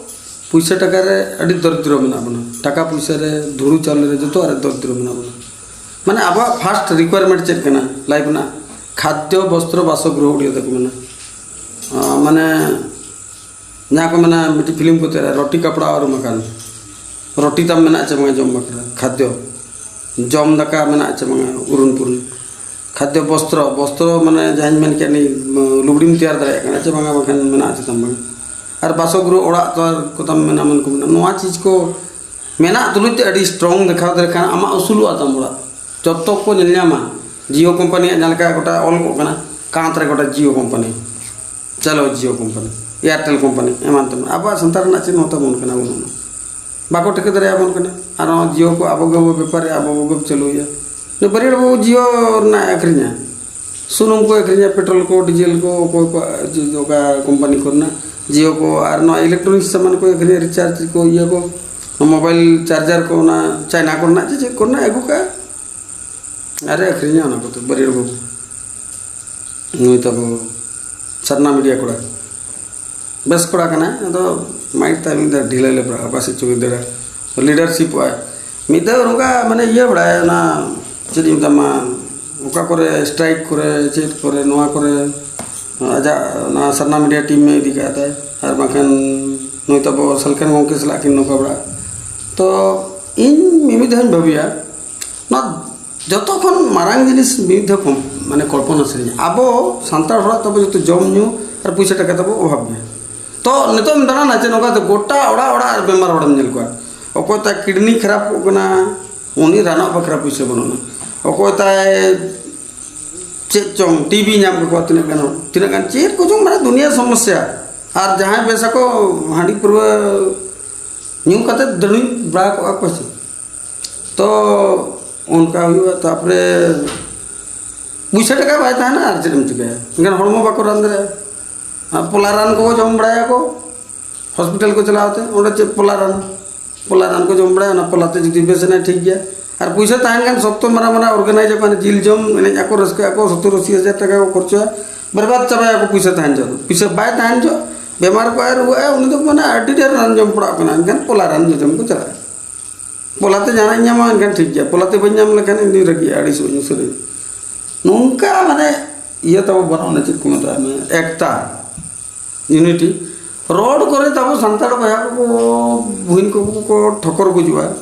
ᱯᱩᱭᱥᱟᱹ ᱴᱟᱠᱟ ᱨᱮ ᱟᱹᱰᱤ ᱫᱚᱨᱤᱫᱨᱚ ᱢᱮᱱᱟᱜ ᱵᱚᱱᱟ, ᱴᱟᱠᱟ ᱯᱩᱭᱥᱟᱹ ᱨᱮ, ᱫᱷᱩᱲᱩ ᱪᱟᱣᱞᱮ ᱨᱮ, ᱡᱚᱛᱚᱣᱟᱜ ᱨᱮ ᱫᱚᱨᱤᱫᱨᱚ ᱢᱮᱱᱟᱜ ᱵᱚᱱᱟ᱾ ᱢᱟᱱᱮ ᱟᱵᱚᱣᱟᱜ ᱯᱷᱟᱥᱴ ᱨᱤᱠᱣᱟᱨᱢᱮᱱᱴ ᱪᱮᱫ ᱠᱟᱱᱟ ᱞᱟᱭᱤᱯᱷ ᱨᱮᱱᱟᱜ? ᱠᱷᱟᱫᱽᱭᱚ, ᱵᱚᱥᱛᱨᱚ, ᱵᱟᱥᱚᱜᱨᱚᱦᱚ, ᱩᱲᱤᱭᱟ ᱛᱮᱠᱚ ᱢᱮᱱᱟ᱾ ᱟᱸ, ᱢᱟᱱᱮ ᱡᱟᱦᱟᱸ ᱠᱚ ᱢᱮᱱᱟ ᱢᱤᱫᱴᱤᱡ ᱯᱷᱤᱞᱢ ᱠᱚ ᱛᱮᱭᱟᱨᱟ, ᱨᱚᱴᱤ ᱠᱟᱯᱲᱟ ᱟᱨ ᱢᱟᱠᱟᱱ, ᱨᱚᱴᱤ ᱛᱟᱢ ᱢᱮᱱᱟᱜ ᱪᱮ ᱵᱟᱝᱟ ᱡᱚᱢ ᱵᱟᱠᱷᱨᱟ, ᱠᱷᱟᱫᱽᱭᱚ, ᱡᱚᱢ ᱫᱟᱠᱟ ᱢᱮᱱᱟᱜ ᱪᱮ ᱵᱟᱝᱟ, ᱩᱨᱩᱱ ᱯᱩᱨᱩᱱ, ᱠᱷᱟᱫᱽᱭᱚ, ᱵᱚᱥᱛᱨᱚ, ᱵᱚᱥᱛᱨᱚ ᱢᱟᱱᱮ ᱡᱟᱦᱟᱸᱧ ᱢᱮᱱ ᱠᱮᱫ ᱱᱤ, ᱞᱩᱜᱽᱲᱤᱢ ᱛᱮᱭᱟᱨ ᱫᱟᱲᱮᱭᱟᱜ ᱠᱟᱱᱟ ᱪᱮ ᱵᱟᱝᱟ, ᱵᱟᱝᱠᱷᱟᱱ ᱢᱮᱱᱟᱜ ᱪᱮ ᱛᱟᱢ ᱵᱟᱝᱟ, ᱟᱨ ᱵᱟᱥᱚᱜᱨᱚᱦᱚ ᱚᱲᱟᱜ ᱫᱩᱣᱟᱨ ᱠᱚ ᱛᱟᱢ ᱢᱮᱱᱟᱜ, ᱢᱮᱱ ᱠᱚ ᱢᱮᱱᱟᱜ, ᱱᱚᱣᱟ ᱪᱤᱡᱽ ᱠᱚ ᱢᱮᱱᱟᱜ ᱛᱩᱞᱩᱡ ᱛᱮ ᱟᱹᱰᱤ ᱥᱴᱨᱚᱝ ᱫᱮᱠᱷᱟᱣ ᱫᱟᱲᱮ ᱠᱷᱟᱱ ᱟᱢᱟᱜ ᱩᱥᱩᱞᱚᱜᱼᱟ ᱛᱟᱢ ᱚᱲᱟᱜ᱾ ᱡᱚᱛᱚ ᱠᱚ ᱧᱮᱞ ᱧᱟᱢᱟ᱾ ᱡᱤᱭᱳ ᱠᱳᱢᱯᱟᱱᱤᱭᱟᱜ ᱡᱟᱦᱟᱸ ᱞᱮᱠᱟ ᱜᱚᱴᱟ ᱚᱞ ᱠᱚᱜ ᱠᱟᱱᱟ, ᱠᱟᱸᱛ ᱨᱮ ᱜᱚᱴᱟ ᱡᱤᱭᱳ ᱠᱳᱢᱯᱟᱱᱤ, ᱪᱟᱞᱳ ᱡᱤᱭᱳ ᱠᱳᱢᱯᱟᱱᱤ, ᱮᱭᱟᱨᱴᱮᱞ ᱠᱳᱢᱯᱟᱱᱤ, ᱮᱢᱟᱱ ᱛᱮᱢᱟᱱ᱾ ᱟᱵᱚᱣᱟᱜ ᱥᱟᱱᱛᱟᱲ ᱨᱮᱱᱟᱜ ᱪᱮᱫ ᱦᱚᱸ ᱛᱟᱵᱚᱱ ᱠᱟᱱᱟ, ᱵᱟᱹᱱᱩᱜᱼᱟ᱾ ᱵᱟᱠᱚ ᱴᱷᱤᱠᱟᱹ ᱫᱟᱲᱮᱭᱟᱵᱚᱱ ᱠᱟᱱᱟ᱾ ᱟᱨ ᱱᱚᱣᱟ ᱡᱤᱭᱳ ᱠᱚ ᱟᱵᱚ ᱜᱮᱵᱚ ᱵᱮᱯᱟᱨᱤᱭᱟ, ᱟᱵᱚ ᱜᱮᱵᱚ ᱪᱟᱹᱞᱩᱭᱟ᱾ ᱵᱟᱹᱨᱭᱟᱹᱲ ᱵᱟᱹᱵᱩ ᱡᱤᱭᱳ ᱨᱮᱱᱟᱜ ᱮ ᱟᱹᱠᱷᱨᱤᱧᱟ, ᱥᱩᱱᱩᱢ ᱠᱚ ᱟᱹᱠᱷᱨᱤᱧᱟ, ᱯᱮᱴᱨᱳᱞ ᱠᱚ, ᱰᱤᱡᱮᱞ ᱠᱚ, ᱚᱠᱚᱭ ᱠᱚ ᱚᱠᱟ ᱠᱳᱢᱯᱟᱱᱤ ᱠᱚᱨᱮᱱᱟᱜ ᱡᱤᱭᱳ ᱠᱚ, ᱟᱨ ᱱᱚᱣᱟ ᱤᱞᱮᱠᱴᱨᱚᱱᱤᱠᱥ ᱥᱟᱢᱟᱱ ᱠᱚ ᱟᱹᱠᱷᱨᱤᱧᱟ, ᱨᱤᱪᱟᱨᱡᱽ ᱠᱚ, ᱤᱭᱟᱹ ᱠᱚ, ᱢᱳᱵᱟᱭᱤᱞ ᱪᱟᱨᱡᱟᱨ ᱠᱚ, ᱚᱱᱟ ᱪᱟᱭᱱᱟ ᱠᱚᱨᱮᱱᱟᱜ ᱪᱮᱫ ᱪᱮᱫ ᱠᱚᱨᱮᱱᱟᱜ ᱟᱹᱜᱩ ᱠᱟᱜᱼᱟ᱾ ᱟᱨᱮ ᱟᱹᱠᱷᱨᱤᱧᱟ ᱚᱱᱟ ᱠᱚᱫᱚ ᱵᱟᱹᱨᱭᱟᱹᱲ ᱵᱟᱹᱵᱩ᱾ ᱱᱩᱭ ᱛᱟᱵᱚ ᱥᱟᱨᱱᱟ ᱢᱤᱰᱤᱭᱟ ᱠᱚᱲᱟ, ᱵᱮᱥ ᱠᱚᱲᱟ ᱠᱟᱱᱟᱭ, ᱟᱫᱚ ᱢᱟᱭᱤᱠ ᱛᱟᱭ ᱢᱤᱫ ᱫᱷᱟᱣ ᱰᱷᱤᱞᱟᱹ ᱞᱮ ᱯᱟᱲᱟᱜᱼᱟ, ᱚᱠᱟ ᱥᱮᱫ ᱪᱚ ᱢᱤᱫ ᱫᱷᱟᱣ ᱞᱤᱰᱟᱨᱥᱤᱯᱚᱜᱼᱟᱭ᱾ ᱢᱤᱫ ᱫᱷᱟᱣ ᱱᱚᱝᱠᱟ ᱢᱟᱱᱮ ᱤᱭᱟᱹ ᱵᱟᱲᱟᱭᱟ, ᱚᱱᱟ ᱪᱮᱫ ᱤᱧ ᱢᱮᱛᱟᱢᱟ, ᱚᱠᱟ ᱠᱚᱨᱮ ᱥᱴᱨᱟᱭᱤᱠ ᱠᱚᱨᱮ, ᱪᱮᱫ ᱠᱚᱨᱮ, ᱱᱚᱣᱟ ᱠᱚᱨᱮ ᱟᱡᱟᱜ ᱚᱱᱟ ᱥᱟᱨᱱᱟ ᱢᱤᱰᱤᱭᱟ ᱴᱤᱢ ᱮ ᱤᱫᱤ ᱠᱟᱜ ᱛᱟᱭ, ᱟᱨ ᱵᱟᱝᱠᱷᱟᱱ ᱱᱩᱭ ᱛᱟᱵᱚ ᱥᱟᱞᱠᱷᱟᱱ ᱜᱚᱢᱠᱮ ᱥᱟᱞᱟᱜ ᱠᱤᱱ ᱱᱚᱝᱠᱟ ᱵᱟᱲᱟᱜᱼᱟ᱾ ᱛᱚ ᱤᱧ ᱢᱤᱢᱤᱫ ᱫᱷᱟᱣ ᱤᱧ ᱵᱷᱟᱹᱵᱤᱭᱟ, ᱱᱚᱣᱟ ᱡᱚᱛᱚ ᱠᱷᱚᱱ ᱢᱟᱨᱟᱝ ᱡᱤᱱᱤᱥ ᱢᱤᱫ ᱫᱷᱟᱣ ᱠᱚᱢ, ᱢᱟᱱᱮ ᱠᱚᱞᱯᱚᱱᱟ ᱥᱮᱨᱮᱧ᱾ ᱟᱵᱚ ᱥᱟᱱᱛᱟᱲ ᱦᱚᱲᱟᱜ ᱛᱟᱵᱚ ᱡᱚᱛᱚ ᱡᱚᱢ ᱧᱩ ᱟᱨ ᱯᱩᱭᱥᱟᱹ ᱴᱟᱠᱟ ᱛᱟᱵᱚ ᱚᱵᱷᱟᱵᱽ ᱜᱮᱭᱟ᱾ ᱛᱚ ᱱᱤᱛᱚᱜ ᱮᱢ ᱫᱟᱬᱟᱱᱟ ᱪᱮ, ᱱᱚᱝᱠᱟ ᱛᱮ ᱜᱚᱴᱟ ᱚᱲᱟᱜ ᱚᱲᱟᱜ ᱨᱮ ᱵᱮᱢᱟᱨ ᱦᱚᱲᱮᱢ ᱧᱮᱞ ᱠᱚᱣᱟ᱾ ᱚᱠᱚᱭ ᱛᱟᱭ ᱠᱤᱰᱱᱤ ᱠᱷᱟᱨᱟᱯᱚᱜ ᱠᱟᱱᱟ, ᱩᱱᱤ ᱨᱟᱱᱚᱜ ᱵᱟᱠᱷᱨᱟ ᱯᱩᱭᱥᱟᱹ ᱵᱟᱹᱱᱩᱜᱼᱟ᱾ ᱚᱠᱚᱭ ᱛᱟᱭ ᱪᱮᱫ ᱪᱚᱝ ᱴᱤᱵᱤ ᱧᱟᱢ ᱠᱟᱠᱚᱣᱟ, ᱛᱤᱱᱟᱹᱜ ᱜᱟᱱ ᱦᱚᱲ, ᱛᱤᱱᱟᱹᱜ ᱜᱟᱱ ᱪᱮᱫ ᱠᱚᱪᱚᱝ, ᱢᱟᱱᱮ ᱫᱩᱱᱤᱭᱟᱹ ᱥᱚᱢᱚᱥᱥᱟ᱾ ᱟᱨ ᱡᱟᱦᱟᱸᱭ ᱵᱮᱥ ᱟᱠᱚ, ᱦᱟᱺᱰᱤ ᱯᱟᱹᱨᱣᱟᱹ ᱧᱩ ᱠᱟᱛᱮ ᱫᱟᱹᱲᱩᱡ ᱵᱟᱲᱟ ᱠᱚᱜᱼᱟ ᱠᱚ ᱥᱮ᱾ ᱛᱚ ᱚᱱᱠᱟ ᱦᱩᱭᱩᱜᱼᱟ᱾ ᱛᱟᱨᱯᱚᱨᱮ ᱯᱩᱭᱥᱟᱹ ᱴᱟᱠᱟ ᱵᱟᱭ ᱛᱟᱦᱮᱱᱟ, ᱟᱨ ᱪᱮᱫ ᱮᱢ ᱪᱤᱠᱟᱹᱭᱟ? ᱮᱱᱠᱷᱟᱱ ᱦᱚᱲᱢᱚ ᱵᱟᱠᱚ ᱨᱟᱱ ᱫᱟᱲᱮᱭᱟᱜᱼᱟ᱾ ᱟᱨ ᱯᱚᱞᱟ ᱨᱟᱱ ᱠᱚᱠᱚ ᱡᱚᱢ ᱵᱟᱲᱟᱭᱟᱠᱚ, ᱦᱚᱥᱯᱤᱴᱟᱞ ᱠᱚ ᱪᱟᱞᱟᱣ ᱛᱮ, ᱚᱸᱰᱮ ᱪᱮᱫ ᱯᱚᱞᱟ ᱨᱟᱱ, ᱯᱚᱞᱟ ᱨᱟᱱ ᱠᱚ ᱡᱚᱢ ᱵᱟᱲᱟᱭᱟ, ᱚᱱᱟ ᱯᱚᱞᱟ ᱛᱮ ᱡᱩᱫᱤ ᱵᱮᱥ ᱮᱱᱟᱭ ᱴᱷᱤᱠ ᱜᱮᱭᱟ᱾ ᱟᱨ ᱯᱩᱭᱥᱟᱹ ᱛᱟᱦᱮᱱ ᱠᱷᱟᱱ ᱥᱚᱠᱛᱚ ᱢᱟᱨᱟᱝ ᱢᱟᱨᱟᱝ ᱚᱨᱜᱟᱱᱟᱭᱤᱡᱽ ᱟᱠᱚ, ᱦᱟᱱᱮ ᱡᱤᱞ ᱡᱚᱢ, ᱮᱱᱮᱡ ᱟᱠᱚ, ᱨᱟᱹᱥᱠᱟᱹᱜ ᱟᱠᱚ, ᱥᱚᱛᱛᱚᱨ ᱟᱥᱤ ᱦᱟᱡᱟᱨ ᱴᱟᱠᱟ ᱠᱚ ᱠᱷᱚᱨᱪᱚᱭᱟ, ᱵᱮᱨᱵᱟᱫ ᱪᱟᱵᱟᱭᱟᱠᱚ ᱯᱩᱭᱥᱟᱹ ᱛᱟᱦᱮᱱ ᱡᱚᱦᱚᱜ᱾ ᱯᱩᱭᱥᱟᱹ ᱵᱟᱭ ᱛᱟᱦᱮᱱ ᱡᱚᱦᱚᱜ ᱵᱮᱢᱟᱨ ᱠᱚᱜᱼᱟᱭ, ᱨᱩᱣᱟᱹᱜᱼᱟᱭ, ᱩᱱᱤ ᱫᱚ ᱢᱟᱱᱮ ᱟᱹᱰᱤ ᱰᱷᱮᱨ ᱨᱟᱱ ᱡᱚᱢ ᱯᱟᱲᱟᱜ ᱠᱟᱱᱟ, ᱮᱱᱠᱷᱟᱱ ᱯᱚᱞᱟ ᱨᱟᱱ ᱡᱚᱡᱚᱢ ᱠᱚ ᱪᱟᱞᱟᱜᱼᱟ᱾ ᱯᱚᱞᱟᱛᱮ ᱡᱟᱦᱟᱱᱟᱜ ᱤᱧ ᱧᱟᱢᱟ, ᱮᱱᱠᱷᱟᱱ ᱴᱷᱤᱠ ᱜᱮᱭᱟ, ᱯᱚᱞᱟᱛᱮ ᱵᱟᱹᱧ ᱧᱟᱢ ᱞᱮᱠᱷᱟᱱ ᱤᱧ ᱫᱩᱧ ᱨᱟᱹᱜᱤᱜᱼᱟ, ᱟᱹᱲᱤᱥᱚᱜ ᱟᱹᱧ ᱩᱥᱟᱹᱨᱟᱹᱧ᱾ ᱱᱚᱝᱠᱟ ᱢᱟᱱᱮ ᱤᱭᱟᱹ ᱛᱟᱵᱚ ᱵᱟᱹᱱᱩᱜᱼᱟ, ᱚᱱᱮ ᱪᱮᱫ ᱠᱚ ᱢᱮᱛᱟᱜᱼᱟ, ᱮᱠᱛᱟ, ᱤᱭᱩᱱᱤᱴᱤ᱾ ᱨᱳᱰ ᱠᱚᱨᱮ ᱛᱟᱵᱚ ᱥᱟᱱᱛᱟᱲ ᱵᱚᱭᱦᱟ ᱠᱚ, ᱵᱩᱦᱤᱱ ᱠᱚ, ᱠᱚ ᱴᱷᱚᱠᱚᱨ ᱜᱩᱡᱩᱜᱼᱟ᱾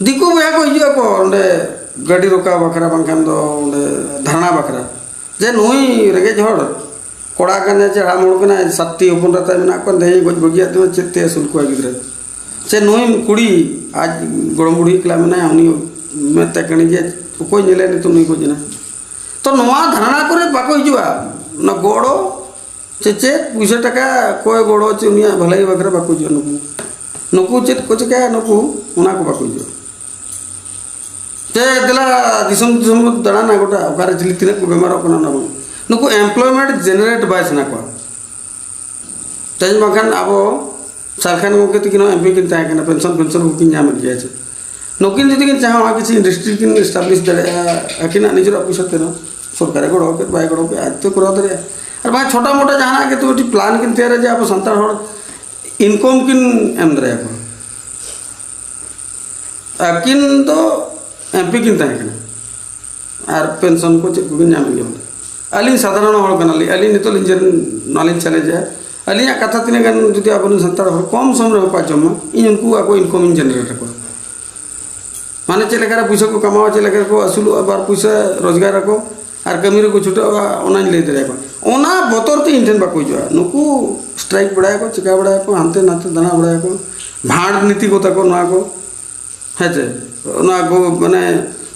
ᱫᱤᱠᱩ ᱵᱚᱭᱦᱟ ᱠᱚ ᱦᱤᱡᱩᱜ ᱟᱠᱚ ᱚᱸᱰᱮ ᱜᱟᱹᱰᱤ ᱨᱚᱠᱟ ᱵᱟᱠᱷᱨᱟ, ᱵᱟᱝᱠᱷᱟᱱ ᱫᱚ ᱚᱸᱰᱮ ᱫᱷᱟᱨᱱᱟ ᱵᱟᱠᱷᱨᱟ, ᱡᱮ ᱱᱩᱭ ᱨᱮᱸᱜᱮᱡ ᱦᱚᱲ ᱠᱚᱲᱟ ᱠᱟᱱᱟᱭ ᱪᱮ ᱦᱟᱲᱟᱢ ᱦᱚᱲ ᱠᱟᱱᱟᱭ, ᱥᱟᱛᱴᱤ ᱦᱚᱯᱚᱱ ᱨᱟᱛᱟᱭ ᱢᱮᱱᱟᱜ ᱠᱚᱣᱟ, ᱛᱮᱦᱮᱧ ᱜᱚᱡ ᱵᱟᱹᱜᱤᱭᱟᱫ ᱫᱚ ᱪᱮᱫ ᱛᱮ ᱟᱹᱥᱩᱞ ᱠᱚᱣᱟ ᱜᱤᱫᱽᱨᱟᱹ? ᱪᱮ ᱱᱩᱭ ᱠᱩᱲᱤ ᱟᱡ ᱜᱚᱲᱚᱢ ᱵᱩᱲᱦᱤ ᱮᱠᱞᱟ ᱢᱮᱱᱟᱭᱟ, ᱩᱱᱤ ᱢᱮᱫ ᱛᱮ ᱠᱟᱹᱬᱤ ᱜᱮ, ᱚᱠᱚᱭ ᱧᱮᱞᱮ ᱱᱤᱛᱚᱜ ᱱᱩᱭ ᱜᱚᱡ ᱮᱱᱟ? ᱛᱚ ᱱᱚᱣᱟ ᱫᱷᱟᱨᱱᱟ ᱠᱚᱨᱮ ᱵᱟᱠᱚ ᱦᱤᱡᱩᱜᱼᱟ, ᱚᱱᱟ ᱜᱚᱲᱚ ᱪᱮ ᱪᱮᱫ ᱯᱩᱭᱥᱟᱹ ᱴᱟᱠᱟ ᱚᱠᱚᱭ ᱜᱚᱲᱚ ᱪᱮ ᱩᱱᱤᱭᱟᱜ ᱵᱷᱟᱹᱞᱟᱹᱭ ᱵᱟᱠᱷᱨᱟ ᱵᱟᱠᱚ ᱦᱤᱡᱩᱜᱼᱟ᱾ ᱱᱩᱠᱩ, ᱱᱩᱠᱩ ᱪᱮᱫ ᱠᱚ ᱪᱤᱠᱟᱹᱭᱟ, ᱱᱩᱠᱩ ᱚᱱᱟ ᱠᱚ ᱵᱟᱠᱚ ᱦᱤᱡᱩᱜᱼᱟ᱾ ᱪᱮ ᱫᱮᱞᱟ ᱫᱤᱥᱚᱢ ᱫᱤᱥᱚᱢ ᱵᱚ ᱫᱟᱬᱟᱱᱟ ᱜᱚᱴᱟ, ᱚᱠᱟᱨᱮ ᱪᱤᱞᱤ ᱛᱤᱱᱟᱹᱜ ᱠᱚ ᱵᱮᱢᱟᱨᱚᱜ ᱠᱟᱱᱟ ᱚᱱᱟ ᱵᱚᱱ, ᱱᱩᱠᱩ employment generate ᱵᱟᱭ ᱥᱟᱱᱟ ᱠᱚᱣᱟ᱾ ᱛᱮᱦᱮᱧ ᱵᱟᱝᱠᱷᱟᱱ ᱟᱵᱚ ᱥᱟᱞᱠᱷᱟᱱ ᱜᱚᱢᱠᱮ ᱛᱟᱹᱠᱤᱱ ᱦᱚᱸ ᱮᱢᱯᱤ ᱠᱤᱱ ᱛᱟᱦᱮᱸ ᱠᱟᱱᱟ, ᱯᱮᱱᱥᱚᱱ ᱯᱮᱱᱥᱚᱱ ᱠᱚᱠᱤᱱ ᱧᱟᱢᱮᱫ ᱜᱮᱭᱟ ᱪᱮ? ᱱᱩᱠᱤᱱ ᱡᱩᱫᱤ ᱠᱤᱱ ᱪᱟᱦᱟᱣᱟ ᱠᱤᱪᱷᱩ ᱤᱱᱰᱟᱥᱴᱨᱤ ᱠᱤᱱ ᱮᱥᱴᱟᱵᱞᱤᱥ ᱫᱟᱲᱮᱭᱟᱜᱼᱟ ᱟᱹᱠᱤᱱᱟᱜ ᱱᱤᱡᱮᱨᱟᱜ ᱯᱚᱭᱥᱟ ᱛᱮᱦᱚᱸ, ᱥᱚᱨᱠᱟᱨᱮ ᱜᱚᱲᱚ ᱠᱮᱫ ᱵᱟᱭ ᱜᱚᱲᱚ ᱠᱮᱫ, ᱟᱡ ᱛᱮ ᱠᱚᱨᱟᱣ ᱫᱟᱲᱮᱭᱟᱜᱼᱟ᱾ ᱟᱨ ᱵᱟᱝ ᱪᱷᱳᱴᱟ ᱢᱳᱴᱟ ᱡᱟᱦᱟᱱᱟᱜ ᱜᱮ ᱛᱚ ᱢᱤᱫᱴᱤᱡ ᱯᱞᱟᱱ ᱠᱤᱱ ᱛᱮᱭᱟᱨᱟ ᱡᱮ ᱟᱵᱚ ᱥᱟᱱᱛᱟᱲ ᱦᱚᱲ ᱤᱱᱠᱚᱢ ᱠᱤᱱ ᱮᱢ ᱫᱟᱲᱮᱭᱟᱠᱚᱣᱟ᱾ ᱟᱹᱠᱤᱱ ᱫᱚ ᱮᱢᱯᱤ ᱠᱤᱱ ᱛᱟᱦᱮᱸ ᱠᱟᱱᱟ ᱟᱨ ᱯᱮᱱᱥᱚᱱ ᱠᱚ ᱪᱮᱫ ᱠᱚᱠᱤᱱ ᱧᱟᱢᱮᱫ ᱜᱮᱭᱟ ᱵᱚᱞᱮ᱾ ᱟᱹᱞᱤᱧ ᱥᱟᱫᱷᱟᱨᱚᱱ ᱦᱚᱲ ᱠᱟᱱᱟᱞᱤᱧ, ᱟᱹᱞᱤᱧ ᱱᱤᱛᱚᱜ ᱞᱤᱧ ᱡᱮ ᱱᱚᱣᱟ ᱞᱤᱧ ᱪᱮᱞᱮᱧᱡᱮᱜᱼᱟ, ᱟᱹᱞᱤᱧᱟᱜ ᱠᱟᱛᱷᱟ ᱛᱤᱱᱟᱹᱜ ᱜᱟᱱ ᱡᱩᱫᱤ ᱟᱵᱚᱨᱮᱱ ᱥᱟᱱᱛᱟᱲ ᱦᱚᱲ ᱠᱚᱢ ᱥᱚᱢ ᱨᱮᱦᱚᱸ ᱠᱚ ᱟᱸᱡᱚᱢ ᱢᱟ, ᱤᱧ ᱩᱱᱠᱩ ᱟᱠᱚ ᱤᱱᱠᱚᱢ ᱤᱧ ᱡᱮᱱᱟᱨᱮᱴ ᱟᱠᱚᱣᱟ᱾ ᱢᱟᱱᱮ ᱪᱮᱫ ᱞᱮᱠᱟᱨᱮ ᱯᱩᱭᱥᱟᱹ ᱠᱚ ᱠᱟᱢᱟᱣᱟ, ᱪᱮᱫ ᱞᱮᱠᱟ ᱠᱚ ᱟᱹᱥᱩᱞᱚᱜᱼᱟ, ᱵᱟᱨ ᱯᱩᱭᱥᱟᱹ ᱨᱳᱡᱽᱜᱟᱨ ᱟᱠᱚ ᱟᱨ ᱠᱟᱹᱢᱤ ᱨᱮᱠᱚ ᱪᱷᱩᱴᱟᱹᱜᱼᱟ, ᱚᱱᱟᱧ ᱞᱟᱹᱭ ᱫᱟᱲᱮᱭᱟᱠᱚᱣᱟ᱾ ᱚᱱᱟ ᱵᱚᱛᱚᱨ ᱛᱮ ᱤᱧ ᱴᱷᱮᱱ ᱵᱟᱠᱚ ᱦᱤᱡᱩᱜᱼᱟ᱾ ᱱᱩᱠᱩ ᱥᱴᱨᱟᱭᱤᱠ ᱵᱟᱲᱟᱭᱟᱠᱚ, ᱪᱤᱠᱟ ᱵᱟᱲᱟᱭᱟᱠᱚ, ᱦᱟᱱᱛᱮ ᱱᱟᱛᱮ ᱫᱟᱬᱟ ᱵᱟᱲᱟᱭᱟᱠᱚ, ᱵᱷᱟᱸᱰ ᱱᱤᱛᱤ ᱠᱚ ᱛᱟᱠᱚ, ᱱᱚᱣᱟ ᱠᱚ, ᱦᱮᱸ ᱪᱮ? ᱚᱱᱟ ᱠᱚ ᱢᱟᱱᱮ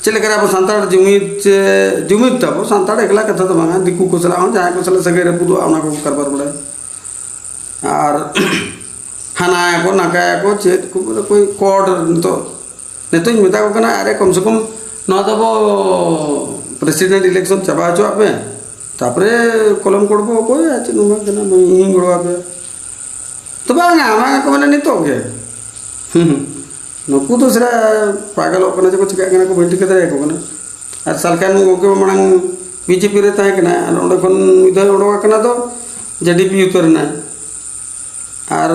ᱪᱮᱫ ᱞᱮᱠᱟᱨᱮ ᱟᱵᱚ ᱥᱟᱱᱛᱟᱲ ᱡᱩᱢᱤᱫ ᱪᱮ, ᱡᱩᱢᱤᱫ ᱛᱟᱵᱚ ᱥᱟᱱᱛᱟᱲ ᱮᱠᱞᱟ ᱠᱟᱛᱷᱟ ᱫᱚ ᱵᱟᱝᱟ, ᱫᱤᱠᱩ ᱠᱚ ᱥᱟᱞᱟᱜ ᱦᱚᱸ ᱡᱟᱦᱟᱸᱭ ᱠᱚ ᱥᱟᱞᱟᱜ ᱥᱟᱹᱜᱟᱹᱭ ᱨᱟᱹᱯᱩᱫᱚᱜᱼᱟ, ᱚᱱᱟ ᱠᱚᱠᱚ ᱠᱟᱨᱵᱟᱨ ᱵᱟᱲᱟᱭᱟ᱾ ᱟᱨ ᱦᱟᱱᱟᱭᱟᱠᱚ ᱱᱟᱠᱟᱭᱟᱠᱚ, ᱪᱮᱫ ᱠᱚ ᱵᱚᱞᱮ ᱠᱚᱭ ᱠᱚᱰ ᱱᱤᱛᱚᱜ, ᱱᱤᱛᱚᱜ ᱤᱧ ᱢᱮᱛᱟ ᱠᱚ ᱠᱟᱱᱟ, ᱟᱨᱮ ᱠᱚᱢ ᱥᱮ ᱠᱚᱢ ᱱᱚᱣᱟ ᱫᱚ ᱟᱵᱚ ᱯᱨᱮᱥᱤᱰᱮᱱᱴ ᱤᱞᱮᱠᱥᱚᱱ ᱪᱟᱵᱟ ᱦᱚᱪᱚᱣᱟᱜ ᱯᱮ, ᱛᱟᱯᱚᱨᱮ ᱠᱚᱞᱚᱢ ᱠᱚᱰ ᱵᱚ ᱚᱠᱚᱭᱟ, ᱪᱮᱫ ᱦᱚᱸ ᱵᱟᱝ ᱠᱟᱱᱟ, ᱤᱧ ᱜᱚᱲᱚ ᱟᱯᱮᱭᱟ᱾ ᱛᱚ ᱵᱟᱝᱟ, ᱚᱱᱟ ᱜᱮᱠᱚ ᱢᱮᱱᱟ ᱱᱤᱛᱚᱜ ᱜᱮ᱾ ᱦᱩᱸ, ᱦᱩᱸ᱾ ᱱᱩᱠᱩ ᱫᱚ ᱥᱮᱬᱟ ᱯᱟᱜᱚᱞᱚᱜ ᱠᱟᱱᱟ ᱪᱮ ᱠᱚ ᱪᱤᱠᱟᱹᱜ ᱠᱟᱱᱟ ᱠᱚ, ᱵᱟᱹᱧ ᱴᱷᱤᱠᱟᱹ ᱫᱟᱲᱮᱭᱟᱠᱚ ᱠᱟᱱᱟ᱾ ᱟᱨ ᱥᱟᱞᱠᱷᱟᱱ ᱜᱚᱢᱠᱮ ᱢᱟ ᱢᱟᱲᱟᱝ ᱵᱤᱡᱮᱯᱤ ᱨᱮ ᱛᱟᱦᱮᱸ ᱠᱟᱱᱟ, ᱟᱨ ᱚᱸᱰᱮ ᱠᱷᱚᱱ ᱢᱤᱫ ᱫᱷᱟᱣ ᱚᱰᱚᱠ ᱟᱠᱟᱱᱟ ᱫᱚ ᱡᱮᱰᱤᱯᱤ ᱩᱛᱟᱹᱨ ᱮᱱᱟᱭ᱾ ᱟᱨ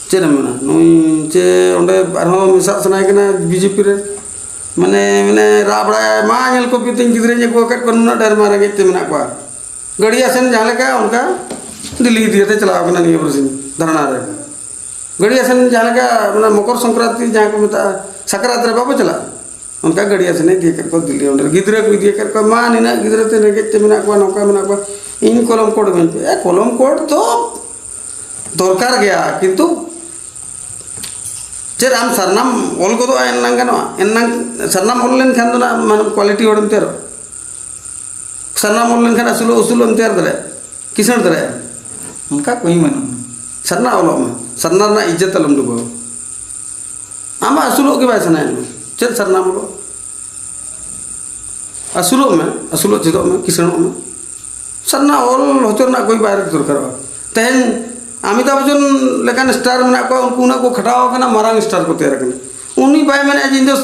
ᱪᱮᱫ ᱮᱢ ᱢᱮᱱᱟ, ᱱᱩᱭ ᱪᱮ ᱚᱸᱰᱮ ᱟᱨᱦᱚᱸ ᱢᱮᱥᱟᱜ ᱥᱟᱱᱟᱭᱮ ᱠᱟᱱᱟ ᱵᱤᱡᱮᱯᱤ ᱨᱮ, ᱢᱟᱱᱮ ᱢᱟᱱᱮ ᱨᱟᱜ ᱵᱟᱲᱟᱭᱟᱭ, ᱢᱟ ᱧᱮᱞ ᱠᱚᱯᱮ ᱛᱤᱧ ᱜᱤᱫᱽᱨᱟᱹᱧ ᱟᱹᱜᱩ ᱟᱠᱟᱫ ᱠᱚᱣᱟ, ᱱᱩᱱᱟᱹᱜ ᱰᱷᱮᱨ ᱢᱟ ᱨᱮᱸᱜᱮᱡ ᱛᱮ ᱢᱮᱱᱟᱜ ᱠᱚᱣᱟ᱾ ᱜᱟᱹᱰᱤ ᱟᱥᱮᱱ ᱡᱟᱦᱟᱸ ᱞᱮᱠᱟ ᱚᱱᱠᱟ ᱫᱤᱞᱞᱤ ᱤᱫᱤ ᱠᱟᱛᱮ ᱪᱟᱞᱟᱣ ᱠᱟᱱᱟ ᱱᱤᱭᱟᱹ ᱵᱟᱨᱥᱤᱧ ᱫᱷᱟᱨᱱᱟ ᱨᱮ᱾ ᱜᱟᱹᱰᱤ ᱟᱥᱮᱱ ᱡᱟᱦᱟᱸ ᱞᱮᱠᱟ ᱚᱱᱟ ᱢᱚᱠᱚᱨ ᱥᱚᱝᱠᱨᱟᱱᱛᱤ ᱡᱟᱦᱟᱸ ᱠᱚ ᱢᱮᱛᱟᱜᱼᱟ, ᱥᱟᱠᱨᱟᱛ ᱨᱮ ᱵᱟᱵᱚ ᱪᱟᱞᱟᱜᱼᱟ? ᱚᱱᱠᱟ ᱜᱟᱹᱰᱤ ᱟᱥᱮᱱᱮ ᱤᱫᱤ ᱟᱠᱟᱫ ᱠᱚᱣᱟ ᱫᱤᱞᱞᱤ, ᱚᱸᱰᱮ ᱜᱤᱫᱽᱨᱟᱹ ᱠᱚ ᱤᱫᱤ ᱟᱠᱟᱫ ᱠᱚᱣᱟ, ᱢᱟ ᱱᱤᱱᱟᱹᱜ ᱜᱤᱫᱽᱨᱟᱹ ᱛᱮ ᱨᱮᱸᱜᱮᱡ ᱛᱮ ᱢᱮᱱᱟᱜ ᱠᱚᱣᱟ, ᱱᱚᱝᱠᱟ ᱢᱮᱱᱟᱜ ᱠᱚᱣᱟ᱾ ᱤᱧ ᱠᱚᱞᱚᱢ ᱠᱳᱰ ᱤᱢᱟᱹᱧ ᱯᱮ᱾ ᱮ, ᱠᱚᱞᱚᱢ ᱠᱳᱰ ᱫᱚ ᱫᱚᱨᱠᱟᱨ ᱜᱮᱭᱟ, ᱠᱤᱱᱛᱩ ᱪᱮᱫ ᱟᱢ ᱥᱟᱨᱱᱟᱢ ᱚᱞ ᱜᱚᱫᱚᱜᱼᱟ? ᱮᱱᱟᱝ ᱜᱟᱱᱚᱜᱼᱟ, ᱮᱱᱟᱝ ᱥᱟᱨᱱᱟᱢ ᱚᱞ ᱞᱮᱱᱠᱷᱟᱱ ᱫᱚ ᱱᱟᱜ ᱢᱟᱱᱮ ᱠᱣᱟᱞᱤᱴᱤ ᱦᱚᱲᱮᱢ ᱛᱮᱭᱟᱨᱚᱜᱼᱟ᱾ ᱥᱟᱨᱱᱟᱢ ᱚᱞ ᱞᱮᱱᱠᱷᱟᱱ ᱟᱹᱥᱩᱞᱚᱜ ᱟᱹᱥᱩᱞᱚᱜ ᱮᱢ ᱛᱮᱭᱟᱨ ᱫᱟᱲᱮᱭᱟᱜᱼᱟ, ᱠᱤᱥᱟᱹᱬ ᱫᱟᱲᱮᱭᱟᱜᱼᱟ᱾ ᱚᱱᱠᱟ ᱠᱚ ᱢᱮᱱᱟ᱾ ᱥᱟᱨᱱᱟ ᱚᱞᱚᱜ ᱢᱮ, ᱥᱟᱨᱱᱟ ᱨᱮᱱᱟᱜ ᱤᱡᱽᱡᱚᱛ ᱟᱞᱚᱢ ᱰᱩᱵᱟᱹᱣᱟ᱾ ᱟᱢᱟᱜ ᱟᱹᱥᱩᱞᱚᱜ ᱜᱮ ᱵᱟᱭ ᱥᱟᱱᱟᱭᱮᱫ ᱢᱮ, ᱪᱮᱫ ᱥᱟᱨᱱᱟᱢ ᱚᱞᱚᱜ? ᱟᱹᱥᱩᱞᱚᱜ ᱢᱮ, ᱟᱹᱥᱩᱞᱚᱜ ᱪᱮᱫᱚᱜ ᱢᱮ, ᱠᱤᱥᱟᱹᱬᱚᱜ ᱢᱮ᱾ ᱥᱟᱨᱱᱟ ᱚᱞ ᱦᱚᱪᱚ ᱨᱮᱱᱟᱜ ᱠᱳᱭ ᱵᱟᱭᱨᱮ ᱫᱚᱨᱠᱟᱨᱚᱜᱼᱟ᱾ ᱛᱮᱦᱮᱧ ᱚᱢᱤᱛᱟᱵᱷ ᱵᱚᱪᱪᱚᱱ ᱞᱮᱠᱟᱱ ᱥᱴᱟᱨ ᱢᱮᱱᱟᱜ ᱠᱚᱣᱟ, ᱩᱱᱠᱩ ᱩᱱᱟᱹᱜ ᱠᱚ ᱠᱷᱟᱴᱟᱣ ᱟᱠᱟᱱᱟ, ᱢᱟᱨᱟᱝ ᱥᱴᱟᱨ ᱠᱚ ᱛᱮᱭᱟᱨ ᱟᱠᱟᱱᱟ᱾ ᱩᱱᱤ ᱵᱟᱭ ᱢᱮᱱᱮᱫᱼᱟ ᱡᱮ ᱤᱧ ᱫᱚ,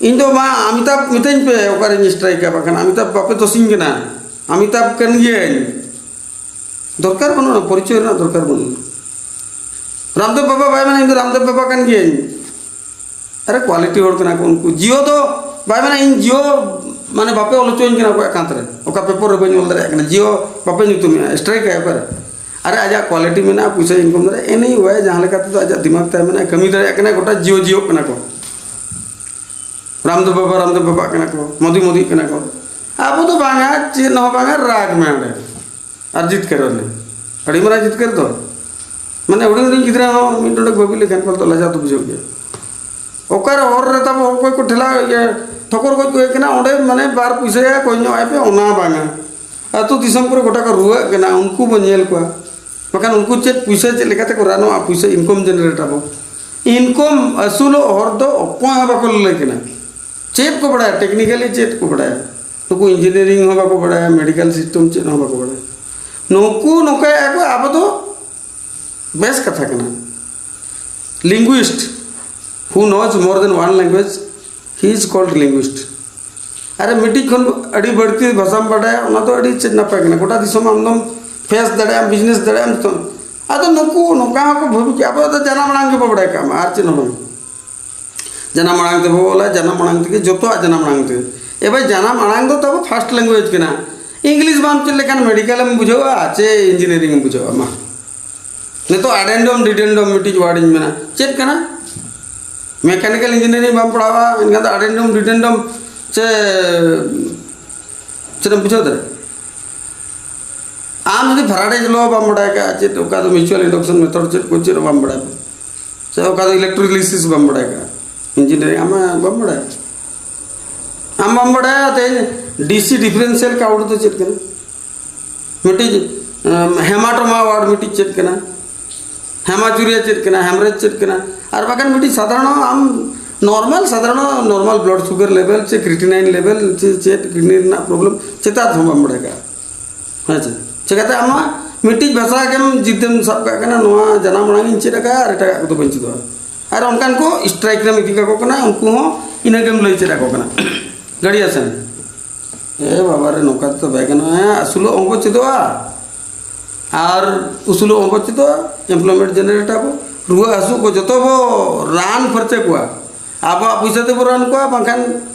ᱤᱧ ᱫᱚ ᱢᱟ ᱚᱢᱤᱛᱟᱵᱷ ᱢᱤᱛᱟᱹᱧ ᱯᱮ ᱚᱠᱟᱨᱮᱧ ᱥᱴᱨᱟᱭᱤᱠᱟ, ᱵᱟᱠᱷᱟᱱ ᱚᱢᱤᱛᱟᱵᱷ ᱵᱟᱯᱮ ᱫᱳᱥᱤᱧ ᱠᱟᱱᱟ, ᱚᱢᱤᱛᱟᱵᱷ ᱠᱟᱱ ᱜᱤᱭᱟᱹᱧ᱾ ᱫᱚᱨᱠᱟᱨ ᱵᱟᱹᱱᱩᱜᱼᱟ, ᱯᱚᱨᱤᱪᱚᱭ ᱨᱮᱱᱟᱜ ᱫᱚᱨᱠᱟᱨ ᱵᱟᱹᱱᱩᱜᱼᱟ᱾ ᱨᱟᱢᱫᱮᱵ ᱵᱟᱵᱟ ᱵᱟᱭ ᱢᱮᱱᱟ ᱤᱧ ᱫᱚ ᱨᱟᱢᱫᱮᱵ ᱵᱟᱵᱟ ᱠᱟᱱ ᱜᱤᱭᱟᱹᱧ᱾ ᱟᱨᱮ ᱠᱣᱟᱞᱤᱴᱤ ᱦᱚᱲ ᱠᱟᱱᱟ ᱠᱚ ᱩᱱᱠᱩ᱾ ᱡᱤᱭᱳ ᱫᱚ ᱵᱟᱭ ᱢᱮᱱᱟ ᱤᱧ ᱡᱤᱭᱳ, ᱢᱟᱱᱮ ᱵᱟᱯᱮ ᱚᱞ ᱦᱚᱪᱚᱧ ᱠᱟᱱᱟ ᱚᱠᱚᱭᱟᱜ ᱠᱟᱸᱛ ᱨᱮ, ᱚᱠᱟ ᱯᱮᱯᱟᱨ ᱨᱮ ᱵᱟᱹᱧ ᱚᱞ ᱫᱟᱲᱮᱭᱟᱜ ᱠᱟᱱᱟ, ᱡᱤᱭᱳ ᱵᱟᱯᱮ ᱧᱩᱛᱩᱢᱮᱜᱼᱟ, ᱥᱴᱨᱟᱭᱤᱠ ᱟᱭ ᱚᱠᱟᱨᱮ? ᱟᱨᱮ ᱟᱡᱟᱜ ᱠᱣᱟᱞᱤᱴᱤ ᱢᱮᱱᱟᱜᱼᱟ, ᱯᱩᱭᱥᱟᱭ ᱤᱱᱠᱟᱢ ᱫᱟᱲᱮᱭᱟᱜᱼᱟ, ᱮᱱᱤ ᱣᱮ ᱡᱟᱦᱟᱸ ᱞᱮᱠᱟ ᱛᱮᱫᱚ ᱟᱡᱟᱜ ᱫᱤᱢᱟᱜᱽ ᱛᱟᱭ ᱢᱮᱱᱟᱜᱼᱟ, ᱠᱟᱹᱢᱤ ᱫᱟᱲᱮᱭᱟᱜ ᱠᱟᱱᱟ, ᱜᱚᱴᱟ ᱡᱤᱭᱳ ᱡᱤᱭᱳᱜ ᱠᱟᱱᱟ ᱠᱚ᱾ ᱨᱟᱢᱫᱮᱵ ᱵᱟᱵᱟ ᱨᱟᱢᱫᱮᱵ ᱵᱟᱵᱟᱜ ᱠᱟᱱᱟ ᱠᱚ, ᱢᱳᱫᱤ ᱢᱳᱫᱤᱜ ᱠᱟᱱᱟ ᱠᱚ᱾ ᱟᱵᱚ ᱫᱚ ᱵᱟᱝᱟ, ᱪᱮᱫ ᱦᱚᱸ ᱵᱟᱝᱟ, ᱨᱟᱜᱽ ᱢᱮ ᱚᱸᱰᱮ᱾ ᱟᱨ ᱡᱤᱛᱠᱟᱹᱨ ᱟᱞᱮ᱾ ᱟᱹᱰᱤ ᱢᱟᱨᱟᱝ ᱡᱤᱛᱠᱟᱹᱨ ᱫᱚ᱾ ᱢᱟᱱᱮ ᱦᱩᱰᱤᱧ ᱦᱩᱰᱤᱧ ᱜᱤᱫᱽᱨᱟᱹ ᱦᱚᱸ ᱢᱤᱫ ᱰᱚᱸᱰᱮᱠ ᱵᱟᱹᱵᱤ ᱞᱮᱠᱷᱟᱱ ᱯᱟᱞᱮ ᱞᱟᱡᱟᱣ ᱫᱚ ᱵᱩᱡᱷᱟᱹᱜ ᱜᱮᱭᱟ᱾ ᱚᱠᱟᱨᱮ ᱦᱚᱨ ᱨᱮ ᱛᱟᱵᱚ ᱚᱠᱚᱭ ᱠᱚ ᱴᱷᱮᱞᱟᱣ ᱤᱭᱟᱹ ᱴᱷᱚᱠᱚᱨ ᱜᱚᱡ ᱠᱚ ᱦᱮᱡ ᱠᱟᱱᱟ, ᱚᱸᱰᱮ ᱢᱟᱱᱮ ᱵᱟᱨ ᱯᱩᱭᱥᱟᱹᱭᱟ ᱠᱚᱭ ᱧᱚᱜ ᱟᱭ ᱯᱮ, ᱚᱱᱟ ᱵᱟᱝᱟ᱾ ᱟᱹᱛᱩ ᱫᱤᱥᱚᱢ ᱠᱚᱨᱮ ᱜᱚᱴᱟ ᱠᱚ ᱨᱩᱣᱟᱹᱜ ᱠᱟᱱᱟ, ᱩᱱᱠᱩ ᱵᱚ ᱧᱮᱞ ᱠᱚᱣᱟ᱾ ᱵᱟᱠᱷᱟᱱ ᱩᱱᱠᱩ ᱪᱮᱫ ᱯᱩᱭᱥᱟᱹ ᱪᱮᱫ ᱞᱮᱠᱟᱛᱮ ᱠᱚ ᱨᱟᱱᱚᱜᱼᱟ, ᱯᱩᱭᱥᱟᱹ ᱤᱱᱠᱚᱢ ᱡᱮᱱᱟᱨᱮᱴ ᱟᱵᱚ᱾ ᱤᱱᱠᱚᱢ ᱟᱹᱥᱩᱞᱚᱜ ᱦᱚᱨ ᱫᱚ ᱚᱠᱚᱭ ᱦᱚᱸ ᱵᱟᱠᱚ ᱞᱟᱹᱭ ᱠᱟᱱᱟ᱾ ᱪᱮᱫ ᱠᱚ ᱵᱟᱲᱟᱭᱟ, ᱴᱮᱠᱱᱤᱠᱟᱞᱤ ᱪᱮᱫ ᱠᱚ ᱵᱟᱲᱟᱭᱟ? ᱱᱩᱠᱩ ᱤᱧᱡᱤᱱᱤᱭᱟᱨᱤᱝ ᱦᱚᱸ ᱵᱟᱠᱚ ᱵᱟᱲᱟᱭᱟ, ᱢᱮᱰᱤᱠᱟᱞ ᱥᱤᱥᱴᱮᱢ ᱪᱮᱫ ᱦᱚᱸ ᱵᱟᱠᱚ ᱵᱟᱲᱟᱭᱟ᱾ ᱱᱩᱠᱩ ᱱᱚᱝᱠᱟᱭᱮᱫᱼᱟ ᱠᱚ, ᱟᱵᱚ ᱫᱚ ᱵᱮᱥ ᱠᱟᱛᱷᱟ ᱠᱟᱱᱟ᱾ Linguist who knows more than one language, he is called linguist. ᱟᱨᱮ ᱢᱤᱫᱴᱤᱡ ᱠᱷᱚᱱ ᱟᱹᱰᱤ ᱵᱟᱹᱲᱛᱤ ᱵᱷᱟᱥᱟᱢ ᱵᱟᱰᱟᱭᱟ, ᱚᱱᱟ ᱫᱚ ᱟᱹᱰᱤ ᱪᱮᱫ ᱱᱟᱯᱟᱭ ᱠᱟᱱᱟ᱾ ᱜᱚᱴᱟ ᱫᱤᱥᱚᱢ ᱟᱢ ᱫᱚᱢ ᱯᱷᱮᱥ ᱫᱟᱲᱮᱭᱟᱜᱼᱟ, ᱵᱤᱡᱽᱱᱮᱥ ᱫᱟᱲᱮᱭᱟᱜᱼᱟᱢ᱾ ᱛᱚ ᱟᱫᱚ ᱱᱩᱠᱩ ᱱᱚᱝᱠᱟ ᱦᱚᱸᱠᱚ ᱵᱷᱟᱹᱵᱤ ᱠᱮᱜᱼᱟ, ᱟᱵᱚ ᱫᱚ ᱡᱟᱱᱟᱢ ᱟᱲᱟᱝ ᱜᱮᱵᱚ ᱵᱟᱲᱟᱭ ᱠᱟᱜ ᱢᱟ, ᱟᱨ ᱪᱮᱫ ᱦᱚᱸ ᱵᱟᱝ᱾ ᱡᱟᱱᱟᱢ ᱟᱲᱟᱝ ᱛᱮᱵᱚ ᱚᱞᱟ, ᱡᱟᱱᱟᱢ ᱟᱲᱟᱝ ᱛᱮᱜᱮ, ᱡᱚᱛᱚᱣᱟᱜ ᱡᱟᱱᱟᱢ ᱟᱲᱟᱝ ᱛᱮ᱾ ᱮ ᱵᱷᱟᱭ, ᱡᱟᱱᱟᱢ ᱟᱲᱟᱝ ᱫᱚ ᱛᱟᱵᱚ ᱯᱷᱟᱥᱴ ᱞᱮᱝᱜᱩᱭᱮᱡᱽ ᱠᱟᱱᱟ᱾ ᱤᱝᱞᱤᱥ ᱵᱟᱢ ᱪᱮᱫ ᱞᱮᱠᱷᱟᱱ ᱢᱮᱰᱤᱠᱟᱞ ᱮᱢ ᱵᱩᱡᱷᱟᱹᱣᱟ ᱪᱮ ᱤᱧᱡᱤᱱᱤᱭᱟᱨᱤᱝ ᱮᱢ ᱵᱩᱡᱷᱟᱹᱣᱟ? ᱢᱟ, ᱱᱤᱛᱚᱜ ᱟᱰᱮᱱᱰᱚᱢ ᱰᱤᱰᱮᱱᱰᱚᱢ ᱢᱤᱫᱴᱤᱡ ᱣᱟᱨᱰ ᱤᱧ ᱢᱮᱱᱟ, ᱪᱮᱫ ᱠᱟᱱᱟ? ᱢᱮᱠᱟᱱᱤᱠᱟᱞ ᱤᱧᱡᱤᱱᱤᱭᱟᱨᱤᱝ ᱵᱟᱢ ᱯᱟᱲᱦᱟᱣᱟ, ᱮᱱᱠᱷᱟᱱ ᱫᱚ ᱟᱰᱮᱱᱰᱚᱢ ᱰᱤᱰᱮᱱᱰᱚᱢ ᱪᱮ ᱪᱮᱫ ᱮᱢ ᱵᱩᱡᱷᱟᱹᱣ ᱫᱟᱲᱮᱭᱟᱜᱼᱟ? ᱟᱢ ᱡᱩᱫᱤ ᱯᱷᱟᱨᱟᱰᱮᱡ ᱞᱚ ᱵᱟᱢ ᱵᱟᱰᱟᱭ ᱠᱟᱜᱼᱟ, ᱪᱮᱫ ᱚᱠᱟ ᱫᱚ ᱢᱤᱪᱩᱣᱟᱞ ᱤᱱᱰᱟᱠᱥᱚᱱ ᱢᱮᱛᱷᱚᱰ, ᱪᱮᱫ ᱠᱚ ᱪᱮᱫ ᱦᱚᱸ ᱵᱟᱢ ᱵᱟᱰᱟᱭ ᱠᱟᱜᱼᱟ, ᱥᱮ ᱚᱠᱟ ᱫᱚ ᱤᱞᱮᱠᱴᱨᱳᱞᱤᱥᱤᱥ ᱵᱟᱢ ᱵᱟᱰᱟᱭ ᱠᱟᱜᱼᱟ, ᱤᱧᱡᱤᱱᱤᱭᱟᱨᱤᱝ ᱟᱢ ᱵᱟᱢ ᱵᱟᱰᱟᱭᱟ᱾ ᱟᱢ ᱵᱟᱢ ᱵᱟᱰᱟᱭᱟ ᱛᱮᱦᱮᱧ ᱰᱤᱥᱤ ᱰᱤᱯᱷᱟᱨᱮᱱᱥᱤᱭᱟᱞ ᱠᱟᱣᱩᱴ ᱫᱚ ᱪᱮᱫ ᱠᱟᱱᱟ, ᱢᱤᱫᱴᱤᱡ ᱦᱮᱢᱟᱴᱳᱢᱟ ᱣᱟᱨᱰ ᱢᱤᱫᱴᱤᱡ ᱪᱮᱫ ᱠᱟᱱᱟ, ᱦᱮᱢᱟᱪᱩᱨᱤᱭᱟ ᱪᱮᱫ ᱠᱟᱱᱟ, ᱦᱮᱢᱨᱮᱡᱽ ᱪᱮᱫ ᱠᱟᱱᱟ, ᱟᱨ ᱵᱟᱠᱷᱟᱱ ᱢᱤᱫᱴᱤᱡ ᱥᱟᱫᱷᱟᱨᱚᱱ ᱟᱢ ᱱᱚᱨᱢᱟᱞ, ᱥᱟᱫᱷᱟᱨᱚᱱ ᱱᱚᱨᱢᱟᱞ ᱵᱞᱟᱰ ᱥᱩᱜᱟᱨ ᱞᱮᱵᱮᱞ ᱪᱮ ᱠᱨᱤᱴᱤᱱᱟᱭᱤᱱ ᱞᱮᱵᱮᱞ ᱪᱮ ᱪᱮᱫ ᱠᱤᱰᱱᱤ ᱨᱮᱱᱟᱜ ᱯᱨᱚᱵᱞᱮᱢ ᱪᱮᱛᱟᱱ ᱦᱚᱸ ᱵᱟᱢ ᱵᱟᱲᱟᱭ ᱠᱟᱜᱼᱟ᱾ ᱦᱮᱸ ᱪᱮ? ᱪᱮᱠᱟᱛᱮ ᱟᱢ ᱢᱟ ᱢᱤᱫᱴᱤᱡ ᱵᱷᱟᱥᱟ ᱜᱮᱢ ᱡᱤᱫᱮᱢ ᱥᱟᱵ ᱠᱟᱜ ᱠᱟᱱᱟ, ᱱᱚᱣᱟ ᱡᱟᱱᱟᱢ ᱟᱲᱟᱝ ᱤᱧ ᱪᱮᱫ ᱟᱠᱟᱫᱼᱟ ᱟᱨ ᱮᱴᱟᱜᱟᱜ ᱠᱚᱫᱚ ᱵᱟᱹᱧ ᱪᱮᱫᱚᱜᱼᱟ᱾ ᱟᱨ ᱚᱱᱠᱟᱱ ᱠᱚ ᱥᱴᱨᱟᱭᱤᱠ ᱨᱮᱢ ᱤᱫᱤ ᱠᱟᱠᱚ ᱠᱟᱱᱟ, ᱩᱱᱠᱩ ᱦᱚᱸ ᱤᱱᱟᱹ ᱜᱮᱢ ᱞᱟᱹᱭ ᱪᱮᱫ ᱟᱠᱚ ᱠᱟᱱᱟ᱾ ᱜᱟᱹᱲᱤᱭᱟ ᱥᱮᱱ, ᱮ ᱵᱟᱵᱟ ᱨᱮ, ᱱᱚᱝᱠᱟ ᱛᱮᱫᱚ ᱵᱟᱭ ᱜᱟᱱᱚᱜᱼᱟ᱾ ᱦᱮᱸ, ᱟᱹᱥᱩᱞᱚᱜ ᱦᱚᱸᱵᱚ ᱪᱮᱫᱚᱜᱼᱟ ᱟᱨ ᱩᱥᱩᱞᱚᱜ ᱦᱚᱸᱵᱚ ᱪᱮᱫᱚᱜᱼᱟ, ᱮᱢᱯᱞᱚᱭᱢᱮᱱᱴ ᱡᱮᱱᱟᱨᱮᱴ ᱟᱵᱚ, ᱨᱩᱣᱟᱹ ᱦᱟᱹᱥᱩ ᱠᱚ ᱡᱚᱛᱚ ᱵᱚ ᱨᱟᱱ ᱯᱷᱟᱨᱪᱟ ᱠᱚᱣᱟ, ᱟᱵᱚᱣᱟᱜ ᱯᱚᱭᱥᱟ ᱛᱮᱵᱚ ᱨᱟᱱ ᱠᱚᱣᱟ, ᱵᱟᱝᱠᱷᱟᱱ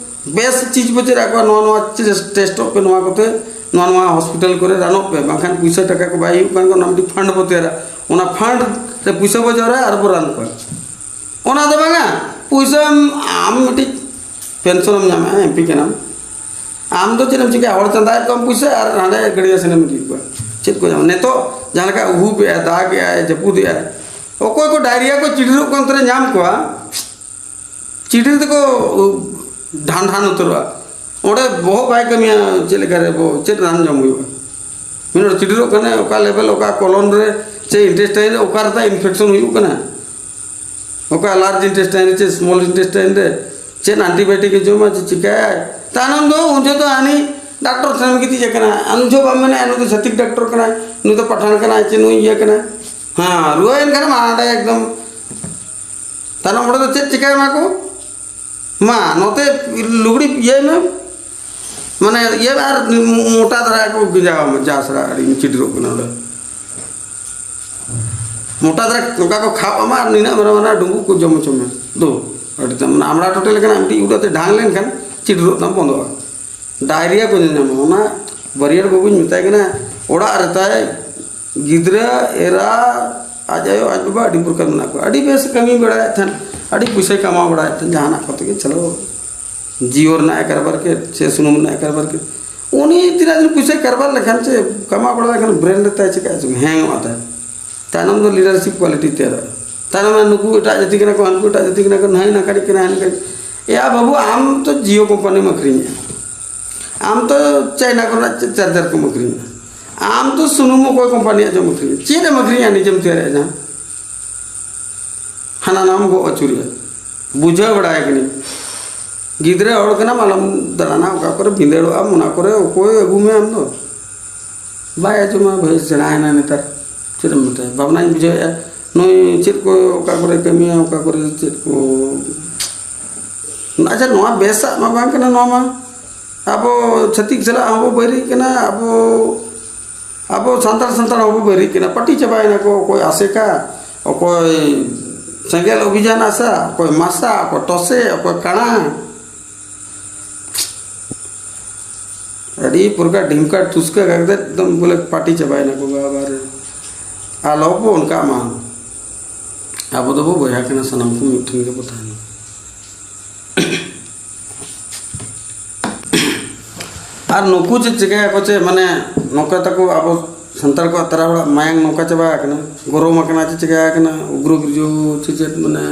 ᱵᱮᱥ ᱪᱤᱡᱽ ᱵᱚ ᱪᱮᱫ ᱟᱠᱚᱣᱟ, ᱱᱚᱣᱟ ᱱᱚᱣᱟ ᱪᱮᱥ-, ᱴᱮᱥᱴᱚᱜ ᱯᱮ, ᱱᱚᱣᱟ ᱠᱚᱛᱮ ᱱᱚᱣᱟ ᱱᱚᱣᱟ ᱦᱚᱥᱯᱤᱴᱟᱞ ᱠᱚᱨᱮ ᱨᱟᱱᱚᱜ ᱯᱮ, ᱵᱟᱝᱠᱷᱟᱱ ᱯᱚᱭᱥᱟ ᱴᱟᱠᱟ ᱠᱚ ᱵᱟᱭ ᱦᱩᱭᱩᱜ ᱠᱟᱱ ᱠᱷᱟᱱ ᱚᱱᱟ ᱢᱤᱫᱴᱤᱡ ᱯᱷᱟᱱᱰ ᱵᱚ ᱛᱮᱭᱟᱨᱟ, ᱚᱱᱟ ᱯᱷᱟᱱᱰ ᱨᱮ ᱯᱚᱭᱥᱟ ᱵᱚ ᱡᱚᱨᱟᱭᱟ ᱟᱨ ᱵᱚ ᱨᱟᱱ ᱠᱚᱣᱟ᱾ ᱚᱱᱟ ᱫᱚ ᱵᱟᱝᱟ, ᱯᱚᱭᱥᱟ ᱟᱢ, ᱟᱢ ᱢᱤᱫᱴᱤᱡ ᱯᱮᱱᱥᱚᱱ ᱮᱢ ᱧᱟᱢᱟ, ᱮᱢ ᱯᱤ ᱠᱟᱱᱟᱢ, ᱟᱢ ᱫᱚ ᱪᱮᱫ ᱮᱢ ᱪᱤᱠᱟᱹᱭᱟ? ᱦᱚᱲ ᱪᱟᱸᱫᱟᱭᱮᱫ ᱠᱚᱣᱟᱢ ᱯᱚᱭᱥᱟ ᱟᱨ ᱦᱟᱸᱰᱮ ᱜᱟᱹᱲᱤᱭᱟ ᱥᱮᱱ ᱮᱢ ᱤᱫᱤᱭᱮᱫ ᱠᱚᱣᱟ, ᱪᱮᱫ ᱠᱚ ᱧᱟᱢᱟ? ᱱᱤᱛᱚᱜ ᱡᱟᱦᱟᱸ ᱞᱮᱠᱟ ᱩᱦᱩᱵ ᱮᱜᱼᱟᱭ, ᱫᱟᱜ ᱮᱜᱼᱟᱭ, ᱡᱟᱹᱯᱩᱫ ᱮᱜᱼᱟᱭ, ᱚᱠᱚᱭ ᱠᱚ ᱰᱟᱭᱨᱤᱭᱟ ᱠᱚ ᱪᱤᱰᱤᱨᱚᱜ ᱠᱟᱱ ᱛᱮᱨᱮ ᱧᱟᱢ ᱠᱚᱣᱟ, ᱪᱤᱰᱤᱨ ᱛᱮᱠᱚ ᱰᱷᱟᱱ ᱰᱷᱟᱱ ᱩᱛᱟᱹᱨᱚᱜᱼᱟ᱾ ᱚᱸᱰᱮ ᱵᱚᱦᱚᱜ ᱵᱟᱭ ᱠᱟᱹᱢᱤᱭᱟ, ᱪᱮᱫ ᱞᱮᱠᱟ ᱨᱮ ᱵᱚ-, ᱪᱮᱫ ᱨᱟᱱ ᱡᱚᱢ ᱦᱩᱭᱩᱜᱼᱟ? ᱢᱤᱫ ᱦᱚᱲ ᱪᱤᱰᱤᱨᱚᱜ ᱠᱟᱱᱟᱭ, ᱚᱠᱟ ᱞᱮᱵᱮᱞ, ᱚᱠᱟ ᱠᱚᱞᱚᱱ ᱨᱮ, ᱪᱮ ᱤᱱᱴᱮᱥᱴᱟᱭᱤᱱ ᱨᱮ, ᱚᱠᱟ ᱨᱮ ᱛᱟᱭ ᱤᱱᱯᱷᱮᱠᱥᱚᱱ ᱦᱩᱭᱩᱜ ᱠᱟᱱᱟ, ᱚᱠᱟ ᱞᱟᱨᱡᱽ ᱤᱱᱴᱮᱥᱴᱟᱭᱤᱱ ᱨᱮ ᱪᱮ ᱥᱢᱚᱞ ᱤᱱᱴᱮᱥᱴᱟᱭᱤᱱ ᱨᱮ, ᱪᱮᱫ ᱟᱱᱴᱤᱵᱟᱭᱳᱴᱤᱠ ᱮ ᱡᱚᱢᱟ, ᱪᱮᱫ ᱪᱤᱠᱟᱹᱭᱟᱭ? ᱛᱟᱭᱱᱚᱢ ᱫᱚ ᱩᱱ ᱡᱚᱦᱚᱜ ᱫᱚ ᱦᱟᱹᱱᱤ ᱰᱟᱠᱴᱚᱨ ᱴᱷᱮᱱ ᱜᱤᱛᱤᱡ ᱟᱠᱟᱱᱟ, ᱩᱱ ᱡᱚᱦᱚᱜ ᱵᱟᱢ ᱢᱮᱱᱟ ᱱᱩᱭ ᱫᱚ ᱪᱷᱟᱹᱛᱤᱠ ᱰᱟᱠᱴᱚᱨ ᱠᱟᱱᱟᱭ, ᱱᱩᱭ ᱫᱚ ᱯᱟᱴᱷᱟᱱ ᱠᱟᱱᱟᱭ, ᱪᱮ ᱱᱩᱭ ᱤᱭᱟᱹ ᱠᱟᱱᱟᱭ᱾ ᱦᱮᱸ, ᱨᱩᱣᱟᱹᱭᱮᱱ ᱠᱷᱟᱱᱮᱢ ᱦᱟᱸᱰᱮ ᱮᱠᱫᱚᱢ᱾ ᱛᱟᱭᱱᱚᱢ ᱦᱚᱲ ᱫᱚ ᱪᱮᱫ ᱪᱤᱠᱟᱹᱭ ᱮᱢᱟ ᱠᱚ? ᱢᱟ ᱱᱚᱛᱮ ᱞᱩᱜᱽᱲᱤ ᱤᱭᱟᱹᱭ ᱢᱮ, ᱢᱟᱱᱮ ᱤᱭᱟᱹ ᱢᱮ ᱟᱨ ᱢᱚᱴᱟ ᱫᱷᱟᱨᱟ ᱠᱚ ᱜᱮᱸᱡᱟᱣ ᱟᱢᱟ, ᱡᱟ ᱥᱟᱨᱟ ᱟᱹᱰᱤ ᱪᱤᱰᱤᱨᱚᱜ ᱠᱟᱱᱟ ᱚᱸᱰᱮ᱾ ᱢᱚᱴᱟ ᱫᱷᱟᱨᱟ ᱚᱱᱠᱟ ᱠᱚ ᱠᱷᱟᱯ ᱟᱢᱟ ᱟᱨ ᱱᱤᱱᱟᱹᱜ ᱢᱟᱨᱟᱝ ᱢᱟᱨᱟᱝ ᱰᱩᱸᱵᱩᱜ ᱠᱚ ᱡᱚᱢ ᱦᱚᱪᱚ ᱢᱮ᱾ ᱫᱩ, ᱟᱹᱰᱤ ᱛᱟᱢ ᱢᱟᱱᱮ ᱟᱢᱲᱟ ᱴᱚᱴᱮ ᱞᱮᱠᱟᱱᱟᱜ ᱢᱤᱫᱴᱤᱡ ᱩᱰᱟᱹ ᱛᱮ ᱰᱷᱟᱝ ᱞᱮᱱᱠᱷᱟᱱ ᱪᱤᱰᱤᱨᱚᱜ ᱛᱟᱢ ᱵᱚᱱᱫᱚᱜᱼᱟ᱾ ᱰᱟᱭᱨᱤᱭᱟ ᱠᱚ ᱧᱟᱧᱟᱢᱟ᱾ ᱚᱱᱟ ᱵᱟᱹᱨᱭᱟᱹᱲ ᱵᱟᱹᱵᱩᱧ ᱢᱮᱛᱟᱭ ᱠᱟᱱᱟ, ᱚᱲᱟᱜ ᱨᱮ ᱛᱟᱭ ᱜᱤᱫᱽᱨᱟᱹ, ᱮᱨᱟ, ᱟᱡ ᱟᱭᱳ, ᱟᱡ ᱵᱟᱵᱟ ᱟᱹᱰᱤ ᱯᱨᱚᱠᱟᱨ ᱢᱮᱱᱟᱜ ᱠᱚᱣᱟ᱾ ᱟᱹᱰᱤ ᱵᱮᱥ ᱠᱟᱹᱢᱤ ᱵᱟᱲᱟᱭᱮᱫ ᱛᱟᱦᱮᱱ, ᱟᱹᱰᱤ ᱯᱩᱭᱥᱟᱹᱭ ᱠᱟᱢᱟᱣ ᱵᱟᱲᱟᱭᱮᱫ ᱛᱟᱦᱮᱱ, ᱡᱟᱦᱟᱱᱟᱜ ᱠᱚᱛᱮ ᱜᱮ ᱪᱟᱞᱟᱣ, ᱡᱤᱭᱳ ᱨᱮᱱᱟᱜ ᱮ ᱠᱟᱨᱵᱟᱨ ᱠᱮᱫ, ᱥᱮ ᱥᱩᱱᱩᱢ ᱨᱮᱱᱟᱜ ᱮ ᱠᱟᱨᱵᱟᱨ ᱠᱮᱫ᱾ ᱩᱱᱤ ᱛᱤᱱᱟᱹᱜ ᱫᱤᱱ ᱯᱩᱭᱥᱟᱹᱭ ᱠᱟᱨᱵᱟᱨ ᱞᱮᱠᱷᱟᱱ ᱪᱮ ᱠᱟᱢᱟᱣ ᱵᱟᱲᱟ ᱞᱮᱠᱷᱟᱱ ᱵᱨᱮᱱ ᱨᱮ ᱛᱟᱭ ᱪᱤᱠᱟᱹᱜᱼᱟ ᱪᱚᱝ, ᱦᱮᱝᱚᱜᱼᱟ ᱛᱟᱭ᱾ ᱛᱟᱭᱱᱚᱢ ᱫᱚ ᱞᱤᱰᱟᱨᱥᱤᱯ ᱠᱣᱟᱞᱤᱴᱤ ᱛᱮᱭᱟᱨᱚᱜᱼᱟ᱾ ᱛᱟᱭᱱᱚᱢ ᱨᱮ ᱱᱩᱠᱩ ᱮᱴᱟᱜ ᱡᱟᱹᱛᱤ ᱠᱟᱱᱟ ᱠᱚ, ᱦᱟᱱᱠᱩ ᱮᱴᱟᱜ ᱡᱟᱹᱛᱤ ᱠᱟᱱᱟ ᱠᱚ, ᱱᱟᱹᱭ ᱱᱟᱠᱟᱲᱤ ᱠᱟᱱᱟ, ᱦᱟᱱᱠᱟᱲᱤ᱾ ᱮᱭᱟ ᱵᱟᱹᱵᱩ, ᱟᱢ ᱛᱚ ᱡᱤᱭᱳ ᱠᱳᱢᱯᱟᱱᱤᱢ ᱟᱹᱠᱷᱨᱤᱧᱮᱜᱼᱟ, ᱟᱢ ᱛᱚ ᱪᱟᱭᱱᱟ ᱠᱚᱨᱮᱱᱟᱜ ᱪᱟᱨᱡᱟᱨ ᱠᱚᱢ ᱟᱹᱠᱷᱨᱤᱧᱟ, ᱟᱢ ᱛᱚ ᱥᱩᱱᱩᱢ ᱚᱠᱚᱭ ᱠᱳᱢᱯᱟᱱᱤᱭᱟᱜ ᱪᱚᱢ ᱟᱹᱠᱷᱨᱤᱧᱟ? ᱪᱮᱫ ᱮᱢ ᱟᱹᱠᱷᱨᱤᱧᱟ? ᱱᱤᱡᱮᱢ ᱛᱮᱭᱟᱨᱮᱜᱼᱟ ᱡᱟᱦᱟᱸ, ᱦᱟᱱᱟ ᱱᱟᱣᱟᱢ ᱜᱚᱜ ᱟᱹᱪᱩᱨᱮᱜᱼᱟ᱾ ᱵᱩᱡᱷᱟᱹᱣ ᱵᱟᱲᱟᱭ ᱠᱟᱹᱱᱟᱹᱧ, ᱜᱤᱫᱽᱨᱟᱹ ᱦᱚᱲ ᱠᱟᱱᱟᱢ, ᱟᱞᱚᱢ ᱫᱟᱬᱟᱱᱟ ᱚᱠᱟ ᱠᱚᱨᱮ ᱵᱷᱤᱸᱫᱟᱹᱲᱚᱜ ᱟᱢ, ᱚᱱᱟ ᱠᱚᱨᱮ ᱚᱠᱚᱭ ᱟᱹᱜᱩ ᱢᱮᱭᱟ ᱟᱢ ᱫᱚ? ᱵᱟᱭ ᱟᱸᱡᱚᱢᱟ ᱵᱷᱟᱹᱭ, ᱥᱮᱬᱟᱭᱮᱱᱟ ᱱᱮᱛᱟᱨ᱾ ᱪᱮᱫ ᱮᱢ ᱢᱮᱛᱟᱭᱟ? ᱵᱷᱟᱵᱽᱱᱟᱧ ᱵᱩᱡᱷᱟᱹᱣᱮᱫᱼᱟ, ᱱᱩᱭ ᱪᱮᱫ ᱠᱚ ᱚᱠᱟ ᱠᱚᱨᱮ ᱠᱟᱹᱢᱤᱭᱟ, ᱚᱠᱟ ᱠᱚᱨᱮ ᱪᱮᱫ ᱠᱚ᱾ ᱟᱪᱪᱷᱟ, ᱱᱚᱣᱟ ᱵᱮᱥᱟᱜ ᱢᱟ ᱵᱟᱝ ᱠᱟᱱᱟ᱾ ᱱᱚᱣᱟ ᱢᱟ ᱟᱵᱚ ᱪᱷᱟᱹᱛᱤᱠ ᱥᱟᱞᱟᱜ ᱦᱚᱸᱵᱚ ᱵᱟᱹᱭᱨᱤᱜ ᱠᱟᱱᱟ, ᱟᱵᱚ, ᱟᱵᱚ ᱥᱟᱱᱛᱟᱲ ᱥᱟᱱᱛᱟᱲ ᱦᱚᱸᱵᱚ ᱵᱟᱹᱭᱨᱤᱜ ᱠᱟᱱᱟ᱾ ᱯᱟᱹᱴᱤ ᱪᱟᱵᱟᱭᱮᱱᱟ ᱠᱚ, ᱚᱠᱚᱭ ᱟᱥᱮᱠᱟ, ᱚᱠᱚᱭ ᱥᱮᱸᱜᱮᱞ ᱚᱵᱷᱤᱡᱟᱱ ᱟᱥᱟ, ᱚᱠᱚᱭ ᱢᱟᱥᱟ, ᱚᱠᱚᱭ ᱴᱚᱥᱮ, ᱚᱠᱚᱭ ᱠᱟᱬᱟ᱾ ᱟᱹᱰᱤ ᱯᱨᱚᱠᱟᱨ ᱰᱷᱤᱢᱠᱟ ᱛᱩᱥᱠᱟᱹ ᱠᱟᱛᱮ ᱮᱠᱫᱚᱢ ᱵᱚᱞᱮ ᱯᱟᱹᱴᱤ ᱪᱟᱵᱟᱭᱮᱱᱟ ᱠᱚ ᱵᱟᱵᱟ ᱨᱮ᱾ ᱟᱞᱚ ᱵᱚ ᱚᱱᱠᱟᱜ ᱢᱟ᱾ ᱟᱵᱚ ᱫᱚᱵᱚ ᱵᱚᱭᱦᱟ ᱠᱟᱱᱟ, ᱥᱟᱱᱟᱢ ᱠᱚ ᱢᱤᱫ ᱴᱷᱮᱱ ᱜᱮᱵᱚ ᱛᱟᱦᱮᱱᱟ᱾ ᱟᱨ ᱱᱩᱠᱩ ᱪᱮᱫ ᱪᱤᱠᱟᱹᱭᱟᱠᱚ ᱪᱮ, ᱢᱟᱱᱮ ᱱᱚᱝᱠᱟ ᱛᱟᱠᱚ ᱟᱵᱚ ᱥᱟᱱᱛᱟᱲ ᱠᱚᱣᱟᱜ ᱛᱟᱨᱟ ᱦᱚᱲᱟᱜ ᱢᱟᱭᱟᱝ ᱱᱚᱝᱠᱟ ᱪᱟᱵᱟ ᱟᱠᱟᱱᱟ, ᱜᱚᱨᱚᱢ ᱟᱠᱟᱱᱟ, ᱪᱮ ᱪᱤᱠᱟ ᱟᱠᱟᱱᱟ, ᱩᱜᱽᱨᱚ ᱵᱤᱨᱡᱩ ᱪᱮ ᱪᱮᱫ, ᱢᱟᱱᱮ,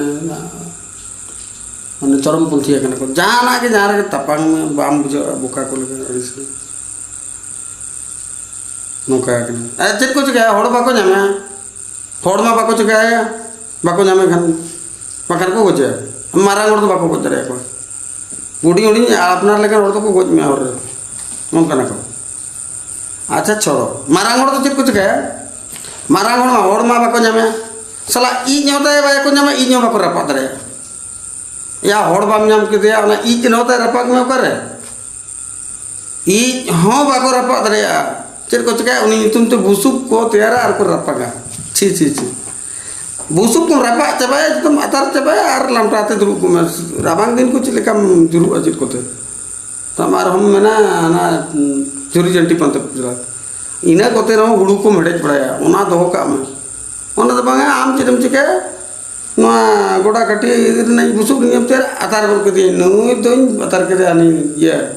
ᱢᱟᱱᱮ ᱪᱚᱨᱚᱢ ᱯᱚᱱᱛᱷᱤ ᱟᱠᱟᱱᱟ ᱠᱚ᱾ ᱡᱟᱦᱟᱱᱟᱜ ᱜᱮ, ᱡᱟᱦᱟᱸ ᱨᱮᱜᱮ ᱛᱟᱯᱟᱝ ᱢᱮ, ᱵᱟᱢ ᱵᱩᱡᱷᱟᱹᱜᱼᱟ, ᱵᱚᱠᱟ ᱠᱚ ᱞᱮᱠᱟ ᱟᱹᱲᱤᱥ ᱜᱮ᱾ ᱱᱚᱝᱠᱟ ᱟᱠᱟᱱᱟ᱾ ᱟᱨ ᱪᱮᱫ ᱠᱚ ᱪᱤᱠᱟᱹᱭᱟ? ᱦᱚᱲ ᱵᱟᱠᱚ ᱧᱟᱢᱟ, ᱦᱚᱲ ᱢᱟ ᱵᱟᱠᱚ ᱪᱤᱠᱟᱹᱭᱟ, ᱵᱟᱠᱚ ᱧᱟᱢᱮ ᱠᱷᱟᱱ, ᱵᱟᱠᱷᱟᱱ ᱠᱚ ᱜᱚᱡᱮᱭᱟ᱾ ᱢᱟᱨᱟᱝ ᱦᱚᱲ ᱫᱚ ᱵᱟᱠᱚ ᱜᱚᱡ ᱫᱟᱲᱮᱭᱟᱠᱚᱣᱟ, ᱦᱩᱰᱤᱧ ᱦᱩᱰᱤᱧ ᱟᱯᱱᱟᱨ ᱞᱮᱠᱟᱱ ᱦᱚᱲ ᱫᱚᱠᱚ ᱜᱚᱡ ᱢᱮᱭᱟ ᱦᱚᱨ ᱨᱮ, ᱱᱚᱝᱠᱟᱱᱟ ᱠᱚ᱾ ᱟᱪᱪᱷᱟ, ᱪᱷᱚᱲᱚ, ᱢᱟᱨᱟᱝ ᱦᱚᱲ ᱫᱚ ᱪᱮᱫ ᱠᱚ ᱪᱤᱠᱟᱹᱭᱟ? ᱢᱟᱨᱟᱝ ᱦᱚᱲ ᱢᱟ, ᱦᱚᱲ ᱢᱟ ᱵᱟᱠᱚ ᱧᱟᱢᱮᱭᱟ᱾ ᱥᱟᱞᱟ ᱤᱡ ᱦᱚᱸ ᱛᱟᱭ ᱵᱟᱠᱚ ᱧᱟᱢᱟ, ᱤᱡ ᱦᱚᱸ ᱵᱟᱠᱚ ᱨᱟᱯᱟᱜ ᱫᱟᱲᱮᱭᱟᱜᱼᱟ᱾ ᱭᱟ, ᱦᱚᱲ ᱵᱟᱢ ᱧᱟᱢ ᱠᱮᱫᱮᱭᱟ, ᱚᱱᱟ ᱤᱡ ᱦᱚᱸ ᱛᱟᱭ ᱨᱟᱯᱟᱜ ᱢᱮ ᱚᱠᱟᱨᱮ? ᱤᱡ ᱦᱚᱸ ᱵᱟᱠᱚ ᱨᱟᱯᱟᱜ ᱫᱟᱲᱮᱭᱟᱜᱼᱟ᱾ ᱪᱮᱫ ᱠᱚ ᱪᱤᱠᱟᱹᱭᱟ? ᱩᱱᱤ ᱧᱩᱛᱩᱢ ᱛᱮ ᱵᱩᱥᱩᱵ ᱠᱚ ᱛᱮᱭᱟᱨᱟ ᱟᱨ ᱠᱚ ᱨᱟᱯᱟᱜᱟ᱾ ᱪᱷᱤ, ᱪᱷᱤ, ᱪᱷᱤ᱾ ᱵᱩᱥᱩᱵ ᱠᱚᱢ ᱨᱟᱯᱟᱜ ᱪᱟᱵᱟᱭᱟ, ᱡᱚᱛᱚᱢ ᱟᱛᱟᱨ ᱪᱟᱵᱟᱭᱟ ᱟᱨ ᱞᱟᱢᱴᱟ ᱛᱮ ᱫᱩᱲᱩᱵ ᱠᱚᱜ ᱢᱮ᱾ ᱨᱟᱵᱟᱝ ᱫᱤᱱ ᱠᱚ ᱪᱮᱫ ᱞᱮᱠᱟᱢ ᱡᱩᱨᱩᱜᱼᱟ ᱪᱮᱫ ᱠᱚᱛᱮ? ᱛᱟᱢ ᱟᱨᱦᱚᱸᱢ ᱢᱮᱱᱟ ᱦᱟᱱᱟ, ᱩᱸ, ᱡᱷᱩᱨᱤ ᱡᱷᱟᱹᱱᱴᱤ ᱯᱟᱱᱛᱮ ᱠᱚ ᱪᱟᱞᱟᱜᱼᱟ᱾ ᱤᱱᱟᱹ ᱠᱚᱛᱮ ᱨᱮᱦᱚᱸ ᱦᱩᱲᱩ ᱠᱚᱢ ᱦᱮᱰᱮᱡ ᱵᱟᱲᱟᱭᱟ, ᱚᱱᱟ ᱫᱚᱦᱚ ᱠᱟᱜ ᱢᱮ᱾ ᱚᱱᱟ ᱫᱚ ᱵᱟᱝᱟ, ᱟᱢ ᱪᱮᱫ ᱮᱢ ᱪᱤᱠᱟᱹᱭᱟ? ᱱᱚᱣᱟ ᱜᱚᱰᱟ ᱠᱟᱹᱴᱤᱡ ᱨᱮᱱᱟᱜ ᱵᱩᱥᱩᱵ ᱨᱮᱱᱟᱜ ᱮᱢ ᱛᱮᱭᱟᱨᱟ, ᱟᱛᱟᱨ ᱜᱚᱫ ᱠᱮᱫᱮᱭᱟ, ᱱᱩᱭ ᱫᱚᱧ ᱟᱛᱟᱨ ᱠᱮᱫᱮᱭᱟ, ᱦᱟᱹᱱᱤ ᱤᱭᱟᱹ,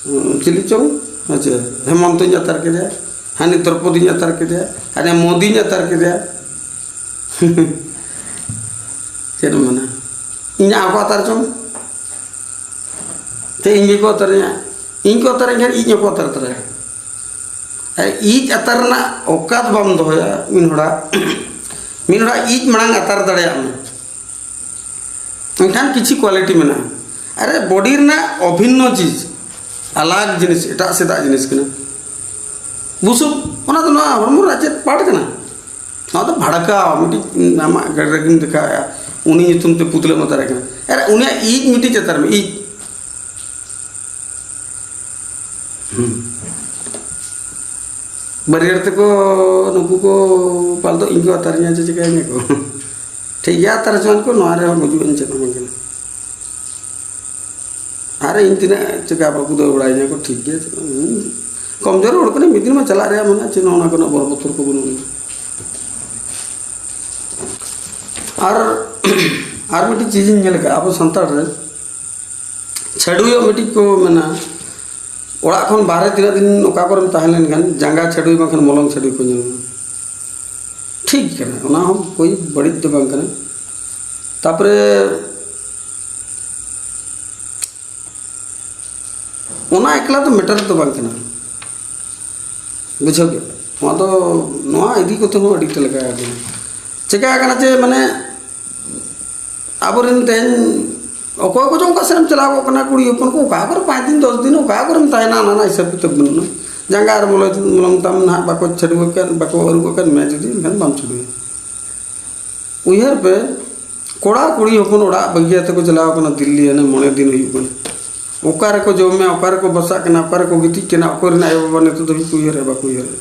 ᱩᱸ, ᱪᱤᱞᱤ ᱪᱚᱝ? ᱟᱪᱪᱷᱟ, ᱦᱮᱢᱚᱱᱛᱚᱧ ᱟᱛᱟᱨ ᱠᱮᱫᱮᱭᱟ, ᱦᱟᱹᱱᱤ ᱫᱨᱚᱯᱚᱫᱤᱧ ᱟᱛᱟᱨ ᱠᱮᱫᱮᱭᱟ, ᱦᱟᱹᱱᱤ ᱢᱳᱫᱤᱧ ᱟᱛᱟᱨ ᱠᱮᱫᱮᱭᱟ᱾ ᱪᱮᱫ ᱮᱢ ᱢᱮᱱᱟ? ᱤᱧᱟᱹᱜ ᱦᱚᱸᱠᱚ ᱟᱛᱟᱨ ᱪᱚᱝ? ᱪᱮ ᱤᱧ ᱜᱮᱠᱚ ᱟᱛᱟᱨᱤᱧᱟ? ᱤᱧ ᱠᱚ ᱟᱛᱟᱨᱤᱧ ᱠᱷᱟᱱ ᱤᱧ ᱦᱚᱸᱠᱚ ᱟᱛᱟᱨ ᱛᱟᱨᱟᱭᱟ᱾ ᱟᱨ ᱤᱡ ᱟᱛᱟᱨ ᱨᱮᱱᱟᱜ ᱚᱠᱟᱛ ᱵᱟᱢ ᱫᱚᱦᱚᱭᱟ ᱢᱤᱫ ᱦᱚᱲᱟᱜ᱾ ᱢᱤᱫ ᱦᱚᱲᱟᱜ ᱤᱡ ᱢᱟᱲᱟᱝ ᱟᱛᱟᱨ ᱫᱟᱲᱮᱭᱟᱜ ᱢᱮ, ᱮᱱᱠᱷᱟᱱ ᱠᱤᱪᱷᱩ quality ᱢᱮᱱᱟᱜᱼᱟ᱾ ᱟᱨᱮ, body ᱨᱮᱱᱟᱜ ᱚᱵᱷᱤᱱᱱᱚ ᱪᱤᱡᱽ, ᱟᱞᱟᱜᱽ ᱡᱤᱱᱤᱥ, ᱮᱴᱟᱜ ᱥᱮᱫᱟᱜ ᱡᱤᱱᱤᱥ ᱠᱟᱱᱟ᱾ ᱵᱩᱥᱩᱵ, ᱚᱱᱟ ᱫᱚ ᱱᱚᱣᱟ ᱦᱚᱲᱢᱚ ᱨᱮᱱᱟᱜ ᱪᱮᱫ part ᱠᱟᱱᱟ? ᱱᱚᱣᱟ ᱫᱚ ᱵᱷᱟᱲᱠᱟᱣ, ᱢᱤᱫᱴᱤᱡ ᱟᱢᱟᱜ ᱜᱟᱹᱰᱤ ᱨᱮᱜᱮᱢ ᱫᱮᱠᱷᱟᱣᱮᱫᱼᱟ, ᱩᱱᱤ ᱧᱩᱛᱩᱢ ᱛᱮ ᱯᱩᱛᱞᱟᱹᱢ ᱟᱛᱟᱨᱮ ᱠᱟᱱᱟ᱾ ᱟᱨᱮ, ᱩᱱᱤᱭᱟᱜ ᱤᱡ ᱢᱤᱫᱴᱤᱡ ᱟᱛᱟᱨ ᱢᱮ, ᱤᱡ᱾ ᱦᱩᱸ᱾ ᱵᱟᱹᱨᱭᱟᱹᱲ ᱛᱮᱠᱚ, ᱱᱩᱠᱩ ᱠᱚ ᱯᱟᱞ ᱫᱚ ᱤᱧ ᱠᱚ ᱟᱛᱟᱨᱤᱧᱟ ᱪᱮ ᱪᱤᱠᱟᱹᱧᱟ ᱠᱚ? ᱴᱷᱤᱠ ᱜᱮᱭᱟ, ᱟᱛᱟᱨ ᱦᱚᱪᱚᱣᱟᱱ ᱠᱚ, ᱱᱚᱣᱟ ᱨᱮᱦᱚᱸ ᱜᱩᱡᱩᱜ ᱟᱹᱧ, ᱪᱮᱫ ᱦᱚᱸ ᱵᱟᱝ ᱠᱟᱱᱟ᱾ ᱟᱨ ᱤᱧ ᱛᱤᱱᱟᱹᱜ ᱪᱮᱠᱟ ᱵᱟᱠᱚ ᱫᱟᱹᱲ ᱵᱟᱲᱟᱭᱤᱧᱟ ᱠᱚ, ᱴᱷᱤᱠ ᱜᱮᱭᱟ, ᱪᱮᱫ ᱦᱚᱸ, ᱠᱚᱢᱡᱳᱨ ᱦᱚᱲ ᱠᱟᱹᱱᱟᱹᱧ, ᱢᱤᱫ ᱫᱤᱱ ᱢᱟ ᱪᱟᱞᱟᱜ ᱨᱮᱭᱟᱜ ᱢᱮᱱᱟᱜᱼᱟ, ᱪᱮᱫ ᱦᱚᱸ ᱚᱱᱟ ᱠᱚᱨᱮᱱᱟᱜ ᱵᱚᱨᱚ ᱵᱚᱛᱚᱨ ᱠᱚ ᱵᱟᱹᱱᱩᱜᱼᱟ᱾ ᱟᱨ, ᱟᱨ ᱢᱤᱫᱴᱤᱡ ᱪᱤᱡᱽ ᱤᱧ ᱧᱮᱞ ᱟᱠᱟᱫᱼᱟ, ᱟᱵᱚ ᱥᱟᱱᱛᱟᱲ ᱨᱮ ᱪᱷᱟᱹᱰᱩᱭᱚᱜ ᱢᱤᱫᱴᱤᱡ ᱠᱚ ᱢᱮᱱᱟ, ᱚᱲᱟᱜ ᱠᱷᱚᱱ ᱵᱟᱦᱨᱮ ᱛᱤᱱᱟᱹᱜ ᱫᱤᱱ ᱚᱠᱟ ᱠᱚᱨᱮᱢ ᱛᱟᱦᱮᱸ ᱞᱮᱱᱠᱷᱟᱱ ᱡᱟᱸᱜᱟ ᱪᱷᱟᱹᱰᱩᱭ ᱵᱟᱝᱠᱷᱟᱱ ᱢᱚᱞᱚᱝ ᱪᱷᱟᱹᱰᱩᱭ ᱠᱚ ᱧᱮᱞ ᱢᱮ᱾ ᱴᱷᱤᱠ ᱠᱟᱱᱟ, ᱚᱱᱟ ᱦᱚᱸ ᱠᱳᱭ ᱵᱟᱹᱲᱤᱡ ᱫᱚ ᱵᱟᱝ ᱠᱟᱱᱟ᱾ ᱛᱟᱯᱚᱨᱮ ᱚᱱᱟ ᱮᱠᱞᱟ ᱫᱚ ᱢᱮᱴᱟᱨ ᱫᱚ ᱵᱟᱝ ᱠᱟᱱᱟ, ᱵᱩᱡᱷᱟᱹᱣ ᱠᱮᱫ? ᱱᱚᱣᱟ ᱫᱚ, ᱱᱚᱣᱟ ᱤᱫᱤ ᱠᱟᱛᱮ ᱦᱚᱸ ᱟᱹᱰᱤ ᱞᱮᱠᱟ ᱟᱹᱰᱤ ᱪᱮᱠᱟ ᱟᱠᱟᱱᱟ ᱡᱮ, ᱢᱟᱱᱮ, ᱟᱵᱚᱨᱮᱱ ᱛᱮᱦᱮᱧ ᱚᱠᱚᱭ ᱠᱚᱪᱚ ᱚᱠᱟ ᱥᱮᱫ ᱮᱢ ᱪᱟᱞᱟᱣ ᱠᱚᱜ ᱠᱟᱱᱟ, ᱠᱩᱲᱤ ᱦᱚᱯᱚᱱ ᱠᱚ ᱚᱠᱟ ᱠᱚᱨᱮ ᱯᱟᱸᱪ ᱫᱤᱱ ᱫᱚᱥ ᱫᱤᱱ ᱚᱠᱟ ᱠᱚᱨᱮᱢ ᱛᱟᱦᱮᱱᱟ, ᱚᱱᱟ ᱨᱮᱱᱟᱜ ᱦᱤᱥᱟᱹᱵ ᱠᱤᱛᱟᱹᱵ ᱵᱟᱹᱱᱩᱜᱼᱟ᱾ ᱡᱟᱸᱜᱟ ᱟᱨ ᱢᱚᱞᱚᱝ ᱛᱟᱢ ᱱᱟᱦᱟᱜ ᱵᱟᱠᱚ ᱪᱷᱟᱹᱰᱩ ᱟᱠᱟᱫ, ᱵᱟᱠᱚ ᱟᱹᱨᱩᱵ ᱟᱠᱟᱫ ᱢᱮᱭᱟ ᱡᱩᱫᱤ, ᱮᱱᱠᱷᱟᱱ ᱵᱟᱢ ᱪᱷᱟᱹᱰᱩᱭᱟ᱾ ᱩᱭᱦᱟᱹᱨ ᱯᱮ, ᱠᱚᱲᱟ ᱠᱩᱲᱤ ᱦᱚᱯᱚᱱ ᱚᱲᱟᱜ ᱵᱟᱹᱜᱤ ᱠᱟᱛᱮ ᱠᱚ ᱪᱟᱞᱟᱣ ᱠᱟᱱᱟ ᱫᱤᱞᱞᱤ, ᱦᱟᱱᱮ ᱢᱚᱬᱮ ᱫᱤᱱ ᱦᱩᱭᱩᱜ ᱠᱟᱱᱟ᱾ ᱚᱠᱟ ᱨᱮᱠᱚ ᱡᱚᱢᱮᱫ, ᱚᱠᱟ ᱨᱮᱠᱚ ᱵᱟᱥᱟᱜ ᱠᱟᱱᱟ, ᱚᱠᱟ ᱨᱮᱠᱚ ᱜᱤᱛᱤᱡ ᱠᱟᱱᱟ, ᱚᱠᱚᱭ ᱨᱮᱱ ᱟᱭᱳᱼᱵᱟᱵᱟ ᱱᱤᱛᱚᱜ ᱫᱷᱟᱹᱵᱤᱡ ᱠᱚ ᱩᱭᱦᱟᱹᱨᱮᱫᱼᱟ, ᱵᱟᱠᱚ ᱩᱭᱦᱟᱹᱨᱮᱫᱼᱟ᱾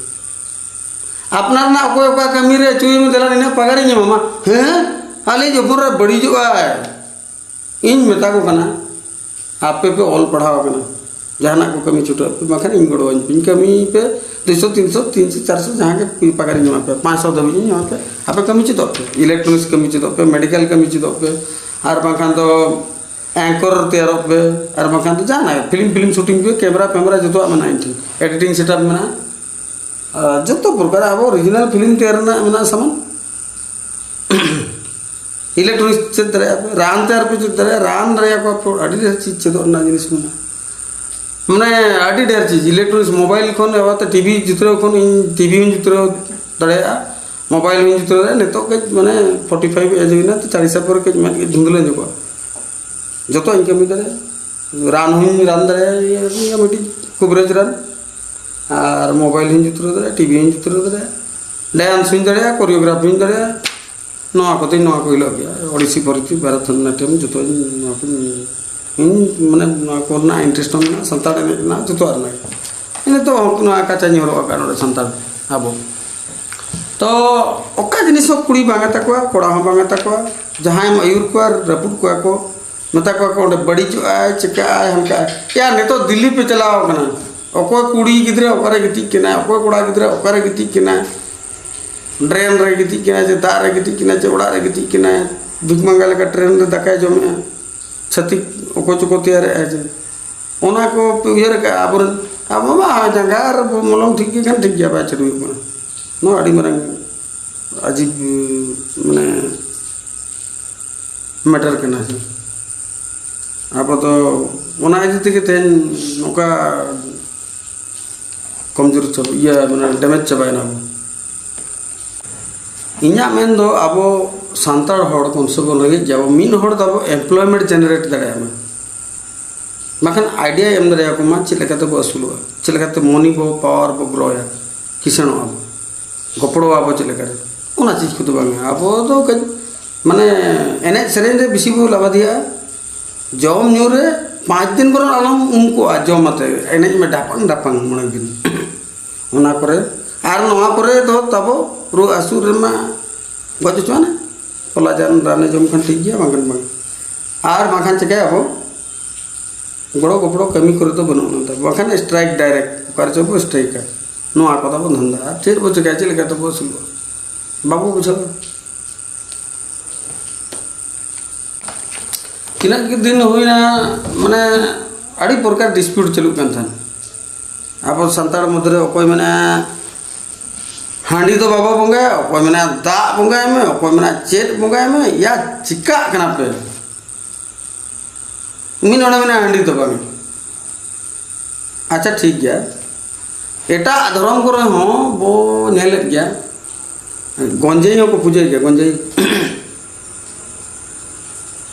ᱟᱯᱱᱟᱨ ᱨᱮᱱᱟᱜ ᱚᱠᱚᱭ ᱚᱠᱟ ᱠᱟᱹᱢᱤ ᱨᱮ ᱪᱩᱭ ᱢᱮ, ᱫᱮᱞᱟ ᱱᱤᱱᱟᱹᱜ ᱯᱟᱜᱟᱨᱤᱧ ᱮᱢᱟᱢᱟ᱾ ᱦᱮᱸ, ᱟᱞᱮ ᱡᱚᱯᱚᱱ ᱨᱮ ᱵᱟᱹᱲᱤᱡᱚᱜᱼᱟᱭ᱾ ᱤᱧ ᱢᱮᱛᱟ ᱠᱚ ᱠᱟᱱᱟ, ᱟᱯᱮ ᱯᱮ ᱚᱞ ᱯᱟᱲᱦᱟᱣ ᱟᱠᱟᱱᱟ, ᱡᱟᱦᱟᱱᱟᱜ ᱠᱚ ᱠᱟᱹᱢᱤ ᱪᱷᱩᱴᱟᱹᱜ ᱯᱮ, ᱵᱟᱝᱠᱷᱟᱱ ᱤᱧ ᱜᱚᱲᱚᱣᱟᱹᱧ ᱯᱮ᱾ ᱤᱧ ᱠᱟᱹᱢᱤ ᱯᱮ ᱫᱩᱭᱥᱚ, ᱛᱤᱱᱥᱚ, ᱛᱤᱱᱥᱚ, ᱪᱟᱨᱥᱚ, ᱡᱟᱦᱟᱸ ᱜᱮ ᱯᱟᱜᱟᱨᱤᱧ ᱮᱢᱟ ᱯᱮ, ᱯᱟᱸᱪᱥᱚ ᱫᱷᱟᱹᱵᱤᱡ ᱤᱧ ᱮᱢᱟ ᱯᱮ᱾ ᱟᱯᱮ ᱠᱟᱹᱢᱤ ᱪᱮᱫᱚᱜ ᱯᱮ, ᱤᱞᱮᱠᱴᱨᱚᱱᱤᱠᱥ ᱠᱟᱹᱢᱤ ᱪᱮᱫᱚᱜ ᱯᱮ, ᱢᱮᱰᱤᱠᱮᱞ ᱠᱟᱹᱢᱤ ᱪᱮᱫᱚᱜ ᱯᱮ, ᱟᱨ ᱵᱟᱝᱠᱷᱟᱱ ᱫᱚ ᱮᱝᱠᱚᱨ ᱛᱮᱭᱟᱨᱚᱜ ᱯᱮ, ᱟᱨ ᱵᱟᱝᱠᱷᱟᱱ ᱫᱚ ᱡᱟᱦᱟᱱᱟᱜ ᱯᱷᱤᱞᱢ, ᱯᱷᱤᱞᱢ ᱥᱩᱴᱤᱝ ᱯᱮ, ᱠᱮᱢᱮᱨᱟ ᱯᱷᱮᱢᱮᱨᱟ ᱡᱚᱛᱚᱣᱟᱜ ᱢᱮᱱᱟᱜᱼᱟ ᱤᱧ ᱴᱷᱮᱱ, ᱮᱰᱤᱴᱤᱝ ᱥᱮᱴᱟᱯ ᱢᱮᱱᱟᱜᱼᱟ᱾ ᱟᱨ ᱡᱚᱛᱚ ᱯᱨᱚᱠᱟᱨ ᱟᱵᱚ ᱚᱨᱤᱡᱤᱱᱟᱞ ᱯᱷᱤᱞᱢ ᱛᱮᱭᱟᱨ ᱨᱮᱱᱟᱜ ᱢᱮᱱᱟᱜᱼᱟ ᱥᱟᱢᱟᱱ᱾ ᱤᱞᱮᱠᱴᱨᱚᱱᱤᱠ ᱪᱮᱫ ᱫᱟᱲᱮᱭᱟᱜᱼᱟ ᱯᱮ, ᱨᱟᱱ ᱛᱮᱭᱟᱨ ᱯᱮ ᱪᱮᱫ ᱫᱟᱲᱮᱭᱟᱜᱼᱟ, ᱨᱟᱱ ᱫᱟᱲᱮᱭᱟᱜᱼᱟ ᱠᱚ ᱟᱯᱮ, ᱟᱹᱰᱤ ᱰᱷᱮᱨ ᱪᱮᱫ ᱪᱮᱫᱚᱜ ᱨᱮᱱᱟᱜ ᱡᱤᱱᱤᱥ ᱢᱮᱱᱟᱜᱼᱟ᱾ ᱢᱟᱱᱮ ᱟᱹᱰᱤ ᱰᱷᱮᱨ ᱪᱮᱫ, ᱤᱞᱮᱠᱴᱨᱚᱱᱤᱠᱥ, ᱢᱳᱵᱟᱭᱤᱞ ᱠᱷᱚᱱ ᱮᱦᱚᱵ ᱠᱟᱛᱮ ᱴᱤᱵᱷᱤ ᱡᱩᱛᱨᱟᱹᱣ ᱠᱷᱚᱱ ᱤᱧ ᱴᱤᱵᱷᱤ ᱦᱚᱸᱧ ᱡᱩᱛᱨᱟᱹᱣ ᱫᱟᱲᱮᱭᱟᱜᱼᱟ, ᱢᱳᱵᱟᱭᱤᱞ ᱦᱚᱸᱧ ᱡᱩᱛᱨᱟᱹᱣ ᱫᱟᱲᱮᱭᱟᱜᱼᱟ᱾ ᱱᱤᱛᱚᱜ ᱠᱟᱹᱡ ᱢᱟᱱᱮ ᱯᱷᱳᱨᱴᱤ ᱯᱷᱟᱭᱤᱵᱷ ᱮᱡᱽ ᱦᱩᱭᱱᱟ ᱛᱚ, ᱪᱟᱞᱤᱥᱟ ᱯᱚᱨᱮ ᱠᱟᱹᱡ ᱢᱮᱫ ᱠᱟᱹᱡ ᱫᱷᱩᱸᱫᱽᱞᱟᱹ ᱧᱚᱜᱚᱜᱼᱟ᱾ ᱡᱚᱛᱚ ᱤᱧ ᱠᱟᱹᱢᱤ ᱫᱟᱲᱮᱭᱟᱜᱼᱟ, ᱨᱟᱱ ᱦᱚᱸᱧ ᱨᱟᱱ ᱫᱟᱲᱮᱭᱟᱜᱼᱟ, ᱤᱭᱟᱹ ᱢᱤᱫᱴᱤᱡ ᱠᱩᱵᱨᱟᱹᱡᱽ ᱨᱟᱱ, ᱟᱨ ᱢᱳᱵᱟᱭᱤᱞ ᱦᱚᱸᱧ ᱡᱩᱛᱨᱟᱹᱣ ᱫᱟᱲᱮᱭᱟᱜᱼᱟ, ᱴᱤᱵᱷᱤ ᱦᱚᱸᱧ ᱡᱩᱛᱨᱟᱹᱣ ᱫᱟᱲᱮᱭᱟᱜᱼᱟ, ᱰᱮᱱᱥ ᱦᱚᱸᱧ ᱫᱟᱲᱮᱭᱟᱜᱼᱟ, ᱠᱳᱨᱤᱭᱳᱜᱨᱟᱯᱷᱤ ᱦᱚᱸᱧ ᱫᱟᱲᱮᱭᱟᱜᱼᱟ᱾ ᱱᱚᱣᱟ ᱠᱚᱫᱚᱧ, ᱱᱚᱣᱟ ᱠᱚ ᱦᱤᱞᱳᱜ ᱜᱮ, ᱳᱰᱤᱥᱤ ᱯᱚᱨᱤᱛᱤ, ᱵᱷᱟᱨᱚᱛ ᱱᱟᱴᱭᱚᱢ, ᱡᱚᱛᱚᱧ, ᱱᱚᱣᱟ ᱠᱚᱧ, ᱤᱧ ᱢᱟᱱᱮ ᱱᱚᱣᱟ ᱠᱚᱨᱮᱱᱟᱜ ᱤᱱᱴᱟᱨᱮᱥᱴ ᱦᱚᱸ ᱢᱮᱱᱟᱜᱼᱟ, ᱥᱟᱱᱛᱟᱲ ᱮᱱᱮᱡ ᱨᱮᱱᱟᱜ ᱡᱚᱛᱚᱣᱟᱜ ᱨᱮᱱᱟᱜ ᱜᱮ᱾ ᱤᱧ ᱱᱤᱛᱚᱜ ᱦᱚᱸ ᱱᱚᱣᱟ ᱠᱟᱪᱟᱧ ᱦᱚᱨᱚᱜ ᱟᱠᱟᱫ ᱱᱚᱰᱮ ᱥᱟᱱᱛᱟᱲ ᱟᱵᱚ᱾ ᱛᱚ ᱚᱠᱟ ᱡᱤᱱᱤᱥ ᱦᱚᱸ ᱠᱩᱲᱤ ᱵᱟᱝ ᱛᱟᱠᱚᱣᱟ, ᱠᱚᱲᱟ ᱦᱚᱸ ᱵᱟᱝ ᱛᱟᱠᱚᱣᱟ, ᱡᱟᱦᱟᱸᱭᱮᱢ ᱟᱹᱭᱩᱨ ᱠᱚᱣᱟ, ᱨᱟᱹᱯᱩᱫ ᱠᱚᱣᱟ ᱠᱚ, ᱢᱮᱛᱟ ᱠᱚᱣᱟ ᱠᱚ ᱚᱸᱰᱮ ᱵᱟᱹᱲᱤᱡᱚᱜᱼᱟᱭ, ᱪᱤᱠᱟᱹᱜᱼᱟᱭ, ᱦᱟᱱᱠᱟᱜᱼᱟᱭ᱾ ᱭᱟ, ᱱᱤᱛᱚᱜ ᱫᱤᱞᱞᱤ ᱯᱮ ᱪᱟᱞᱟᱣ ᱠᱟᱱᱟ, ᱚᱠᱚᱭ ᱠᱩᱲᱤ ᱜᱤᱫᱽᱨᱟᱹ ᱚᱠᱟᱨᱮ ᱜᱤᱛᱤᱡ ᱠᱟᱱᱟᱭ, ᱚᱠᱚᱭ ᱠᱚᱲᱟ ᱜᱤᱫᱽᱨᱟᱹ ᱚᱠᱟᱨᱮ ᱜᱤᱛᱤᱡ ᱠᱟᱱᱟᱭ, ᱰᱨᱮᱱ ᱨᱮ ᱜᱤᱛᱤᱡ ᱠᱟᱱᱟᱭ, ᱪᱮ ᱫᱟᱜ ᱨᱮ ᱜᱤᱛᱤᱡ ᱠᱟᱱᱟᱭ, ᱪᱮ ᱚᱲᱟᱜ ᱨᱮ ᱜᱤᱛᱤᱡ ᱠᱟᱱᱟᱭ, ᱵᱷᱤᱠ ᱢᱟᱸᱜᱟ ᱞᱮᱠᱟ ᱴᱨᱮᱱ ᱨᱮ ᱫᱟᱠᱟᱭ ᱡᱚᱢᱮᱜᱼᱟ, ᱪᱷᱟᱹᱛᱤᱠ ᱚᱠᱚᱭ ᱪᱚᱠᱚ ᱛᱮᱭᱟᱨᱮᱜᱼᱟ ᱡᱮ᱾ ᱚᱱᱟ ᱠᱚ ᱯᱮ ᱩᱭᱦᱟᱹᱨ ᱟᱠᱟᱫᱼᱟ ᱟᱵᱚᱨᱮᱱ? ᱟᱵᱚ ᱢᱟ ᱡᱟᱸᱜᱟ ᱟᱨ ᱢᱚᱞᱚᱝ ᱴᱷᱤᱠ ᱜᱮ ᱠᱷᱟᱱ ᱴᱷᱤᱠ ᱜᱮᱭᱟ, ᱵᱟᱭ ᱪᱟᱹᱞᱩᱭᱚᱜ ᱠᱟᱱᱟ᱾ ᱱᱚᱣᱟ ᱟᱹᱰᱤ ᱢᱟᱨᱟᱝ ᱟᱡᱤᱵ, ᱢᱟᱱᱮ, ᱢᱮᱴᱟᱨ ᱠᱟᱱᱟ᱾ ᱟᱵᱚ ᱫᱚ ᱚᱱᱟ ᱤᱫᱤ ᱛᱮᱜᱮ ᱛᱮᱦᱮᱧ ᱱᱚᱝᱠᱟ ᱠᱚᱢᱡᱳᱨ ᱪᱟᱵᱟ, ᱤᱭᱟᱹ, ᱢᱟᱱᱮ, ᱰᱮᱢᱮᱡᱽ ᱪᱟᱵᱟᱭᱮᱱᱟ ᱵᱚ᱾ ᱤᱧᱟᱹᱜ ᱢᱮᱱ ᱫᱚ, ᱟᱵᱚ ᱥᱟᱱᱛᱟᱲ ᱦᱚᱲ ᱠᱚᱢ ᱥᱮ ᱠᱚᱢ ᱞᱟᱹᱜᱤᱫ ᱡᱮ ᱟᱵᱚ ᱢᱤᱫ ᱦᱚᱲ ᱫᱚ ᱟᱵᱚ employment generate ᱫᱟᱲᱮᱭᱟᱜ ᱢᱟ, ᱵᱟᱠᱷᱟᱱ ᱟᱭᱰᱤᱭᱟ ᱮᱢ ᱫᱟᱲᱮᱭᱟᱠᱚ ᱢᱟ ᱪᱮᱫ ᱞᱮᱠᱟᱛᱮ ᱵᱚ ᱟᱹᱥᱩᱞᱚᱜᱼᱟ, ᱪᱮᱫ ᱞᱮᱠᱟᱛᱮ ᱢᱚᱱᱤ ᱵᱚ ᱯᱟᱣᱟᱨ ᱵᱚ ᱜᱨᱳᱭᱟ, ᱠᱤᱥᱟᱹᱬᱚᱜᱼᱟ ᱵᱚ, ᱜᱚᱯᱚᱲᱚ ᱟᱵᱚ ᱪᱮᱫ ᱞᱮᱠᱟᱨᱮ, ᱚᱱᱟ ᱪᱤᱡᱽ ᱠᱚᱫᱚ ᱵᱟᱝᱟ᱾ ᱟᱵᱚ ᱫᱚ ᱠᱟᱹᱡ, ᱢᱟᱱᱮ, ᱮᱱᱮᱡ ᱥᱮᱨᱮᱧ ᱨᱮ ᱵᱮᱥᱤ ᱵᱚ ᱞᱟᱵᱟᱫᱤᱭᱟᱜᱼᱟ᱾ ᱡᱚᱢ ᱧᱩ ᱨᱮ ᱯᱟᱸᱪ ᱫᱤᱱ ᱵᱚᱨᱚᱝ ᱟᱞᱚᱢ ᱩᱢ ᱠᱚᱜᱼᱟ, ᱡᱚᱢ ᱟᱛᱮ ᱮᱱᱮᱡ ᱢᱮ ᱰᱟᱯᱟᱝ ᱰᱟᱯᱟᱝ ᱢᱚᱬᱮ ᱫᱤᱱ᱾ ᱚᱱᱟ ᱠᱚᱨᱮ, ᱟᱨ ᱱᱚᱣᱟ ᱠᱚᱨᱮ ᱫᱚ ᱛᱟᱵᱚ ᱨᱩᱣᱟᱹ ᱦᱟᱹᱥᱩ ᱨᱮᱢᱟ ᱜᱚᱡ ᱦᱚᱪᱚᱣᱟᱱᱟ᱾ ᱠᱚᱞᱟᱡᱟᱱ ᱨᱟᱱᱮ ᱡᱚᱢ ᱠᱷᱟᱱ ᱴᱷᱤᱠ ᱜᱮᱭᱟ, ᱵᱟᱝᱠᱷᱟᱱ ᱵᱟᱝ᱾ ᱟᱨ ᱵᱟᱝᱠᱷᱟᱱ ᱪᱤᱠᱟᱹᱭᱟᱵᱚ? ᱜᱚᱲᱚ ᱜᱚᱯᱚᱲᱚ ᱠᱟᱹᱢᱤ ᱠᱚᱨᱮ ᱫᱚ ᱵᱟᱹᱱᱩᱜ ᱟᱱᱟ ᱛᱟᱵᱚ, ᱵᱟᱝᱠᱷᱟᱱ ᱥᱴᱨᱟᱭᱤᱠ ᱰᱟᱭᱨᱮᱠᱴ ᱚᱠᱟ ᱨᱮᱪᱚ ᱵᱚ ᱥᱴᱨᱟᱭᱤᱠᱟ᱾ ᱱᱚᱣᱟ ᱠᱚ ᱛᱟᱵᱚ ᱫᱷᱟᱱᱫᱟ, ᱟᱨ ᱪᱮᱫ ᱵᱚ ᱪᱤᱠᱟᱹᱭᱟ, ᱪᱮᱫ ᱞᱮᱠᱟ ᱛᱮᱵᱚ ᱟᱹᱥᱩᱞᱚᱜᱼᱟ? ᱵᱟᱵᱚ ᱵᱩᱡᱷᱟᱹᱣᱟ᱾ ᱛᱤᱱᱟᱹᱜ ᱜᱮ ᱫᱤᱱ ᱦᱩᱭᱱᱟ, ᱢᱟᱱᱮ, ᱟᱹᱰᱤ ᱯᱨᱚᱠᱟᱨ ᱰᱤᱥᱯᱤᱭᱩᱴ ᱪᱟᱹᱞᱩᱜ ᱠᱟᱱ ᱛᱟᱦᱮᱸᱱ᱾ ᱟᱵᱚ ᱥᱟᱱᱛᱟᱲ ᱢᱚᱫᱽᱫᱷᱮ ᱨᱮ ᱚᱠᱚᱭ ᱢᱮᱱᱟ, "ᱦᱟᱺᱰᱤ ᱫᱚ ᱵᱟᱵᱚ ᱵᱚᱸᱜᱟᱭᱟ", ᱚᱠᱚᱭ ᱢᱮᱱᱟ, "ᱫᱟᱜ ᱵᱚᱸᱜᱟᱭ ᱢᱮ", ᱚᱠᱚᱭ ᱢᱮᱱᱟ, "ᱪᱮᱫ ᱵᱚᱸᱜᱟᱭ ᱢᱮ, ᱭᱟ ᱪᱤᱠᱟᱜ ᱠᱟᱱᱟ ᱯᱮ?" ᱢᱤᱫ ᱦᱚᱲᱮ ᱢᱮᱱᱟ, "ᱦᱟᱺᱰᱤ ᱫᱚ ᱵᱟᱝ᱾" ᱟᱪᱪᱷᱟ, ᱴᱷᱤᱠ ᱜᱮᱭᱟ, ᱮᱴᱟᱜ ᱫᱷᱚᱨᱚᱢ ᱠᱚᱨᱮ ᱦᱚᱸ ᱵᱚ ᱧᱮᱞᱮᱫ ᱜᱮᱭᱟ, ᱜᱚᱸᱡᱮᱭ ᱦᱚᱸᱠᱚ ᱯᱩᱡᱟᱹᱭ ᱜᱮᱭᱟ, ᱜᱚᱸᱡᱮᱭ᱾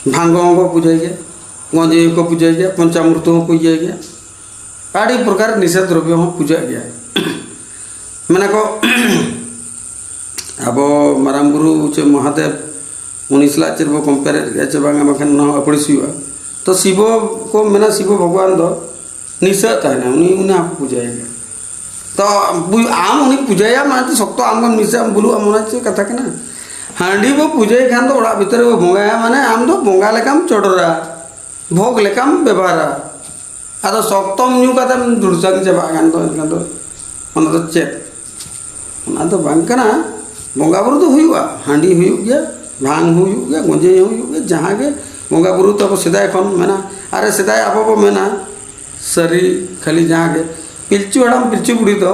ᱵᱷᱟᱝᱜᱚ ᱦᱚᱸᱠᱚ ᱯᱩᱡᱟᱹᱭ ᱜᱮᱭᱟ, ᱜᱚᱸᱡᱮᱭ ᱦᱚᱸᱠᱚ ᱯᱩᱡᱟᱹᱭ ᱜᱮᱭᱟ, ᱯᱚᱧᱪᱟᱢᱨᱩᱛ ᱦᱚᱸᱠᱚ ᱤᱭᱟᱹᱭ ᱜᱮᱭᱟ, ᱟᱹᱰᱤ ᱯᱨᱚᱠᱟᱨ ᱱᱤᱥᱟ ᱫᱨᱚᱵᱽᱭᱚ ᱦᱚᱸ ᱯᱩᱡᱟᱹᱜ ᱜᱮᱭᱟ᱾ ᱢᱮᱱᱟ ᱠᱚ, ᱟᱵᱚ ᱢᱟᱨᱟᱝ ᱵᱩᱨᱩ ᱪᱮ ᱢᱚᱦᱟᱫᱮᱵ, ᱩᱱᱤ ᱥᱟᱞᱟᱜ ᱪᱮᱫ ᱵᱚ ᱠᱚᱢᱯᱮᱭᱟᱨᱮᱫ ᱜᱮᱭᱟ ᱪᱮ ᱵᱟᱝᱟ, ᱵᱟᱝᱠᱷᱟᱱ ᱚᱱᱟ ᱦᱚᱸ ᱟᱹᱯᱲᱤᱥ ᱦᱩᱭᱩᱜᱼᱟ᱾ ᱛᱚ ᱥᱤᱵᱚ ᱠᱚ ᱢᱮᱱᱟ, ᱥᱤᱵᱚ ᱵᱷᱚᱜᱚᱵᱟᱱ ᱫᱚ ᱱᱤᱥᱟᱹ ᱛᱟᱦᱮᱱᱟ, ᱩᱱᱤ, ᱩᱱᱤ ᱦᱚᱸᱠᱚ ᱯᱩᱡᱟᱹᱭᱟ᱾ ᱛᱚ ᱵᱩ-, ᱟᱢ ᱩᱱᱤ ᱯᱩᱡᱟᱹᱭᱟᱢ, ᱟᱢ ᱥᱚᱠᱛᱚ ᱟᱢ ᱜᱮᱢ ᱱᱤᱥᱟᱹᱜ ᱟᱢ, ᱵᱩᱞᱩᱜ ᱟᱢ, ᱚᱱᱟ ᱪᱮᱫ ᱠᱟᱛᱷᱟ ᱠᱟᱱᱟ? ᱦᱟᱺᱰᱤ ᱵᱚ ᱯᱩᱡᱟᱹᱭ ᱠᱷᱟᱱ ᱫᱚ ᱚᱲᱟᱜ ᱵᱷᱤᱛᱟᱹᱨ ᱨᱮᱵᱚ ᱵᱚᱸᱜᱟᱭᱟ, ᱢᱟᱱᱮ ᱟᱢ ᱫᱚ ᱵᱚᱸᱜᱟ ᱞᱮᱠᱟᱢ ᱪᱚᱰᱚᱨᱟ, ᱵᱷᱳᱜᱽ ᱞᱮᱠᱟᱢ ᱵᱮᱵᱷᱟᱨᱟ᱾ ᱟᱫᱚ ᱥᱚᱠᱛᱚᱢ ᱧᱩ ᱠᱟᱛᱮᱢ ᱫᱩᱲᱪᱟᱝ ᱪᱟᱵᱟᱜ ᱠᱷᱟᱱ ᱫᱚ, ᱮᱱᱠᱷᱟᱱ ᱫᱚ ᱚᱱᱟ ᱫᱚ ᱪᱮᱫ? ᱚᱱᱟ ᱫᱚ ᱵᱟᱝ ᱠᱟᱱᱟ᱾ ᱵᱚᱸᱜᱟ ᱵᱩᱨᱩ ᱫᱚ ᱦᱩᱭᱩᱜᱼᱟ, ᱦᱟᱺᱰᱤ ᱦᱩᱭᱩᱜ ᱜᱮᱭᱟ, ᱵᱷᱟᱝ ᱦᱩᱭᱩᱜ ᱜᱮᱭᱟ, ᱜᱚᱸᱡᱮ ᱦᱚᱸ ᱦᱩᱭᱩᱜ ᱜᱮᱭᱟ, ᱡᱟᱦᱟᱸ ᱜᱮ ᱵᱚᱸᱜᱟ ᱵᱩᱨᱩ ᱛᱟᱵᱚ ᱥᱮᱫᱟᱭ ᱠᱷᱚᱱ ᱢᱮᱱᱟᱜᱼᱟ᱾ ᱟᱨᱮ ᱥᱮᱫᱟᱭ ᱟᱵᱚ ᱵᱚ ᱢᱮᱱᱟ, ᱥᱟᱹᱨᱤ ᱠᱷᱟᱹᱞᱤ ᱡᱟᱦᱟᱸ ᱜᱮ ᱯᱤᱞᱪᱩ ᱦᱟᱲᱟᱢ ᱯᱤᱞᱪᱩ ᱵᱩᱲᱦᱤ ᱫᱚ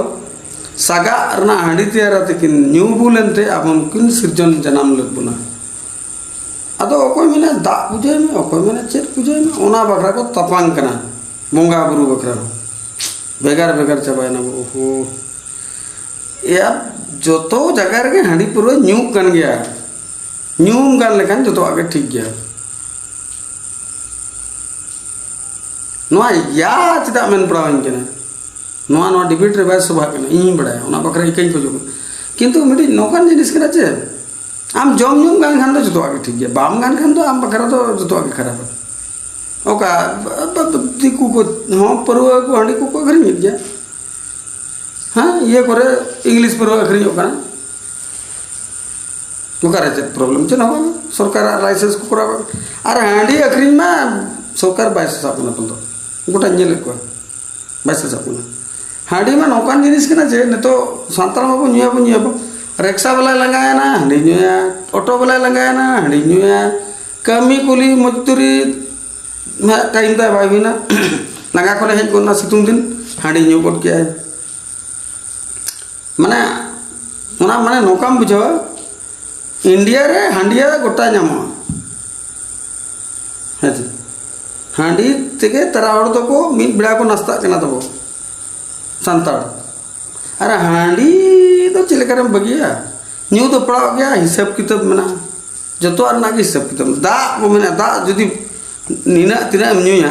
ᱥᱟᱜᱟᱜ ᱨᱮᱱᱟᱜ ᱦᱟᱺᱰᱤ ᱛᱮᱭᱟᱨ ᱟᱛᱮ ᱠᱤᱱ ᱧᱩ ᱵᱩᱞ ᱮᱱᱛᱮ ᱟᱵᱚ ᱠᱤᱱ ᱥᱤᱨᱡᱚᱱ ᱡᱟᱱᱟᱢ ᱞᱮᱫ ᱵᱚᱱᱟ᱾ ᱟᱫᱚ ᱚᱠᱚᱭ ᱢᱮᱱᱟ ᱫᱟᱜ ᱯᱩᱡᱟᱹᱭ ᱢᱮ, ᱚᱠᱚᱭ ᱢᱮᱱᱟ ᱪᱮᱫ ᱯᱩᱡᱟᱹᱭ ᱢᱮ, ᱚᱱᱟ ᱵᱟᱠᱷᱨᱟ ᱠᱚ ᱛᱟᱯᱟᱢ ᱠᱟᱱᱟ᱾ ᱵᱚᱸᱜᱟ ᱵᱩᱨᱩ ᱵᱟᱠᱷᱨᱟ ᱦᱚᱸ ᱵᱷᱮᱜᱟᱨ ᱵᱷᱮᱜᱟᱨ ᱪᱟᱵᱟᱭᱮᱱᱟ ᱵᱚ᱾ ᱳᱦᱳ, ᱮᱭᱟ, ᱡᱚᱛᱚ ᱡᱟᱭᱜᱟ ᱨᱮᱜᱮ ᱦᱟᱺᱰᱤ ᱯᱟᱹᱣᱨᱟᱹ ᱧᱩᱜ ᱠᱟᱱ ᱜᱮᱭᱟ᱾ ᱧᱩᱢ ᱜᱟᱱ ᱞᱮᱠᱷᱟᱱ ᱡᱚᱛᱚᱣᱟᱜ ᱜᱮ ᱴᱷᱤᱠ ᱜᱮᱭᱟ᱾ ᱱᱚᱣᱟ ᱭᱟ ᱪᱮᱫᱟᱜ ᱢᱮᱱ ᱯᱟᱲᱟᱣᱟᱹᱧ ᱠᱟᱱᱟ? ᱱᱚᱣᱟ ᱱᱚᱣᱟ ᱰᱤᱵᱮᱴ ᱨᱮ ᱵᱟᱭ ᱥᱚᱵᱷᱟᱜ ᱠᱟᱱᱟ, ᱤᱧᱤᱧ ᱵᱟᱲᱟᱭᱟ, ᱚᱱᱟ ᱵᱟᱠᱷᱨᱟ ᱤᱠᱟᱹᱧ ᱠᱷᱚᱡᱚᱜ ᱠᱟᱱᱟ᱾ ᱠᱤᱱᱛᱩ ᱢᱤᱫᱴᱤᱡ ᱱᱚᱝᱠᱟᱱ ᱡᱤᱱᱤᱥ ᱠᱟᱱᱟ ᱪᱮ, ᱟᱢ ᱡᱚᱢ ᱧᱩᱢ ᱜᱟᱱ ᱠᱷᱟᱱ ᱫᱚ ᱡᱚᱛᱚᱣᱟᱜ ᱜᱮ ᱴᱷᱤᱠ ᱜᱮᱭᱟ, ᱵᱟᱢ ᱜᱟᱱ ᱠᱷᱟᱱ ᱫᱚ ᱟᱢ ᱵᱟᱠᱷᱨᱟ ᱫᱚ ᱡᱚᱛᱚᱣᱟᱜ ᱜᱮ ᱠᱷᱟᱨᱟᱯᱟ᱾ ᱚᱠᱟ ᱫᱤᱠᱩ ᱠᱚ ᱦᱚᱸ ᱯᱟᱹᱨᱣᱟᱹ ᱠᱚ ᱦᱟᱺᱰᱤ ᱠᱚᱠᱚ ᱟᱹᱠᱷᱨᱤᱧᱮᱫ ᱜᱮᱭᱟ, ᱦᱮᱸ, ᱤᱭᱟᱹ ᱠᱚᱨᱮ ᱤᱝᱞᱤᱥ ᱯᱟᱹᱨᱣᱟᱹ ᱟᱹᱠᱷᱨᱤᱧᱚᱜ ᱠᱟᱱᱟ᱾ ᱚᱠᱟᱨᱮ ᱪᱮᱫ ᱯᱨᱚᱵᱞᱮᱢ? ᱪᱮᱫ ᱦᱚᱸ ᱵᱟᱝ᱾ ᱥᱚᱨᱠᱟᱨᱟᱜ ᱞᱟᱭᱥᱮᱱᱥ ᱠᱚ ᱠᱚᱨᱟᱣ ᱠᱟᱜ ᱠᱟᱱᱟ᱾ ᱟᱨ ᱦᱟᱺᱰᱤ ᱟᱹᱠᱷᱨᱤᱧ ᱢᱟ ᱥᱚᱨᱠᱟᱨ ᱵᱟᱭ ᱥᱟᱥᱟᱵ ᱠᱟᱱᱟ ᱛᱚ᱾ ᱜᱚᱴᱟᱧ ᱧᱮᱞᱮᱫ ᱠᱚᱣᱟ, ᱵᱟᱭ ᱥᱟᱥᱟᱵ ᱠᱟᱱᱟ᱾ ᱦᱟᱺᱰᱤ ᱢᱟ ᱱᱚᱝᱠᱟᱱ ᱡᱤᱱᱤᱥ ᱠᱟᱱᱟ ᱡᱮ ᱱᱤᱛᱚᱜ ᱥᱟᱱᱛᱟᱲ ᱢᱟᱵᱚ ᱧᱩᱭᱟᱵᱚ, ᱧᱩᱭᱟᱵᱚ᱾ ᱨᱮᱠᱥᱟ ᱵᱟᱞᱟᱭ ᱞᱟᱸᱜᱟᱭᱮᱱᱟ, ᱦᱟᱺᱰᱤ ᱧᱩᱭᱟ᱾ ᱚᱴᱳ ᱵᱟᱞᱟᱭ ᱞᱟᱸᱜᱟᱭᱮᱱᱟ, ᱦᱟᱺᱰᱤ ᱧᱩᱭᱟ᱾ ᱠᱟᱹᱢᱤ ᱠᱩᱞᱤ ᱢᱚᱡᱽᱫᱩᱨᱤ ᱴᱟᱭᱤᱢ ᱛᱟᱭ ᱵᱟᱭ ᱦᱩᱭᱱᱟ, ᱞᱟᱸᱜᱟ ᱠᱷᱚᱱᱮ ᱦᱮᱡ ᱜᱚᱫ ᱮᱱᱟ ᱥᱤᱛᱩᱝ ᱫᱤᱱ, ᱦᱟᱺᱰᱤ ᱧᱩ ᱜᱚᱫ ᱠᱮᱜᱼᱟᱭ᱾ ᱢᱟᱱᱮ ᱚᱱᱟ ᱢᱟᱱᱮ ᱱᱚᱝᱠᱟᱢ ᱵᱩᱡᱷᱟᱹᱣᱟ, ᱤᱱᱰᱤᱭᱟ ᱨᱮ ᱦᱟᱺᱰᱤᱭᱟ ᱜᱚᱴᱟ ᱧᱟᱢᱚᱜᱼᱟ᱾ ᱦᱮᱸ ᱪᱮ? ᱦᱟᱺᱰᱤ ᱛᱮᱜᱮ ᱛᱟᱨᱟ ᱦᱚᱲ ᱫᱚᱠᱚ ᱢᱤᱫ ᱵᱮᱲᱟ ᱠᱚ ᱱᱟᱥᱛᱟᱜ ᱠᱟᱱᱟ ᱛᱟᱵᱚ ᱥᱟᱱᱛᱟᱲ᱾ ᱟᱨ ᱦᱟᱺᱰᱤ ᱫᱚ ᱪᱮᱫ ᱞᱮᱠᱟᱨᱮᱢ ᱵᱟᱹᱜᱤᱭᱟ? ᱧᱩ ᱫᱚ ᱯᱟᱲᱟᱜ ᱜᱮᱭᱟ, ᱦᱤᱥᱟᱹᱵ ᱠᱤᱛᱟᱹᱵ ᱢᱮᱱᱟᱜᱼᱟ, ᱡᱚᱛᱚᱣᱟᱜ ᱨᱮᱱᱟᱜ ᱜᱮ ᱦᱤᱥᱟᱹᱵ ᱠᱤᱛᱟᱹᱵ᱾ ᱫᱟᱜ ᱵᱚ ᱢᱮᱱᱟ, ᱫᱟᱜ ᱡᱩᱫᱤ ᱱᱤᱱᱟᱹᱜ ᱛᱤᱱᱟᱹᱜ ᱮᱢ ᱧᱩᱭᱟ,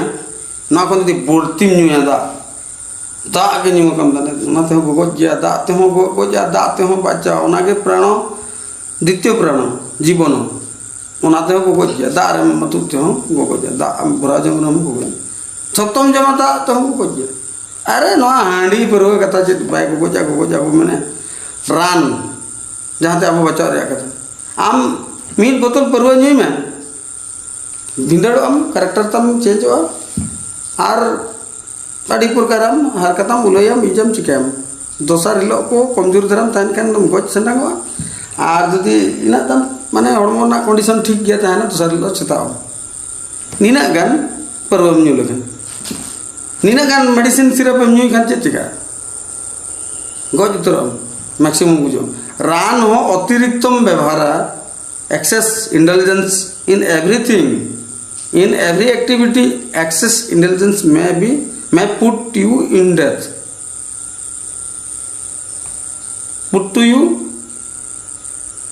ᱱᱚᱣᱟ ᱠᱷᱚᱱ ᱡᱩᱫᱤ ᱵᱟᱹᱲᱛᱤᱢ ᱧᱩᱭᱟ ᱫᱟᱜ, ᱫᱟᱜ ᱜᱮ ᱧᱩ ᱟᱠᱟᱱ ᱛᱟᱦᱮᱸᱫ, ᱚᱱᱟ ᱛᱮᱦᱚᱸ ᱜᱚᱜᱚᱡ ᱜᱮᱭᱟ, ᱫᱟᱜ ᱛᱮᱦᱚᱸ ᱜᱚᱜᱚᱡᱟ, ᱫᱟᱜ ᱛᱮᱦᱚᱸ ᱵᱟᱧᱪᱟᱣ, ᱚᱱᱟᱜᱮ ᱯᱨᱟᱬᱚ, ᱫᱤᱛᱤᱭᱚ ᱯᱨᱟᱬᱚ, ᱡᱤᱵᱚᱱᱚ, ᱚᱱᱟ ᱛᱮᱦᱚᱸ ᱜᱚᱜᱚᱡ ᱜᱮᱭᱟ, ᱫᱟᱜ ᱨᱮᱢ ᱟᱹᱛᱩᱜ ᱛᱮᱦᱚᱸ ᱜᱚᱜᱚᱡᱟ, ᱫᱟᱜ ᱮᱢ ᱵᱷᱚᱨᱟᱣ ᱡᱚᱝ ᱨᱮᱦᱚᱸ ᱜᱚᱜᱚᱡ᱾ ᱥᱚᱠᱛᱚᱢ ᱡᱚᱢᱟ, ᱫᱟᱜ ᱛᱮᱦᱚᱸ ᱜᱚᱜᱚᱡ ᱜᱮᱭᱟ᱾ ᱟᱨᱮ, ᱱᱚᱣᱟ ᱦᱟᱺᱰᱤ ᱯᱟᱹᱨᱣᱟᱹ ᱠᱟᱛᱷᱟ ᱪᱮᱫ ᱵᱟᱭ ᱜᱚᱜᱚᱡᱟ, ᱜᱚᱜᱚᱡᱟ ᱵᱚ ᱢᱮᱱᱮ, ᱨᱟᱱ, ᱡᱟᱦᱟᱸᱛᱮ ᱟᱵᱚ ᱵᱟᱧᱪᱟᱣ ᱨᱮᱭᱟᱜ ᱠᱟᱛᱷᱟ᱾ ᱟᱢ ᱢᱤᱫ ᱵᱳᱛᱚᱞ ᱯᱟᱹᱨᱣᱟᱹ ᱧᱩᱭ ᱢᱮ, ᱵᱷᱤᱸᱫᱟᱹᱲᱚᱜ ᱟᱢ, ᱠᱮᱨᱮᱠᱴᱟᱨ ᱛᱟᱢ ᱪᱮᱧᱡᱚᱜᱼᱟ, ᱟᱨ ᱟᱹᱰᱤ ᱯᱨᱚᱠᱟᱨᱟᱢ ᱦᱟᱨᱠᱟᱛᱟᱢ, ᱩᱞᱟᱹᱭᱟᱢ, ᱤᱡᱟᱢ, ᱪᱤᱠᱟᱹᱭᱟᱢ᱾ ᱫᱚᱥᱟᱨ ᱦᱤᱞᱳᱜ ᱠᱚ ᱠᱚᱢᱡᱳᱨ ᱫᱷᱟᱨᱟᱢ ᱛᱟᱦᱮᱱ ᱠᱷᱟᱱ ᱫᱚᱢ ᱜᱚᱡ ᱥᱮᱸᱰᱟᱝᱚᱜᱼᱟ᱾ ᱟᱨ ᱡᱩᱫᱤ ᱤᱱᱟᱹᱜ ᱛᱟᱢ ᱢᱟᱱᱮ ᱦᱚᱲᱢᱚ ᱨᱮᱱᱟᱜ ᱠᱚᱱᱰᱤᱥᱚᱱ ᱴᱷᱤᱠ ᱜᱮᱭᱟ ᱛᱟᱦᱮᱱᱟ, ᱫᱚᱥᱟᱨ ᱦᱤᱞᱳᱜ ᱥᱮᱛᱟᱜ ᱟᱢ᱾ ᱱᱤᱱᱟᱹᱜ ᱜᱟᱱ ᱯᱟᱹᱨᱣᱟᱹᱢ ᱧᱩ ᱞᱮᱠᱷᱟᱱ᱾ ᱱᱤᱱᱟᱹᱜ ᱜᱟᱱ ᱢᱮᱰᱤᱥᱤᱱ ᱥᱤᱨᱟᱯ ᱮᱢ ᱧᱩᱭ ᱠᱷᱟᱱ ᱪᱮᱫ ᱪᱤᱠᱟᱹᱜᱼᱟ? ᱜᱚᱡ ᱩᱛᱟᱹᱨᱚᱜ ᱟᱢ, ᱢᱮᱠᱥᱤᱢᱟᱢ ᱜᱩᱡᱩᱜ ᱟᱢ᱾ ᱨᱟᱱ ᱦᱚᱸ ᱚᱛᱤᱨᱤᱠᱛᱚᱢ ᱵᱮᱵᱚᱦᱟᱨᱟ, excess indulgence in everything, in every activity, excess indulgence may be, may put you in death, put to you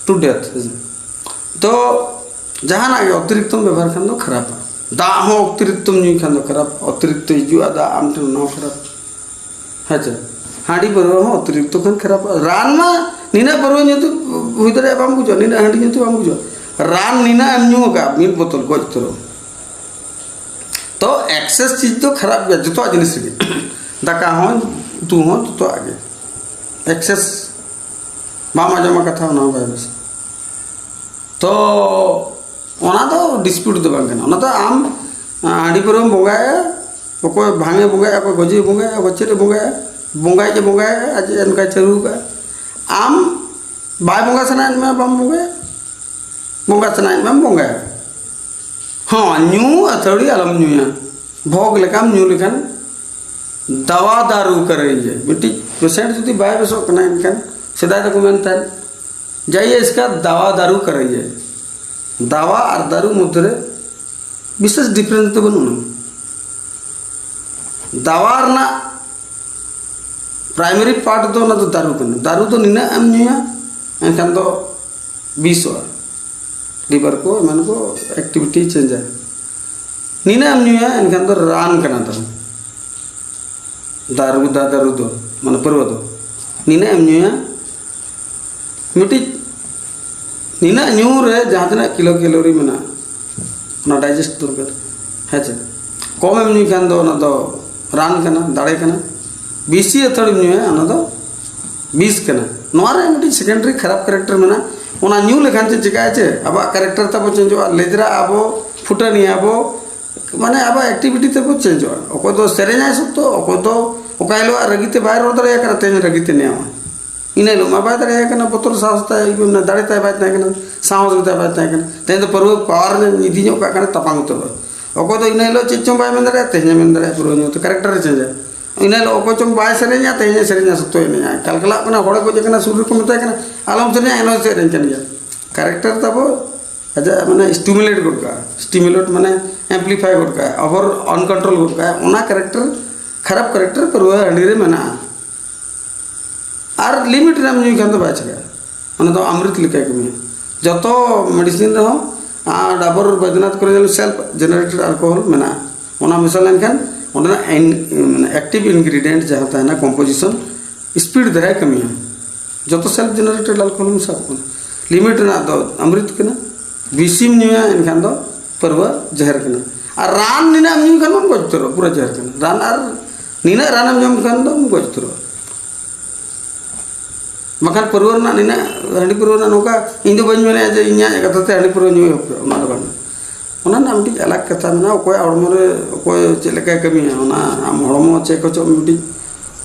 to death. ᱛᱚ ᱡᱟᱦᱟᱱᱟᱜ ᱜᱮ ᱚᱛᱤᱨᱤᱠᱛᱚᱢ ᱵᱮᱵᱚᱦᱟᱨ ᱠᱷᱟᱱ ᱫᱚ ᱠᱷᱟᱨᱟᱯᱟ᱾ ᱫᱟᱜ ᱦᱚᱸ ᱚᱛᱤᱨᱤᱠᱛᱚᱢ ᱧᱩᱭ ᱠᱷᱟᱱ ᱫᱚ ᱠᱷᱟᱨᱟᱯ, ᱚᱛᱤᱨᱤᱠᱛᱚ ᱦᱤᱡᱩᱜᱼᱟ ᱫᱟᱜ ᱟᱢ ᱴᱷᱮᱱ, ᱚᱱᱟ ᱦᱚᱸ ᱠᱷᱟᱨᱟᱯ᱾ ᱦᱮᱸ ᱪᱮ? ᱦᱟᱺᱰᱤ ᱯᱟᱹᱨᱣᱟᱹ ᱦᱚᱸ ᱚᱛᱤᱨᱤᱠᱛᱚ ᱠᱷᱟᱱ ᱠᱷᱟᱨᱟᱯᱟ᱾ ᱨᱟᱱ ᱢᱟ ᱱᱤᱱᱟᱹᱜ ᱯᱟᱹᱨᱣᱟᱹ ᱧᱩ ᱛᱮ ᱦᱩᱭ ᱫᱟᱲᱮᱭᱟᱜᱼᱟ ᱵᱟᱢ ᱵᱩᱡᱷᱟᱹᱣᱟ, ᱱᱤᱱᱟᱹᱜ ᱦᱟᱺᱰᱤ ᱧᱩ ᱛᱮ ᱵᱟᱢ ᱵᱩᱡᱷᱟᱹᱣᱟ᱾ ᱨᱟᱱ ᱱᱤᱱᱟᱹᱜ ᱮᱢ ᱧᱩ ᱟᱠᱟᱫ, ᱢᱤᱫ ᱵᱳᱛᱚᱞ ᱜᱚᱡ ᱩᱛᱟᱹᱨᱚᱜ᱾ ᱛᱚ ᱮᱠᱥᱮᱥ ᱪᱤᱡᱽ ᱫᱚ ᱠᱷᱟᱨᱟᱯ ᱜᱮᱭᱟ ᱡᱚᱛᱚᱣᱟᱜ ᱡᱤᱱᱤᱥ ᱨᱮᱜᱮ᱾ ᱫᱟᱠᱟ ᱦᱚᱸ, ᱩᱛᱩ ᱦᱚᱸ, ᱡᱚᱛᱚᱣᱟᱜ ᱜᱮ᱾ ᱮᱠᱥᱮᱥ ᱵᱟᱢ ᱟᱸᱡᱚᱢᱟ ᱠᱟᱛᱷᱟ, ᱚᱱᱟ ᱦᱚᱸ ᱵᱟᱭ ᱵᱮᱥᱟ᱾ ᱛᱚ ᱚᱱᱟ ᱫᱚ ᱰᱤᱥᱯᱤᱭᱩᱴ ᱫᱚ ᱵᱟᱝ ᱠᱟᱱᱟ᱾ ᱚᱱᱟ ᱫᱚ ᱟᱢ, ᱟ, ᱦᱟᱺᱰᱤ ᱯᱟᱹᱣᱨᱟᱹᱢ ᱵᱚᱸᱜᱟᱭᱟ, ᱚᱠᱚᱭ ᱵᱷᱟᱝᱮ ᱵᱚᱸᱜᱟᱭᱟ, ᱚᱠᱚᱭ ᱜᱚᱡᱮ ᱵᱚᱸᱜᱟᱭᱟ, ᱚᱠᱚᱭ ᱪᱮᱫ ᱮ ᱵᱚᱸᱜᱟᱭᱟ, ᱵᱚᱸᱜᱟᱭ ᱡᱮ ᱵᱚᱸᱜᱟᱭᱟ, ᱟᱡ ᱚᱱᱠᱟᱭ ᱪᱟᱹᱞᱩ ᱠᱟᱜᱼᱟ᱾ ᱟᱢ ᱵᱟᱭ ᱵᱚᱸᱜᱟ ᱥᱟᱱᱟᱭᱮᱫ ᱢᱮᱭᱟ, ᱵᱟᱢ ᱵᱚᱸᱜᱟᱭᱟ᱾ ᱵᱚᱸᱜᱟ ᱥᱟᱱᱟᱭᱮᱫ ᱢᱮᱭᱟ, ᱵᱚᱸᱜᱟᱭᱟ᱾ ᱦᱚᱸ, ᱧᱩ ᱟᱹᱛᱷᱟᱹᱲᱤ ᱟᱞᱚᱢ ᱧᱩᱭᱟ᱾ ᱵᱷᱚᱜᱽ ᱞᱮᱠᱟᱢ ᱧᱩ ᱞᱮᱠᱷᱟᱱ ᱫᱟᱣᱟ ᱫᱟᱨᱩ ᱠᱟᱨᱮ ᱤᱭᱟᱹ᱾ ᱢᱤᱫᱴᱤᱡ ᱯᱮᱥᱮᱱᱴ ᱡᱩᱫᱤ ᱵᱟᱭ ᱵᱮᱥᱚᱜ ᱠᱟᱱᱟ, ᱮᱱᱠᱷᱟᱱ ᱥᱮᱫᱟᱭ ᱫᱚᱠᱚ ᱢᱮᱱ ᱛᱟᱦᱮᱸᱫ, ᱡᱟᱭᱮ ᱤᱥᱠᱟ ᱫᱟᱣᱟ ᱫᱟᱨᱩ ᱠᱟᱨᱮ ᱤᱭᱟᱹ᱾ ᱫᱟᱣᱟ ᱟᱨ ᱫᱟᱨᱩ ᱢᱚᱫᱽᱫᱷᱮ ᱨᱮ ᱵᱤᱥᱮᱥ ᱰᱤᱯᱷᱟᱨᱮᱱᱥ ᱫᱚ ᱵᱟᱹᱱᱩᱜᱼᱟ᱾ ᱫᱟᱣᱟ ᱨᱮᱱᱟᱜ ᱯᱨᱟᱭᱢᱟᱨᱤ ᱯᱟᱨᱴ ᱫᱚ ᱚᱱᱟ ᱫᱚ ᱫᱟᱨᱩ ᱠᱟᱱᱟ᱾ ᱫᱟᱨᱩ ᱫᱚ ᱱᱤᱱᱟᱹᱜ ᱮᱢ ᱧᱩᱭᱟ, ᱮᱱᱠᱷᱟᱱ ᱫᱚ ᱵᱤᱥᱚᱜᱼᱟ, ᱞᱤᱵᱷᱟᱨ ᱠᱚ ᱮᱢᱟᱱ ᱠᱚ ᱮᱠᱴᱤᱵᱷᱤᱴᱤ ᱪᱮᱧᱡᱟ᱾ ᱱᱤᱱᱟᱹᱜ ᱮᱢ ᱧᱩᱭᱟ, ᱮᱱᱠᱷᱟᱱ ᱫᱚ ᱨᱟᱱ ᱠᱟᱱᱟ ᱫᱟᱨᱩ᱾ ᱫᱟᱨᱩ ᱫᱟ ᱫᱟᱨᱩ ᱫᱚ ᱢᱟᱱᱮ ᱯᱟᱹᱨᱣᱟᱹ ᱫᱚ ᱱᱤᱱᱟᱹᱜ ᱮᱢ ᱧᱩᱭᱟ, ᱢᱤᱫᱴᱤᱡ ᱱᱤᱱᱟᱹᱜ ᱧᱩ ᱨᱮ ᱡᱟᱦᱟᱸ ᱛᱤᱱᱟᱹᱜ ᱠᱤᱞᱳ ᱠᱮᱞᱳᱨᱤ ᱢᱮᱱᱟᱜᱼᱟ, ᱚᱱᱟ ᱰᱟᱭᱡᱮᱥᱴ ᱫᱚᱨᱠᱟᱨ᱾ ᱦᱮᱸ ᱪᱮ? ᱠᱚᱢ ᱮᱢ ᱧᱩᱭ ᱠᱷᱟᱱ ᱫᱚ ᱚᱱᱟ ᱫᱚ ᱨᱟᱱ ᱠᱟᱱᱟ, ᱫᱟᱲᱮ ᱠᱟᱱᱟ᱾ ᱵᱮᱥᱤ ᱟᱹᱛᱷᱟᱹᱲᱤᱢ ᱧᱩᱭᱟ, ᱚᱱᱟ ᱫᱚ ᱵᱤᱥ ᱠᱟᱱᱟ᱾ ᱱᱚᱣᱟ ᱨᱮ ᱢᱤᱫᱴᱤᱡ ᱥᱮᱠᱮᱱᱰᱟᱨᱤ ᱠᱷᱟᱨᱟᱯ ᱠᱮᱨᱮᱠᱴᱟᱨ ᱢᱮᱱᱟᱜᱼᱟ᱾ ᱚᱱᱟ ᱧᱩ ᱞᱮᱠᱷᱟᱱ ᱪᱮᱫ ᱪᱤᱠᱟᱹᱜᱼᱟ ᱪᱮ? ᱟᱵᱚᱣᱟᱜ ᱠᱮᱨᱮᱠᱴᱟᱨ ᱛᱟᱵᱚ ᱪᱮᱧᱡᱚᱜᱼᱟ, ᱞᱮᱡᱽᱨᱟᱜ ᱟᱵᱚ, ᱯᱷᱩᱴᱟᱹᱱᱤ ᱟᱵᱚ, ᱢᱟᱱᱮ ᱟᱵᱚᱣᱟᱜ ᱮᱠᱴᱤᱵᱷᱤᱴᱤ ᱛᱟᱵᱚ ᱪᱮᱧᱡᱚᱜᱼᱟ᱾ ᱚᱠᱚᱭ ᱫᱚ ᱥᱮᱨᱮᱧᱟᱭ ᱥᱚᱠᱛᱚ, ᱚᱠᱚᱭ ᱫᱚ ᱚᱠᱟ ᱦᱤᱞᱳᱜ ᱨᱟᱹᱜᱤ ᱛᱮ ᱵᱟᱭ ᱨᱚᱲ ᱫᱟᱲᱮᱭᱟᱜ ᱠᱟᱱᱟ, ᱛᱮᱦᱮᱧ ᱨᱟᱹᱜᱤ ᱛᱮ ᱱᱮᱭᱟᱣᱟ᱾ ᱤᱱᱟᱹ ᱦᱤᱞᱳᱜ ᱢᱟ ᱵᱟᱭ ᱫᱟᱲᱮᱭᱟᱜ ᱠᱟᱱᱟ, ᱵᱚᱛᱚᱨ ᱥᱟᱦᱚᱥ ᱛᱟᱭ, ᱤᱭᱟᱹ, ᱫᱟᱲᱮ ᱛᱟᱭ ᱵᱟᱭ ᱛᱟᱦᱮᱸ ᱠᱟᱱᱟ, ᱥᱟᱦᱚᱥ ᱜᱮ ᱛᱟᱭ ᱵᱟᱭ ᱛᱟᱦᱮᱸ ᱠᱟᱱᱟ᱾ ᱛᱮᱦᱮᱧ ᱫᱚ ᱯᱟᱹᱨᱣᱟᱹ ᱯᱟᱣᱟᱨ ᱤᱫᱤ ᱧᱚᱜ ᱠᱟᱜ ᱠᱟᱱᱟ, ᱛᱟᱯᱟᱢ ᱩᱛᱟᱹᱨᱚᱜᱼᱟ᱾ ᱚᱠᱚᱭ ᱫᱚ ᱤᱱᱟᱹ ᱦᱤᱞᱳᱜ ᱪᱮᱫ ᱪᱚᱝ ᱵᱟᱭ ᱢᱮᱱ ᱫᱟᱲᱮᱭᱟᱜᱼᱟ, ᱛᱮᱦᱮᱧᱮ ᱢᱮᱱ ᱫᱟᱲᱮᱭᱟᱜᱼᱟ, ᱯᱟᱹᱨᱣᱟᱹ ᱧᱩ ᱛᱮ ᱠᱮᱨᱮᱠᱴᱟᱨᱮ ᱪᱮᱧᱡᱟ᱾ ᱤᱱᱟᱹ ᱦᱤᱞᱳᱜ ᱚᱠᱚᱭ ᱪᱚᱝ ᱵᱟᱭ ᱥᱮᱨᱮᱧᱟ, ᱛᱮᱦᱮᱧᱮ ᱥᱮᱨᱮᱧᱟ, ᱥᱚᱠᱛᱚᱭ ᱮᱱᱮᱡᱟ, ᱠᱟᱞᱠᱟᱞᱟᱜ ᱠᱟᱱᱟ, ᱦᱚᱲᱮ ᱜᱚᱡ ᱟᱠᱟᱱᱟ, ᱥᱩᱨ ᱨᱮᱠᱚ ᱢᱮᱛᱟᱭ ᱠᱟᱱᱟ, "ᱟᱞᱚᱢ ᱥᱮᱨᱮᱧᱟ", ᱮᱱᱦᱚᱸ ᱥᱮᱨᱮᱧ ᱠᱟᱱ ᱜᱮᱭᱟ᱾ ᱠᱮᱨᱮᱠᱴᱟᱨ ᱛᱟᱵᱚ ᱟᱡᱟᱜ ᱢᱟᱱᱮ ᱥᱴᱤᱢᱩᱞᱮᱴ ᱜᱚᱫ ᱠᱟᱜᱼᱟ, ᱥᱴᱤᱢᱩᱞᱮᱴ ᱢᱟᱱᱮ ᱮᱢᱯᱞᱤᱯᱷᱟᱭ ᱜᱚᱫ ᱠᱟᱜᱼᱟ, ᱳᱵᱷᱟᱨ ᱟᱱᱠᱚᱱᱴᱨᱳᱞ ᱜᱚᱫ ᱠᱟᱜᱼᱟ᱾ ᱚᱱᱟ ᱠᱮᱨᱮᱠᱴᱟᱨ, ᱠᱷᱟᱨᱟᱯ ᱠᱮᱨᱮᱠᱴᱟᱨ ᱯᱟᱹᱨᱣᱟᱹ ᱦᱟᱺᱰᱤ ᱨᱮ ᱢᱮᱱᱟᱜᱼᱟ᱾ ᱟᱨ ᱞᱤᱢᱤᱴ ᱨᱮᱢ ᱧᱩᱭ ᱠᱷᱟᱱ ᱫᱚ ᱵᱟᱭ ᱪᱤᱠᱟᱹᱜᱼᱟ, ᱚᱱᱟ ᱫᱚ ᱟᱢᱨᱤᱛ ᱞᱮᱠᱟᱭ ᱠᱟᱹᱢᱤᱭᱟ᱾ ᱡᱚᱛᱚ ᱢᱮᱰᱤᱥᱤᱱ ᱨᱮᱦᱚᱸ, ᱟᱨ ᱰᱟᱵᱚᱨ ᱵᱚᱭᱫᱽᱱᱟᱛᱷ ᱠᱚᱨᱮ ᱧᱮᱞ, ᱥᱮᱞᱯ ᱡᱮᱱᱟᱨᱮᱴᱮᱰ ᱟᱞᱠᱳᱦᱚᱞ ᱢᱮᱱᱟᱜᱼᱟ, ᱚᱱᱟ ᱢᱮᱥᱟ ᱞᱮᱱᱠᱷᱟᱱ ᱚᱸᱰᱮᱱᱟᱜ ᱮᱠᱴᱤᱵᱷ ᱤᱱᱜᱨᱤᱰᱤᱭᱮᱱᱴ ᱡᱟᱦᱟᱸ ᱛᱟᱦᱮᱱᱟ, ᱠᱚᱢᱯᱳᱡᱤᱥᱚᱱ ᱥᱯᱤᱰ ᱫᱷᱟᱨᱟᱭ ᱠᱟᱹᱢᱤᱭᱟ᱾ ᱡᱚᱛᱚ ᱥᱮᱞᱯ ᱡᱮᱱᱟᱨᱮᱴᱮᱰ ᱟᱞᱠᱳᱦᱚᱞ ᱢᱮᱥᱟ ᱠᱚᱜ ᱠᱟᱱᱟ᱾ ᱞᱤᱢᱤᱴ ᱨᱮᱱᱟᱜ ᱫᱚ ᱟᱢᱨᱤᱛ ᱠᱟᱱᱟ, ᱵᱤᱥᱤᱢ ᱧᱩᱭᱟ ᱮᱱᱠᱷᱟᱱ ᱫᱚ ᱯᱟᱹᱨᱣᱟᱹ ᱡᱟᱦᱮᱨ ᱠᱟᱱᱟ᱾ ᱟᱨ ᱨᱟᱱ ᱱᱤᱱᱟᱹᱜ ᱮᱢ ᱧᱩᱭ ᱠᱷᱟᱱ ᱫᱚᱢ ᱜᱚᱡ ᱩᱛᱟᱹᱨᱚᱜᱼᱟ, ᱯᱩᱨᱟᱹ ᱡᱟᱦᱮᱨ ᱠᱟᱱᱟ᱾ ᱨᱟᱱ ᱟᱨ ᱱᱤᱱᱟᱹᱜ ᱨᱟᱱᱮᱢ ᱡᱚᱢ ᱠᱷᱟᱱ ᱫᱚᱢ ᱜᱚᱡ ᱩᱛᱟᱹᱨᱚᱜᱼᱟ᱾ ᱵᱟᱠᱷᱟᱱ ᱯᱟᱹᱨᱣᱟᱹ ᱨᱮᱱᱟᱜ ᱱᱤᱱᱟᱹᱜ, ᱦᱟᱺᱰᱤ ᱯᱟᱹᱨᱣᱟᱹ ᱨᱮᱱᱟᱜ ᱱᱚᱝᱠᱟ, ᱤᱧ ᱫᱚ ᱵᱟᱹᱧ ᱢᱮᱱᱮᱫᱼᱟ ᱡᱮ ᱤᱧᱟᱹᱜ ᱠᱟᱛᱷᱟ ᱛᱮ ᱦᱟᱺᱰᱤ ᱯᱟᱹᱨᱣᱟᱹ ᱧᱩ ᱮᱦᱚᱵ ᱯᱮ, ᱚᱱᱟ ᱫᱚ ᱵᱟᱝ᱾ ᱚᱱᱟ ᱨᱮᱱᱟᱜ ᱢᱤᱫᱴᱤᱡ ᱟᱞᱟᱜᱽ ᱠᱟᱛᱷᱟ ᱢᱮᱱᱟᱜᱼᱟ, ᱚᱠᱚᱭᱟᱜ ᱦᱚᱲᱢᱚ ᱨᱮ ᱚᱠᱚᱭ ᱪᱮᱫ ᱞᱮᱠᱟᱭ ᱠᱟᱹᱢᱤᱭᱟ, ᱚᱱᱟ ᱟᱢ ᱦᱚᱲᱢᱚ ᱪᱮᱠ ᱦᱚᱪᱚᱜ ᱢᱤᱫᱴᱤᱡ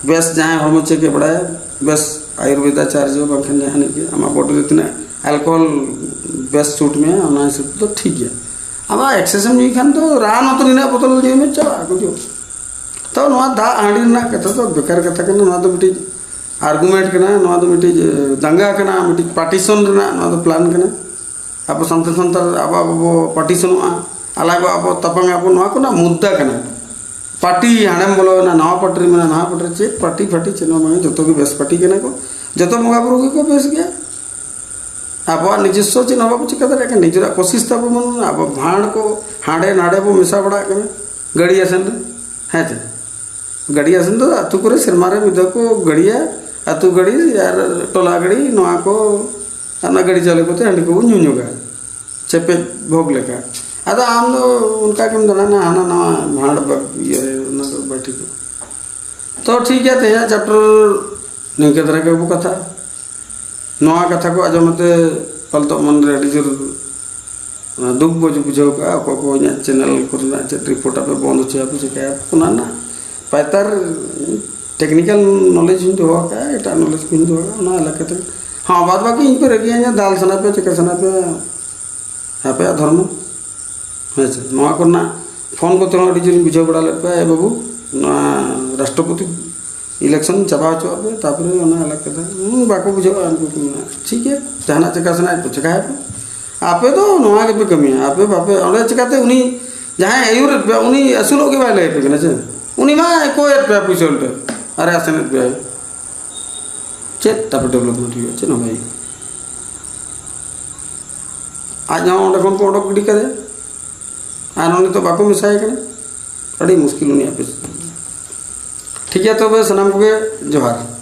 ᱵᱮᱥ, ᱡᱟᱦᱟᱸᱭ ᱦᱚᱲᱢᱚ ᱪᱮᱠ ᱮ ᱵᱟᱲᱟᱭᱟ, ᱵᱮᱥ ᱟᱭᱩᱨᱵᱮᱫᱟ ᱪᱟᱨᱡᱚ ᱵᱟᱝᱠᱷᱟᱱ ᱡᱟᱦᱟᱱᱤᱡ ᱜᱮ, ᱟᱢᱟᱜ ᱵᱚᱰᱤ ᱨᱮ ᱛᱤᱱᱟᱹᱜ ᱟᱞᱠᱳᱦᱚᱞ ᱵᱮᱥ ᱥᱩᱴ ᱢᱮᱭᱟ, ᱚᱱᱟ ᱦᱤᱥᱟᱹᱵ ᱛᱮᱫᱚ ᱴᱷᱤᱠ ᱜᱮᱭᱟ᱾ ᱟᱢᱟᱜ ᱮᱠᱥᱮᱥ ᱮᱢ ᱧᱩᱭ ᱠᱷᱟᱱ ᱫᱚ ᱨᱟᱱ ᱦᱚᱸᱛᱚ ᱱᱤᱱᱟᱹᱜ ᱵᱚᱛᱚᱞ ᱧᱩᱭ ᱢᱮ, ᱪᱟᱵᱟᱜᱼᱟ, ᱜᱩᱡᱩᱜ᱾ ᱛᱚ ᱱᱚᱣᱟ ᱫᱟᱜ ᱦᱟᱺᱰᱤ ᱨᱮᱱᱟᱜ ᱠᱟᱛᱷᱟ ᱫᱚ ᱵᱮᱠᱟᱨ ᱠᱟᱛᱷᱟ ᱠᱟᱱᱟ, ᱱᱚᱣᱟ ᱫᱚ ᱢᱤᱫᱴᱤᱡ ᱟᱨᱜᱩᱢᱮᱱᱴ ᱠᱟᱱᱟ, ᱱᱚᱣᱟ ᱫᱚ ᱢᱤᱫᱴᱤᱡ, ᱮ, ᱫᱟᱝᱜᱟ ᱠᱟᱱᱟ, ᱢᱤᱫᱴᱤᱡ ᱯᱟᱨᱴᱤᱥᱚᱱ ᱨᱮᱱᱟᱜ ᱱᱚᱣᱟ ᱫᱚ ᱯᱞᱟᱱ ᱠᱟᱱᱟ᱾ ᱟᱵᱚ ᱥᱟᱱᱛᱟᱲ, ᱥᱟᱱᱛᱟᱲ ᱟᱵᱚ, ᱟᱵᱚ ᱵᱚ ᱯᱟᱨᱴᱤᱥᱚᱱᱚᱜᱼᱟ, ᱟᱞᱟᱜᱚᱜ ᱟᱵᱚ, ᱛᱟᱯᱟᱝ ᱟᱵᱚ, ᱱᱚᱣᱟ ᱠᱚ ᱨᱮᱱᱟᱜ ᱢᱩᱫᱽᱫᱟ ᱠᱟᱱᱟ᱾ ᱯᱟᱨᱴᱤ ᱦᱟᱸᱰᱮᱢ ᱵᱚᱞᱚᱭᱮᱱᱟ, ᱱᱟᱣᱟ ᱯᱟᱨᱴᱤ ᱨᱮ ᱢᱮᱱᱟᱜᱼᱟ, ᱱᱟᱣᱟ ᱯᱟᱨᱴᱤ ᱨᱮ ᱪᱮᱫ ᱯᱟᱨᱴᱤ ᱯᱷᱟᱴᱤ ᱪᱮᱫ ᱦᱚᱸ ᱵᱟᱝ, ᱡᱚᱛᱚ ᱜᱮ ᱵᱮᱥ ᱯᱟᱨᱴᱤ ᱠᱟᱱᱟ ᱠᱚ, ᱡᱚᱛᱚ ᱵᱚᱸᱜᱟ ᱵᱩᱨᱩ ᱜᱮᱠᱚ ᱵᱮᱥ ᱜᱮᱭᱟ᱾ ᱟᱵᱚᱣᱟᱜ ᱱᱤᱡᱚᱥᱥᱚ ᱪᱮᱫ ᱦᱚᱸ ᱵᱟᱵᱚ ᱪᱤᱠᱟᱹ ᱫᱟᱲᱮᱭᱟᱜ ᱠᱟᱱᱟ, ᱱᱤᱡᱮᱨᱟᱜ ᱠᱳᱥᱤᱥ ᱛᱟᱵᱚ ᱵᱟᱹᱱᱩᱜᱼᱟ᱾ ᱟᱵᱚ ᱵᱷᱟᱸᱰ ᱠᱚ ᱦᱟᱸᱰᱮ ᱱᱟᱰᱮ ᱵᱚ ᱢᱮᱥᱟ ᱵᱟᱲᱟᱜ ᱠᱟᱱᱟ ᱜᱟᱹᱲᱤ ᱟᱥᱮᱱ ᱨᱮ, ᱦᱮᱸ ᱪᱮ? ᱜᱟᱹᱰᱤ ᱟᱥᱮᱱ ᱫᱚ ᱟᱹᱛᱩ ᱠᱚᱨᱮ ᱥᱮᱨᱢᱟ ᱨᱮ ᱢᱤᱫ ᱫᱷᱟᱣ ᱠᱚ ᱜᱟᱹᱲᱤᱭᱟ, ᱟᱹᱛᱩ ᱜᱟᱹᱲᱤ ᱟᱨ ᱴᱚᱞᱟ ᱜᱟᱹᱲᱤ, ᱱᱚᱣᱟ ᱠᱚ, ᱚᱱᱟ ᱜᱟᱹᱰᱤ ᱪᱟᱣᱞᱮ ᱠᱚᱛᱮ ᱦᱟᱺᱰᱤ ᱠᱚᱵᱚᱱ ᱧᱩ ᱧᱚᱜᱟ, ᱪᱮᱯᱮᱡ ᱵᱷᱳᱜᱽ ᱞᱮᱠᱟ᱾ ᱟᱫᱚ ᱟᱢ ᱫᱚ ᱚᱱᱠᱟ ᱜᱮᱢ ᱫᱟᱬᱟᱱᱟ, ᱦᱟᱱᱟ ᱱᱟᱣᱟ ᱵᱷᱟᱸᱰ ᱵᱟ-, ᱤᱭᱟᱹ ᱨᱮ, ᱚᱱᱟ ᱫᱚ ᱵᱟᱭ ᱴᱷᱤᱠᱚᱜᱼᱟ᱾ ᱛᱚ ᱴᱷᱤᱠ ᱜᱮᱭᱟ, ᱛᱮᱦᱮᱧᱟᱜ ᱪᱮᱯᱴᱟᱨ ᱱᱤᱝᱠᱟᱹ ᱫᱷᱟᱨᱟ ᱜᱮ ᱟᱵᱚ ᱠᱟᱛᱷᱟ᱾ ᱱᱚᱣᱟ ᱠᱟᱛᱷᱟ ᱠᱚ ᱟᱸᱡᱚᱢ ᱠᱟᱛᱮ ᱯᱟᱞᱛᱚ ᱢᱚᱱ ᱨᱮ ᱟᱹᱰᱤ ᱡᱳᱨ ᱚᱱᱟ ᱫᱩᱠ ᱵᱚ ᱵᱩᱡᱷᱟᱹᱣ ᱠᱟᱜᱼᱟ᱾ ᱚᱠᱚᱭ ᱠᱚ ᱤᱧᱟᱹᱜ ᱪᱮᱱᱮᱞ ᱠᱚᱨᱮᱱᱟᱜ ᱪᱮᱫ ᱨᱤᱯᱳᱨᱴ ᱟᱯᱮ ᱵᱚᱱᱫ ᱦᱚᱪᱚᱭᱟᱯᱮ, ᱪᱤᱠᱟᱹᱭᱟᱯᱮ, ᱚᱱᱟ ᱨᱮᱱᱟᱜ ᱯᱟᱭᱛᱟᱨ ᱴᱮᱠᱱᱤᱠᱮᱞ ᱱᱚᱞᱮᱡᱽ ᱦᱚᱸᱧ ᱫᱚᱦᱚ ᱟᱠᱟᱫᱼᱟ, ᱮᱴᱟᱜ ᱱᱚᱞᱮᱡᱽ ᱠᱚᱧ ᱫᱚᱦᱚ ᱟᱠᱟᱫᱼᱟ, ᱚᱱᱟ ᱮᱞᱟᱠᱟ ᱛᱮ᱾ ᱦᱚᱸ, ᱵᱟᱫ ᱵᱟᱹᱠᱤ ᱤᱧ ᱯᱮ ᱨᱟᱹᱜᱤᱭᱟᱹᱧᱟ, ᱫᱟᱞ ᱥᱟᱱᱟ ᱯᱮ, ᱪᱤᱠᱟᱹ ᱥᱟᱱᱟ ᱯᱮ, ᱟᱯᱮᱭᱟᱜ ᱫᱷᱚᱨᱢᱚ᱾ ᱦᱮᱸ ᱥᱮ, ᱱᱚᱣᱟ ᱠᱚᱨᱮᱱᱟᱜ ᱯᱷᱳᱱ ᱠᱚᱛᱮ ᱦᱚᱸ ᱟᱹᱰᱤ ᱡᱳᱨᱤᱧ ᱵᱩᱡᱷᱟᱹᱣ ᱵᱟᱲᱟ ᱞᱮᱫ ᱠᱚᱣᱟ, "ᱮ ᱵᱟᱹᱵᱩ, ᱱᱚᱣᱟ ᱨᱟᱥᱴᱨᱚᱯᱚᱛᱤ ᱤᱞᱮᱠᱥᱚᱱ ᱪᱟᱵᱟ ᱦᱚᱪᱚᱣᱟᱜ ᱯᱮ, ᱛᱟᱨᱯᱚᱨᱮ ᱚᱱᱟ ᱟᱞᱟᱜᱽ ᱠᱟᱛᱷᱟ", ᱦᱩᱸ, ᱵᱟᱠᱚ ᱵᱩᱡᱷᱟᱹᱣᱟ ᱩᱱᱠᱩ ᱠᱚ ᱢᱮᱱᱟ, "ᱴᱷᱤᱠ ᱜᱮᱭᱟ, ᱡᱟᱦᱟᱱᱟᱜ ᱪᱮᱠᱟ ᱥᱟᱱᱟᱭᱮᱫ ᱯᱮ ᱪᱮᱠᱟᱭᱟ ᱯᱮ, ᱟᱯᱮ ᱫᱚ ᱱᱚᱣᱟ ᱜᱮᱯᱮ ᱠᱟᱹᱢᱤᱭᱟ, ᱟᱯᱮ ᱵᱟᱯᱮ", ᱚᱸᱰᱮ ᱪᱮᱠᱟᱛᱮ ᱩᱱᱤ ᱡᱟᱦᱟᱸᱭ ᱟᱹᱭᱩᱨᱮᱫ ᱯᱮᱭᱟ ᱩᱱᱤ ᱟᱹᱥᱩᱞᱚᱜ ᱜᱮ ᱵᱟᱭ ᱞᱟᱹᱭ ᱟᱯᱮ ᱠᱟᱱᱟ ᱥᱮ, ᱩᱱᱤ ᱢᱟ ᱠᱚᱭᱮᱫ ᱯᱮᱭᱟ ᱯᱩᱭᱥᱟᱹ ᱩᱞᱴᱟᱹ, ᱟᱨᱮ ᱟᱥᱮᱱᱮᱫ ᱯᱮᱭᱟᱭ, ᱪᱮᱫ ᱛᱟᱯᱮ ᱰᱮᱵᱷᱞᱚᱯᱢᱮᱱᱴ ᱦᱩᱭᱩᱜᱼᱟ? ᱪᱮᱫ ᱦᱚᱸ ᱵᱟᱭ ᱦᱩᱭᱩᱜᱼᱟ᱾ ᱟᱡ ᱦᱚᱸ ᱚᱸᱰᱮ ᱠᱷᱚᱱ ᱠᱚ ᱚᱰᱚᱠ ᱜᱤᱰᱤ ᱠᱟᱫᱮᱭᱟ, ᱟᱨ ᱩᱱᱤ ᱫᱚ ᱵᱟᱠᱚ ᱢᱮᱥᱟᱭ ᱠᱟᱱᱟ᱾ ᱟᱹᱰᱤ ᱢᱩᱥᱠᱤᱞ ᱩᱱᱤᱭᱟᱜ ᱯᱚᱨᱤᱥᱛᱷᱤᱛᱤ᱾ ᱴᱷᱤᱠ ᱜᱮᱭᱟ, ᱛᱚᱵᱮ ᱥᱟᱱᱟᱢ ᱠᱚᱜᱮ ᱡᱚᱦᱟᱨ᱾